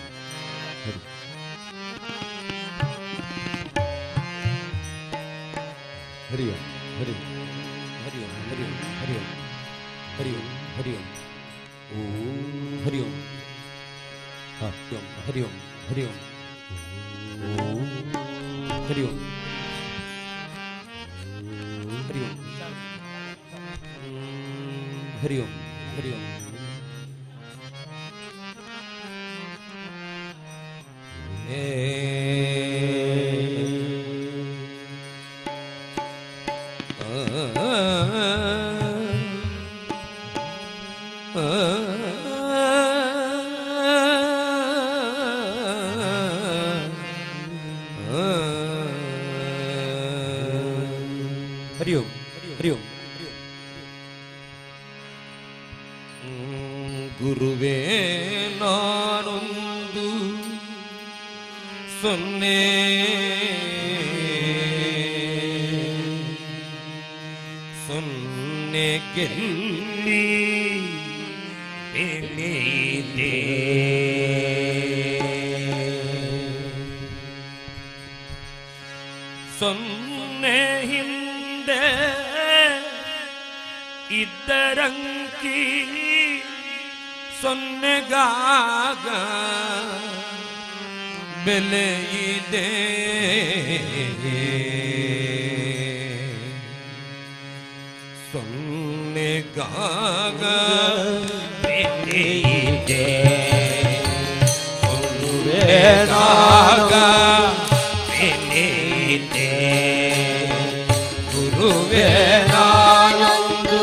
S12: ಹರಿ ಹರಿ ಓಂ ಹರಿ
S2: ಹರಿ ಓಂ ಹರಿ ಓಂ ಹರಿ ಓಂ ಹರಿ ಓಂ ಹರಿ ಓಂ ಓಂ ಹರಿ ಓಂ
S12: ಹಾ.
S2: ಓಂ ಹರಿ ಓಂ ಹರಿ ಓಂ ಓಂ ಹರಿ ಓಂ ಹರಿ ಓಂ ಹರಿ ಓಂ ಹರಿ ಓಂ ಹರಿ ಓಂ ಹರಿ ಓಂ
S7: ಗುರುವೇ ನಾನೊಂದು ಸೊನ್ನೆ ಸೊನ್ನೆ ಗೆಲ್ಲಿ ಬೆಳೆದೆ ಸೊನ್ನೆ ಹಿಂದೆ ಇದ್ದರಂಕಿ ಸೊನ್ನೆಗಾಗ ಬೆಲೆ ಇದೆ ಸೊನ್ನೆಗಾಗ ಬೆಲೆ ಇದೆ ಸೊನ್ನೆಗಾಗ ಬೆಲೆ ಇದೆ ಗುರುವೇ ನಾನೊಂದು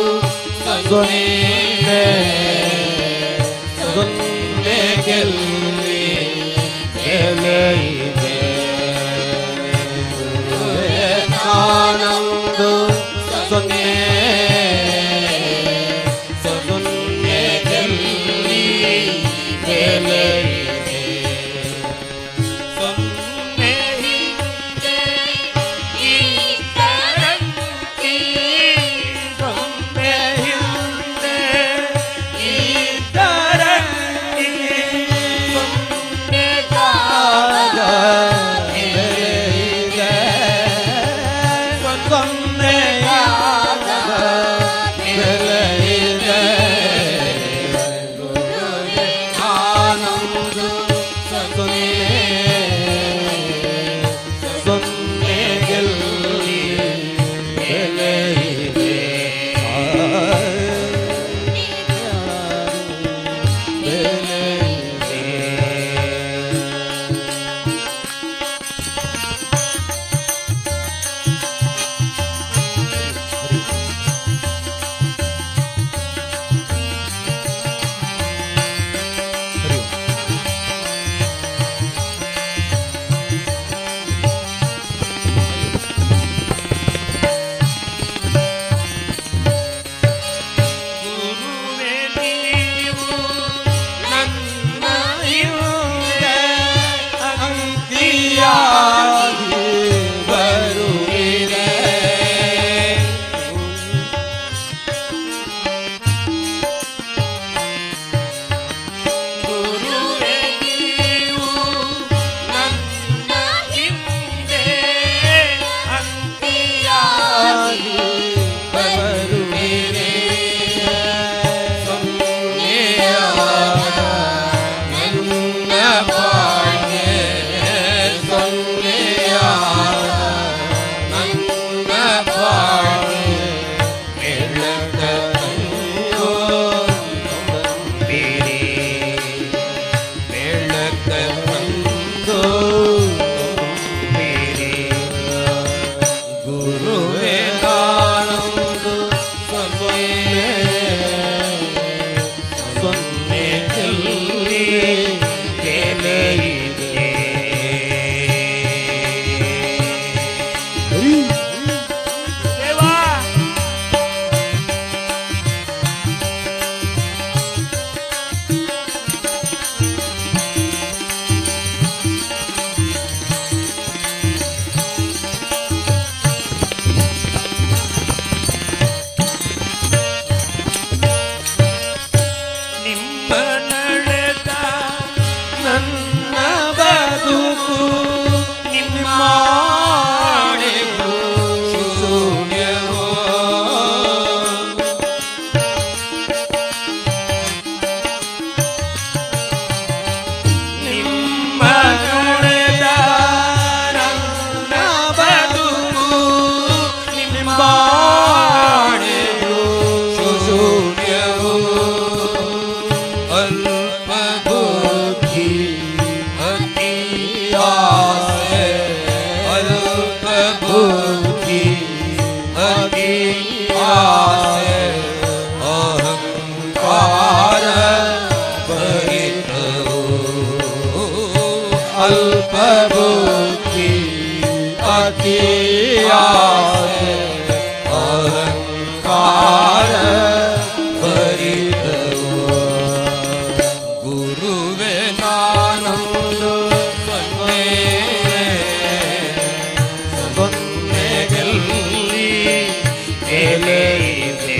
S7: ಸೊನ್ನೆ ಸೊನ್ನೆ ಗೆಲ್ಲಿ ಬೆಲೆ ಇದೆ ಗುರುವೇ ನಾನೊಂದು ಸೊನ್ನೆ
S13: ದಿಗಂಬರ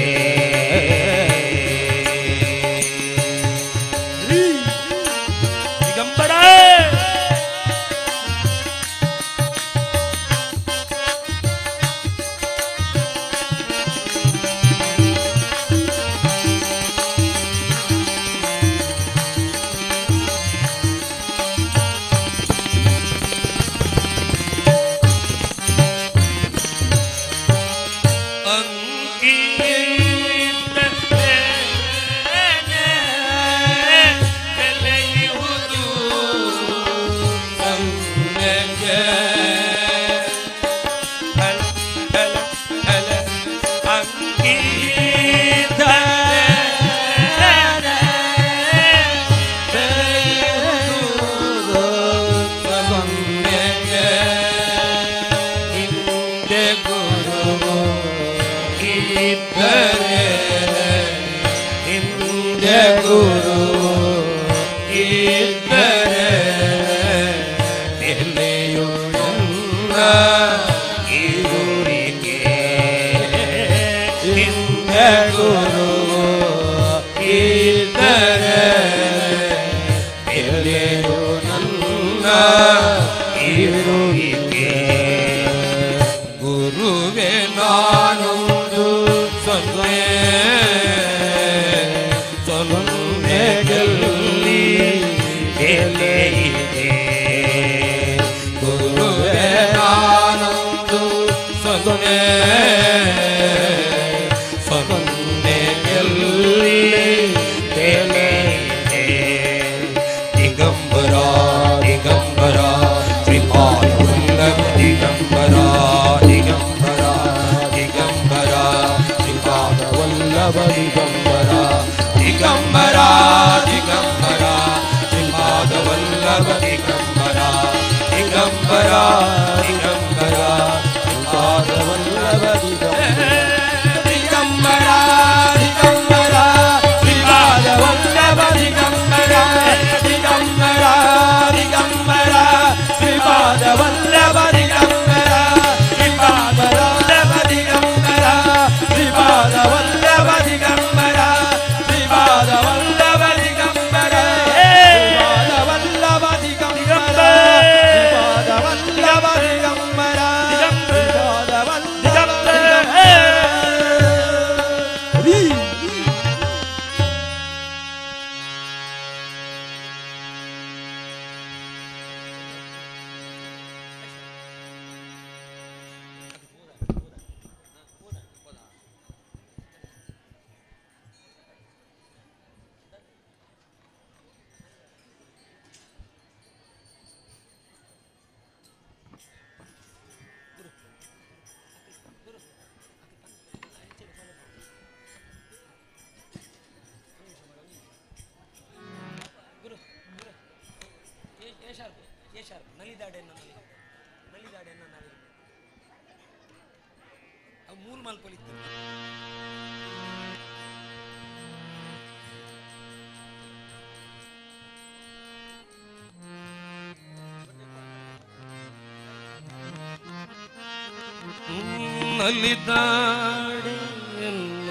S14: ಕುಣಿದಾಡೆ ಎನ್ನ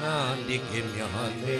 S14: ನಾಲಿಗೆ ಮ್ಯಾಲೆ.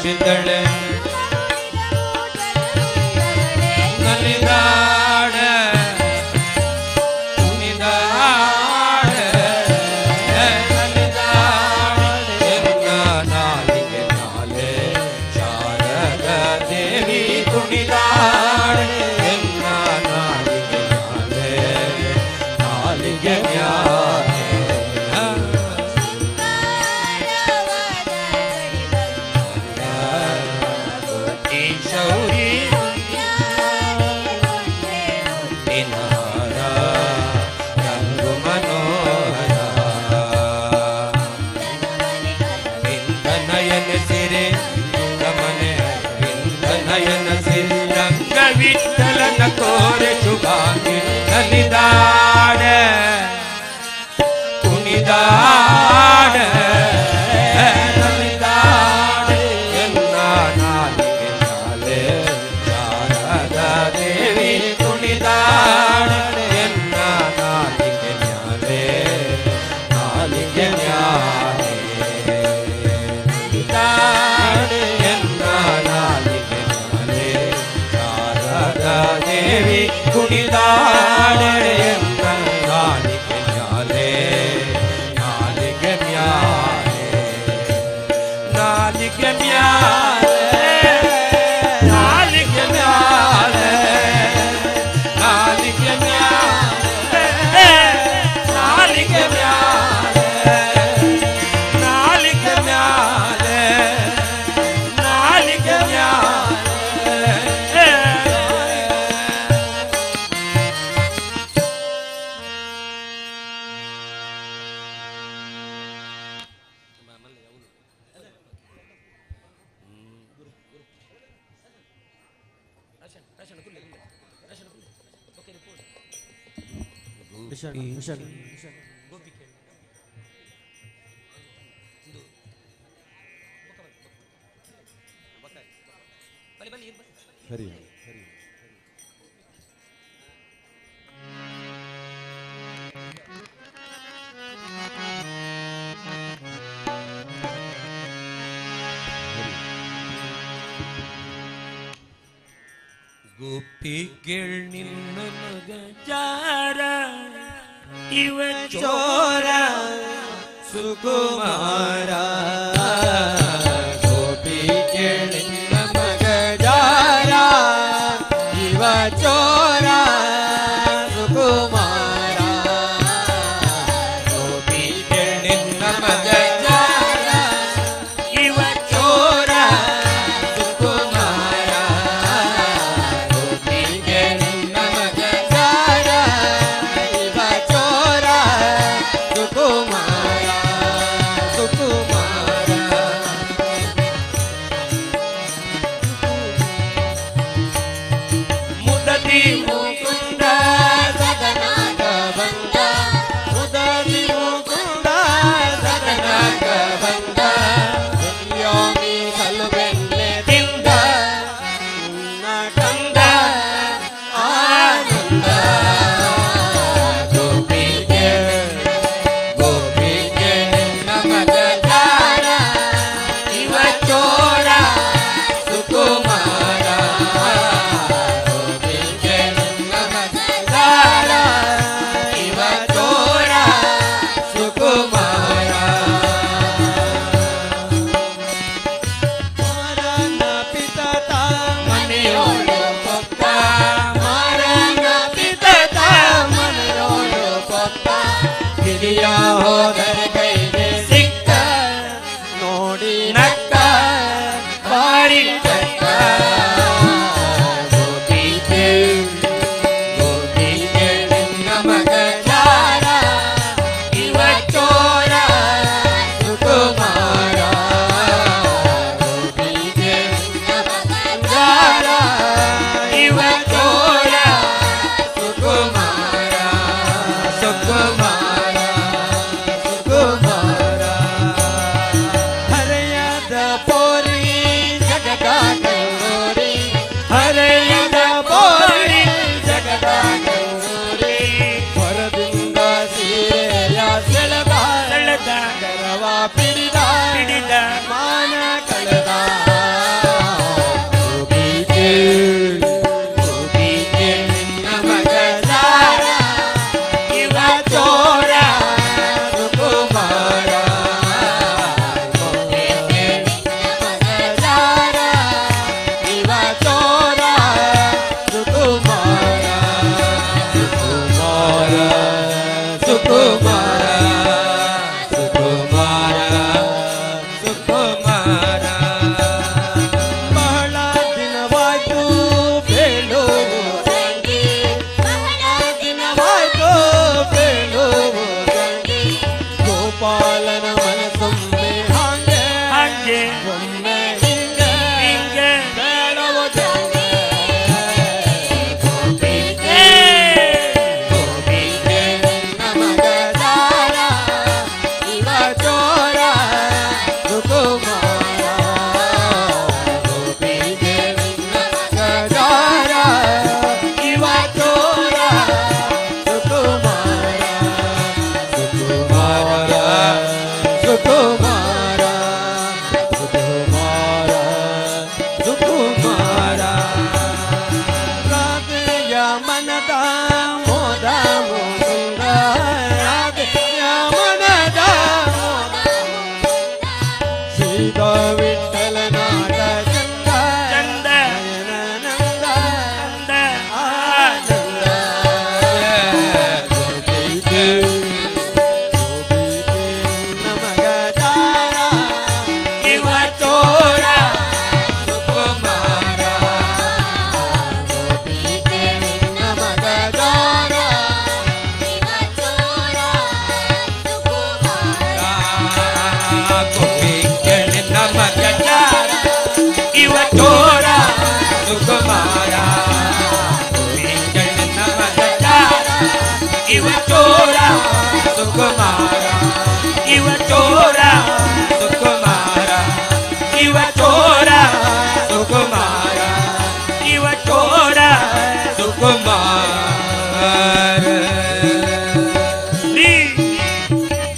S13: ಬಿದ್ದಳೆ ನಲಿದಾಡ ಕುಣಿದಾಡ ನಲಿದಾಡ ಎನ್ನ ನಾಲಿಗೆ ಮ್ಯಾಲೆ ಶಾರದ ದೇವಿ ಕುಣಿದಾಡ ಎನ್ನ ನಾಲಿಗೆ ಮ್ಯಾಲೆ ನಾಲಿಗೆ ಮ್ಯಾಲೆ ಶೌರಿ ನಿನಾರ ರಂಗು ಮನೋಹರ ನಯನ ಸಿರೆ ಗಮನ ನಯನ ಸಿರೆ ರಂಗ ವಿಠಲನ ತೋರೆ ಶುಭಾಂಗಿ ನಲಿದಾಡ ಕುಣಿದಾಡ ನಲಿದಾಡ ಎನ್ನ ನಾಲಿಗೆ ಮ್ಯಾಲೆ ಶಾರದಾ ದೇವಿ ಕುಣಿದಾಡ ಎನ್ನ ನಾಲಿಗೆ ಮ್ಯಾಲೆ ನಾಲಿಗೆ ಮ್ಯಾಲೆ ಕುಣಿದಾಡ ಎನ್ನ ನಾಲಿಗೆ ಮ್ಯಾಲೆ ಶಾರದಾ ದೇವಿ ಕುಣಿದಾಡ ಎನ್ನ ನಾಲಿಗೆ ಮ್ಯಾಲೆ ನಾಲಿಗೆ ಮ್ಯಾಲೆ ನಾಲಿಗೆ ಮ್ಯಾಲೆ ನಾಲಿಗೆ ಮ್ಯಾಲೆ ನಾಲಿಗೆ ಮ್ಯಾಲೆ ನಾಲಿಗೆ ಮ್ಯಾಲೆ ನಾಲಿಗೆ ಮ್ಯಾಲೆ ನಾಲಿಗೆ ಮ್ಯಾಲೆ.
S12: ಹರಿ
S13: ಗುಪ್ಪಿಗೆಳ್ ನಿನ್ನ ಮಗ ಜಾರ ಇವ ಚೋರ
S9: ಸುಕುಮಾರ ಗೋಪಿಗೆಳ್ ನಿನ್ನ ಮಗ ಜಾರ ಇವ ಚೋರ ಸುಕುಮಾರ ಗೋಪಿಗೆಳ್ ನಿನ್ನ ಮಗ ಜಾರ
S13: ಇವ
S9: ಚೋರ ಸುಕುಮಾರ ಗೋಪಿಗೆಳ್ ನಿನ್ನ ಮಗ ಜಾರ ಇವ ಚೋರ ಸುಕುಮಾರ ಸುಕುಮಾರ.
S13: ಹರಿ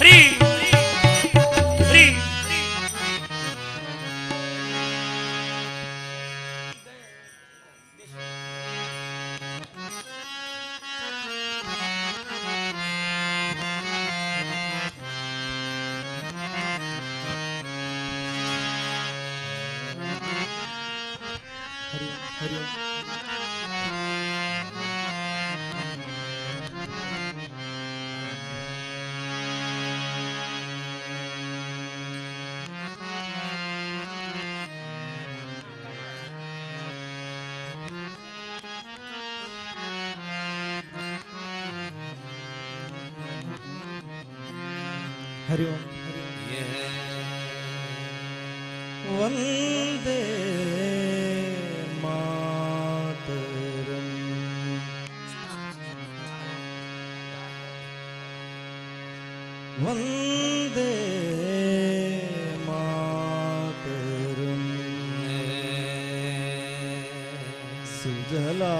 S13: ಹರಿ ಹರಿ.
S12: ಹರಿ ಹರಿ. ಹರಿ ಓಂ ಹರಿ ಓಂ.
S7: ವಂದೇ ಮಾತರಂ. ವಂದೇ ಮಾತರಂ. ಸುಜಲಾ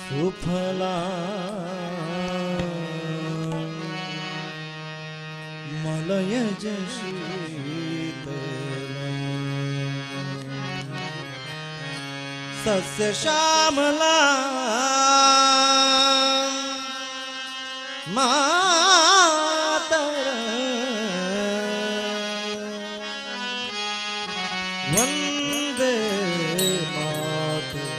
S7: ಸುಫಲಾ ಮಲಯಜ ಶೀತಲಾ ಸಸ್ಯ ಶ್ಯಾಮಲಾ ಮಾತರ. ವಂದೇ ಮಾತರಂ.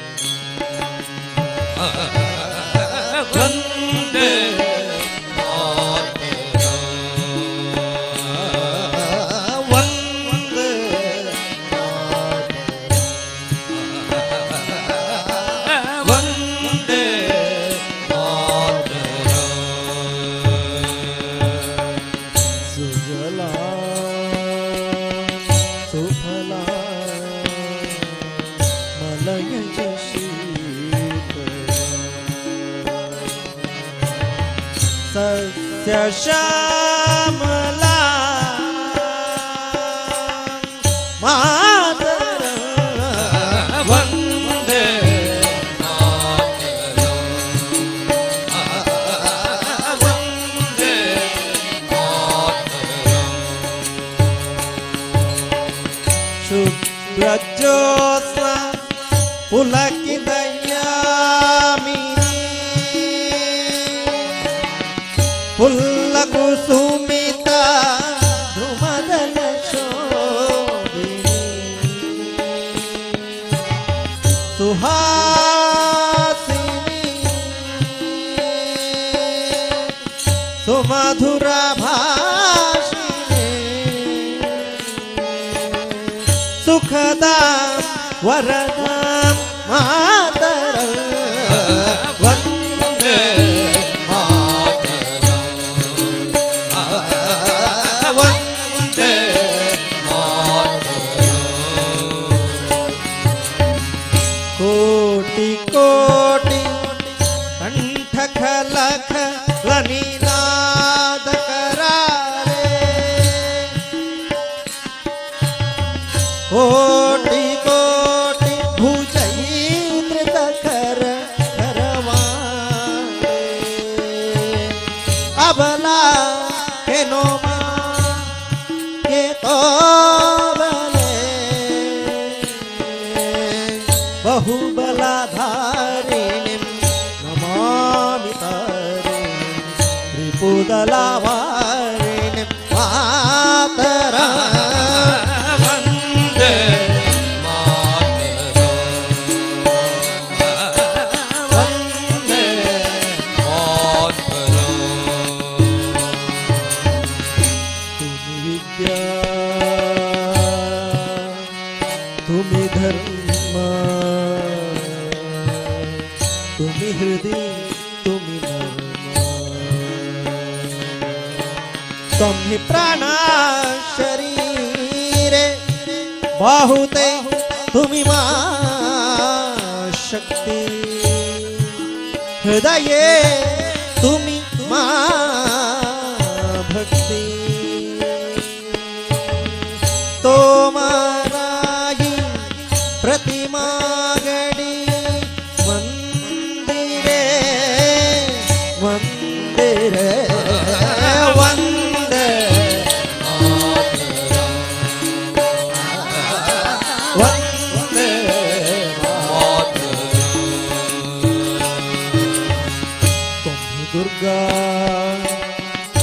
S13: ವಂದೇ
S7: ವಂದೇ
S13: ವಂದೇ
S7: ಸುಜಲಾ ಸುಫಲಾ ಮಲಯಜ ಶೀತಲಾ ಸಸ್ಯ ಶ್ಯಾಮಲಾ ಮಾತರ.
S13: ವಂದೇ ವಂದೇ
S7: ಶುಭ್ರಜ್ಯೋತ್ಸ್ನ ಪುಲಕಿತಯಾಮಿನಿ ಪುಲ್ಲಕುಸುಮಿತ ಧ್ರುಮದಲ ಶೋಭಿನಿ ಸುಹಾಸಿನಿ ಸುಮಧುರ ಭಾಷಿಣಿ ಸುಖದ ವರದ ಮಾತರ. ವಂದೇ ವಂದೇ ಕೋಟಿ ಕೋಟಿ ಕಂಠ ಖಲಖ ಲನಿನಾದ ಕರಾರೆ ಕೋಟಿ ಕೋಟಿ ಭುಜೈದೃತ ಕರ ಕರವಾರೆ ಅಬಲಾ ಕೆನೋ ಮಾ ಕೆ ತೋಬಲೆ बहुबलाधारिणीं नमामि तारिणीं त्रिपुदलावारिणीं मातरं.
S13: ವಂದೇ
S7: ವಂದೇ तुमि विद्या तुमि धर्म तुमि हृदि तुमि मर्म तुम्हि प्राण शरीरे बाहुते तुमि मा शक्ति हृदये तुमि मा भक्ति तोमारायि प्रतिमा गडी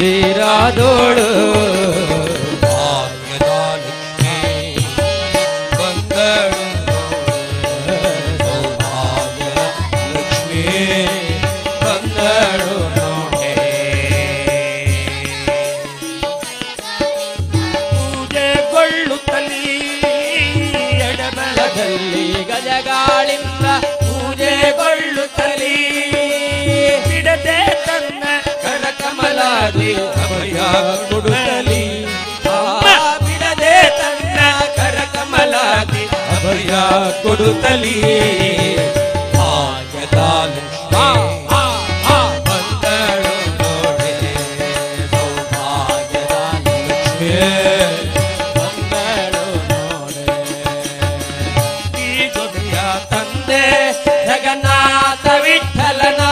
S14: ಮಂದಿರದೋಳು ಭಾಗ್ಯದ ಲಕ್ಷ್ಮೀ ಬಂದಳು ಸೌಭಾಗ್ಯದ ಲಕ್ಷ್ಮೀ ಬಂದಳು ನೋಡೆ. ಪೂಜೆಗೊಳ್ಳುತ್ತಲೀ ಎಡಬಲದಲ್ಲಿ ಗಜಗಾಳಿಂದ ಪೂಜೆಗೊಳ್ಳುತ್ತಲೀ ಬಿಡದೆ ತನ್ನ ಕರಕಮಲಾದಿ ಅಭಯ ಕೊಡುತ್ತಲೀ ಬಿಡದೆ ತನ್ನ ಕರಕಮಲಾದಿ ಅಭಯ ಕೊಡುತ್ತಲೀ ಭಾಗ್ಯದ ಲಕ್ಷ್ಮೀ ಬಂದಳು ನೋಡೆ ಸೌಭಾಗ್ಯದ ಲಕ್ಷ್ಮೀ ಬಂದಳು ನೋಡೆ. ಈ ಜೊತೆಯ ತಂದೆ ಜಗನ್ನಾಥ ವಿಠಲನ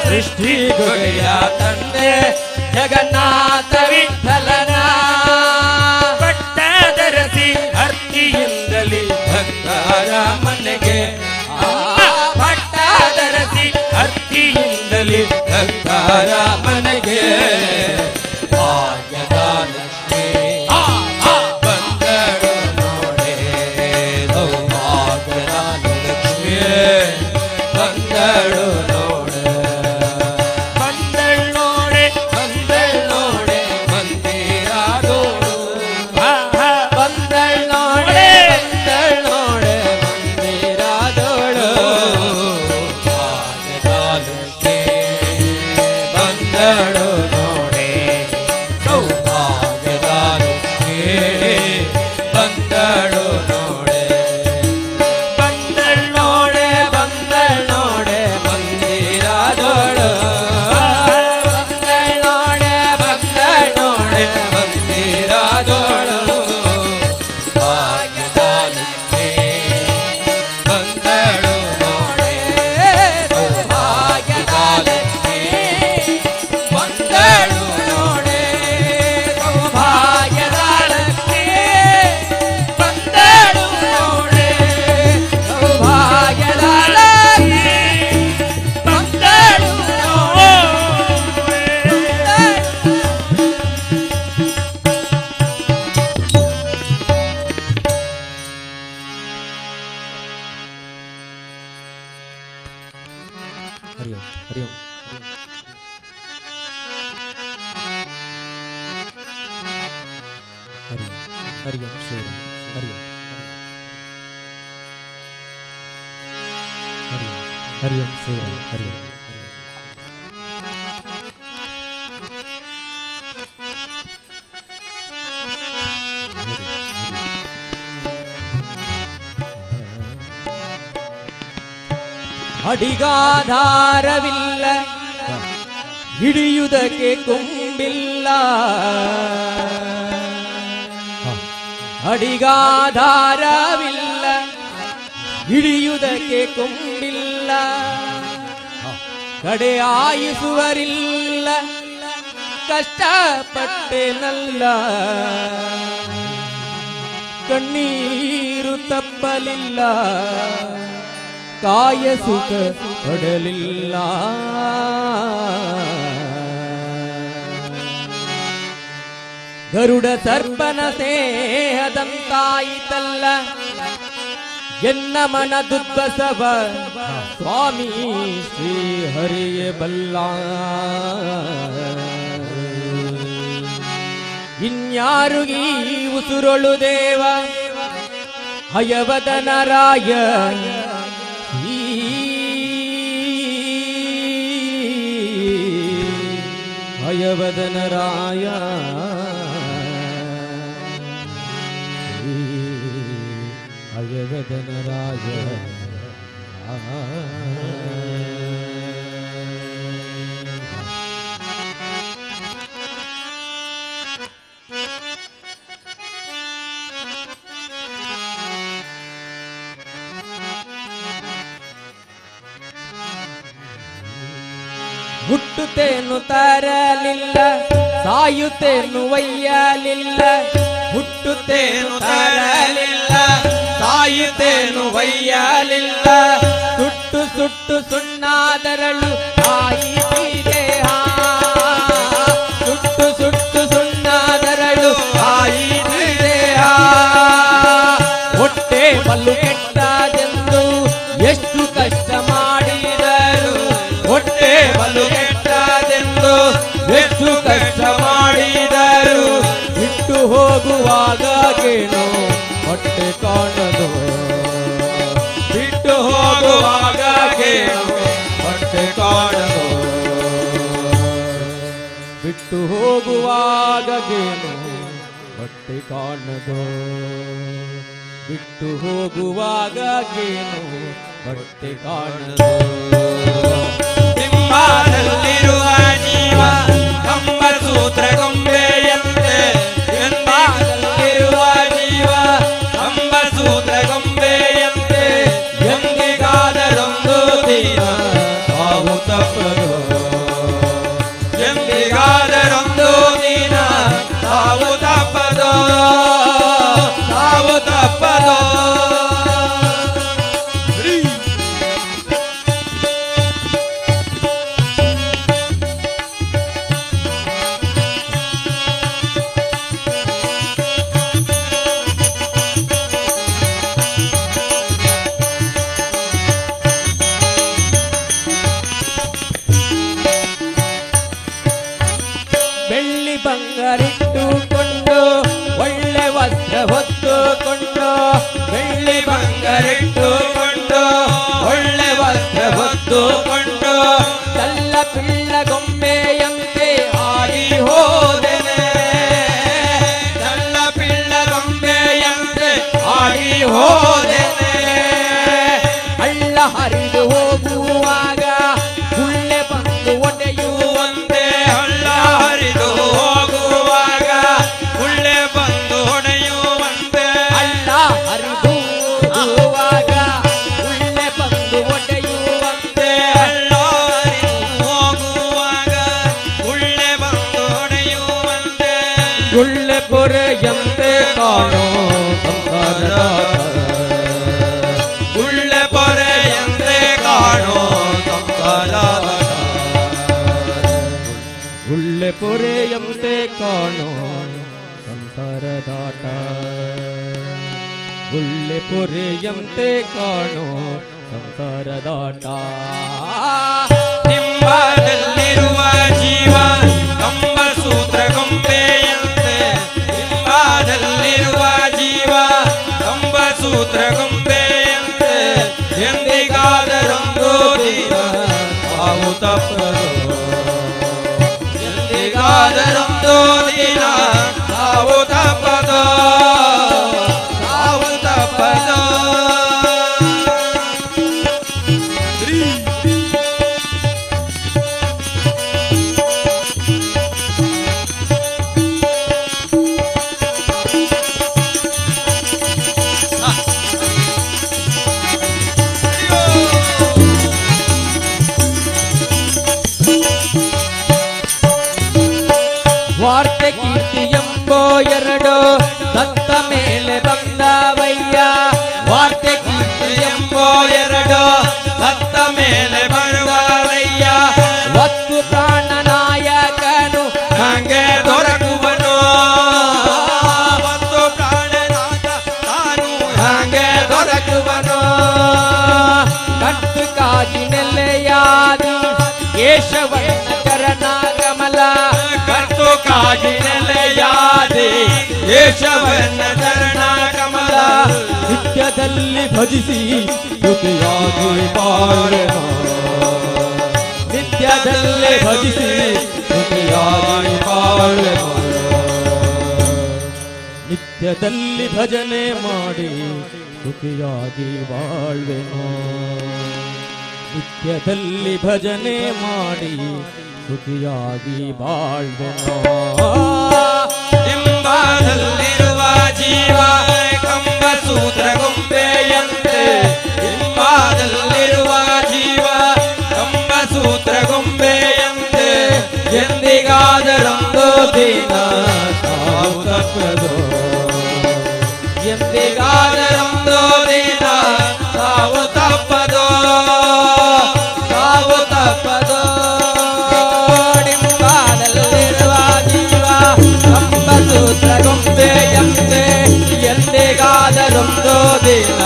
S14: ಸೃಷ್ಟಿಗೊಡೆಯ ತಂದೆ ಜಗನ್ನಾಥ ವಿಠಲನ ಪಟ್ಟದರಸಿ ಅರ್ತಿಯಿಂದಲಿ ಭಕ್ತರ ಮನೆಗೆ ಪಟ್ಟದರಸಿ ಅರ್ತಿಯಿಂದಲಿ ಭಕ್ತರ ಮನೆಗೆ ಭಾಗ್ಯದ ಲಕ್ಷ್ಮೀ ಬಂದಳು ನೋಡೆ ಸೌಭಾಗ್ಯದ ಲಕ್ಷ್ಮೀ ಬಂದಳು ನೋಡೆ. ಬಂದಳು ನೋಡೆ ಬಂದಳು ನೋಡೆ ಮಂದಿರದೋಳು ಬಂದಳು ನೋಡೆ ಬಂದಳು ನೋಡೆ ಮಂದಿರದೋಳು ಭಾಗ್ಯದ ಲಕ್ಷ್ಮೀ ಬಂದಳು ನೋಡೆ ಸೌಭಾಗ್ಯದ ಲಕ್ಷ್ಮೀ ಬಂದಳು ನೋಡೆ. ಬಂದಳು ನೋಡೆ ಬಂದಳು ನೋಡೆ ಮಂದಿರದೋಳು ಬಂದಳು ನೋಡೆ ಬಂದಳು ನೋಡೆ ಮಂದಿರದೋಳು ಭಾಗ್ಯದ ಲಕ್ಷ್ಮೀ ಬಂದಳು ನೋಡೆ ಸೌಭಾಗ್ಯದ ಲಕ್ಷ್ಮೀ ಬಂದಳು ನೋಡೆ ಸೌಭಾಗ್ಯದ ಲಕ್ಷ್ಮೀ ಬಂದಳು ನೋಡೆ ಸೌಭಾಗ್ಯದ ಲಕ್ಷ್ಮೀ ಬಂದಳು ನೋಡೆ.
S12: ಹರಿ ಓಂ ಹರಿ ಓಂ ಹರಿ ಓಂ ಹರಿ ಓಂ ಶ್ರೀರಾಮ್ ಹರಿ ಓಂ ಹರಿ ಓಂ ಹರಿ ಓಂ ಶ್ರೀರಾಮ್ ಹರಿ ಓಂ.
S14: ಅಡಿಗಾಧಾರವಿಲ್ಲ ಹಿಡಿಯುವುದಕ್ಕೆ ಕೊಂಬಿಲ್ಲ ಅಡಿಗಾಧಾರವಿಲ್ಲ ಹಿಡಿಯುವುದಕ್ಕೆ ಕೊಂಬಿಲ್ಲ ಕಡೆ ಆಯಿಸುವರಿಲ್ಲ ಕಷ್ಟಪಟ್ಟೆನಲ್ಲ ಕಣ್ಣೀರು ತಪ್ಪಲಿಲ್ಲ ಕಾಯ ಸುಖ ಪಡಲಿಲ್ಲ ಗರುಡ ಸರ್ಪನ ಸ್ನೇಹದಂತಾಯಿತಲ್ಲ ಎನ್ನ ಮನ ದುದ್ಬಸವ ಸ್ವಾಮಿ ಶ್ರೀ ಹರಿಯ ಬಲ್ಲ ಇನ್ಯಾರು ಈ ಉಸುರೊಳು ದೇವ ಹಯವದನರಾಯ ಹಯವದನರಾಯ ಹಯವದನರಾಯ ಹುಟ್ಟುತ್ತೇನು ತರಲಿಲ್ಲ ಸಾಯುತ್ತೇನು ಒಯ್ಯಲಿಲ್ಲ ಹುಟ್ಟುತ್ತೇನು ತರಲಿಲ್ಲ ಸಾಯುತ್ತೇನು ಒಯ್ಯಲಿಲ್ಲ ಸುಟ್ಟು ಸುಟ್ಟು ಸುಣ್ಣಾದರಳು ಆಯಿತಿ ದೇಹ. ಹೋಗುವಾಗ ಗೇಣು ಹೊಟ್ಟೆ ಕಾಣದು, ಬಿಟ್ಟು ಹೋಗುವಾಗ ಗೇಣು ಹೊಟ್ಟೆ ಕಾಣದು, ಬಿಟ್ಟು ಹೋಗುವಾಗ ಗೇಣು ಹೊಟ್ಟೆ ಕಾಣದು, ಬಿಟ್ಟು ಹೋಗುವಾಗ ಗೇಣು ಹೊಟ್ಟೆ ಕಾಣದು.
S15: ಬಿಂಬದಲ್ಲಿರುವ ಜೀವ ಕಂಬ ಸೂತ್ರ ಗೊಂಬೆಯಂತೆ, ಬಿಂಬದಲ್ಲಿರುವ ಜೀವ ಕಂಬ ಸೂತ್ರ ಗೊಂಬೆಯಂತೆ, ಎಂದಿಗಾದರೊಂದು ದಿನ ಸಾವು ತಪ್ಪದು, ಎಂದಿಗಾದರೊಂದು ದಿನ ಸಾವು ತಪ್ಪದು, ಸಾವು ತಪ್ಪದು.
S14: ಬೆಳ್ಳಿ ಬಂಗಾರಿಟ್ಟುಕೊಂಡು ಒಳ್ಳೆ ವಸ್ತ್ರ ಹೊತ್ತುಕೊಂಡು,
S15: ಬೆಳ್ಳಿ ಬಂಗಾರಿಟ್ಟುಕೊಂಡು ಒಳ್ಳೆ ವಸ್ತ್ರ ಹೊತ್ತುಕೊಂಡು,
S14: ತಲ್ಲ ಪಿಳ್ಳ ಗೊಂಬೆಯಂತೆ ಆಗಿ ಹೋದೆನೆ,
S15: ತಲ್ಲ ಪಿಳ್ಳ ಗೊಂಬೆಯಂತೆ ಆಗಿ ಹೋದೆನೆ.
S14: ಹಳ್ಳ ಹರಿದು ಹೋಗುವಾಗ ಗುಳ್ಳೆ ಬಂದು ಒಡೆಯುವಂತೆ,
S15: ಹಳ್ಳ ಹರಿದು ಹೋಗುವಾಗ ಗುಳ್ಳೆ ಬಂದು ಹೊಡೆಯುವಂತೆ,
S14: ಹಳ್ಳ ಹರಿದು ಹೋಗುವಾಗ ಗುಳ್ಳೆ ಬಂದು ಒಡೆಯುವಂತೆ,
S15: ಹಳ್ಳ ಹರಿದು ಹೋಗುವಾಗ ಗುಳ್ಳೆ ಬಂದು ಹೊಡೆಯುವಂತೆ,
S14: ಗುಳ್ಳೆ ಪೊರೆಯಂತೆ ಕಾಣೋ ಸಂಸಾರದ,
S15: ಗುಳ್ಳೆ ಪೊರೆಯಂತೆ ಕಾಣೋ ಸಂಸಾರದ,
S14: ಗುಳ್ಳೆ ಪೊರೆಯಂತೆ ಕಾಣೋ ಸಂಸಾರದಾಟ, ಗುಳ್ಳೆ ಪೊರೆಯಂತೆ ಕಾಣೋ ಸಂಸಾರದಾಟ.
S15: ಬಿಂಬದಲ್ಲಿರುವ ಜೀವ ಕಂಬ ಸೂತ್ರ ಗೊಂಬೆಯಂತೆ, ಬಿಂಬದಲ್ಲಿರುವ ಜೀವ ಕಂಬ ಸೂತ್ರ ಗೊಂಬೆಯಂತೆ, ಎಂದಿಗಾದರೊಂದು ದಿನ ಸಾವು ತಪ್ಪದು, ಎಂದಿಗಾದರೊಂದು ದಿನ ಸಾವು ತಪ್ಪದು, ಸಾವು ತಪ್ಪದು.
S14: ವಾರ್ತೆ ಕೀರ್ತಿ ಎಂಬೋ ಎರಡು ದತ್ತ ಮೇಲೆ ಬಂದವಯ್ಯ,
S15: ವಾರ್ತೆ ಕೀರ್ತಿ ಎಂಬೋ ಎರಡು ದತ್ತ ಮೇಲೆ ಬರುವವಯ್ಯ,
S14: ವಸ್ತು ಪ್ರಾಣನಾಯಕನು
S15: ಹಂಗೆ ದೊರಕುವನು, ವಸ್ತು ಪ್ರಾಣನಾಯಕ ತಾನು ಹಂಗೆ ದೊರಕುವನು.
S14: ಕಟ್ಟುಕಾಗಿ ನೆಲೆಯಾದಿ ಕೇಶವನ ಚರಣ ಕಮಲ,
S15: ಕರ್ತುಕಾಗಿ ನೆಲೆಯಾದಿ ಕೇಶವನ ಚರಣ ಕಮಲ,
S14: ನಿತ್ಯದಲ್ಲಿ ಭಜಿಸಿ ಕೃತಿಯಾಗಿ ಬಾಳೆನು, ನಿತ್ಯದಲ್ಲೇ ಭಜಿಸಿ ಕೃತಿಯಾಗಿ ಬಾಳೆನು, ನಿತ್ಯದಲ್ಲಿ ಭಜನೆ ಮಾಡಿ ಸುಖಿಯಾಗಿ ಬಾಳ್ವೆನು, ನಿತ್ಯದಲ್ಲಿ ಭಜನೆ ಮಾಡಿ ಸುಖಿಯಾಗಿ ಬಾಳ್ವೆನು.
S15: ಬಿಂಬದಲ್ಲಿರುವ ಜೀವ ಕಂಬ ಸೂತ್ರ ಗೊಂಬೆಯಂತೆ, ಬಿಂಬದಲ್ಲಿರುವ ಜೀವ ಕಂಬ ಸೂತ್ರ ಗೊಂಬೆಯಂತೆ, ಎಂದಿಗಾದರೊಂದು ದಿನ ಸಾವು ತಪ್ಪದು, ಎಂದಿಗಾದರೊಂದು ದಿನ ಸಾವು ತಪ್ಪದು, ಸಾವು ತಪ್ಪದು.
S14: ಬಿಂಬದಲ್ಲಿರುವ ಜೀವ ಕಂಬ ಸೂತ್ರ ಗೊಂಬೆಯಂತೆ, ಎಂದಿಗಾದರೊಂದು ದಿನ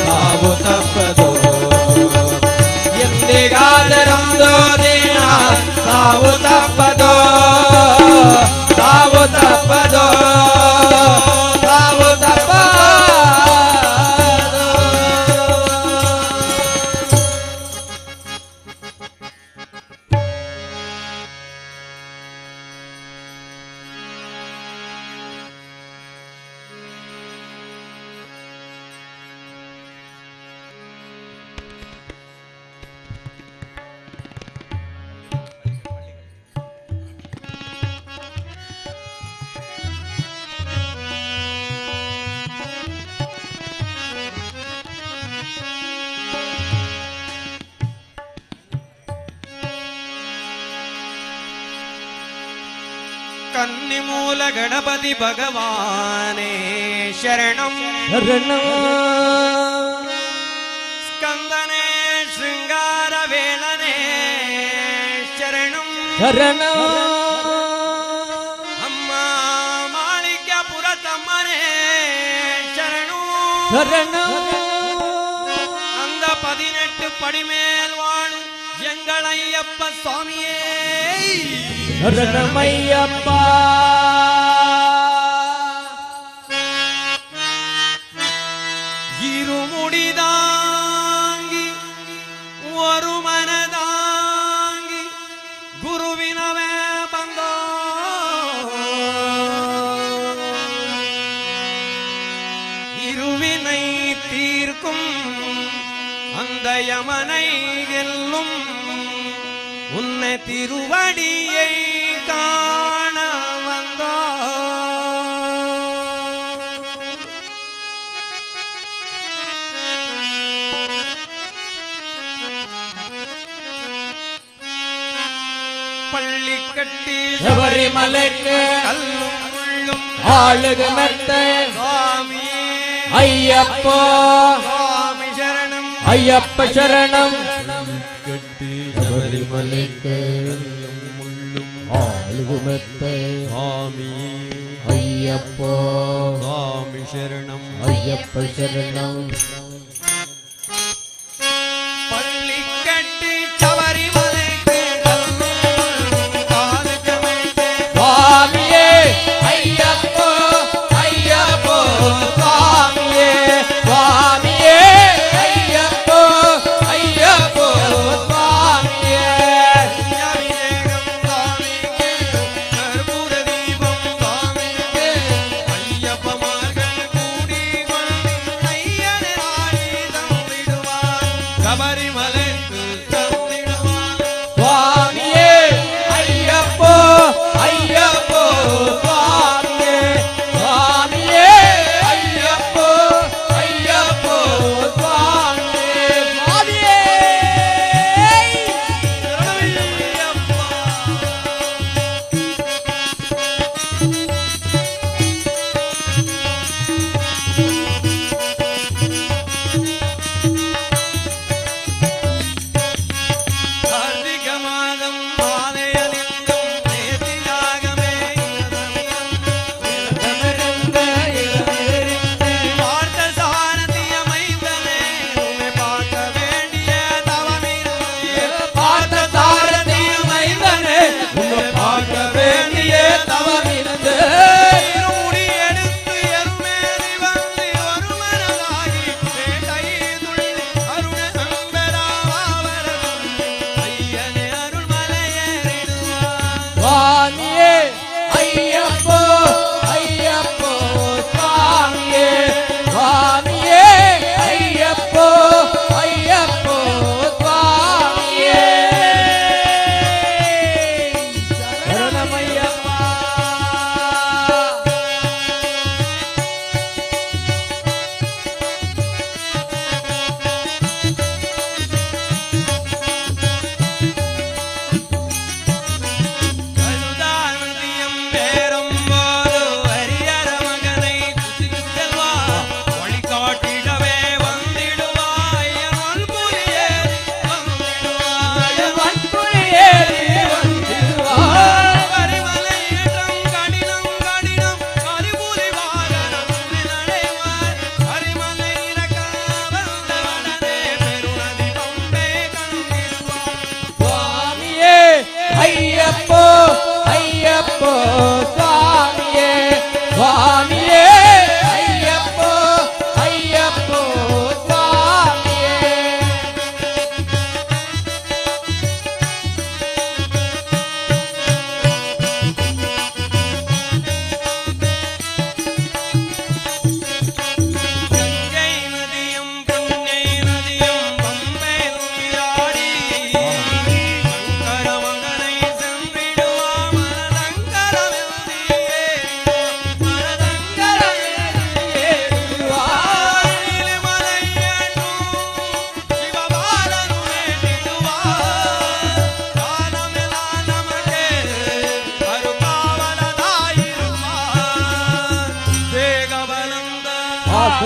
S15: ಸಾವು ತಪ್ಪದು, ಎಂದಿಗಾದರೊಂದು ದಿನ ಸಾವು ತಪ್ಪದು, ಸಾವು ತಪ್ಪದು. ಕನ್ನಿಮೂಲ ಗಣಪತಿ ಭಗವಾನೇ ಶರಣಂ
S14: ಶರಣಂ.
S15: ಸ್ಕಂದನೇ ಶೃಂಗಾರ ವೇಳನೆ ಶರಣಂ
S14: ಶರಣಂ.
S15: ಅಮ್ಮ ಮಾಳಿಕ್ಯಪುರ ತಮ್ಮನೇ ಶರಣು
S14: ಶರಣಂ.
S15: அந்த 18 படிமேல் வாழும் எங்கள் ஐயப்ப சுவாமியே
S14: ಶರಣಮಯ್ಯಪ್ಪ.
S15: இருமுடிதாங்கி ஒரு மனதாங்கி குருவினவே ಬಂದೋ இருவினை தீர்க்கும் அந்த யமனை வெல்லும் உன்னை திருவடியை காண வந்தோ. பள்ளி கட்டி
S14: ಶಬರಿಮಲೆಗೆ
S15: கல்லும் முள்ளும்
S14: ಆಳುಗ ಮೆತ್ತೆ
S15: சுவாமி
S14: ஐயப்ப
S15: சுவாமி சரணம்
S14: ஐயப்ப சரணம்.
S15: ಶಬರಿಮಲೆಗೆ
S14: ಆಳುಗ ಮೆತ್ತೆ
S15: சுவாமி
S14: ஐயப்ப
S15: சுவாமி சரணம்
S14: ஐயப்ப சரணம்.
S15: பள்ளி கட்டி சபரிமலைக்கு கல்லும் முள்ளும் காலுக்கு மெத்தை.
S14: சுவாமியே ஐயப்போ ஐயப்போ சுவாமியே சுவாமியே ஐயப்போ ஐயப்போ சுவாமியே.
S15: அபிஷேகம் சுவாமிக்கு கற்பூர தீபம் சுவாமிக்கு ஐயப்பமார்கள் கூடிக்கொண்டு ஐயன் ராணி தந்திடுவார் சபரிமலைக்கு தந்திடுவார்.
S14: சுவாமியே ஐயப்போ ஐயப்போ சுவாமியே சுவாமியே ஐயப்போ ஐயப்போ சுவாமியே சுவாமியே.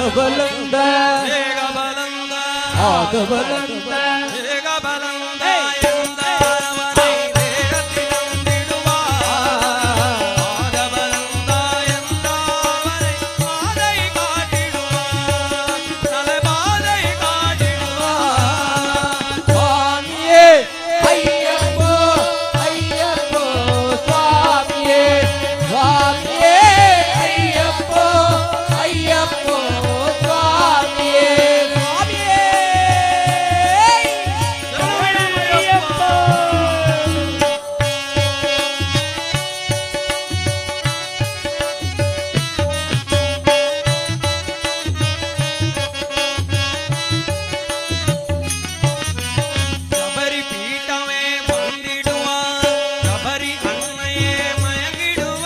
S14: ಆಗಬಲಂದ
S15: ಏಗಬಲಂದ
S14: ಆಗಬಲಂದ
S15: ಏಗಬಲಂದ ಎಂದಾವನೈ ದೇಹತಿನಂದಿಡುವ ಆಗಬಲಂದ ಎಂದಾವನೈ ಬಾಧೈ ಕಾಟಿಡುವ ತಲೆ ಬಾಧೈ ಕಾಟಿಡುವ
S14: ಸ್ವಾಮಿಯೇ ಅಯ್ಯಪ್ಪ ಅಯ್ಯಪ್ಪ ಸ್ವಾಮಿಯೇ ಸ್ವಾಮಿಯೇ ಅಯ್ಯಪ್ಪ ಅಯ್ಯಪ್ಪ ಸ್ವಾಮಿಯೇ ಸ್ವಾಮಿಯೇ ಅಯ್ಯಪ್ಪ.
S15: ಶಬರಿ ಪೀಠವೇ ಬಂದಿಡುವ ಶಬರಿ ಅಣ್ಣಯೇ ಮಯಗಿಡುವ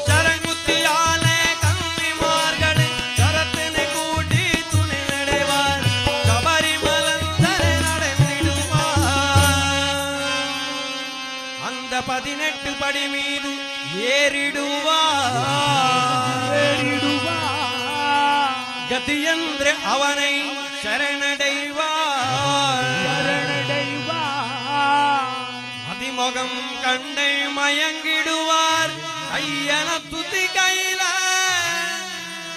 S15: ಶರಣುತ್ತಿಯಾಲೆ ಕಮ್ಮಿ ಮಾರ್ಗಡೆ ಶರತ್ತಿನ ಕೂಟಿ ತುಣಿ ನಡೆವಾರ್ ಶಬರಿ ಮಲಂದರೆ ನಡೆದಿಡುವ அந்த 18 படி மீது ஏறிடுவா கதியந்திர அவனை சரணடைவார் அதிமுகம் கண்டை மயங்கிடுவார் ஐயன துதி கையில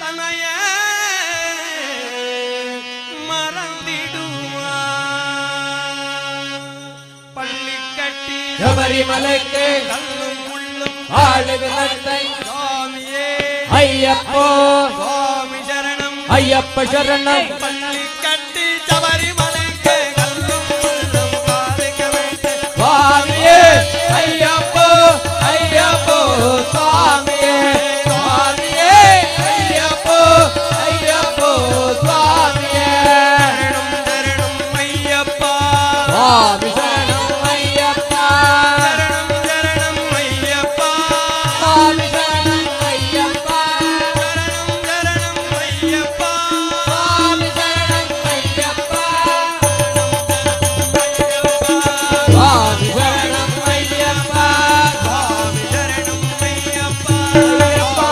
S15: தனைய மறந்திடுவார் பள்ளி கட்டி
S14: ಶಬರಿಮಲಕ್ಕೆ
S15: கல்லும் முள்ளும்
S14: ஆளுகளத்தை
S15: சுவாமியே
S14: ஐயப்போ
S15: சுவாமி சரணம்
S14: ஐயப்ப சரணம்
S15: பள்ளி கட்டி சபரிமலைக்கு கல்லும் முள்ளும் பாதிக்க வேண்டும்
S14: சுவாமியே ஐயப்போ ஐயப்போ சுவாமியே சுவாமியே ஐயப்போ ஐயப்போ சுவாமியே
S15: சரணம் சரணம் ஐயப்பா
S14: சுவாமி சரணம் ஐயப்பா
S15: சரணம் சரணம் ஐயப்பா
S14: சுவாமி சரணம் ஐயப்பா
S15: சரணம் சரணம் ஐயப்பா
S14: சுவாமி சரணம் ஐயப்பா சுவாமி சரணம் ஐயப்பா
S15: சுவாமி சரணம் ஐயப்பா
S14: ஐயப்பா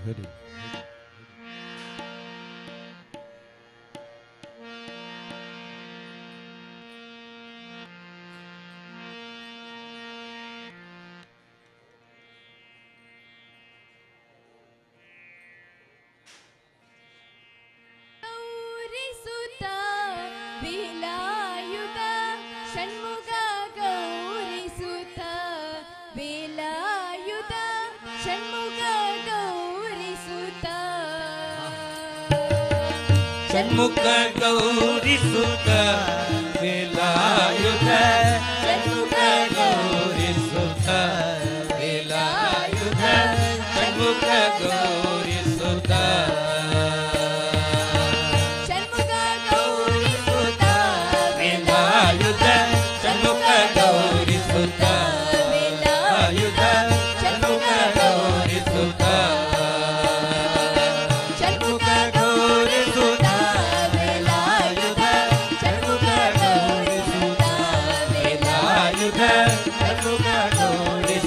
S12: ಹರಿ
S16: ಗೌರಿಸುತ ವೇಲಾಯುಧ ಷಣ್ಮುಖ ಗೌರಿಸುತ ವೇಲಾಯುಧ ಷಣ್ಮುಖ ಗೌರಿಸುತ
S14: ಷಣ್ಮುಖ ಗೌರಿಸುತ ವೇಲಾಯುಧ
S16: ಷಣ್ಮುಖ
S14: ಗೌರಿಸುತ ವೇಲಾಯುಧ ಷಣ್ಮುಖ ಗೌರಿಸುತ
S16: ಷಣ್ಮುಖ ಗೌರಿಸುತ
S14: ವೇಲಾಯುಧ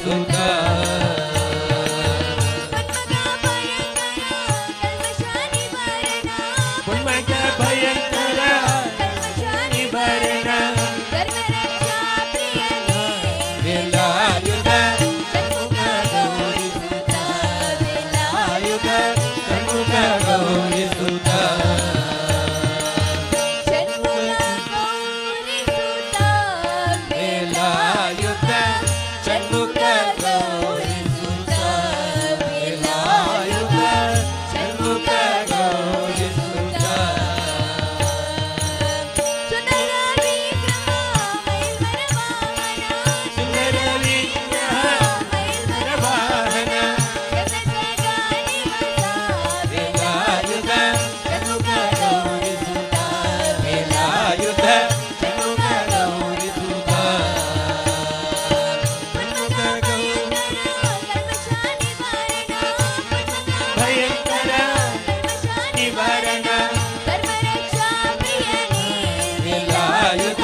S14: ಗೌರಿಸುತ ಪೊನ್ಮಗ ಭಯಂಕರ ನಿವಾರಣ ವೇಲಾಯುಧ ಷಣ್ಮುಖ ಗೌರಿಸುತ ವೇಲಾಯುಧ ಷಣ್ಮುಖ ಗೌರಿಸುತ ವೇಲಾಯುಧ ಷಣ್ಮುಖ ಗೌರಿಸುತ ವೇಲಾಯುಧ ಷಣ್ಮುಖ ಗೌರಿಸುತ ಸುಂದರ ವಿಗ್ರಹ ವಾಹನ ವೇಲಾಯುಧ ಷಣ್ಮುಖ ಗೌರಿಸುತ ವೇಲಾಯುಧ ಷಣ್ಮುಖ ಗೌರಿಸುತ ಭಯಂಕರ ನಿವಾರಣ ವೇಲಾಯುಧ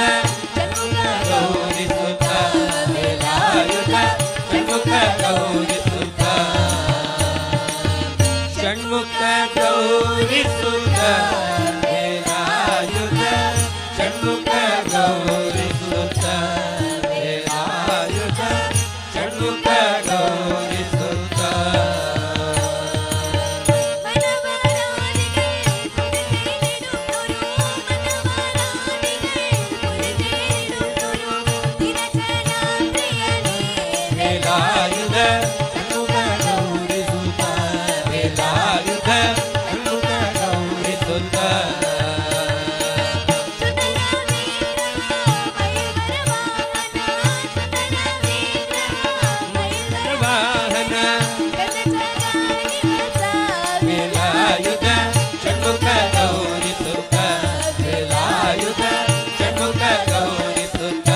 S14: ಗೌರಿಸುತ ವೇಲಾಯುಧ ಷಣ್ಮುಖ ಗೌರಿಸುತ ಷಣ್ಮುಖ ಗೌರಿಸುತ ವೇಲಾಯುಧ ಷಣ್ಮುಖ ಗೌರಿಸುತ ವೇಲಾಯುಧ ಷಣ್ಮುಖ ಗೌರಿಸುತ ವೇಲಾಯುಧ ಷಣ್ಮುಖ ಗೌರಿಸುತ ವೇಲಾಯುಧ ಷಣ್ಮುಖ ಗೌರಿಸುತ ವಾಹನ ವೇಲಾಯುಧ ಷಣ್ಮುಖ ಗೌರಿಸುತ ವೇಲಾಯುಧ ಷಣ್ಮುಖ ಗೌರಿಸುತ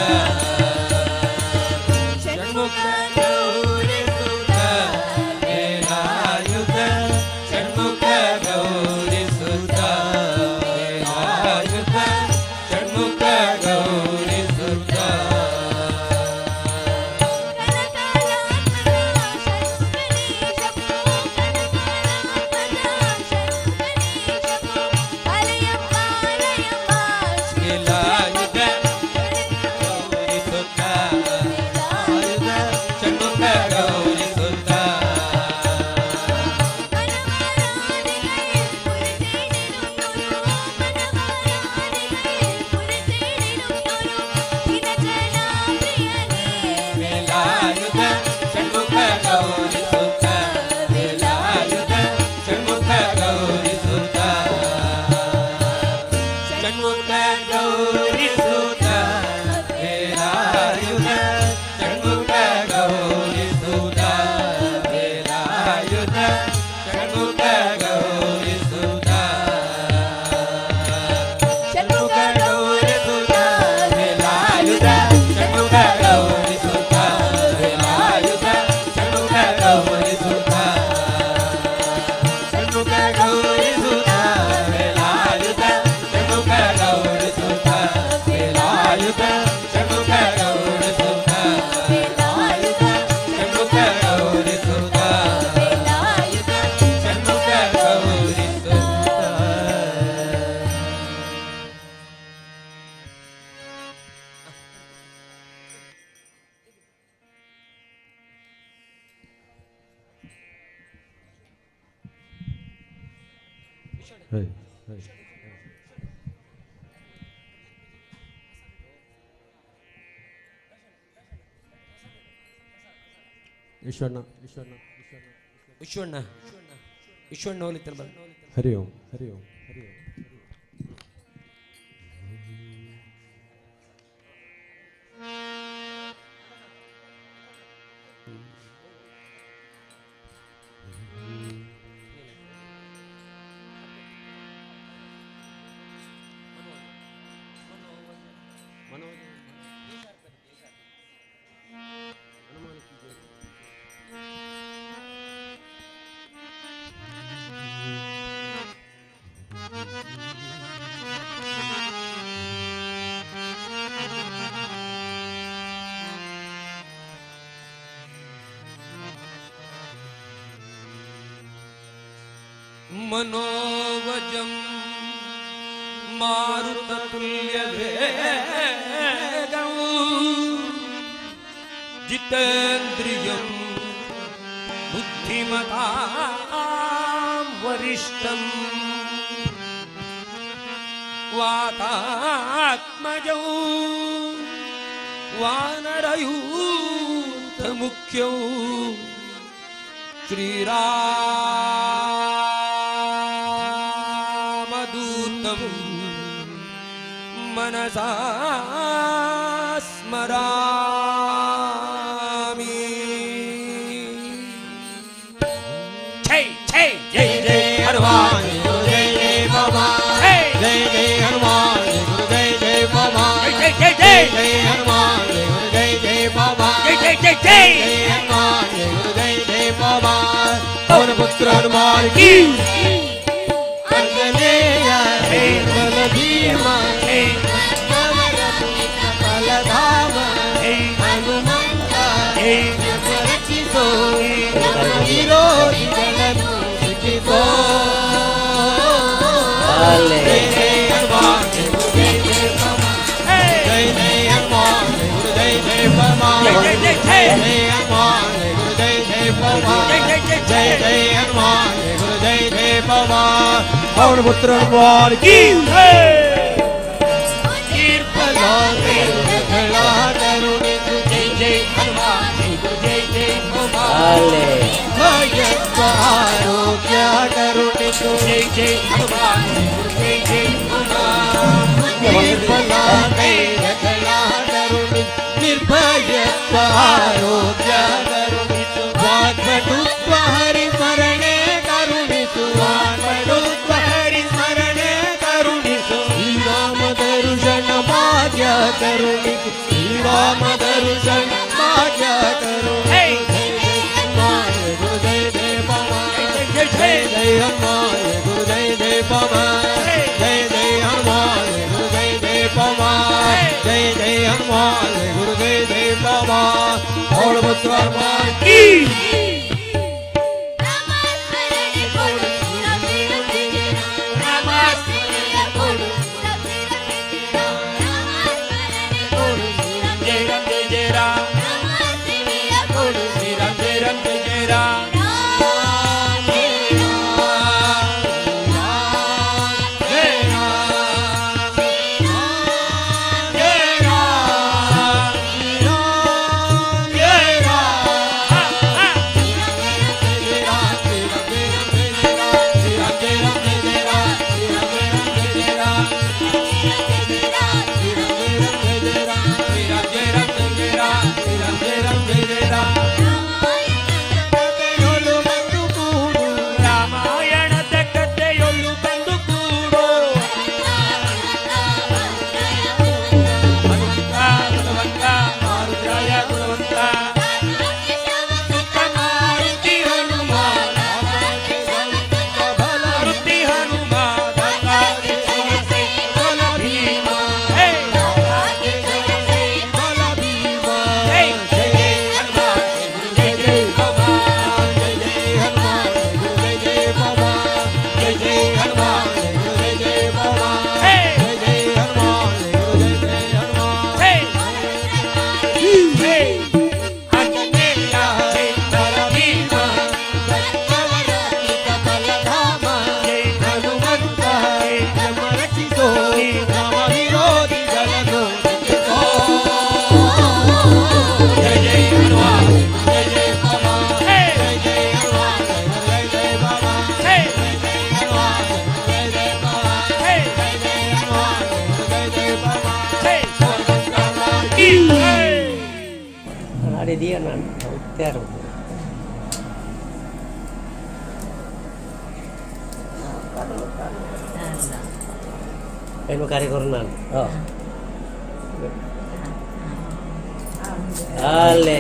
S14: ಷಣ್ಮುಖ ಗೌರಿಸುತ ವೇಲಾಯುಧ ಷಣ್ಮುಖ ಗೌರಿಸುತ ವೇಲಾಯುಧ ಷಣ್ಮುಖ ಗೌರಿಸುತ ವೇಲಾಯುಧ ಗೌರಿಸುತ ವೇಲಾಯುಧ ಷಣ್ಮುಖ ಗೌರಿಸುತ ವೇಲಾಯುಧ ಷಣ್ಮುಖ ಗೌರಿಸುತ ವೇಲಾಯುಧ ಷಣ್ಮುಖ ಗೌರಿಸುತ ಷಣ್ಮುಖ ಗೌರಿಸುತ ವೇಲಾಯುಧ ಷಣ್ಮುಖ ಗೌರಿಸುತ ವೇಲಾಯುಧ ಷಣ್ಮುಖ ಗೌರಿಸುತ ಷಣ್ಮುಖ ಗೌರಿಸುತ ವೇಲಾಯುಧ ಷಣ್ಮುಖ ಗೌರಿಸುತ ವೇಲಾಯುಧ ಷಣ್ಮುಖ ಗೌರಿಸುತ ಷಣ್ಮುಖ ಗೌರಿಸುತ ವೇಲಾಯುಧ ಷಣ್ಮುಖ ಗೌರಿಸುತ ವೇಲಾಯುಧ ಷಣ್ಮುಖ ಗೌರಿಸುತ ವೇಲಾಯುಧ ಷಣ್ಮುಖ ಗೌರಿಸುತ ಷಣ್ಮುಖ ಗೌರಿಸುತ.
S12: ಹರಿ ಹರಿ.
S7: ಈಶ್ವರಣ್ಣ ಈಶ್ವರಣ್ಣ
S13: ವಿಶ್ವಣ್ಣ ವಿಶ್ವಣ್ಣ ಹೋಲಿತ್ತಾರೆ ಬರ
S12: ಹರಿ ಓಂ ಹರಿ ಓಂ ಹರಿ ಓಂ.
S13: मनोवजं मारुततुल्यवेगं जितेन्द्रियं बुद्धिमतां वरिष्ठं वातात्मजौ वानरयूथमुख्यौ श्रीरामदूतं मनसा स्मरामि। जय जय जय जय हनुमान
S14: जय जय बाबा जय जय हनुमान जय जय बाबा
S13: जय जय जय
S14: जय हनुमान जय जय बाबा
S13: जय जय जय जय
S14: हनुमान जय जय बाबा पवन पुत्र हनुमान की बल भीमा बलधाम हनुमंता रचितो विरोधी जल जय जय हनुमान जय जय बाबा जय जय हनुमान जय जय बाबा
S13: जय जय जय
S14: जय हनुमान जय जय बाबा
S13: जय जय जय
S14: जय जय हनुमान जय जय बाबा पवन पुत्र हनुमान की
S13: जय जय हनुमान जय जय
S14: आरोग्य करुणितु
S13: जय जय हनुमान जय जय
S14: निर्भयत्व आरोग्य करुणितु वाग्भटुत्व हरिस्मरणे करुणितु वाग्भटुत्व हरिस्मरणे करुणितु श्रीराम दर्शन भाग्य करुणितु श्रीराम दर्शन भाग्य करुणितु जय जय बाबा
S13: जय
S14: जय जय हनुमान गुरु जय जय बाबा जय जय हनुमान गुरु जय जय बाबा जय जय हनुमान गुरु जय जय बाबा और पुत्र हनुमान
S13: की जय राम जय जय राम श्री राम जय राम जय जय राम ರಾಮಾಯಣದ ಕಥೆಯೊಳು ಬಂದು ಕೂಡೋ ಹನುಮಂತ ಗುಣವಂತ ಮಾರುತಿರಾಯ ಗುಣವಂತ ಸುತ ಮಾರುತಿ ಹನುಮ ಮಾರುತಿ ಹನುಮ ಭೀಮ ಹೇ ಜೈ ಜೈ ಹನುಮಾನ್ ಜೈ ಜೈ ಬಾಬಾ
S14: ಜಯ ಜಯ ಹನುಮಾನ್ ಜಯ ಜಯ ಬಾಬಾ ಜಯ ಜಯ ಹನುಮಾನ್ ಜಯ ಜಯ ಬಾಬಾ ಜಯ ಜಯ ಹನುಮಾನ್ ಜಯ ಜಯ ಹನುಮಾನ್
S13: ಹೇ ಹೇ ಆಂಜನೇಯ ಜೈ
S14: ಭೀಮ ಬಲಧಾಮ ಹನುಮಂತ ನಮ್ಮ ರಕ್ಷಿಸೋ ರಾಮ ವಿರೋಧಿಗಳನ್ನು ರಕ್ಷಿಸೋ ಜಯ ಜಯ ಹನುಮಾನ್ ಜಯ ಜಯ ಬಾಬಾ ಜಯ ಜಯ ಹನುಮಾನ್ ಜಯ ಜಯ ಬಾಬಾ
S13: ಹೇ
S14: ಜಯ ಹನುಮಾನ್ ಜಯ ಜಯ ಬಾಬಾ
S13: ಹೇ
S14: ಜಯ ಜಯ ಹನುಮಾನ್ ಜಯ ಜಯ ಬಾಬಾ
S13: ಹೇ
S14: ಕಿ
S13: ನಾಡಿದೀಯ ನಾನು ಹೋಗ್ತಾ ಇರೋದು. ಏನು ಕಾರ್ಯಕ್ರಮ ನಾನು ಅಲ್ಲೇ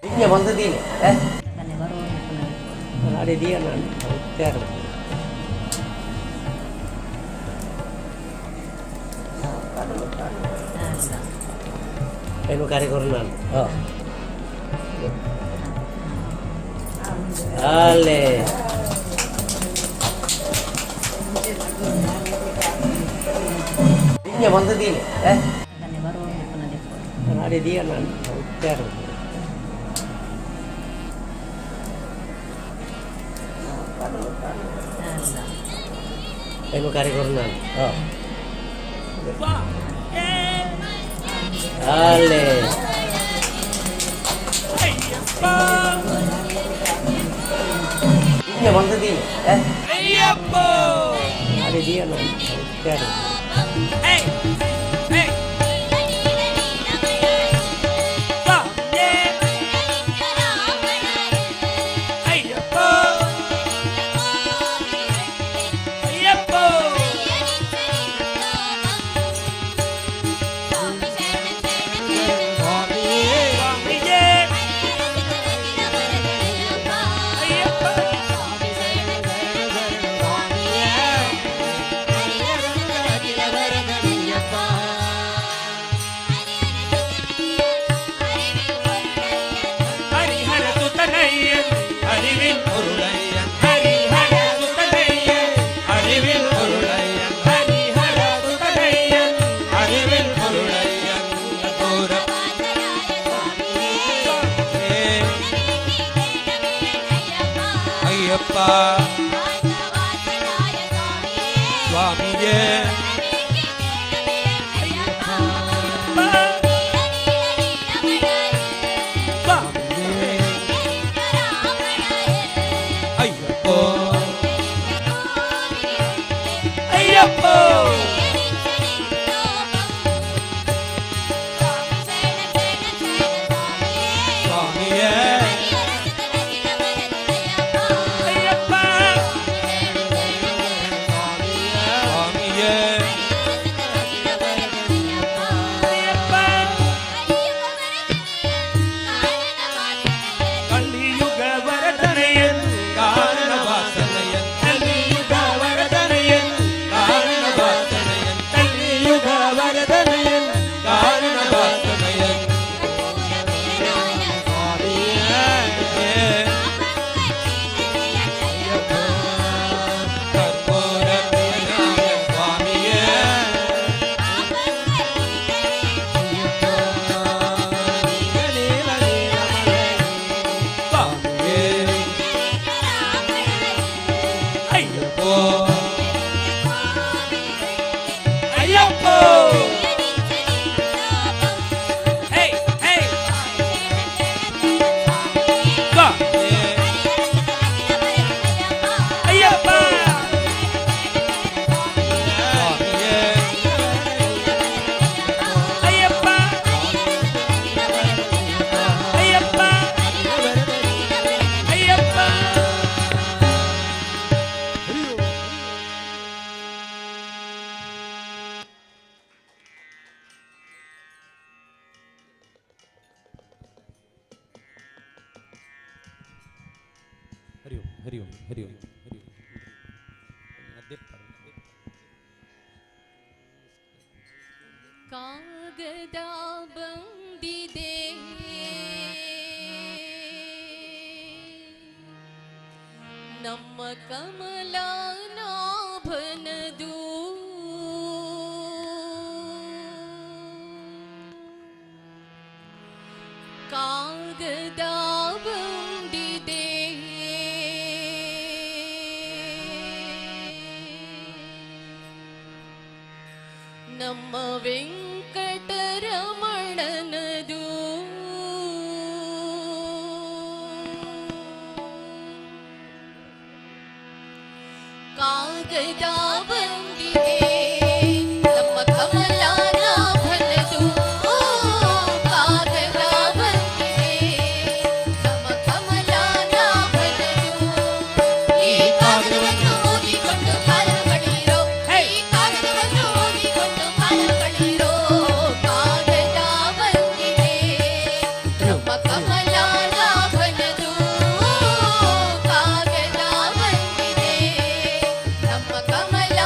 S13: ಹಿಂಗೆ ಬಂದಿದ್ದೀನಿ ನಾಡಿದೀಯ ನಾನು ಹೋಗ್ತಾ ಇರೋದು. ಏನು ಕಾರ್ಯಕ್ರಮ ನಾನು ಅಲ್ಲೇ ಹಿಂಗೆ ಬಂದದೀನಿ ನಾಡಿದೀಯ ನಾನು ಹೋಗ್ತಾ ಏನು ಕಾರ್ಯಕ್ರಮ ನಾನು ಹಾಂ ಅಲ್ಲೇ ಹಿಂಗೆ ಬಂದದೀನಿ ನಾಡಿದೀಯ ನಾನು ಹೋಗ್ತಾ
S15: ಸ್ವಾಮಿಯೇ ಅಯ್ಯಪ್ಪ ಅಯ್ಯಪ್ಪ ಸ್ವಾಮಿಯೇ ಅಯ್ಯಪ್ಪ ಸ್ವಾಮಿಯೇ ಕಲಿಯುಗ ವರದನೆಯನ್ ಕಾರಣ ವಾಸನೆಯನ್ ಕಲಿಯುಗ ವರದನೆಯನ್ ಕಾರಣ ವಾಸನೆಯನ್ ಕಲಿಯುಗ ವರದನೆಯನ್ ಕಾರಣ ವಾಸನೆಯನ್ ಕರ್ಪೂರ ಪ್ರಿಯನಾಯ ಸ್ವಾಮಿಯೇ ಅಯ್ಯಪ್ಪ ಅಯ್ಯಪ್ಪ ಹೇ ಹೇ ಅಯ್ಯಪ್ಪ ಅಯ್ಯಪ್ಪ ಅಯ್ಯಪ್ಪ ಅಯ್ಯಪ್ಪ
S12: ಹರಿ ಓಂ ಹರಿ ಓಂ ಹರಿ ಓಂ ಹರಿ ಓಂ
S16: ಕಾಗದ ಬಂದಿದೆ ನಮ್ಮ ಕಮಲನಾಭನದು ಕಾಗದ ಬಂದಿದೆ ನಮ್ಮ ವೆಂಕಟರಮಣನದು ಕಾಗದ ಬಂದಿದೆ ನಮ್ಮ ಕಮಲನಾಭನದು ಕಾಗದ ಬಂದಿದೆ ನಮ್ಮ ಕಮಲನಾಭನದು ಈ ಕಾಗದವನ್ನು ಓದಿಕೊಂಡು ಕಾಲ ಕಳೆಯಿರೋ ಈ ಕಾಗದವನ್ನು ಓದಿಕೊಂಡು ಕಾಲ ಕಳೆಯಿರೋ ಕಾಗದ ಬಂದಿದೆ ನಮ್ಮ ಕಮಲನಾಭನದು ಕಾಗದ ಬಂದಿದೆ ನಮ್ಮ ಕಮಲ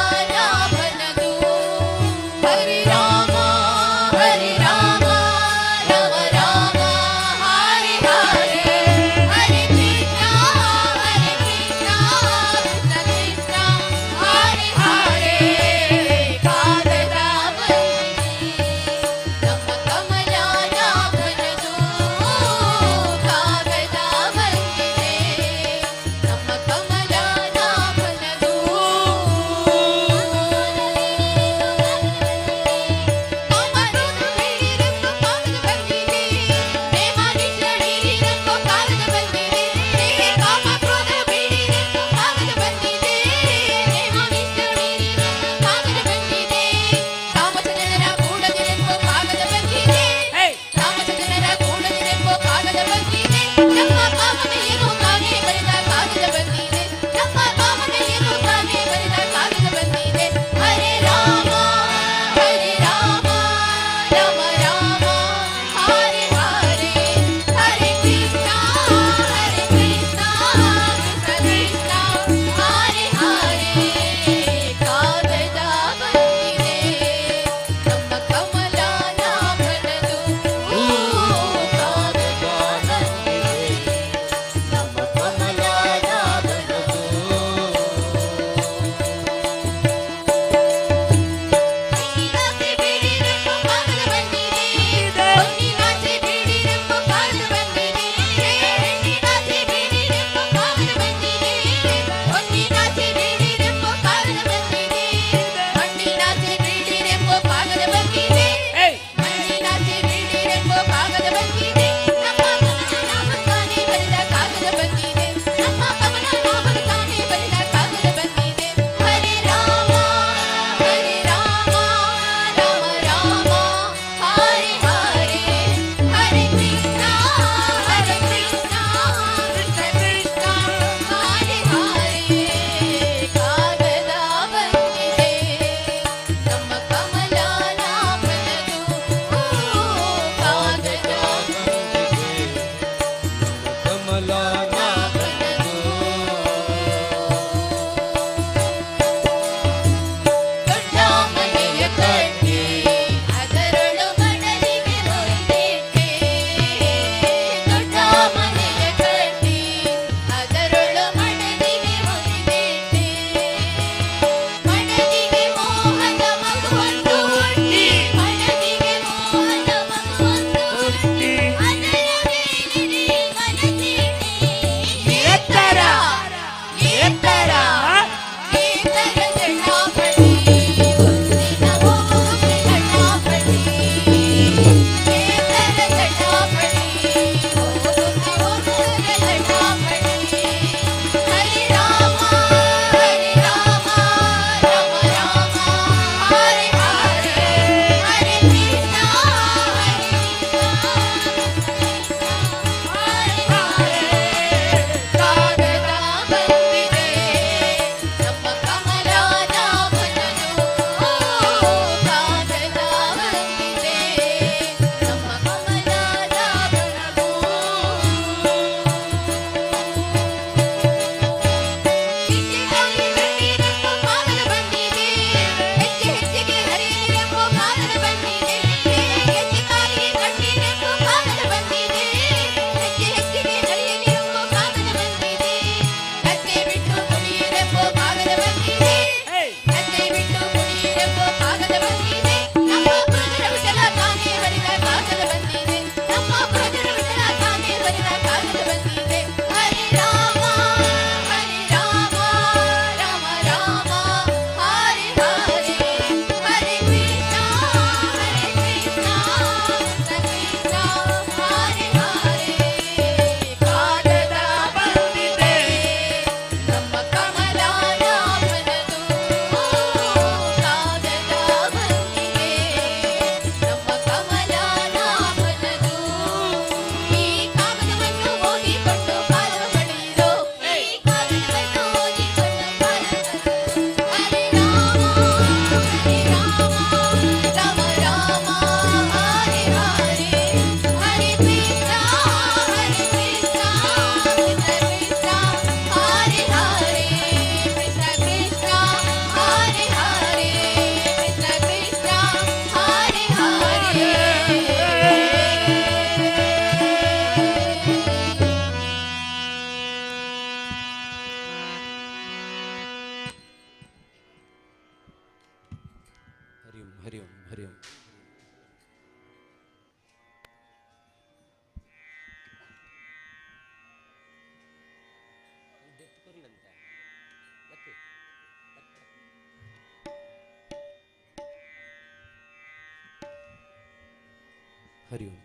S12: Hari Om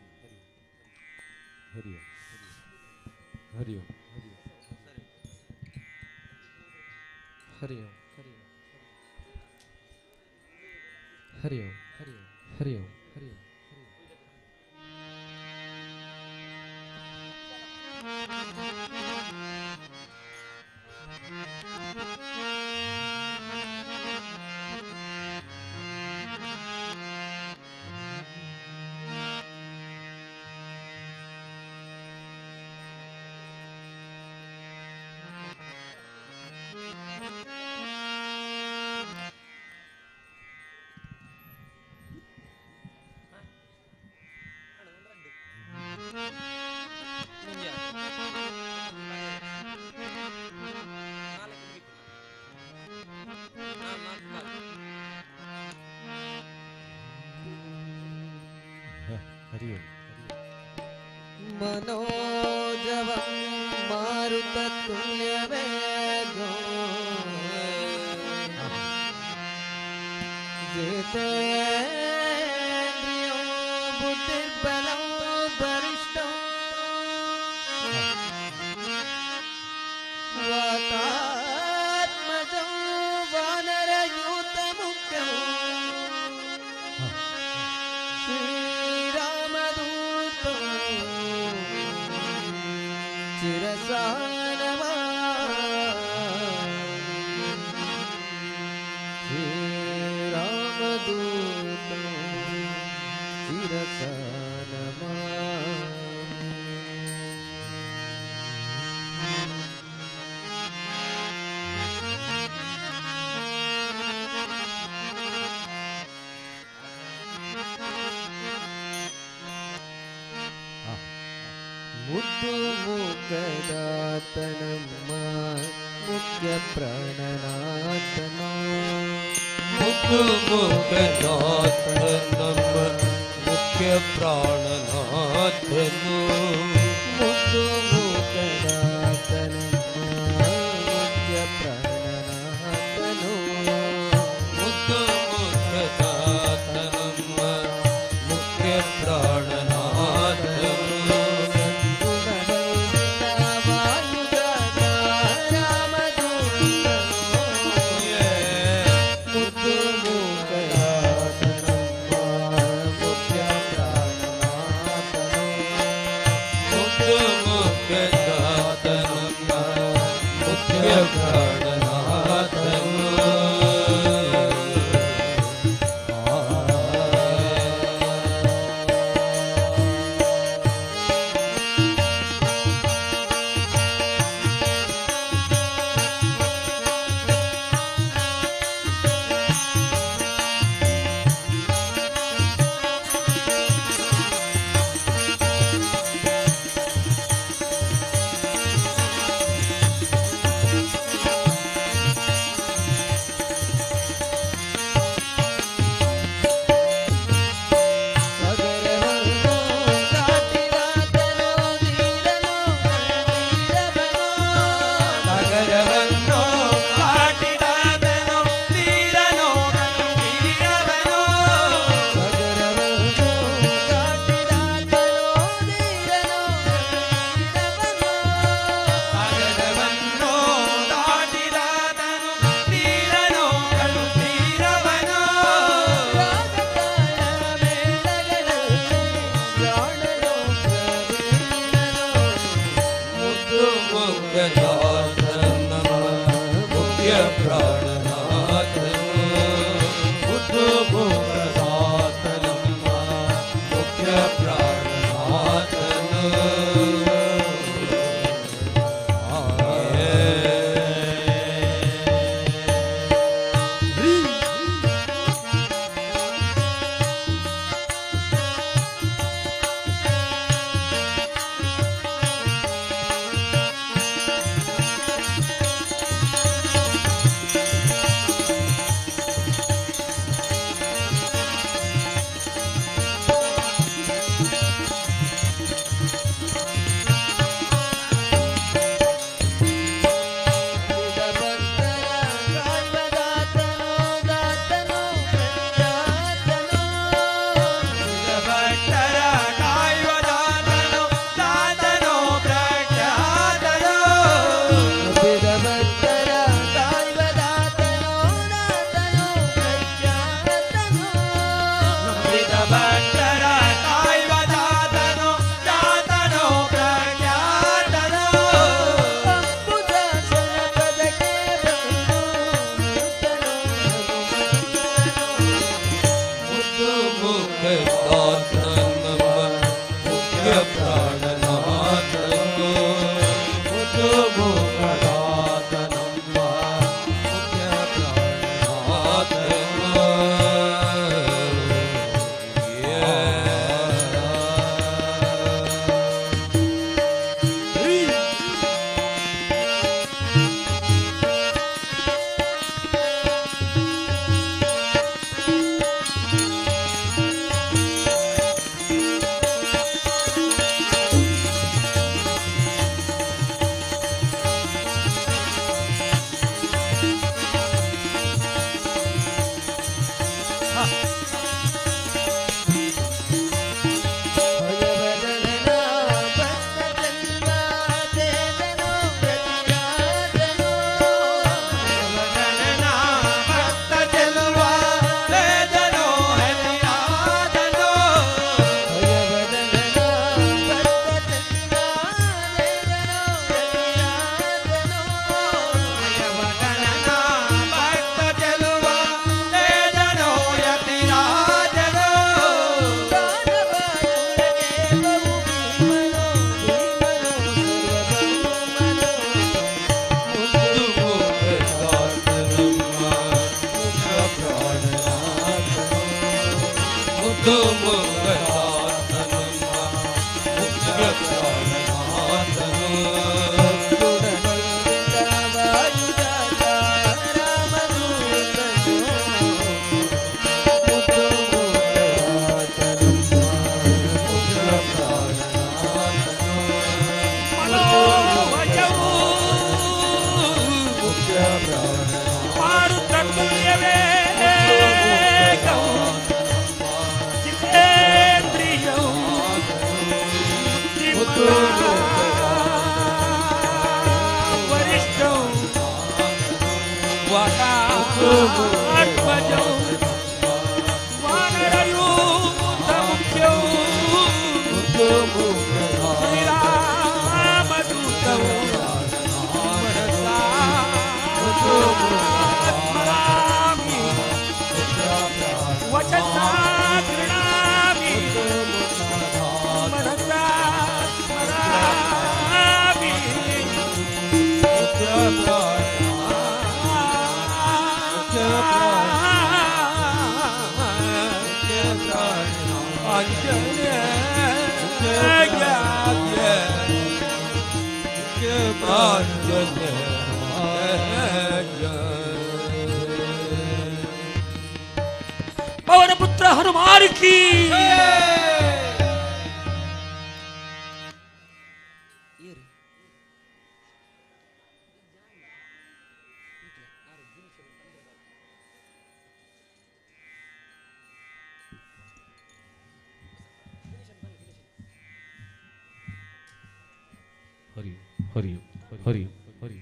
S12: Hari Om Hari Om
S14: Hari Om Hari Om Hari Om Hari Om.
S12: Hari Om.
S9: मनोजवं मारुततुल्यवेगं जितेन्द्रियो बुद्धिर्बलं वरिष्ठं वातात्मजं वानरयूतमुख्यं श्रीरामदूतं चिरसानमा श्रीरामदूतं चिरसानमा. ಮುದ್ದು ಮೂಕದಾತನಮ್ಮ ಮುಖ್ಯ ಪ್ರಾಣನಾಥನ
S14: ಮುದ್ದು ಮೂಕದಾತನಮ್ಮ ಮುಖ್ಯ ಪ್ರಾಣನಾಥನು
S9: ಮುದ್ದು ಮೂಕದಾತನಮ್ಮ ಮುಖ್ಯ ಪ್ರಾಣನಾಥನು
S14: ಮುದ್ದು ಮೂಕದಾತನಮ್ಮ ಮುಖ್ಯ ಪ್ರಾಣನಾಥನು
S9: ಿ.
S15: पवन पुत्र हनुमान की।
S12: हरि हरि हरि हरि।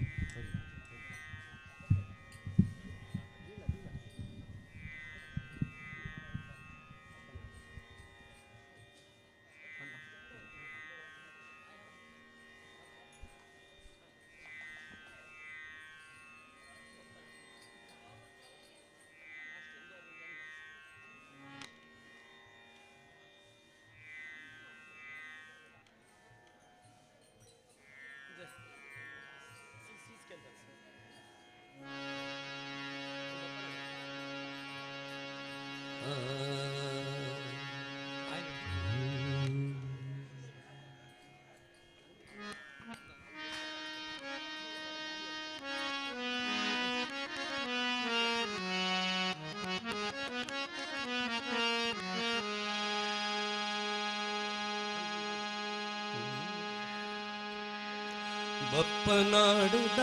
S14: ಬಪ್ಪನಾಡುದ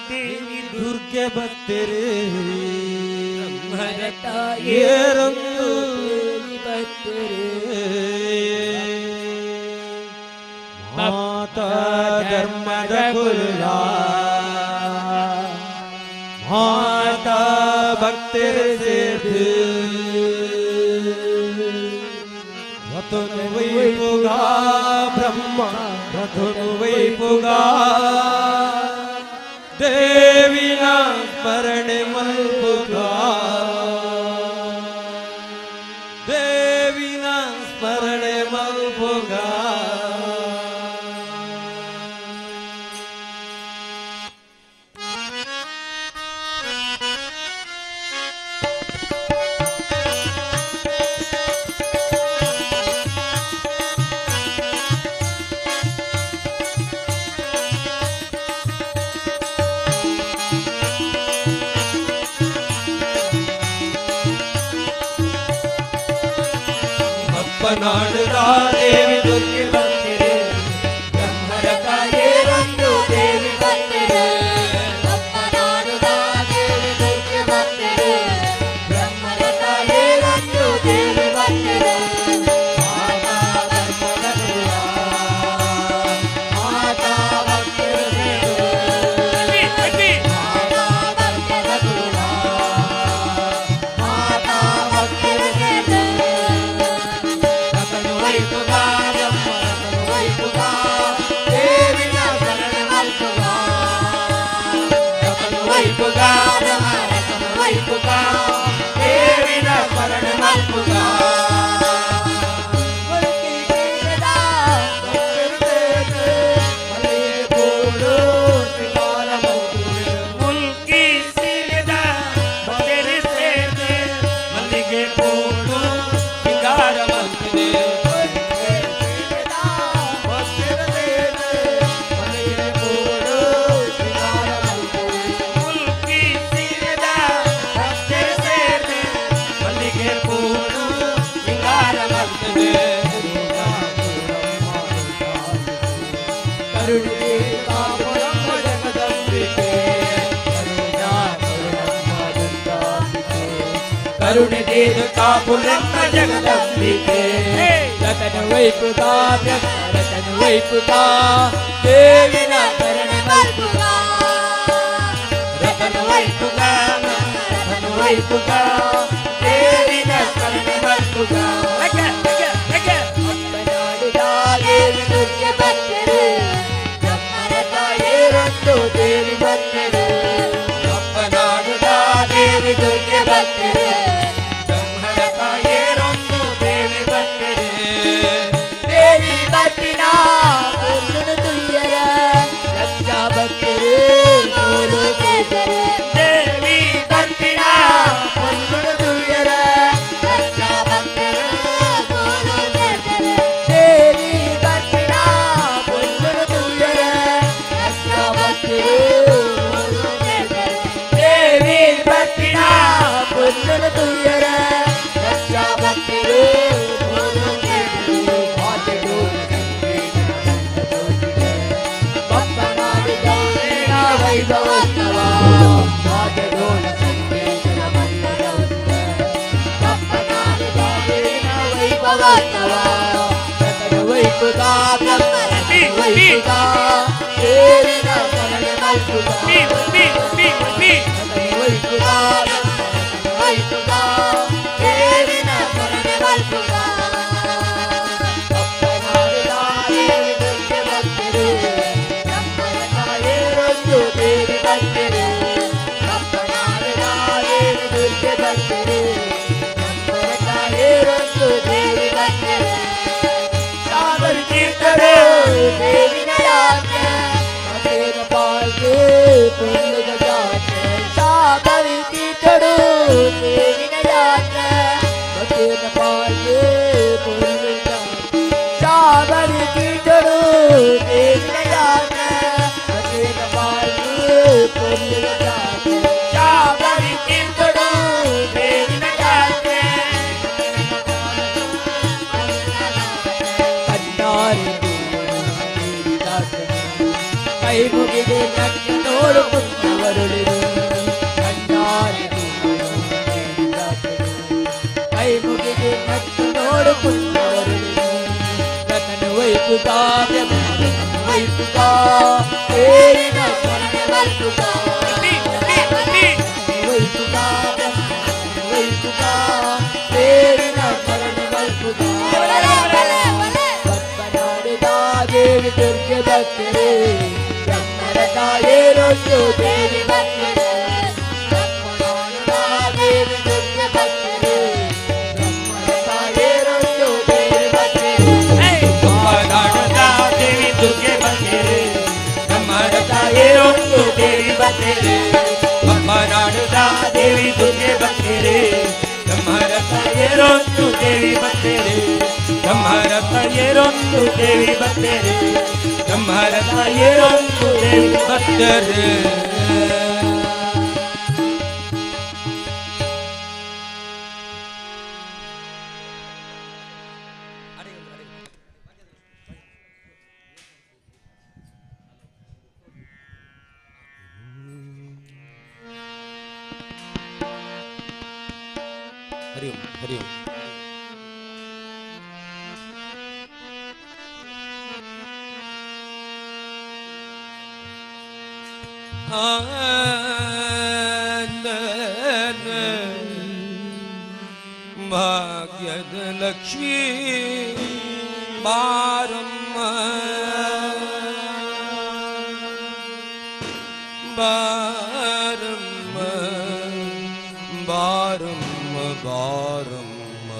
S14: ದೇವಿ ದುರ್ಗೆ ಬತ್ತರೆ ಏರೊಂದು ಬತ್ತರೆ ಮಾತಾ ಧರ್ಮದ ಕುಲ ಮಾತಾ ಭಕ್ತರ ಸೇರ್ದು ರತನು ವೈಪುಗಾ ಬ್ರಹ್ಮ ರಥನು ವೈಪುಗಾ ದೇವಿನ ಸ್ಮರಣೆ ಮಲ್ಪುಗಾ ದೇವಿನ ಸ್ಮರಣೆ ಮಲ್ಪುಗಾ. ಬಪ್ಪನಾಡುದ ದೇವಿ ದುರ್ಗೆ ಬಂದಿರೆ ಬ್ರಹ್ಮರ ತಾಯೇರೊಂದು ದೇವಿ ಬಂದಿರೆ.
S16: ಬಪ್ಪನಾಡುದ ದೇವಿ ದುರ್ಗೆ ಬಂದಿರೆ ಬ್ರಹ್ಮರ ತಾಯೇರೊಂದು ದೇವಿ ಬಂದಿರೆ. ಮಾತಾ ಧರ್ಮದ ಕುಲ ಮಾತಾ ಭಕ್ತರ ಸೇವೆ ಮಾತಾ ಧರ್ಮದ ಕುಲ ಮಾತಾ ಭಕ್ತರ ಸೇವೆ. ರತನು ವೈಪುಗಾ ಬ್ರಹ್ಮ
S6: ಕರುಣೆ ದೇದು ಕಾಪುಲೆನ್ನ ಜಗದಂಬಿಕೆ ರತನ ವೈಪುಗ ಬ್ರಹ್ಮ ರತನ ವೈಪುಗ ದೇವಿನ ಕರುಣೆ ಮಲ್ಪುಗ ರತನ ವೈಪುಗ ರತನ ವೈಪುಗ ದೇವಿನ ಕರುಣೆ ಮಲ್ಪುಗ ದೇವಿ ದುರ್ಗೆ ಭಕ್ತರು ಬ್ರಹ್ಮರ ತಾಯೇರೊಂದು ದೇವಿ ಭಕ್ತರು ಬಪ್ಪನಾಡುದ ದೇವಿ ದುರ್ಗೆ ಭಕ್ತರು ಬ್ರಹ್ಮರ ತಾಯೇರೊಂದು ದೇವಿ ಭಕ್ತರು ದೇವಿ ಭಕ್ತಿನ ಪೊರ್ಲುನು ತುಯ್ಯರ ಲಕ್ಷ ಭಕ್ತರು ನೂರು ಕೇಸರು ದೇವಿ ಭಕ್ತಿನ ಪೊರ್ಲುನು ತುಯ್ಯರ ಲಕ್ಷ ಭಕ್ತರು ನೂರು ಕೇಸರು ದೇವಿ ಭಕ್ತಿನ ಪೊರ್ಲುನು ತುಯ್ಯರ ಲಕ್ಷ ಭಕ್ತರು ನೂರು ಕೇಸರು ದೇವಿ ಭಕ್ತಿನ ಪೊರ್ಲುನು ತುಯ್ಯರ ಲಕ್ಷ ಭಕ್ತರು ನೂರು ಕೇಸರು ವೈಭವೋತ್ಸವ ಪಾಟಡೋಲ ಸಂಕೀರ್ತನ ಬಪ್ಪನಾಡಿದ ವೈಭವೋತ್ಸವ ರತನ ವೈಪುಗ ಬ್ರಹ್ಮ ರತನ ವೈಪುಗ ದೇವಿನ ಶರಣ ಮಲ್ಪುಗ ರತನ ವೈಪುಗ ಬ್ರಹ್ಮ ರತನ ವೈಪುಗ ದೇವಿನ ಶರಣ ಮಲ್ಪುಗ ಬಪ್ಪನಾಡಿದ ದೇವಿ ದುರ್ಗೆ ಭಕ್ತರು ಬ್ರಹ್ಮರ ತಾಯೇರೊಂದು ದೇವಿ ಭಕ್ತರು ಬಪ್ಪನಾಡಿದ ದೇವಿ ದುರ್ಗೆ ಭಕ್ತರು ಬ್ರಹ್ಮರ ತಾಯೇರೊಂದು ದೇವಿ ಭಕ್ತರು ಸಾಗರ ಕೀರ್ತನೆ ದೇವಿನ ಯಾತ್ರೆ ಮತೇನ ಪಾಲ್ಗೆ ಪುಣ್ಯದ ಜಾತ್ರೆ ಸಾಗರ ಕೀರ್ತನು ದೇವಿನ ಯಾತ್ರೆ ಮತೇನ ಪಾಲ್ಗೆ ಪುಣ್ಯದ ಜಾತ್ರೆ ಸಾಗರ ಕೀರ್ತನು ದೇವಿನ ಯಾತ್ರೆ ಮತೇನ ಪಾಲ್ಗೆ ಪುಣ್ಯದ ಜಾತ್ರೆ ಸಾಗರ ಕೀರ್ತನು ದೇವಿನ ಯಾತ್ರೆ ಕಣ್ಣಾರೆ ಕೈ ಮುಗಿದೆ ನಕ್ಕ ನೋಡು ಪುಣ್ಯವರುಳಿರು ಕಣ್ಣಾರೆ ಕೈ ಮುಗಿದೆ ನಕ್ಕ ನೋಡು ಪುಣ್ಯವರುಳಿರು ರತನ ವೈಪುಗ ರತನ ವೈಪುಗ ಏರಿನ ಶರಣ ಮಲ್ಪುಗ ವೈಪುಗ ವೈಪುಗ ಏರಿನ ಶರಣ ಮಲ್ಪುಗ ಬಪ್ಪನಾಡಿದ ದೇವಿ ದುರ್ಗೆ ಭಕ್ತರೇ ಬ್ರಹ್ಮರ ತಾಯೇರೊಂದು ದೇವಿ ಭಕ್ತರೇ ಬಪ್ಪನಾಡಿದ ದೇವಿ ದುರ್ಗೆ ಭಕ್ತರೇ ಬ್ರಹ್ಮರ ತಾಯೇರೊಂದು ದೇವಿ ಭಕ್ತರೇ
S15: ಬಪ್ಪನಾಡುದ ದೇವಿ ದುರ್ಗೆ ಭಕ್ತರೇ ಬ್ರಹ್ಮರ ತಾಯೇರೊಂದು ದೇವಿ ಭಕ್ತರೇ ಬಪ್ಪನಾಡುದ ದೇವಿ ದುರ್ಗೆ ಭಕ್ತರೇ ಬ್ರಹ್ಮರ ತಾಯೇರೊಂದು ದೇವಿ ಭಕ್ತರೇ ಬ್ರಹ್ಮರ ತಾಯೇರೊಂದು ದೇವಿ ಭಕ್ತರೇ ಬ್ರಹ್ಮರ ತಾಯೇರೊಂದು ದೇವಿ ಭಕ್ತರೇ.
S12: ಹರಿ ಓಂ ಹರಿ ಓಂ.
S14: ಭಾಗ್ಯದ ಲಕ್ಷ್ಮೀ ಬಾರಮ್ಮ ಬಾರಮ್ಮ ಬಾರಮ್ಮ ಬಾರಮ್ಮ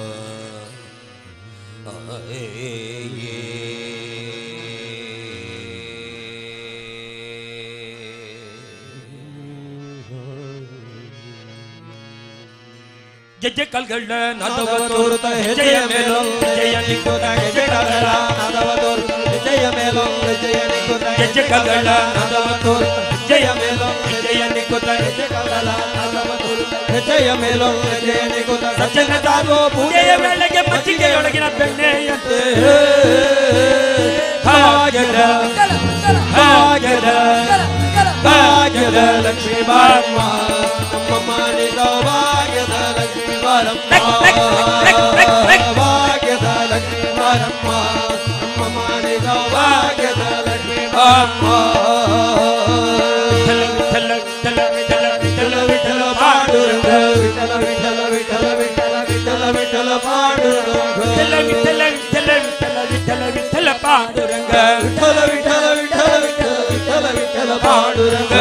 S15: ಗೆಜ್ಜೆ ಕಲ್ಗಳ
S14: ನಾದವ ತೋರುತ್ತ ಹೆಜ್ಜೆಯ ಮೇಲೋ ಹೆಜ್ಜೆಯ ನಿಕ್ಕುತ್ತ ಹೆಜ್ಜೆ ಕಲ್ಗಳ ನಾದವ ತೋರುತ್ತ ಹೆಜ್ಜೆಯ ಮೇಲೋ ಹೆಜ್ಜೆಯ ನಿಕ್ಕುತ್ತ
S15: ಗೆಜ್ಜೆ ಕಲ್ಗಳ
S14: ನಾದವ ತೋರುತ್ತ ಹೆಜ್ಜೆಯ ಮೇಲೋ ಹೆಜ್ಜೆಯ ನಿಕ್ಕುತ್ತ ಹೆಜ್ಜೆ ಕಲ್ಗಳ ನಾದವ ತೋರುತ್ತ ಹೆಜ್ಜೆಯ ಮೇಲೋ ಹೆಜ್ಜೆಯ ನಿಕ್ಕುತ್ತ
S15: ಸಜ್ಜನ
S14: ಸಾಧು
S15: ಪೂಜೆಯ ವೇಳೆಗೆ ಮಜ್ಜಿಗೆಯೊಳಗಿನ ಬೆಣ್ಣೆಯಂತೆ
S14: ಭಾಗ್ಯದ ಭಾಗ್ಯದ ಭಾಗ್ಯದ ಲಕ್ಷ್ಮೀ ಬಾರಮ್ಮ ನಮ್ಮ ಮನೆ ಸೌಭಾಗ್ಯದ ಲಕ್ಷ್ಮೀ ಬಾರಮ್ಮ. ನಮ್ಮ ಮಾನಿ ಸೌಭಾಗ್ಯದ ಲಕ್ಷ್ಮೀ ಬಾರಮ್ಮ.
S15: ವಿಠಲ ವಿಠಲ ವಿಠಲ ವಿಠಲ ವಿಠಲ ವಿಠಲ
S14: ಪಾಂಡುರಂಗ ವಿಠಲ ವಿಠಲ ವಿಠಲ ವಿಠಲ ವಿಠಲ ವಿಠಲ ಪಾಂಡುರಂಗ
S15: ವಿಠಲ ವಿಠಲ ವಿಠಲ ವಿಠಲ ವಿಠಲ ವಿಠಲ ಪಾಂಡುರಂಗ
S14: ವಿಠಲ ವಿಠಲ ವಿಠಲ ವಿಠಲ ವಿಠಲ ವಿಠಲ ಪಾಂಡುರಂಗ.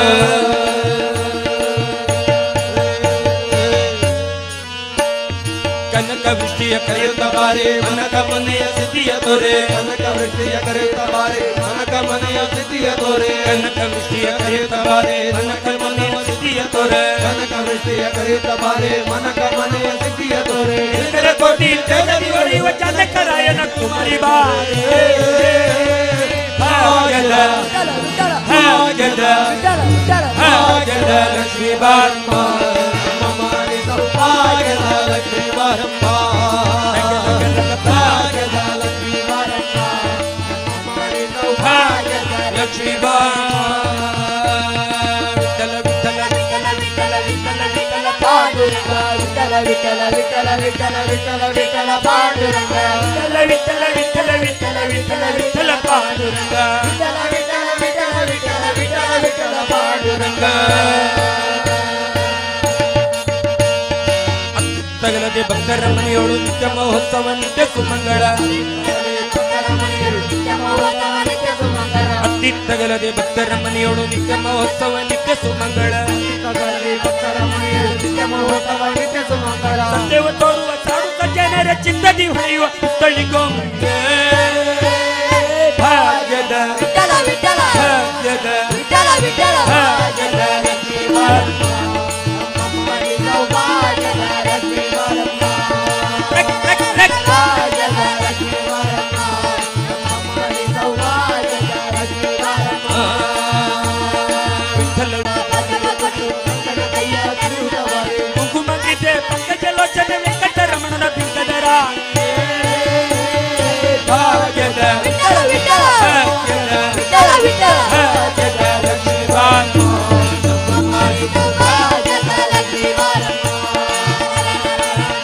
S15: ಕನಕ ವೃಷ್ಟಿಯ
S14: ಕರೆಯುತ್ತ ಬಾರೆ ಮನಕ ಮನೆಯ ಸ್ಥಿತಿಯ ತೋರೆ ಕನಕ ವೃಷ್ಟಿಯ ಕರೆಯುತ್ತ ಬಾರೆ ಮನಕ ಮನೆಯ ಸ್ಥಿತಿಯ ತೋರೆ
S15: ಕನಕ ವೃಷ್ಟಿಯ
S14: ಕರೆಯುತ್ತ ಬಾರೆ ಮನಕ ಮನೆಯ ಸ್ಥಿತಿಯ ತೋರೆ ಕನಕ ವೃಷ್ಟಿಯ ಕರೆಯುತ್ತ ಬಾರೆ ಮನಕ ಮನೆಯ ಸ್ಥಿತಿಯ ತೋರೆ
S15: ಚಂದ್ರ ಕೋಟಿ ಜಗದಿ ಒಡೆಯುವ ಚಂದಕರಾಯನ ಕುಮಾರಿ ಬಾರೆ ಭಾಗ್ಯದ ಭಾಗ್ಯದ ಭಾಗ್ಯದ ಲಕ್ಷ್ಮೀ ಬಾರಮ್ಮ.
S14: ನಮ್ಮ ಮಾನಿ ಸೌಭಾಗ್ಯದ ಲಕ್ಷ್ಮೀ ಬಾರಮ್ಮ. ಭಾಗ್ಯದ ಲಕ್ಷ್ಮೀ ಬಾರಮ್ಮ. ನಮ್ಮ ಮಾನಿ ಸೌಭಾಗ್ಯದ
S15: ಲಕ್ಷ್ಮೀ ಬಾರಮ್ಮ. ವಿಠಲ ವಿಠಲ ವಿಠಲ ವಿಠಲ ವಿಠಲ ವಿಠಲ
S16: ಪಾಂಡುರಂಗ ವಿಠಲ ವಿಠಲ ವಿಠಲ ವಿಠಲ ವಿಠಲ ವಿಠಲ ಪಾಂಡುರಂಗ
S15: ವಿಠಲ ವಿಠಲ ವಿಠಲ ವಿಠಲ ವಿಠಲ ವಿಠಲ ಪಾಂಡುರಂಗ
S16: ವಿಠಲ ವಿಠಲ ವಿಠಲ ವಿಠಲ ವಿಠಲ ವಿಠಲ ಪಾಂಡುರಂಗ.
S15: ತಗಲದೆ ಭಕ್ತರ ಮನೆಯೋಳು ನಿತ್ಯ ಮಹೋತ್ಸವ ನಿತ್ಯ ಸುಮಂಗಳ ಅತ್ತಿ ತಗಲದೆ ಭಕ್ತರ ಮನೆಯೋಳು ನಿತ್ಯ ಮಹೋತ್ಸವ ನಿತ್ಯ ಸುಮಂಗಳ ಸತ್ಯವ ತೋರುವ ಸಾಧು ಜನರ ಚಿತ್ತದಿ ಹೊಳೆಯುವ ತಳಿಗೊಂಬೆ ಭಾಗ್ಯದ
S16: ವಿಠಲ ವಿಠಲ
S15: ಭಾಗ್ಯದ
S16: ವಿಠಲ ವಿಠಲ
S15: ಭಾಗ್ಯದ ಲಕ್ಷ್ಮೀ ಬಾರಮ್ಮ.
S16: ಸೌಭಾಗ್ಯದ ಲಕ್ಷ್ಮೀ ಬಾರಮ್ಮ.
S15: ರಕ್ ರಕ್ ರಕ್
S16: ಭಾಗ್ಯದ ಲಕ್ಷ್ಮೀ ಬಾರಮ್ಮ. ನಮ್ಮಮ್ಮನಿ ಸೌಭಾಗ್ಯದ ಲಕ್ಷ್ಮೀ ಬಾರಮ್ಮ.
S15: ವಿಠಲ
S16: ಕೈಯ ಕರೆಯುತ್ತವಾರೆ
S15: ಕುಂಕುಮಗಿದೆ ಪಂಕಜಲೋಚನ ವೆಂಕಟರಮಣನ ಬಿಂಕದರ ಭಾಗ್ಯದ
S16: ವಿಠಲ ವಿಠಲ
S15: ಭಾಗ್ಯದ
S16: ವಿಠಲ ವಿಠಲ
S15: ಭಾಗ್ಯದ ಲಕ್ಷ್ಮೀ ಬಾರಮ್ಮ.
S16: ಸೌಭಾಗ್ಯದ ಲಕ್ಷ್ಮೀ ಬಾರಮ್ಮ.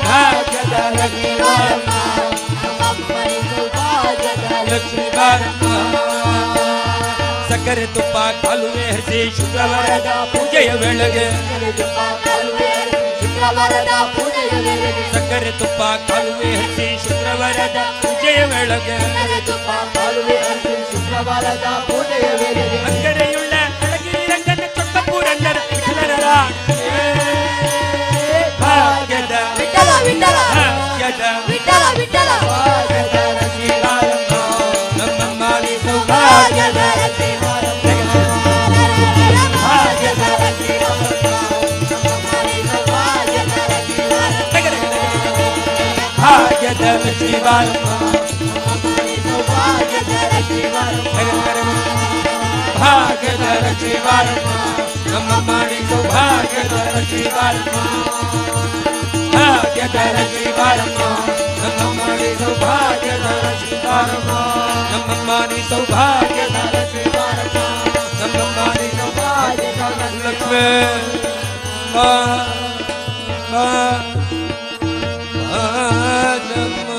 S15: ಭಾಗ್ಯದ ಲಕ್ಷ್ಮೀ ಬಾರಮ್ಮ.
S16: ನಮ್ಮಮ್ಮನಿ ಸೌಭಾಗ್ಯದ
S15: ಲಕ್ಷ್ಮೀ ಬಾರಮ್ಮ. ಸಕ್ಕರೆ ತುಪ್ಪ ಕಾಲುವೆ ಹರಿಸಿ ಶುಕ್ರವಾರದ ಪೂಜೆಯ ವೇಳೆಗೆ
S16: ಶುಕ್ರವಾರದ ಪೂಜೆಯ ವೇಳೆಗೆ
S15: ಸಕ್ಕರೆ ತುಪ್ಪ ಕಾಲುವೆ ಹರಿಸಿ ಶುಕ್ರವಾರದ ಪೂಜೆಯ ವೇಳೆಗೆ
S16: ಸಕ್ಕರೆ ತುಪ್ಪ ಕಾಲುವೆ ಹರಿಸಿ ಶುಕ್ರವಾರದ ಪೂಜೆಯ ವೇಳೆಗೆ
S15: ಅಕ್ಕರೆಯುಳ್ಳ ಅಳಗಿರಿ ರಂಗನ ಚೊಕ್ಕ ಪುರಂದರ ವಿಠಲರ ಭಾಗ್ಯದ
S16: ವಿಠಲ ವಿಠಲ
S15: ಭಾಗ್ಯದ
S16: ವಿಠಲ ವಿಠಲ
S15: ಭಾಗ್ಯದ ಲಕ್ಷ್ಮೀ ಬಾರಮ್ಮ. ನಮ್ಮ ಮಾನಿ ಸೌಭಾಗ್ಯದ
S16: ಭಾಗ್ಯದ ಲಕ್ಷ್ಮೀ ಬಾರಮ್ಮ.
S15: ಭಾಗ್ಯದ
S16: ಲಕ್ಷ್ಮೀ ಬಾರಮ್ಮ. ನಮ್ಮಮ್ಮನಿ ಸೌಭಾಗ್ಯದ ಲಕ್ಷ್ಮೀ ಬಾರಮ್ಮ.
S15: ಭಾಗ್ಯದ ಲಕ್ಷ್ಮೀ ಬಾರಮ್ಮ.
S16: ನಮ್ಮಮ್ಮನಿ ಸೌಭಾಗ್ಯದ ಲಕ್ಷ್ಮೀ ಬಾರಮ್ಮ.
S15: ಭಾಗ್ಯದ ಲಕ್ಷ್ಮೀ ಬಾರಮ್ಮ. ನಮ್ಮ ಮಾಡಿ ಸೌಭಾಗ್ಯದ ಲಕ್ಷ್ಮೀ ಬಾರಮ್ಮ. ಭಾಗ್ಯದ ಲಕ್ಷ್ಮೀ ಬಾರಮ್ಮ. ನಮ್ಮ ಮಾಡಿ ಸೌಭಾಗ್ಯದ ಲಕ್ಷ್ಮೀ ಬಾರಮ್ಮ. ನಮ್ಮ ಮಾನಿ ಸೌಭಾಗ್ಯದ ಲಕ್ಷ್ಮೀ ಬಾರಮ್ಮ. ನಮ್ಮ ಮಾನಿ ಸೌಭಾಗ್ಯದ ಲಕ್ಷ್ಮೀ ಬಾ ಬಾ ಬಾರಮ್ಮ.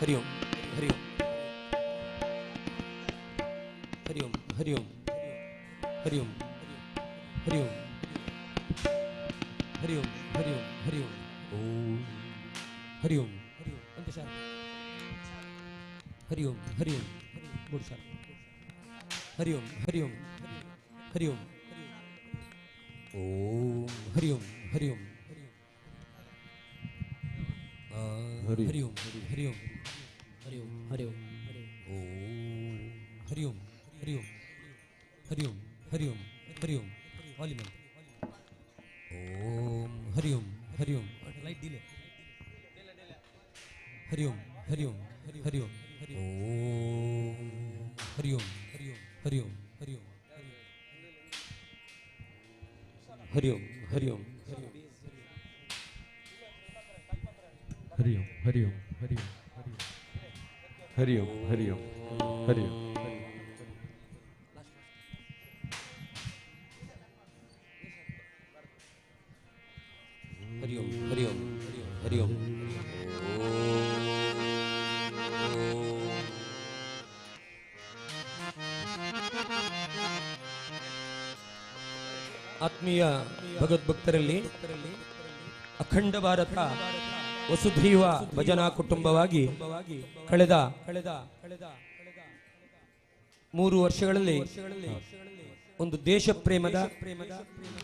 S15: ಹರಿ ಓಂ ಹರಿ ಓಂ ಹರಿ ಓಂ ಹರಿ ಓಂ ಹರಿ ಓಂ ಹರಿ ಓಂ ಹರಿ ಓಂ ಹರಿ ಓಂ ಹರಿ ಓಂ ಓಂ ಹರಿ ಓಂ ಹರಿ ಓಂ ಅಂತ ಸರ್ ಹರಿ ಓಂ ಹರಿ ಓಂ ಗುಡ್ ಸರ್ ಹರಿ ಓಂ ಹರಿ ಓಂ ಹರಿ ಓಂ ಓಂ ಹರಿ ಓಂ ಹರಿ ಓಂ ಹರಿ ಓಂ ಹರಿ ಓಂ
S13: ಹರಿ ಓಂ ಹರಿ ಓಂ
S12: ಓಂ ಹರಿ ಓಂ ಹರಿ ಓಂ ಹರಿ ಓಂ ಹರಿ ಓಂ ಹರಿ ಓಂ ವಾಲ್ಯೂಮ್ ಅಂತ ಓಂ ಹರಿ ಓಂ ಹರಿ ಓಂ ಲೈಟ್ ಡಿಲೇ ಹರಿ ಓಂ ಹರಿ ಓಂ ಹರಿ ಓಂ ಓಂ ಹರಿ ಓಂ ಹರಿ ಓಂ ಹರಿ ಓಂ ಹರಿ ಓಂ ಹರಿ ಓಂ ಹರಿ ಓಂ
S14: ಹರಿ ಓಂ ಹರಿ ಓಂ ಹರಿ ಓಂ ಹರಿ ಓಂ ಹರಿ ಓಂ ಹರಿ ಓಂ.
S15: ಹರಿ ಓಂ ಹರಿ ಓಂ ಹರಿ ಓಂ. ಆತ್ಮೀಯ ಭಗವದ್ಭಕ್ತರಲ್ಲಿ ಅಖಂಡ ಭಾರತ ವಸುಧೈವ ಭಜನಾ ಕುಟುಂಬವಾಗಿ ಕಳೆದ 3 ವರ್ಷಗಳಲ್ಲಿ ಒಂದು ದೇಶ ಪ್ರೇಮದ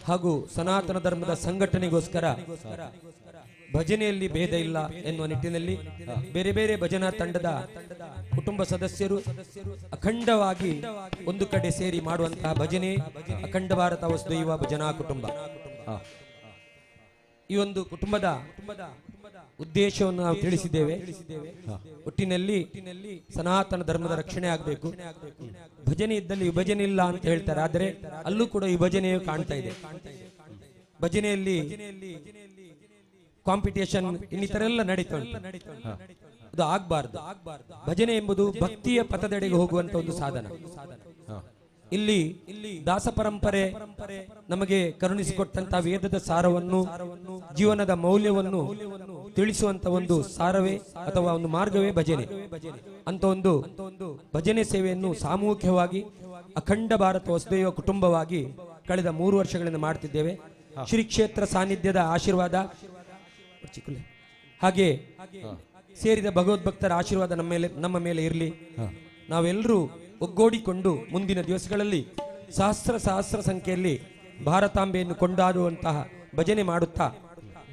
S15: ಹಾಗೂ ಸನಾತನ ಧರ್ಮದ ಸಂಘಟನೆಗೋಸ್ಕರ ಭಜನೆಯಲ್ಲಿ ಭೇದ ಇಲ್ಲ ಎನ್ನುವ ನಿಟ್ಟಿನಲ್ಲಿ ಬೇರೆ ಬೇರೆ ಭಜನಾ ತಂಡದ ಕುಟುಂಬ ಸದಸ್ಯರು ಅಖಂಡವಾಗಿ ಒಂದು ಕಡೆ ಸೇರಿ ಮಾಡುವಂತಹ ಭಜನೆ ಅಖಂಡ ಭಾರತ ವಸುಧೈವ ಭಜನಾ ಕುಟುಂಬ. ಈ ಒಂದು ಕುಟುಂಬದ ಉದ್ದೇಶವನ್ನು ನಾವು ತಿಳಿಸಿದ್ದೇವೆ. ಒಟ್ಟಿನಲ್ಲಿ ಸನಾತನ ಧರ್ಮದ ರಕ್ಷಣೆ ಆಗಬೇಕು. ಭಜನೆ ಇದ್ದಲ್ಲಿ ವಿಭಜನೆ ಇಲ್ಲ ಅಂತ ಹೇಳ್ತಾರೆ, ಆದರೆ ಅಲ್ಲೂ ಕೂಡ ವಿಭಜನೆಯು ಕಾಣ್ತಾ ಇದೆ. ಭಜನೆಯಲ್ಲಿ ಕಾಂಪಿಟೇಷನ್ ಇನ್ನಿತರೆಲ್ಲ ನಡೀತಾ ಉಂಟು, ಅದು ಆಗ್ಬಾರ್ದು. ಭಜನೆ ಎಂಬುದು ಭಕ್ತಿಯ ಪಥದೆಡೆಗೆ ಹೋಗುವಂತ ಒಂದು ಸಾಧನ. ಇಲ್ಲಿ ದಾಸ ಪರಂಪರೆ ನಮಗೆ ಕರುಣಿಸಿಕೊಟ್ಟಂತಹ ವೇದದ ಸಾರವನ್ನು, ಜೀವನದ ಮೌಲ್ಯವನ್ನು ತಿಳಿಸುವಂತ ಒಂದು ಸಾರವೇ ಅಥವಾ ಒಂದು ಮಾರ್ಗವೇ ಭಜನೆ. ಅಂತ ಒಂದು ಭಜನೆ ಸೇವೆಯನ್ನು ಸಾಮೂಹಿಕವಾಗಿ ಅಖಂಡ ಭಾರತ ವಸುಧೈವ ಕುಟುಂಬವಾಗಿ ಕಳೆದ 3 ವರ್ಷಗಳಿಂದ ಮಾಡ್ತಿದ್ದೇವೆ. ಶ್ರೀ ಕ್ಷೇತ್ರ ಸಾನ್ನಿಧ್ಯದ ಆಶೀರ್ವಾದ ಹಾಗೆ ಸೇರಿದ ಭಗವದ್ಭಕ್ತರ ಆಶೀರ್ವಾದ ನಮ್ಮ ಮೇಲೆ ಇರಲಿ. ನಾವೆಲ್ಲರೂ ಒಗ್ಗೂಡಿಕೊಂಡು ಮುಂದಿನ ದಿವಸಗಳಲ್ಲಿ ಸಹಸ್ರ ಸಹಸ್ರ ಸಂಖ್ಯೆಯಲ್ಲಿ ಭಾರತಾಂಬೆಯನ್ನು ಕೊಂಡಾಡುವಂತಹ ಭಜನೆ ಮಾಡುತ್ತಾ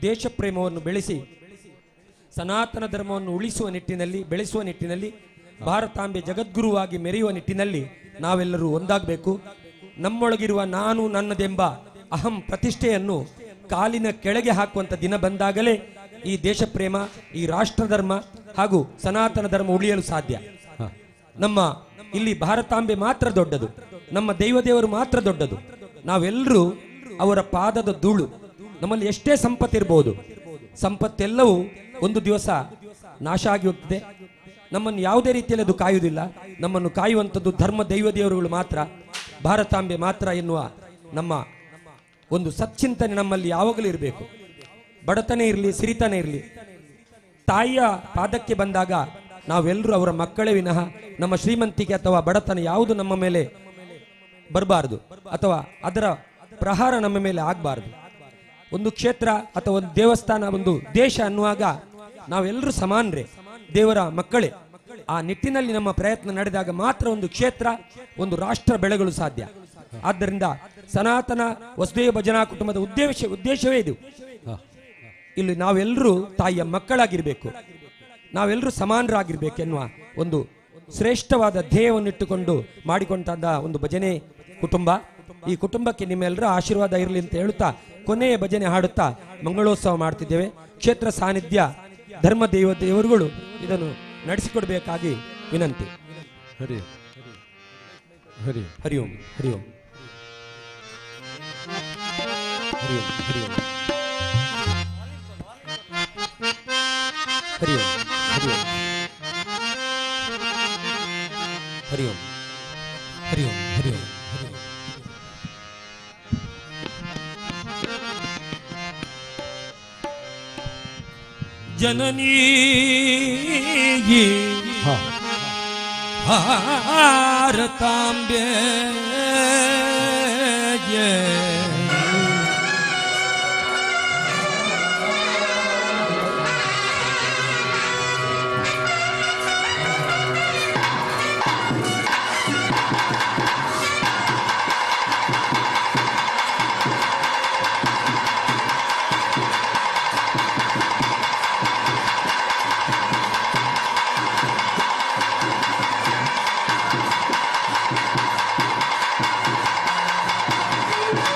S15: ದೇಶ ಪ್ರೇಮವನ್ನು ಬೆಳೆಸಿ ಸನಾತನ ಧರ್ಮವನ್ನು ಉಳಿಸುವ ನಿಟ್ಟಿನಲ್ಲಿ, ಬೆಳೆಸುವ ನಿಟ್ಟಿನಲ್ಲಿ, ಭಾರತಾಂಬೆ ಜಗದ್ಗುರುವಾಗಿ ಮೆರೆಯುವ ನಿಟ್ಟಿನಲ್ಲಿ ನಾವೆಲ್ಲರೂ ಒಂದಾಗಬೇಕು. ನಮ್ಮೊಳಗಿರುವ ನಾನು ನನ್ನದೆಂಬ ಅಹಂ ಪ್ರತಿಷ್ಠೆಯನ್ನು ಕಾಲಿನ ಕೆಳಗೆ ಹಾಕುವಂಥ ದಿನ ಬಂದಾಗಲೇ ಈ ದೇಶ ಪ್ರೇಮ, ಈ ರಾಷ್ಟ್ರಧರ್ಮ ಹಾಗೂ ಸನಾತನ ಧರ್ಮ ಉಳಿಯಲು ಸಾಧ್ಯ. ನಮ್ಮ ಇಲ್ಲಿ ಭಾರತಾಂಬೆ ಮಾತ್ರ ದೊಡ್ಡದು, ನಮ್ಮ ದೈವದೇವರು ಮಾತ್ರ ದೊಡ್ಡದು. ನಾವೆಲ್ಲರೂ ಅವರ ಪಾದದ ಧೂಳು. ನಮ್ಮಲ್ಲಿ ಎಷ್ಟೇ ಸಂಪತ್ತಿರ್ಬೋದು, ಸಂಪತ್ತೆಲ್ಲವೂ ಒಂದು ದಿವಸ ನಾಶ ಆಗಿ ಹೋಗ್ತದೆ. ನಮ್ಮನ್ನು ಯಾವುದೇ ರೀತಿಯಲ್ಲಿ ಅದು ಕಾಯುವುದಿಲ್ಲ. ನಮ್ಮನ್ನು ಕಾಯುವಂಥದ್ದು ಧರ್ಮ ದೈವದೇವರುಗಳು ಮಾತ್ರ, ಭಾರತಾಂಬೆ ಮಾತ್ರ ಎನ್ನುವ ನಮ್ಮ ಒಂದು ಸಚ್ಚಿಂತನೆ ನಮ್ಮಲ್ಲಿ ಯಾವಾಗಲೂ ಇರಬೇಕು. ಬಡತನ ಇರಲಿ, ಸಿರಿತನ ಇರಲಿ, ತಾಯಿಯ ಪಾದಕ್ಕೆ ಬಂದಾಗ ನಾವೆಲ್ಲರೂ ಅವರ ಮಕ್ಕಳೇ ವಿನಃ ನಮ್ಮ ಶ್ರೀಮಂತಿಕೆ ಅಥವಾ ಬಡತನ ಯಾವುದು ನಮ್ಮ ಮೇಲೆ ಬರಬಾರದು ಅಥವಾ ಅದರ ಪ್ರಹಾರ ನಮ್ಮ ಮೇಲೆ ಆಗಬಾರದು. ಒಂದು ಕ್ಷೇತ್ರ ಅಥವಾ ಒಂದು ದೇವಸ್ಥಾನ, ಒಂದು ದೇಶ ಅನ್ನುವಾಗ ನಾವೆಲ್ಲರೂ ಸಮಾನರೇ, ದೇವರ ಮಕ್ಕಳೇ. ಆ ನಿಟ್ಟಿನಲ್ಲಿ ನಮ್ಮ ಪ್ರಯತ್ನ ನಡೆದಾಗ ಮಾತ್ರ ಒಂದು ಕ್ಷೇತ್ರ, ಒಂದು ರಾಷ್ಟ್ರ ಬೆಳೆಗಳು ಸಾಧ್ಯ. ಆದ್ದರಿಂದ ಸನಾತನ ವಸುದೇವ ಭಜನಾ ಕುಟುಂಬದ ಉದ್ದೇಶವೇ ಇದು. ಇಲ್ಲಿ ನಾವೆಲ್ಲರೂ ತಾಯಿಯ ಮಕ್ಕಳಾಗಿರಬೇಕು, ನಾವೆಲ್ಲರೂ ಸಮಾನರಾಗಿರ್ಬೇಕು ಎನ್ನುವ ಒಂದು ಶ್ರೇಷ್ಠವಾದ ಧ್ಯೇಯವನ್ನಿಟ್ಟುಕೊಂಡು ಮಾಡಿಕೊಂಡಂತಹ ಒಂದು ಭಜನೆ ಕುಟುಂಬ. ಈ ಕುಟುಂಬಕ್ಕೆ ನಿಮ್ಮೆಲ್ಲರ ಆಶೀರ್ವಾದ ಇರಲಿ ಅಂತ ಹೇಳುತ್ತಾ ಕೊನೆಯ ಭಜನೆ ಹಾಡುತ್ತಾ ಮಂಗಳೋತ್ಸವ ಮಾಡ್ತಿದ್ದೇವೆ. ಕ್ಷೇತ್ರ ಸಾನ್ನಿಧ್ಯ, ಧರ್ಮ ದೈವ ದೇವರುಗಳು ಇದನ್ನು ನಡೆಸಿಕೊಡಬೇಕಾಗಿ ವಿನಂತಿ.
S14: ಹರಿ ಹರಿ
S15: ಹರಿ ಓಂ ಹರಿ ಓಂ ಹರಿ ಓಂ ಹರಿ ಓಂ ಹರಿ ಓಂ ಹರಿ ಓಂ ಹರಿ ಓಂ ಹರಿ ಓಂ ಹರಿ ಓಂ ಹರಿ ಓಂ. ಜನನೀ ಭಾರತಾಂಬೆ
S16: Thank you.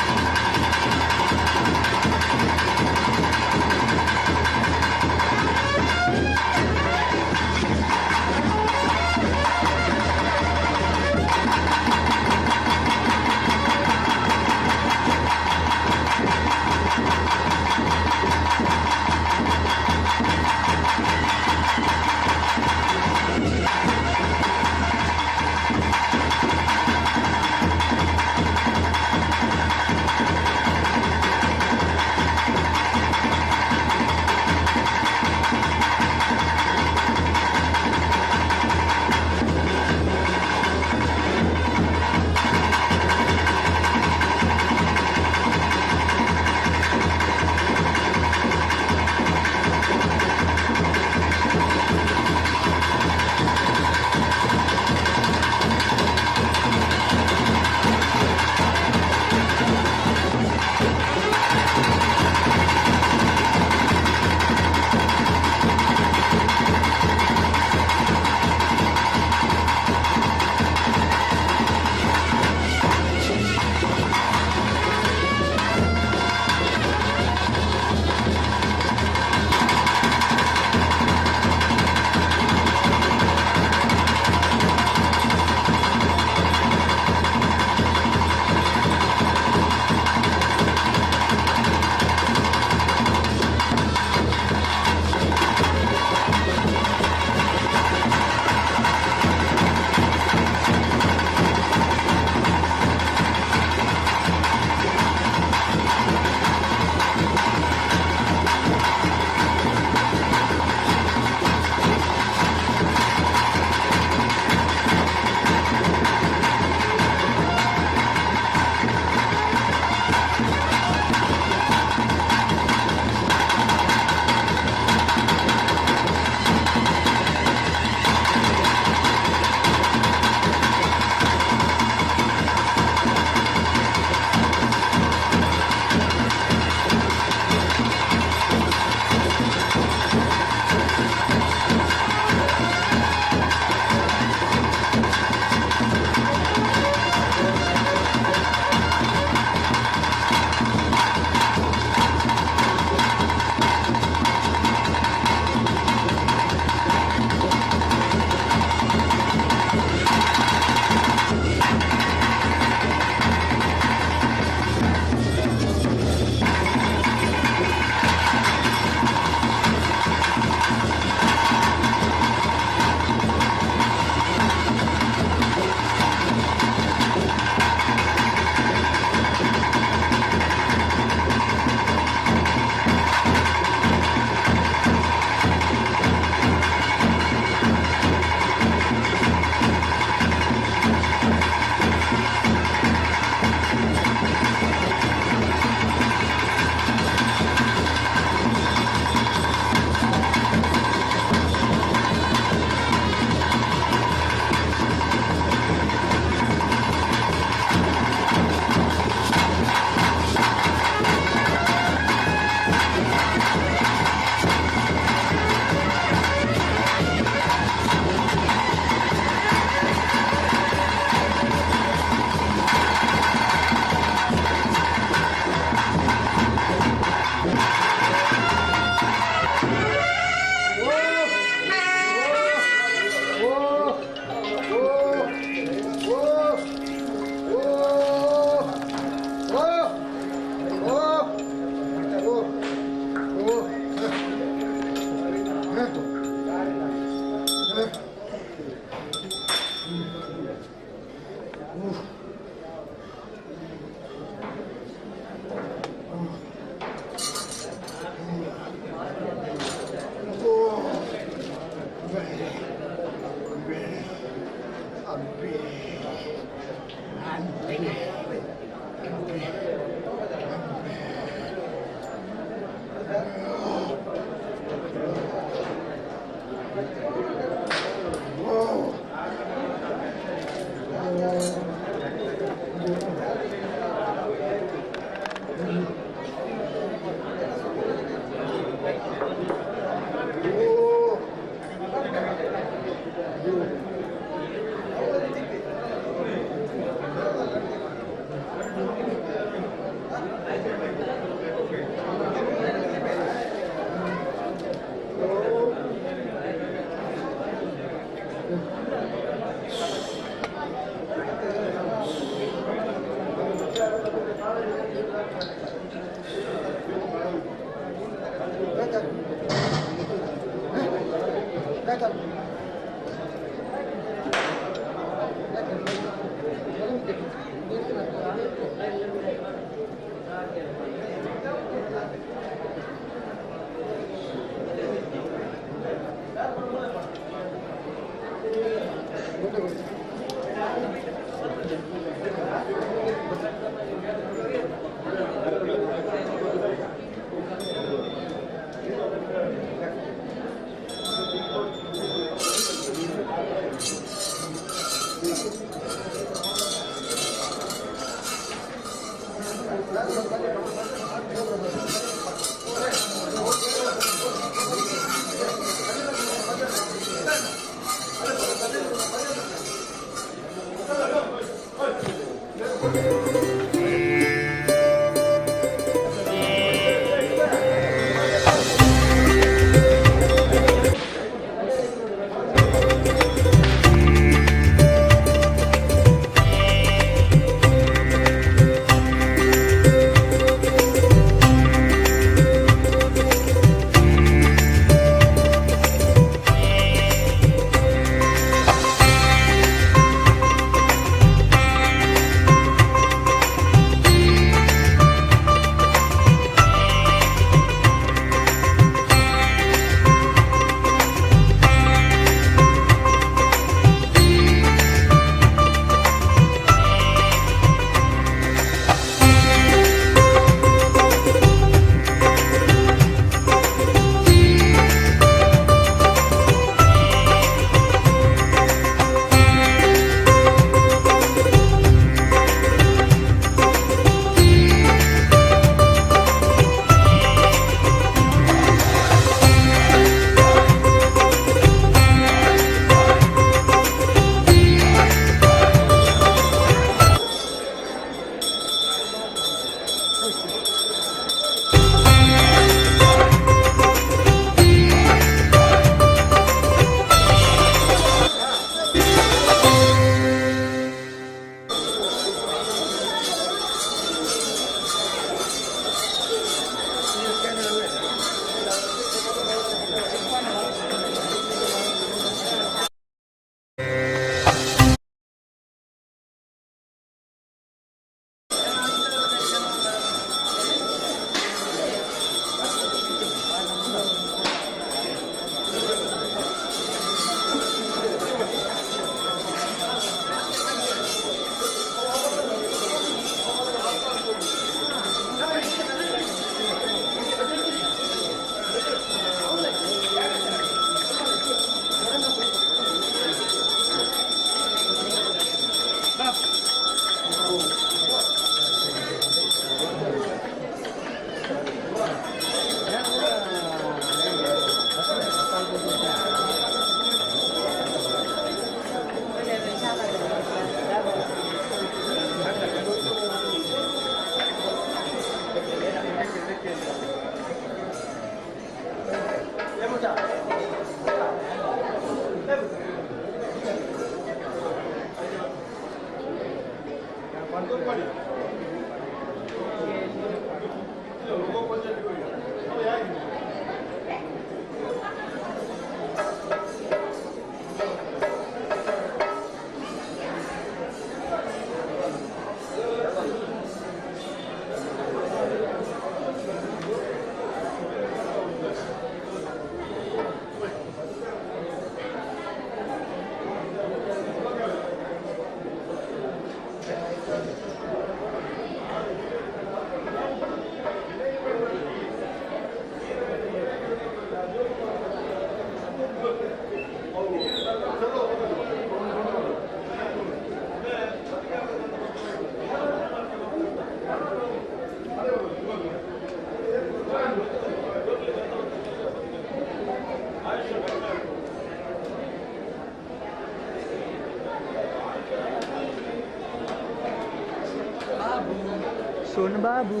S3: ಸೋನ್ ಬಾಬು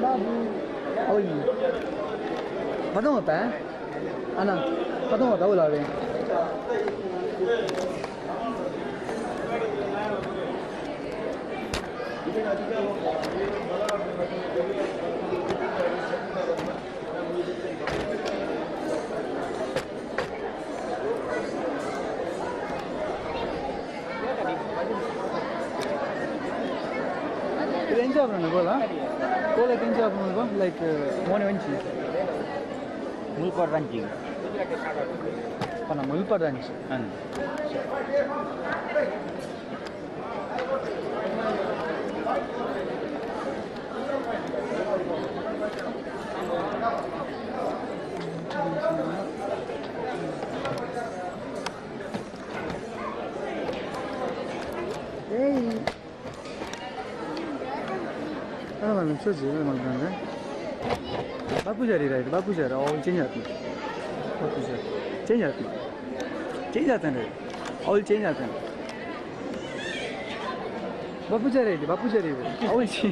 S3: ಬಾಬು ಅವಳು ಪದಂ ಹೋತಾ ಅಣ್ಣ ಪದಂ ಹೋತಾ ಅವಳು ಅವೇ ಇದು ಎಂಜಾಯ್ ಆಪುಂಡು ಗೋಲ ಕೋಲಕ್ಕೆ ಎಂಜಾಯ್ ಆಪುಂಡು ಲೈಕ್ ಮೋನೆ ವಂಚಿ
S17: ಮುಲ್ಪಾಡ್ ರಂಚಿ
S3: ಪನ ಮುಲ್ಪಾಡ್ ರಂಚಿ ಏಯ್ ಅಲ್ಲ ಚೋಜಿ ಮಾಡ್ತಾರೆ ಬಾಪೂಜಾರಿ ರೈಟ್ ಬಾಪೂಜಾರಿ ಅವ್ಳು ಚೇಂಜ್ ಆಗ್ತದೆ ಬಾಪೂಜಾರಿ ಚೇಂಜ್ ಆಗ್ತದೆ ಚೇಂಜ್ ಆಗ್ತಾನೆ ಅವಳು ಚೇಂಜ್ ಆಗ್ತಾನೆ ಬಾಪೂಜಾರಿ ಐತಿ ಬಾಪೂಜಾರಿ ಇದೆ ಅವಳು ಚೇ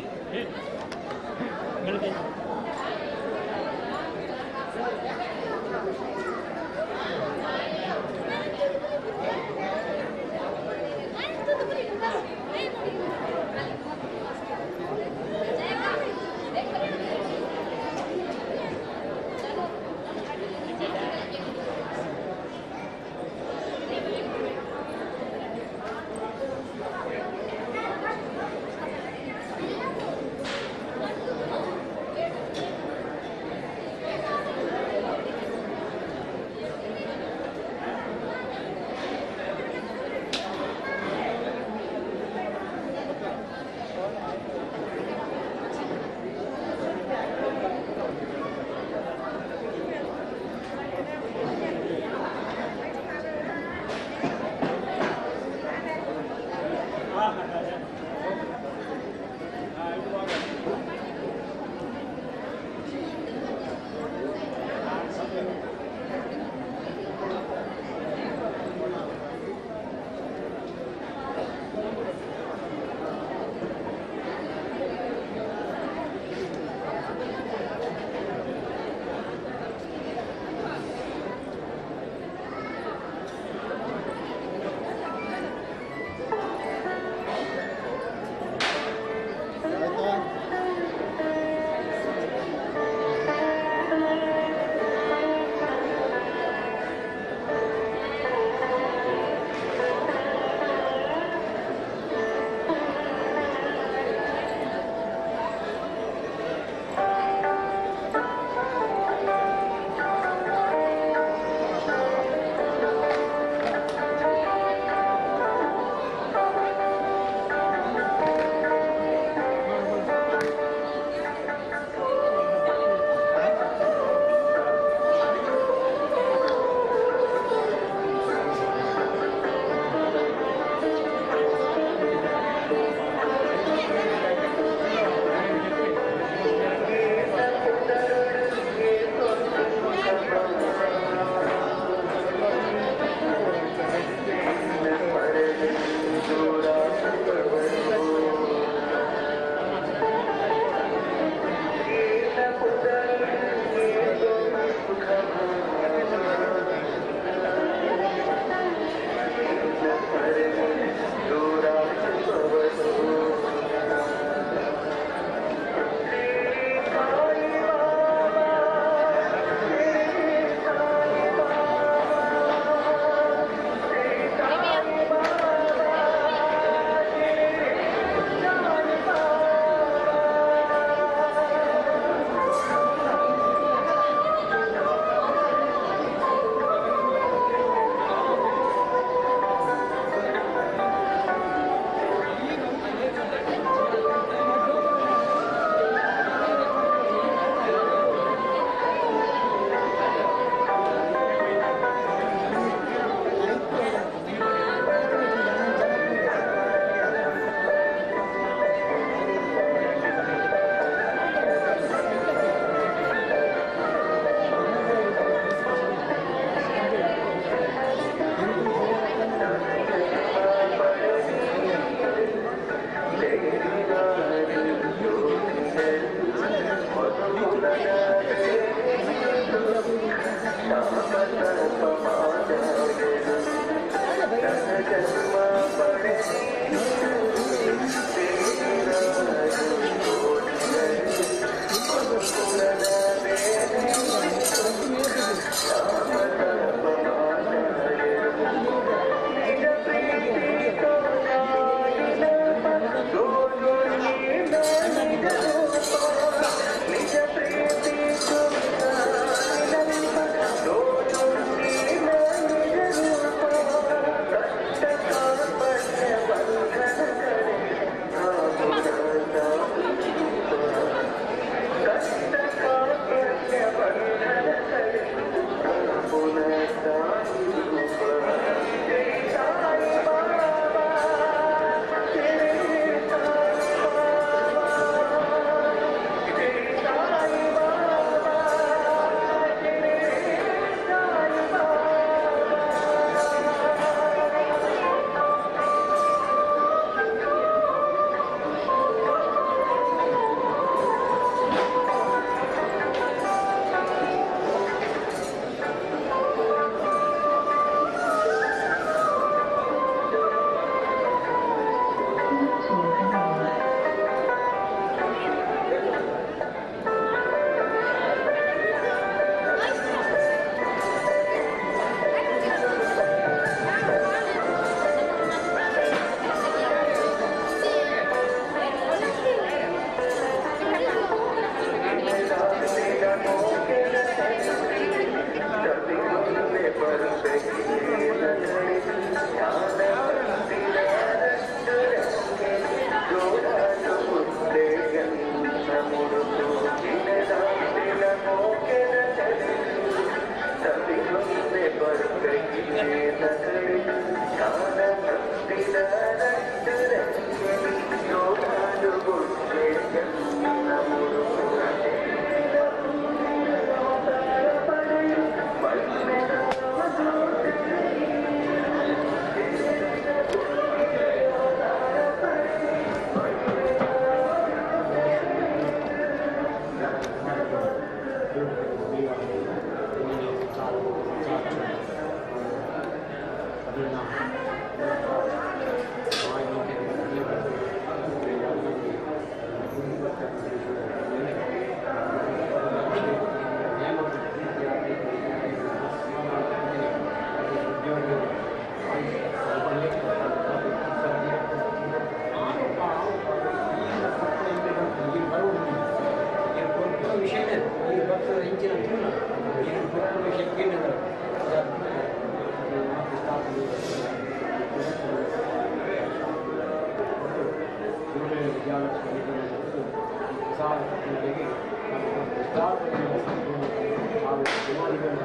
S13: ಪ್ರಸಾದದೊಂದಿಗೆ ನಮ್ಮ ಪ್ರತಿಷ್ಠಾಪನೆಯ ಸಂಪೂರ್ಣ ಹಾಗೂ ಜುಮಾದಿಗಳು.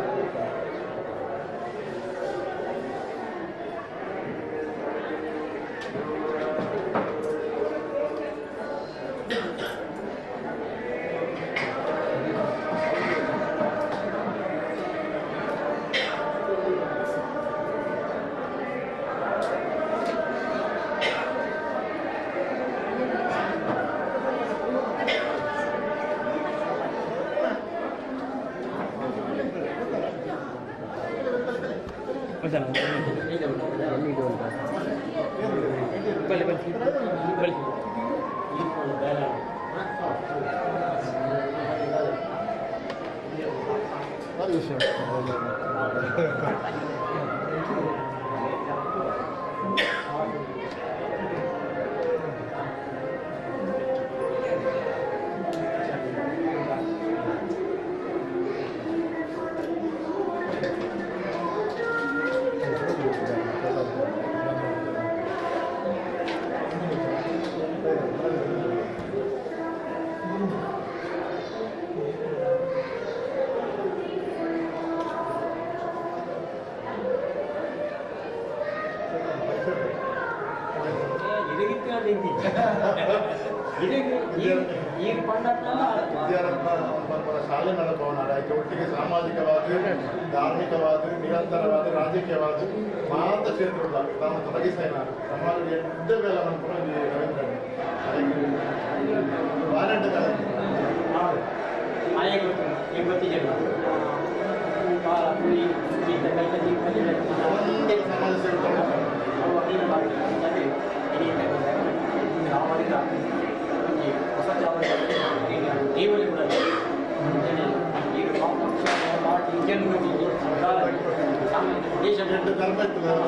S18: ವಿದ್ಯಾರತ್ನ ಪರಂಪರ ಶಾಲೆ ನಡಪವನ ಒಟ್ಟಿಗೆ ಸಾಮಾಜಿಕವಾದ, ಧಾರ್ಮಿಕವಾದ, ನಿರಂತರವಾದ, ರಾಜಕೀಯವಾದ ಮಾತ ಕ್ಷೇತ್ರ ತಾನು ತೊಡಗಿಸೇನ ಸಮಾಜ ಎಡ್ಡ ಬೇಲ ಮನ್ಪುನ ರವೀಂದ್ರ ವಾರಂಟ್ ಸಮಾಜ ಸೇವೆ.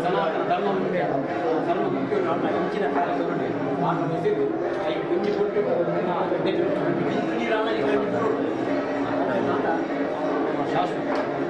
S13: ಸನಾತನ ಧರ್ಮ ಧರ್ಮ ಮುಖ್ಯ ಇಂಚಿನ ಶಾಶ್ವತ
S18: ಿ.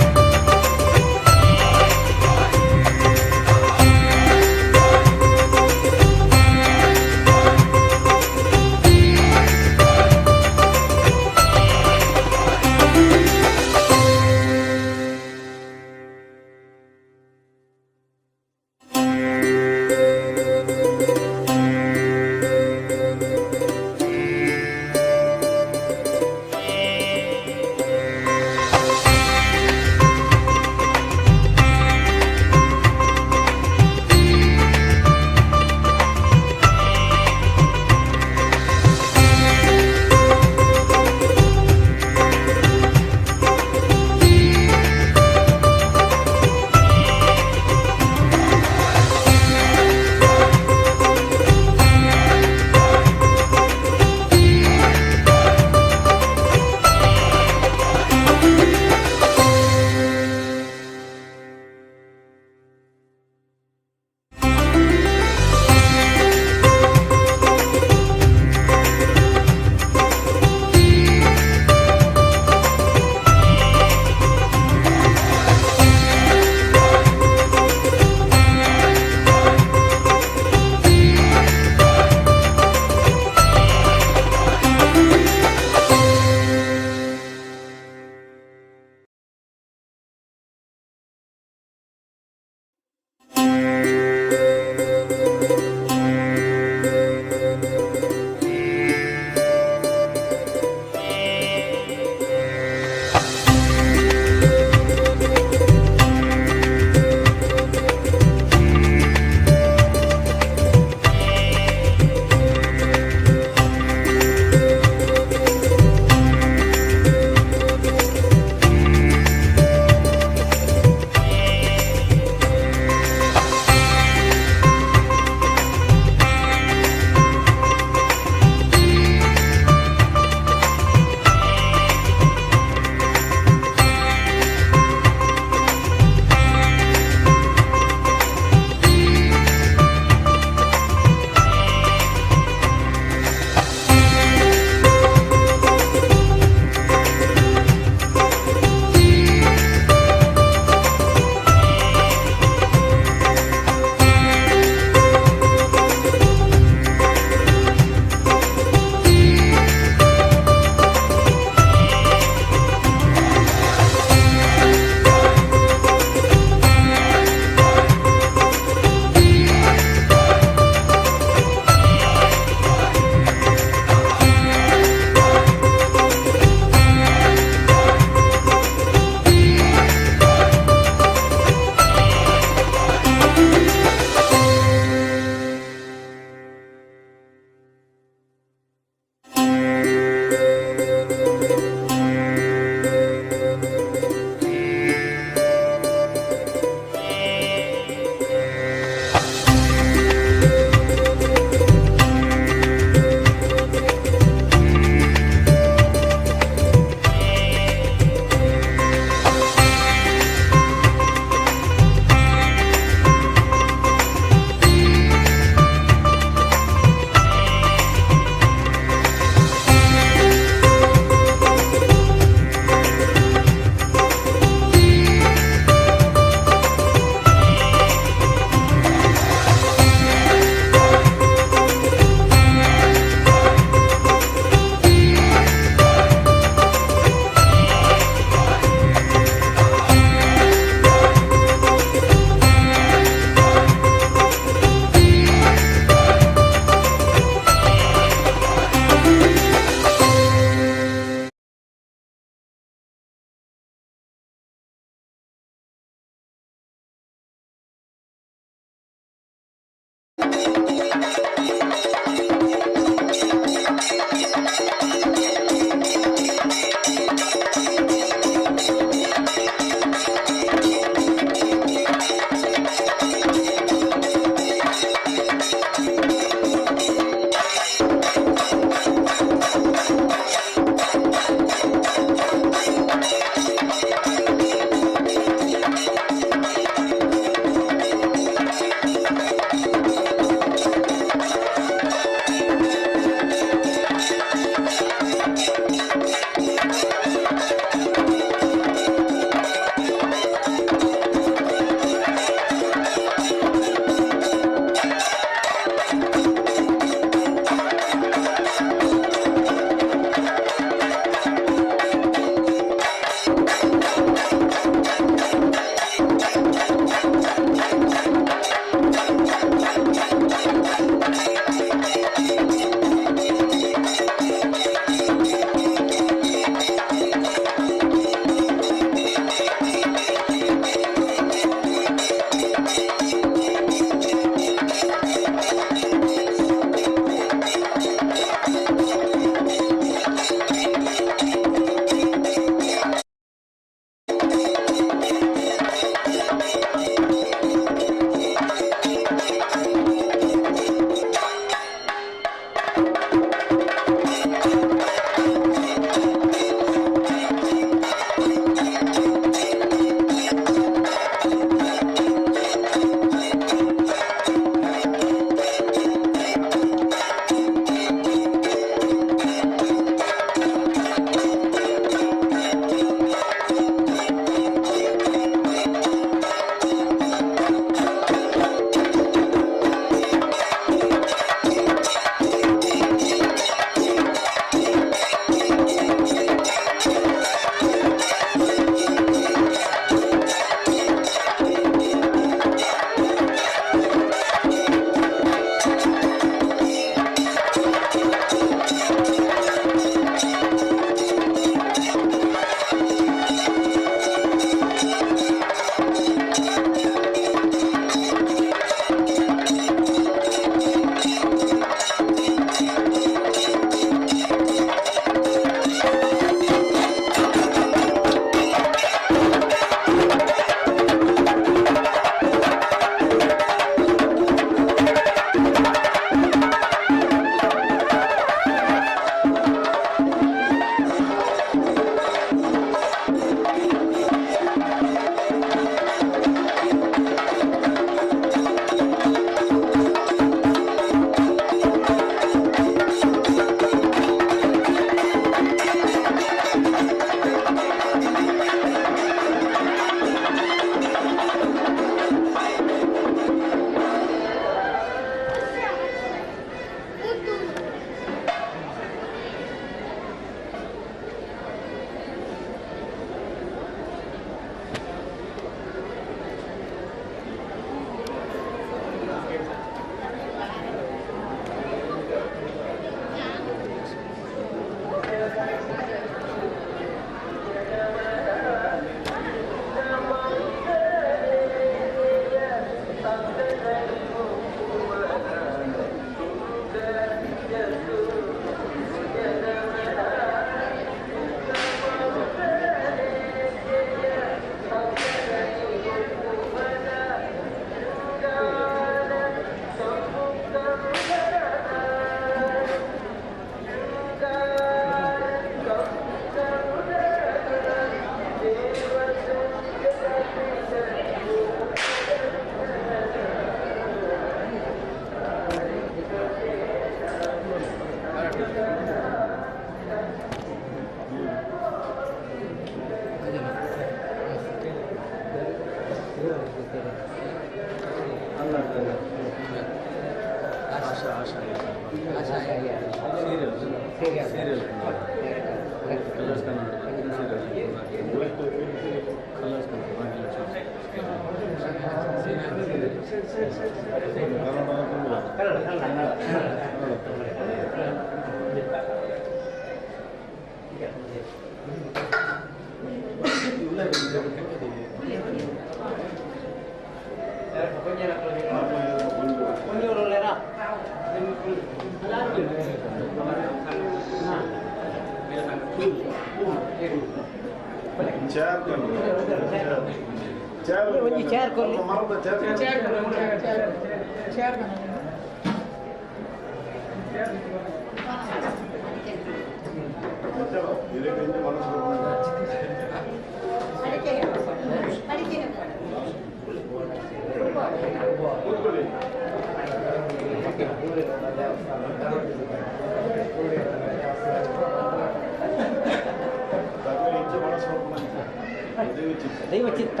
S17: ದೈವಚಿತ್ತ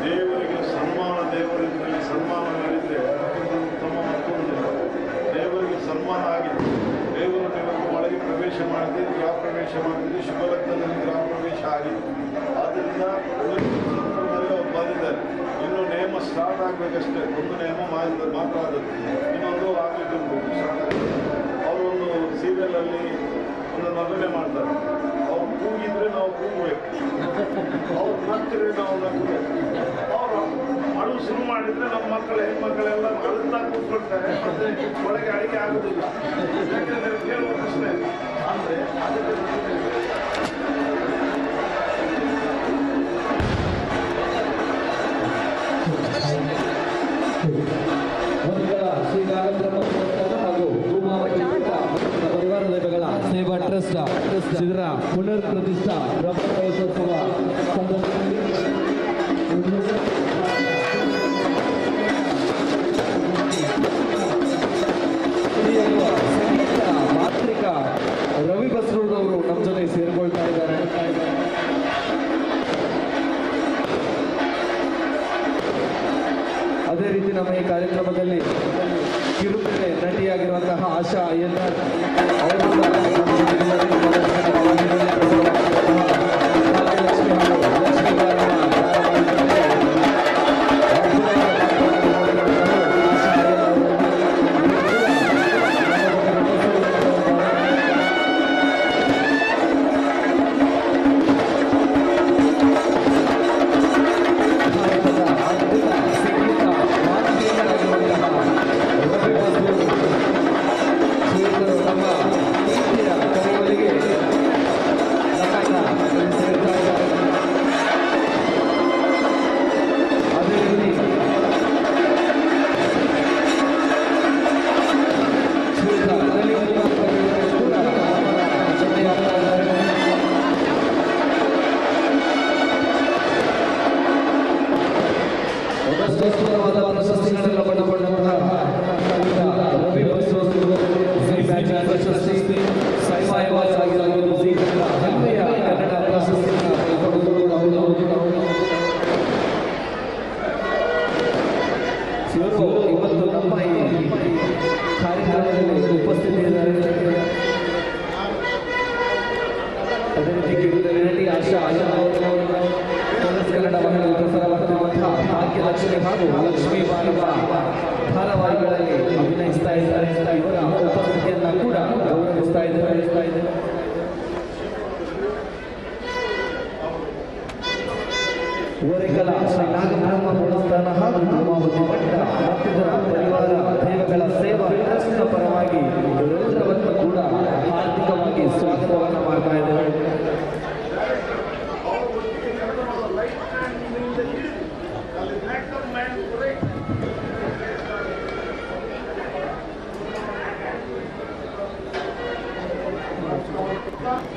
S8: ದೇವರಿಗೆ ಸನ್ಮಾನ, ದೇವರಿಗೆ ಸನ್ಮಾನ ಮಾಡಿದರೆ ಅದಕ್ಕಿಂತ ಉತ್ತಮ ಮತ್ತೊಂದಿಲ್ಲ. ದೇವರಿಗೆ ಸನ್ಮಾನ ಆಗಿದೆ. ದೇವರು ದೇವರಿಗೆ ಒಳಗೆ ಪ್ರವೇಶ ಮಾಡಿದೆ, ಗೃಹ ಪ್ರವೇಶ ಮಾಡಿದೆ, ಶುಭ ಲಗ್ನದಲ್ಲಿ ಗೃಹ ಪ್ರವೇಶ ಆಗಿದೆ. ಆದ್ದರಿಂದ ಸಂದರ್ಭದಲ್ಲಿ ಅವ್ರು ಬಂದಿದ್ದಾರೆ. ಇನ್ನು ನೇಮ ಸ್ಟಾರ್ಟ್ ಆಗಬೇಕಷ್ಟೇ. ಒಂದು ನೇಮ ಮಾತ್ರ ಆದದ್ದು, ಇನ್ನೊಂದು ಆಗಲಿಕ್ಕೆ ಉಂಟು, ಸ್ಟಾರ್ಟ್ ಆಗಿದೆ. ಅವರು ಒಂದು ಸೀರಿಯಲಲ್ಲಿ ಒಂದು ನಟನೆ ಮಾಡ್ತಾರೆ. ಅವ್ರು ಕೂಗಿದ್ರೆ ನಾವು ಕೂಗಬೇಕು, ಅವ್ರು ನಕ್ಕರೆ ನಾವು ನಕ್ಕಬೇಕು, ಅವರು ಅಳು ಶುರು ಮಾಡಿದರೆ ನಮ್ಮ ಮಕ್ಕಳು ಹೆಣ್ಮಕ್ಕಳೆಲ್ಲ ಅಳುತ್ತಾ ಕೂತ್ಕೊಳ್ತಾರೆ, ಮತ್ತೆ ಒಳಗೆ ಅಡಿಗೆ ಆಗುದಿಲ್ಲ. ಯಾಕಂದರೆ ಕೇಳುವ ಪ್ರಶ್ನೆ ಅಂದರೆ ಅದಕ್ಕೆ
S19: ಶ್ರೀ ನಾಗಬ್ರಹ್ಮ ದೇವಸ್ಥಾನ ಹಾಗೂ ಪರಿವಾರ ದೈವಗಳ ಸೇವಾ ಟ್ರಸ್ಟ್ ಇದರ ಪುನರ್ ಪ್ರತಿಷ್ಠಾ ಬ್ರಹ್ಮೋತ್ಸವ ಸಂದರ್ಭದಲ್ಲಿ ಸಂಗೀತ ಮಾಂತ್ರಿಕ ರವಿ ಬಸ್ರೂರವರು ನಮ್ಮ ಜೊತೆ ಸೇರಿಕೊಳ್ತಾ ಇದ್ದಾರೆ. ಅದೇ ರೀತಿ ನಮ್ಮ ಈ ಕಾರ್ಯಕ್ರಮದಲ್ಲಿ ಕಿರುತೆರೆ ನಟಿಯಾಗಿರುವಂತಹ ಆಶಾ ಅಯ್ಯಂಗಾರ್ ಅವರು ಕೂಡ ನಮ್ಮ ಜೊತೆಗಿದ್ದಾರೆ. ಭಾಗ್ಯಲಕ್ಷ್ಮಿ ಹಾಗೂ ಲಕ್ಷ್ಮೀ ಪ್ರಶಸ್ತಿಗಳನ್ನು ಪಡೆದುಕೊಂಡಂತಹ ರವಿ ಬಸವರಾಜ್ ಜಿ ಮ್ಯಾಜಿಕ್ ಪ್ರಶಸ್ತಿ, ಸೈಮಾ ಆಗಿರಬಹುದು, ಜಿ ಕನ್ನಡ ಹೆಮ್ಮೆಯ ಕನ್ನಡ ಪ್ರಶಸ್ತಿಯನ್ನು ಪಡೆದುಕೊಂಡು ಇವರು ಇವತ್ತು ನಮ್ಮ ಈ ಕಾರ್ಯಕ್ರಮದಲ್ಲಿ ಉಪಸ್ಥಿತಿಯಿದ್ದಾರೆ. ಅದೇ ರೀತಿ ಕಿರುತೆರೆ ನಟಿ ಆಶಾ ಆಶಾ ಕನ್ನಡ ವಾಹಿನಿಯಲ್ಲಿ ಪ್ರಸಾರವಾಗುತ್ತಿರುವಂತಹ ಭಾಗ್ಯಲಕ್ಷ್ಮಿ ಹಾಗೂ ಲಕ್ಷ್ಮೀ ಬಾಲವ ಧಾರಾವಾಹಿಗಳಲ್ಲಿ ಅಭಿನಯಿಸ್ತಾ ಇದ್ದಾರೆ. ಇವರ ಉಪಸ್ಥಿತಿಯನ್ನ ಕೂಡ ಗೌರವಿಸ್ತಾ ಇದ್ದಾರೆ. ಓರೆಕಲ ಶ್ರೀ ನಾಗಬ್ರಹ್ಮ ದೇವಸ್ಥಾನ ಹಾಗೂ ಧೂಮಾವತಿ ಮಠ ಮತ್ತಿತರ ಪರಿವಾರ ದೈವಗಳ ಸೇವಾ ಟ್ರಸ್ಟ್ನ ಪರವಾಗಿ ಇವರೆಲ್ಲರನ್ನು ಕೂಡ ಹಾರ್ದಿಕವಾಗಿ ಸ್ವಾಗತವನ್ನು ಮಾಡ್ತಾ ಇದ್ದೇವೆ.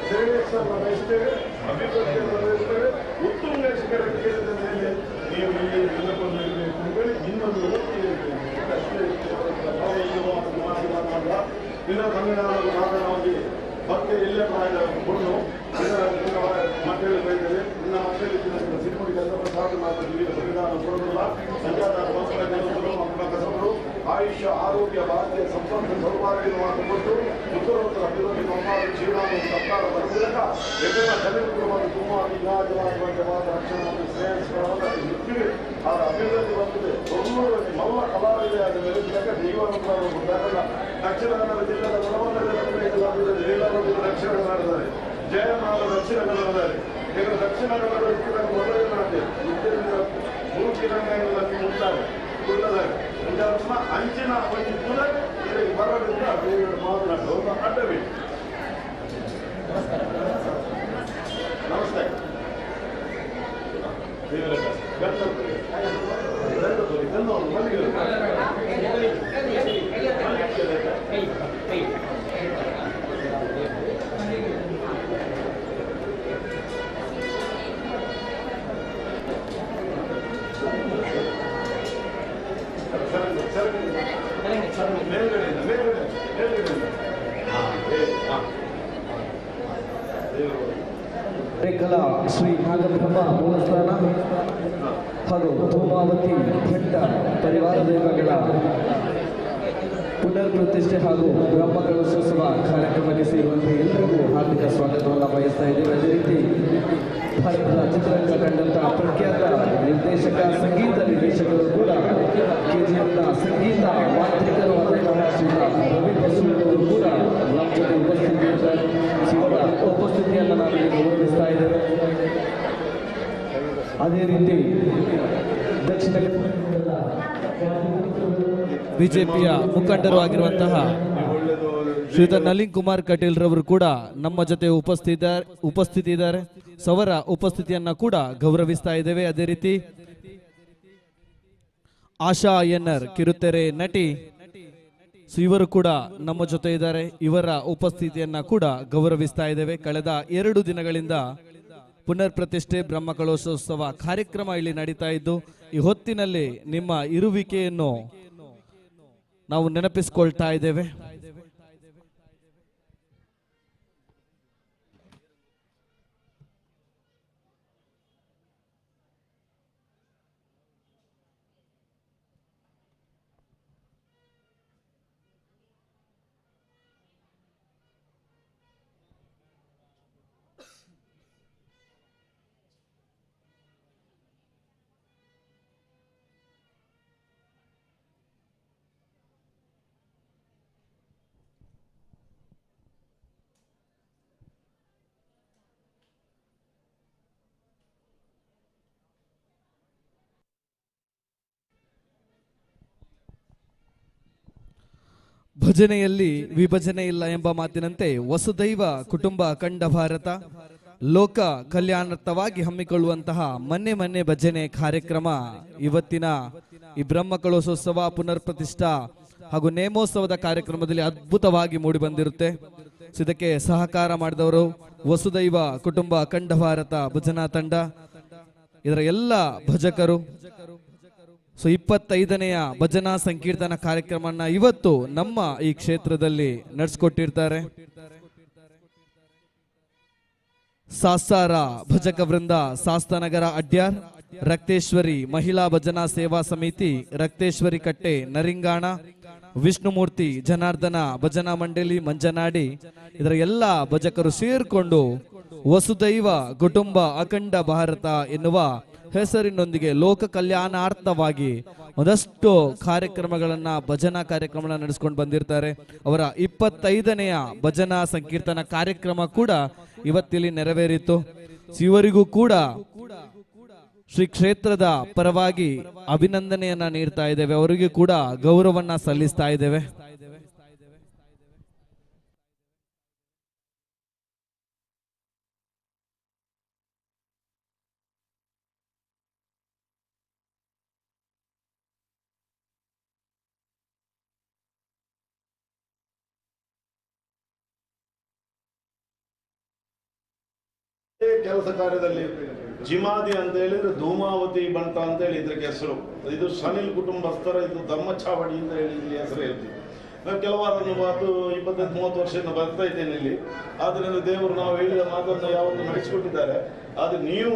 S8: ಶ್ರೇಯಸ್ಸನ್ನು ಬಯಸ್ತೇವೆ, ಅಭಿವೃದ್ಧಿಯನ್ನು ಬಯಸ್ತೇವೆ. ಉತ್ತುಂಗ ಶಿಖರ ಕೇಳಿದ ಮೇಲೆ ನೀವು ಇಲ್ಲಿ ನಿಲ್ಲುಕೊಂಡಿರಬೇಕು ಅಂತೇಳಿ ಇನ್ನೊಂದು ಅಷ್ಟೇ. ಇನ್ನು ತಮಿಳುನಾಡು ಮಾತನಾಡಿ ಭಕ್ತಿ ಮಾತ ದಿವ್ಯ ಸಂವಿಧಾನ ಕೊಡೋದಿಲ್ಲ ಸಂಜಾತ ಮಕ್ಕಳು ಆಯುಷ್ಯ ಆರೋಗ್ಯ ಭಾಗ್ಯ ಸಂಪತ್ತು ಸೌಭಾಗ್ಯ ಮಾತು ಕೊಟ್ಟು ಉತ್ತರೋತ್ತರ ಅಭಿವೃದ್ಧಿ ಮಮ್ಮಾದ ಜೀವನ ಸರ್ಕಾರ ಬರಲಿಲ್ಲ ಎದುರ ಸಲೀಂ ಕುಟುಂಬದ ತುಂಬ ಮಾತು ರಕ್ಷಣೆ ಮತ್ತು ಶ್ರೇಯಸ್ಕರವಾದ ಅದರ ಅಭಿವೃದ್ಧಿ ಬಂದಿದೆ. 90 ಮಲ್ಲ ಕಲಾವಿದೆ ಅದು ಮೆರೆದಾಗ ದೈವಾನುಗ್ರಹ ಬಂದಾಗ ದಕ್ಷಿಣ ಕನ್ನಡ ಜಿಲ್ಲೆಯ ದಕ್ಷಿಣ ಕನ್ನಡದಲ್ಲಿ ಜಯಮಾಲ ದಕ್ಷಿಣ ಕನ್ನಡದಲ್ಲಿ ಈಗ ದಕ್ಷಿಣ ಕನ್ನಡ ಮೊದಲೇ ಮೂರು ಕುಳ್ಳದಾಗ ಅಂಚಿನ ಒಂದು ಪುನರ್ ಬರೋದ್ರಿಂದ ಬೇರೆ ಮಾತನಾಡೋದು ಅಡ್ಡಬೇಕು. ನಮಸ್ತೆ
S19: ಕಲಾ ಶ್ರೀ ನಾಗಬ್ರಹ್ಮ ಮೂಲಸ್ಥಾನ ಹಾಗೂ ಧೂಮಾವತಿ ಭಟ್ಟ ಪರಿವಾರ ದೈವಗಳ ಪುನರ್ ಪ್ರತಿಷ್ಠೆ ಹಾಗೂ ಬ್ರಹ್ಮ ಕಲಶೋತ್ಸವ ಕಾರ್ಯಕ್ರಮಕ್ಕೆ ಸೇರುವಂತೆ ಎಲ್ಲರಿಗೂ ಹಾರ್ದಿಕ ಸ್ವಾಗತವನ್ನು ಬಯಸ್ತಾ ಇದ್ದೇವೆ. ಅದೇ ರೀತಿ ಭಾರತದ ಚಿತ್ರರಂಗ ಕಂಡಂತಹ ಪ್ರಖ್ಯಾತ ನಿರ್ದೇಶಕ, ಸಂಗೀತ ನಿರ್ದೇಶಕರು ಕೂಡ ಕೆಜಿಎಫ್ನ ಸಂಗೀತ ಮಾಂತ್ರಿಕರು ಆದಂತಹ ಶ್ರೀ ರವಿ ಬಸೂರವರು ಕೂಡ ನಮ್ಮ ಜೊತೆ ಉಪಸ್ಥಿತಿಯಿದ್ದಾರೆ. ಇವರ ಉಪಸ್ಥಿತಿಯನ್ನು ನಾವಿಲ್ಲಿ ಗೌರವಿಸ್ತಾ ಇದ್ದೇವೆ. ಅದೇ ರೀತಿ ದಕ್ಷಿಣ
S20: ಬಿಜೆಪಿಯ ಮುಖಂಡರು ಆಗಿರುವಂತಹ ಶ್ರೀಯುತ ನಳಿನ್ ಕುಮಾರ್ ಕಟೀಲ್ ರವರು ಕೂಡ ನಮ್ಮ ಜೊತೆ ಉಪಸ್ಥಿತಿ ಇದ್ದಾರೆ. ಅವರ ಉಪಸ್ಥಿತಿಯನ್ನ ಕೂಡ ಗೌರವಿಸ್ತಾ ಇದ್ದೇವೆ. ಅದೇ ರೀತಿ ಆಶಾ ಎನ್ಆರ್ ಕಿರುತೆರೆ ನಟಿ ಇವರು ಕೂಡ ನಮ್ಮ ಜೊತೆ ಇದ್ದಾರೆ. ಇವರ ಉಪಸ್ಥಿತಿಯನ್ನ ಕೂಡ ಗೌರವಿಸ್ತಾ ಇದ್ದೇವೆ. ಕಳೆದ 2 ದಿನಗಳಿಂದ ಪುನರ್ ಪ್ರತಿಷ್ಠೆ ಬ್ರಹ್ಮ ಕಲಶೋತ್ಸವ ಕಾರ್ಯಕ್ರಮ ಇಲ್ಲಿ ನಡೀತಾ ಇದ್ದು, ಈ ಹೊತ್ತಿನಲ್ಲಿ ನಿಮ್ಮ ಇರುವಿಕೆಯನ್ನು ನಾವು ನೆನಪಿಸಿಕೊಳ್ತಾ ಇದ್ದೇವೆ. ಭಜನೆಯಲ್ಲಿ ವಿಭಜನೆ ಇಲ್ಲ ಎಂಬ ಮಾತಿನಂತೆ ವಸುದೈವ ಕುಟುಂಬ ಅಖಂಡ ಭಾರತ ಲೋಕ ಕಲ್ಯಾಣಾರ್ಥವಾಗಿ ಹಮ್ಮಿಕೊಳ್ಳುವಂತಹ ಮನೆ ಮನೆ ಭಜನೆ ಕಾರ್ಯಕ್ರಮ ಇವತ್ತಿನ ಈ ಬ್ರಹ್ಮ ಕಲಶೋತ್ಸವ ಪುನರ್ ಪ್ರತಿಷ್ಠಾ ಹಾಗೂ ನೇಮೋತ್ಸವದ ಕಾರ್ಯಕ್ರಮದಲ್ಲಿ ಅದ್ಭುತವಾಗಿ ಮೂಡಿ ಬಂದಿರುತ್ತೆ. ಇದಕ್ಕೆ ಸಹಕಾರ ಮಾಡಿದವರು ವಸುದೈವ ಕುಟುಂಬ ಅಖಂಡ ಭಾರತ ಭಜನಾ ತಂಡ, ಇದರ ಎಲ್ಲ ಭಜಕರು. ಸೊ 25ನೆಯ ಭಜನಾ ಸಂಕೀರ್ತನ ಕಾರ್ಯಕ್ರಮನ ಇವತ್ತು ನಮ್ಮ ಈ ಕ್ಷೇತ್ರದಲ್ಲಿ ನಡೆಸಿಕೊಟ್ಟಿರ್ತಾರೆ. ಸಾಸಾರ ಭಜಕ ವೃಂದ ಶಾಸ್ತಾನಗರ ಅಡ್ಯಾರ್, ರಕ್ತೇಶ್ವರಿ ಮಹಿಳಾ ಭಜನಾ ಸೇವಾ ಸಮಿತಿ ರಕ್ತೇಶ್ವರಿ ಕಟ್ಟೆ ನರಿಂಗಾಣ, ವಿಷ್ಣುಮೂರ್ತಿ ಜನಾರ್ದನ ಭಜನಾ ಮಂಡಳಿ ಮಂಜನಾಡಿ, ಇದರ ಎಲ್ಲ ಭಜಕರು ಸೇರಿಕೊಂಡು ವಸುದೈವ ಕುಟುಂಬ ಅಖಂಡ ಭಾರತ ಎನ್ನುವ ಹೆಸರಿನೊಂದಿಗೆ ಲೋಕ ಕಲ್ಯಾಣಾರ್ಥವಾಗಿ ಒಂದಷ್ಟು ಕಾರ್ಯಕ್ರಮಗಳನ್ನ ಭಜನಾ ಕಾರ್ಯಕ್ರಮಗಳನ್ನ ನಡೆಸಿಕೊಂಡು ಬಂದಿರ್ತಾರೆ. ಅವರ 25ನೆಯ ಭಜನಾ ಸಂಕೀರ್ತನ ಕಾರ್ಯಕ್ರಮ ಕೂಡ ಇವತ್ತಿಲ್ಲಿ ನೆರವೇರಿತು. ಇವರಿಗೂ ಕೂಡ ಶ್ರೀ ಕ್ಷೇತ್ರದ ಪರವಾಗಿ ಅಭಿನಂದನೆಯನ್ನ ನೀಡ್ತಾ ಇದ್ದೇವೆ, ಅವರಿಗೂ ಕೂಡ ಗೌರವವನ್ನ ಸಲ್ಲಿಸ್ತಾ ಇದ್ದೇವೆ.
S8: ಕೆಲಸ ಕಾರ್ಯದಲ್ಲಿ ಜಿಮಾದಿ ಅಂತ ಹೇಳಿದ್ರೆ ಧೂಮಾವತಿ ಬಂಟ ಅಂತ ಹೇಳಿ ಇದಕ್ಕೆ ಹೆಸರು. ಇದು ಸನಿಲ್ ಕುಟುಂಬಸ್ಥರ ಇದು ಧರ್ಮಚಾವಡಿ ಅಂತ ಹೇಳಿ ಇಲ್ಲಿ ಹೆಸರು ಹೇಳ್ತೀವಿ ನಾವು. ಕೆಲವಾರನ್ನು ಮಾತು 25-30 ವರ್ಷದಿಂದ ಬರ್ತಾ ಇದ್ದೇನೆ ಇಲ್ಲಿ. ಆದ್ದರಿಂದ ದೇವರು ನಾವು ಹೇಳಿದ ಮಾತನ್ನು ಯಾವತ್ತೂ ನಡೆಸಿಕೊಟ್ಟಿದ್ದಾರೆ. ಆದರೆ ನೀವು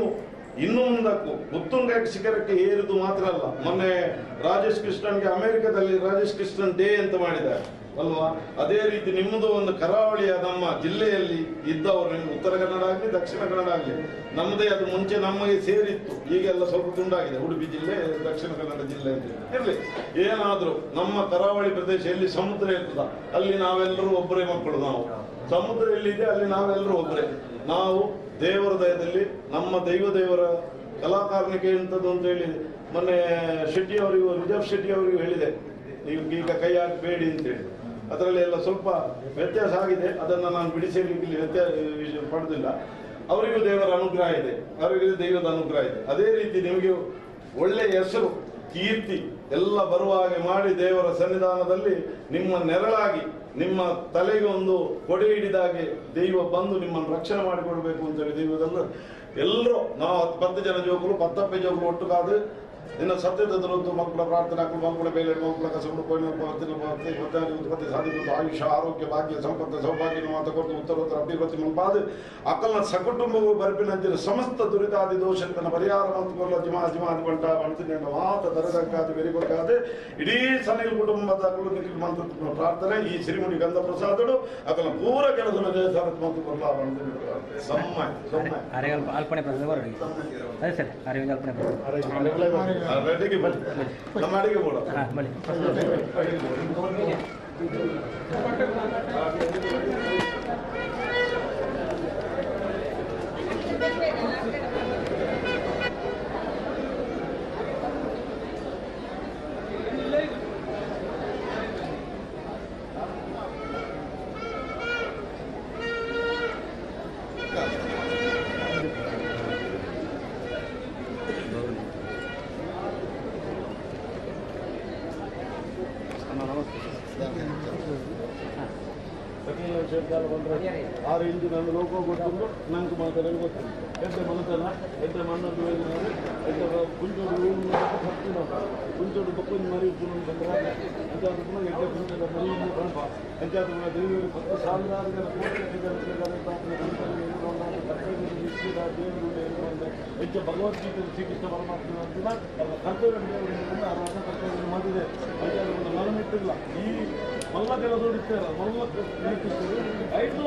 S8: ಇನ್ನೂ ಮುಂದಕ್ಕೂ ಉತ್ತುಂಗ ಶಿಖರಕ್ಕೆ ಏರಿದು ಮಾತ್ರ ಅಲ್ಲ, ಮೊನ್ನೆ ರಾಜೇಶ್ ಕೃಷ್ಣನ್ಗೆ ಅಮೆರಿಕದಲ್ಲಿ ರಾಜೇಶ್ ಕೃಷ್ಣನ್ ಡೇ ಅಂತ ಮಾಡಿದ್ದಾರೆ ಅಲ್ವಾ? ಅದೇ ರೀತಿ ನಿಮ್ಮದು ಒಂದು ಕರಾವಳಿಯ ನಮ್ಮ ಜಿಲ್ಲೆಯಲ್ಲಿ ಇದ್ದವರು, ನಿಮ್ಮ ಉತ್ತರ ಕನ್ನಡ ಆಗಲಿ ದಕ್ಷಿಣ ಕನ್ನಡ ಆಗಲಿ, ನಮ್ಮದೇ ಅದು ಮುಂಚೆ ನಮಗೆ ಸೇರಿತ್ತು, ಈಗೆಲ್ಲ ಸ್ವಲ್ಪ ತುಂಡಾಗಿದೆ. ಉಡುಪಿ ಜಿಲ್ಲೆ ದಕ್ಷಿಣ ಕನ್ನಡ ಜಿಲ್ಲೆ ಅಂತ ಇರಲಿ, ಏನಾದರೂ ನಮ್ಮ ಕರಾವಳಿ ಪ್ರದೇಶ ಎಲ್ಲಿ ಸಮುದ್ರ ಇರ್ತದ ಅಲ್ಲಿ ನಾವೆಲ್ಲರೂ ಒಬ್ಬರೇ ಮಕ್ಕಳು. ನಾವು ಸಮುದ್ರ ಎಲ್ಲಿದೆ ಅಲ್ಲಿ ನಾವೆಲ್ಲರೂ ಒಬ್ಬರೇ. ನಾವು ದೇವರ ದಯದಲ್ಲಿ ನಮ್ಮ ದೈವ ದೇವರ ಕಲಾಕಾರಣಿಕೆ ಎಂಥದ್ದು ಅಂತ ಹೇಳಿ ಮೊನ್ನೆ ಶೆಟ್ಟಿ ಅವರಿಗೂ, ರಿಜಾಬ್ ಶೆಟ್ಟಿ ಅವರಿಗೂ ಹೇಳಿದೆ, ನೀವು ಈಗ ಕೈ ಹಾಕಬೇಡಿ ಅಂತೇಳಿ. ಅದರಲ್ಲಿ ಎಲ್ಲ ಸ್ವಲ್ಪ ವ್ಯತ್ಯಾಸ ಆಗಿದೆ, ಅದನ್ನು ನಾನು ಬಿಡಿಸಲಿಕ್ಕೆ ಇಲ್ಲಿ ವ್ಯತ್ಯಾಸ ಪಡೆದಿಲ್ಲ. ಅವರಿಗೂ ದೇವರ ಅನುಗ್ರಹ ಇದೆ, ಅವರಿಗೂ ದೈವದ ಅನುಗ್ರಹ ಇದೆ. ಅದೇ ರೀತಿ ನಿಮಗೆ ಒಳ್ಳೆಯ ಹೆಸರು ಕೀರ್ತಿ ಎಲ್ಲ ಬರುವ ಹಾಗೆ ಮಾಡಿ ದೇವರ ಸನ್ನಿಧಾನದಲ್ಲಿ ನಿಮ್ಮ ನೆರಳಾಗಿ ನಿಮ್ಮ ತಲೆಗೆ ಒಂದು ಕೊಡೆ ಹಿಡಿದಾಗೆ ದೈವ ಬಂದು ನಿಮ್ಮನ್ನು ರಕ್ಷಣೆ ಮಾಡಿಕೊಡ್ಬೇಕು ಅಂತೇಳಿ ದೈವದಲ್ಲ ಎಲ್ಲರೂ ನಾವು 10 ಜನ ಜೋಕರು 10 ಜೋಕರು ಒಟ್ಟುಕಾದು ನಿನ್ನ ಸತ್ಯದ ದುರಂತು ಮಕ್ಕಳ ಪ್ರಾರ್ಥನೆ ಮಕ್ಕಳ ಬೇಲೆ ಮಕ್ಕಳ ಕಸಬು ಉತ್ಪತ್ತಿ ಸಾಧಿಸುತ್ತ ಆಯುಷ್ಯ ಆರೋಗ್ಯ ಭಾಗ್ಯ ಸಂಪತ್ತು ಸೌಭಾಗ್ಯ ಮಾತ ಕೊರತು ಉತ್ತರೋತ್ತರ ಅಭಿವೃದ್ಧಿ ಮುಂಪಾದ ಅಕಲ್ನ ಸಕುಟುಂಬವು ಬರಪಿನಂತಿನ ಸಮಸ್ತ ದುರಿತಾದಿ ದೋಷತನ ಪರಿಹಾರ ಮಂತ್ಕೊಲ್ಲ ಜಿಮಾ ಜಿಮಾದಿ ಬಂಟ ಬಂತಿನ ಮಾತ ದರದಂಕಾದಿ ಬೆರಿಬೇಕಾದ ಇಡೀ ಸನಿಲ್ ಕುಟುಂಬದ ಮಂತ್ರ ಪ್ರಾರ್ಥನೆ ಈ ಶ್ರೀಮುಡಿ ಗಂಧ ಪ್ರಸಾದಡು ಅಕಲ್ನ ಪೂರ ಕೆಲಸ ಮಂತ್ಕೊಲ್ಲ ಸಮ್ಮ ಸಮ್ಮ
S17: ಅಲ್ಪಣೆ ಪ್ರಸಾದ ಅದೇ ಸರ್ ಅರವಿಂದ ಅಲ್ಪಣೆ
S8: ಅಡಿಗೆ ಬನ್ನಿ, ನಮ್ಮ ಅಡಿಗೆ ಬೋಡ.
S17: ಬನ್ನಿ.
S8: ಆರು ಇಂಚು ನನ್ನ ಲೋಕ ಗೊತ್ತುಂಟು, ನಂಗೆ ಮಾತಾಡಲು ಗೊತ್ತುಂಟು. ಎಂತ ಮನತನ ಎಂತ ಮಣ್ಣದ್ದು ಎಂತ ಕುಂಚೋಡು ಹತ್ತಿನ ಕುಂಚೋಡು ಬಕ್ಕೊಂದು ಮರಿ ಉಪ್ಪು ಬಂದ್ರೆ ಎಂತ ಎಡ್ಡೆ ಕುಂಚದ ಮರಿ ಬಣಪ ಎಂತ ದೇವರು 10 ಸಾವಿರಾರು ಜನ ಕೋಟಿ ದೇವರು ಹೆಚ್ಚು ಭಗವದ್ಗೀತೆ ಶ್ರೀಕೃಷ್ಣ ಪರಮಾತ್ಮ ಅಂತಿಲ್ಲ, ಅವರ ಕರ್ತವ್ಯ ದೇವರು ಕರ್ತವ್ಯ ಮಾಡಿದೆ. ಮಲಮಿಟ್ಟಿಲ್ಲ ಈ ಮಲ್ಲ ಕೆಲಸ ಮಲ್ಲ ಐದು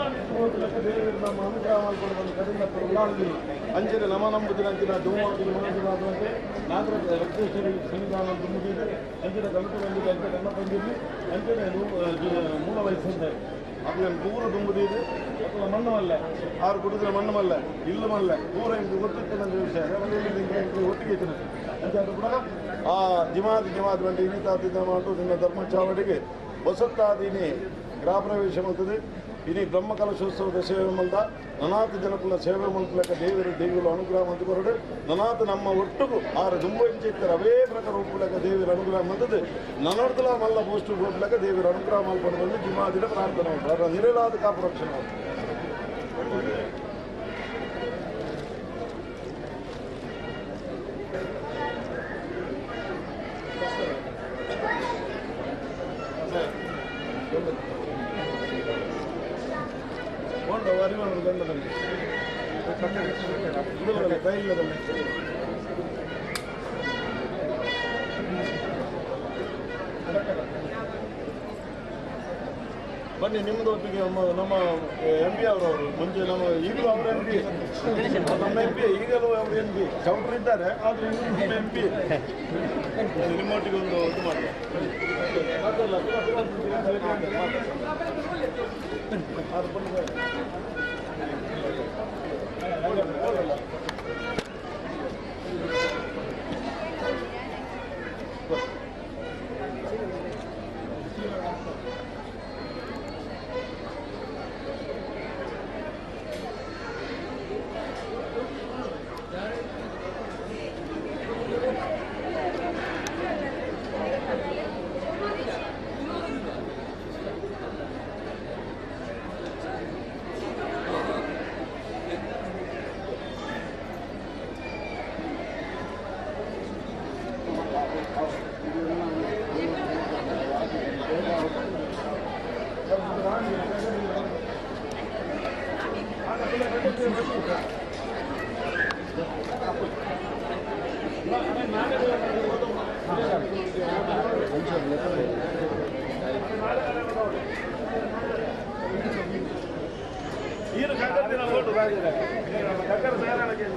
S8: ಲೆಕ್ಕ ದೇವರು ನಮ್ಮ ಅನುಗ್ರಹ ಮಾಡಿಕೊಂಡು ಬಂದು ಕಡೆಯಿಂದ ಕೊಡಲಾರದಿಲ್ಲ. ಅಂಚನೆ ನಮ ನಂಬುದಿನ ಅಂಚಿನ ಧೂಮಾದಿನ ಮನಸ್ಸಿನಾದಂತೆ ನಾಗರ ರಕ್ತೇಶ್ವರಿ ಸನ್ನಿಧಾನ ತುಂಬಿದೆ. ಅಂಚಿನ ಗಣಪ ಬಂದಿದೆ, ಅಂಚೆ ಗಣ ಬಂದಿರಲಿ, ಅಂಚನೆ ಮೂಲ ವಯಸ್ಸಂತೆ ಅದು ಪೂರ ತುಂಬುದಿದೆ. ಅಥವಾ ಮಣ್ಣು ಮಲ್ಲೆ ಆರು ಕುಡಿದ್ರೆ ಮಣ್ಣು ಮಲ್ಲೆ ಇಲ್ಲು ಮಲ್ಲೆ ಪೂರ ಇಂದು ಗೊತ್ತಿತ್ತು ನನ್ನ ವಿಷಯ ಒಟ್ಟಿಗೆ ಇತ್ತು ಅಂತ ಕೂಡ ಆ ಜಿಮಾದಿ ಜಿಮಾದಿ ಬಂಡಿ ಇನಿತಾತಿದ್ದ ಮಾಡು ನಿನ್ನ ಧರ್ಮ ಚಾವಡಿಗೆ ಹೊಸತ್ತಾದೀನಿ ಗೃಹ ಪ್ರವೇಶ ಮಾಡ್ತದೆ. ಇನಿ ಬ್ರಹ್ಮ ಕಲಶೋತ್ಸವದ ಸೇವೆ ಮಂದ ನನಾಥ ಜನಕುಲ ಸೇವೆ ಮಂತ್ಲಕ ದೇವರು ದೇವರು ಅನುಗ್ರಹ ಮಂತು ಕೊರಡು ನನಾಥ ನಮ್ಮ ಒಟ್ಟುಗು ಆರು ದುಂಬ ಇಂಚಿತ್ತರ ಅವೇ ಪ್ರಕಾರ ಒಪ್ಪುಲಕ ದೇವರ ಅನುಗ್ರಹ ಮಂತದ್ದು ನನರ್ದಲ ಮಲ್ಲ ಪೋಸ್ಟು ಒಪ್ಪುಲಕ ದೇವರ ಅನುಗ್ರಹ ಮಲ್ಪಡು ಬಂದು ಜಿಮಾದಿನ ಪ್ರಾರ್ಥನೆ ಉಂಟು ನಿರಲಾದ ಕಾಪು ರಕ್ಷಣೆ. ಬನ್ನಿ ನಿಮ್ಮದು ಒಟ್ಟಿಗೆ ನಮ್ಮ ಎಂ ಪಿ ಅವರವರು ಮುಂಚೆ ನಮ್ಮ ಈಗಲೂ ಅವರ ಎಂ ಪಿ, ನಮ್ಮ ಎಂ ಪಿ ಈಗಲೂ ಅವರು ಎಂ ಪಿ ಚೌಟ್ರು ಇದ್ದಾರೆ, ಆದರೆ ಇವರು ನಮ್ಮ ಎಂ ಪಿ. ನಿಮ್ಮೊಟ್ಟಿಗೆ ಒಂದು ಇದು ಮಾಡುವ ನೀರು ಕಕ್ಕತ್ತಿನ ಓಟು ಕಕ್ಕರ ಸೇರಳಕ್ಕೆ.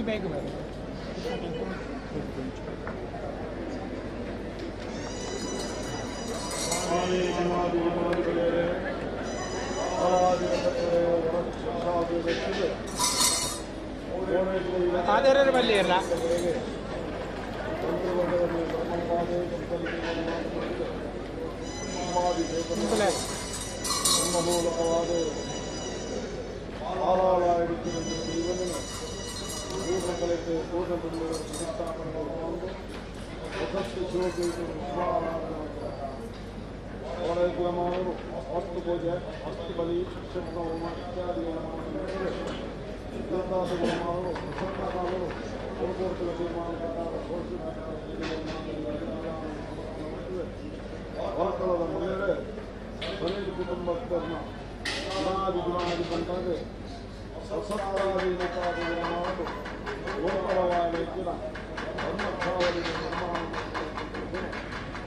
S3: ಬೇಗ ಬರ ಆಧಾರ ಬಲ್ಲಿ ಇಲ್ಲ
S18: ವಸ್ತು ಪೂಜೆ ವಸ್ತು ಬಲಿ ಶಿಕ್ಷಣ ಹೋಮ ಹೊರಕಳದ ಮನೆಯೇ ಸನಿಲ್ ಕುಟುಂಬಸ್ಥರನ್ನ ಗುಣಾದಿ ಗುಣಾದಿ ಬಂಟಾಗೆ ಸಸತ್ತಾದಿ ಗುಣಾದಿ ಗೋಪರವಾದ ಧರ್ಮಸ್ಥಾವಳಿಗೆ ನಿರ್ಮಾಣ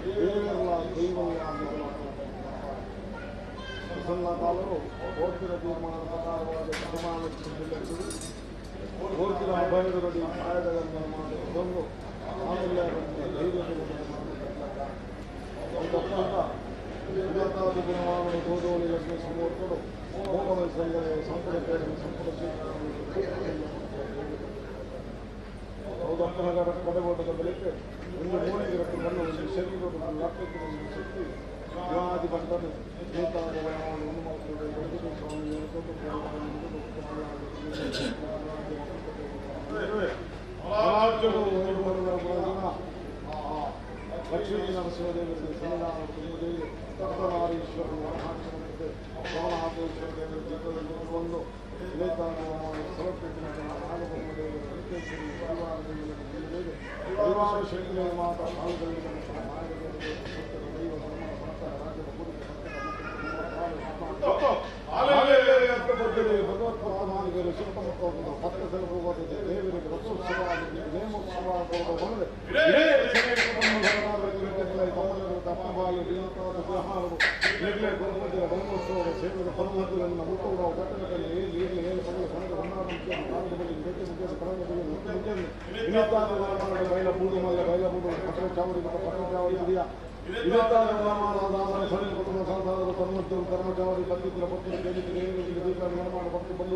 S18: ದೇವರ ದೈವಗಳ ಪ್ರಸನ್ನಕಾಲರು ಕೋರ್ಟಿನ ತೀರ್ಮಾನದ ಪ್ರಕಾರವಾದ ಕೋರ್ಟಿನ ಅಭಯದಡಿ ಕಾಯಗಳನ್ನು ಮಾಡಿ ಬಂದು ಆಮೇಲೆ ಧೈರ್ಯ ಗುಣವನ್ನು ದೋದೋಳಿ ಲಗ್ನ ಸಮೂರ್ತರು ಮೋಹನ ಸಂಘದ ಸಂಪುಟ ಸಂಪುಟ ಹೌದಪ್ಪನಗರ ಕಡೆಗೋಟದ ಬಳಿಕ ಒಂದು ಮೂಲೆಗೆ ಬಂದು ಒಂದು ಶರೀರದ ಒಂದು ಲಕ್ಷಕ್ಕೆ ಒಂದು ಶಕ್ತಿ ಯುವಾದಿ ಬಂಧನ ಲಕ್ಷ್ಮೀ ನರಸಿಂಹದೇವರಿಗೆ ಸನ್ನಿಧಾನ ದೇವಿ ತತ್ವನಾರೀಶ್ವರನ ವರಹಾಕ್ಷಣಕ್ಕೆ ಸೋಮನಾಥೇಶ್ವರ ದೇವರ ಚಿತ್ರದಲ್ಲಿ ಒಂದು ನಾಗಬ್ರಹ್ಮದೇವರ ವೆಂಕಟೇಶ್ವರಿ ಪರಿವಾರ ದೇವರ ಪರಿವಾರ ಶಕ್ತಿಯ ಮಾತಾ ದೈವ ಧರ್ಮ ಸಂತರ ರಾಜ್ಯದ ಗುರುತು ಭಗವತ್ಪಾದಾನಿಗರು ಶಿಲ್ಪಮುಖವನ್ನು ಭಕ್ತ ಸೆಲುಬುವುದು ದೇವರಿಗೆ ರಥೋತ್ಸವ ನೇಮೋತ್ಸವ ಬ್ರಹ್ಮೋತ್ಸವದ ಸೇವೆಯ ಪರಮಹದ್ದುಗಳನ್ನು ಮುಟ್ಟುವ ಪಟ್ಟಣದಲ್ಲಿ ಏಳು ಏಳು ಏಳು ಪಗಲ ಕನಕ ಬೈಲ ಬೂಡು ಮಲ್ಲ ಬೈಲ ಬೂಡು ಪಟ್ಟಣ ಚಾವಡಿ ಪಟ್ಟಣ ಚಾವಡಿ ಇದೆಯಾ ಕುಟುಂಬ ಸಂಸಾರದ ತನ್ಮದ್ದು ಕರ್ಮಚಾವಡಿ ಪತ್ತಿದ್ರ ಪತ್ತು ಭಕ್ತಿ ಬಂದು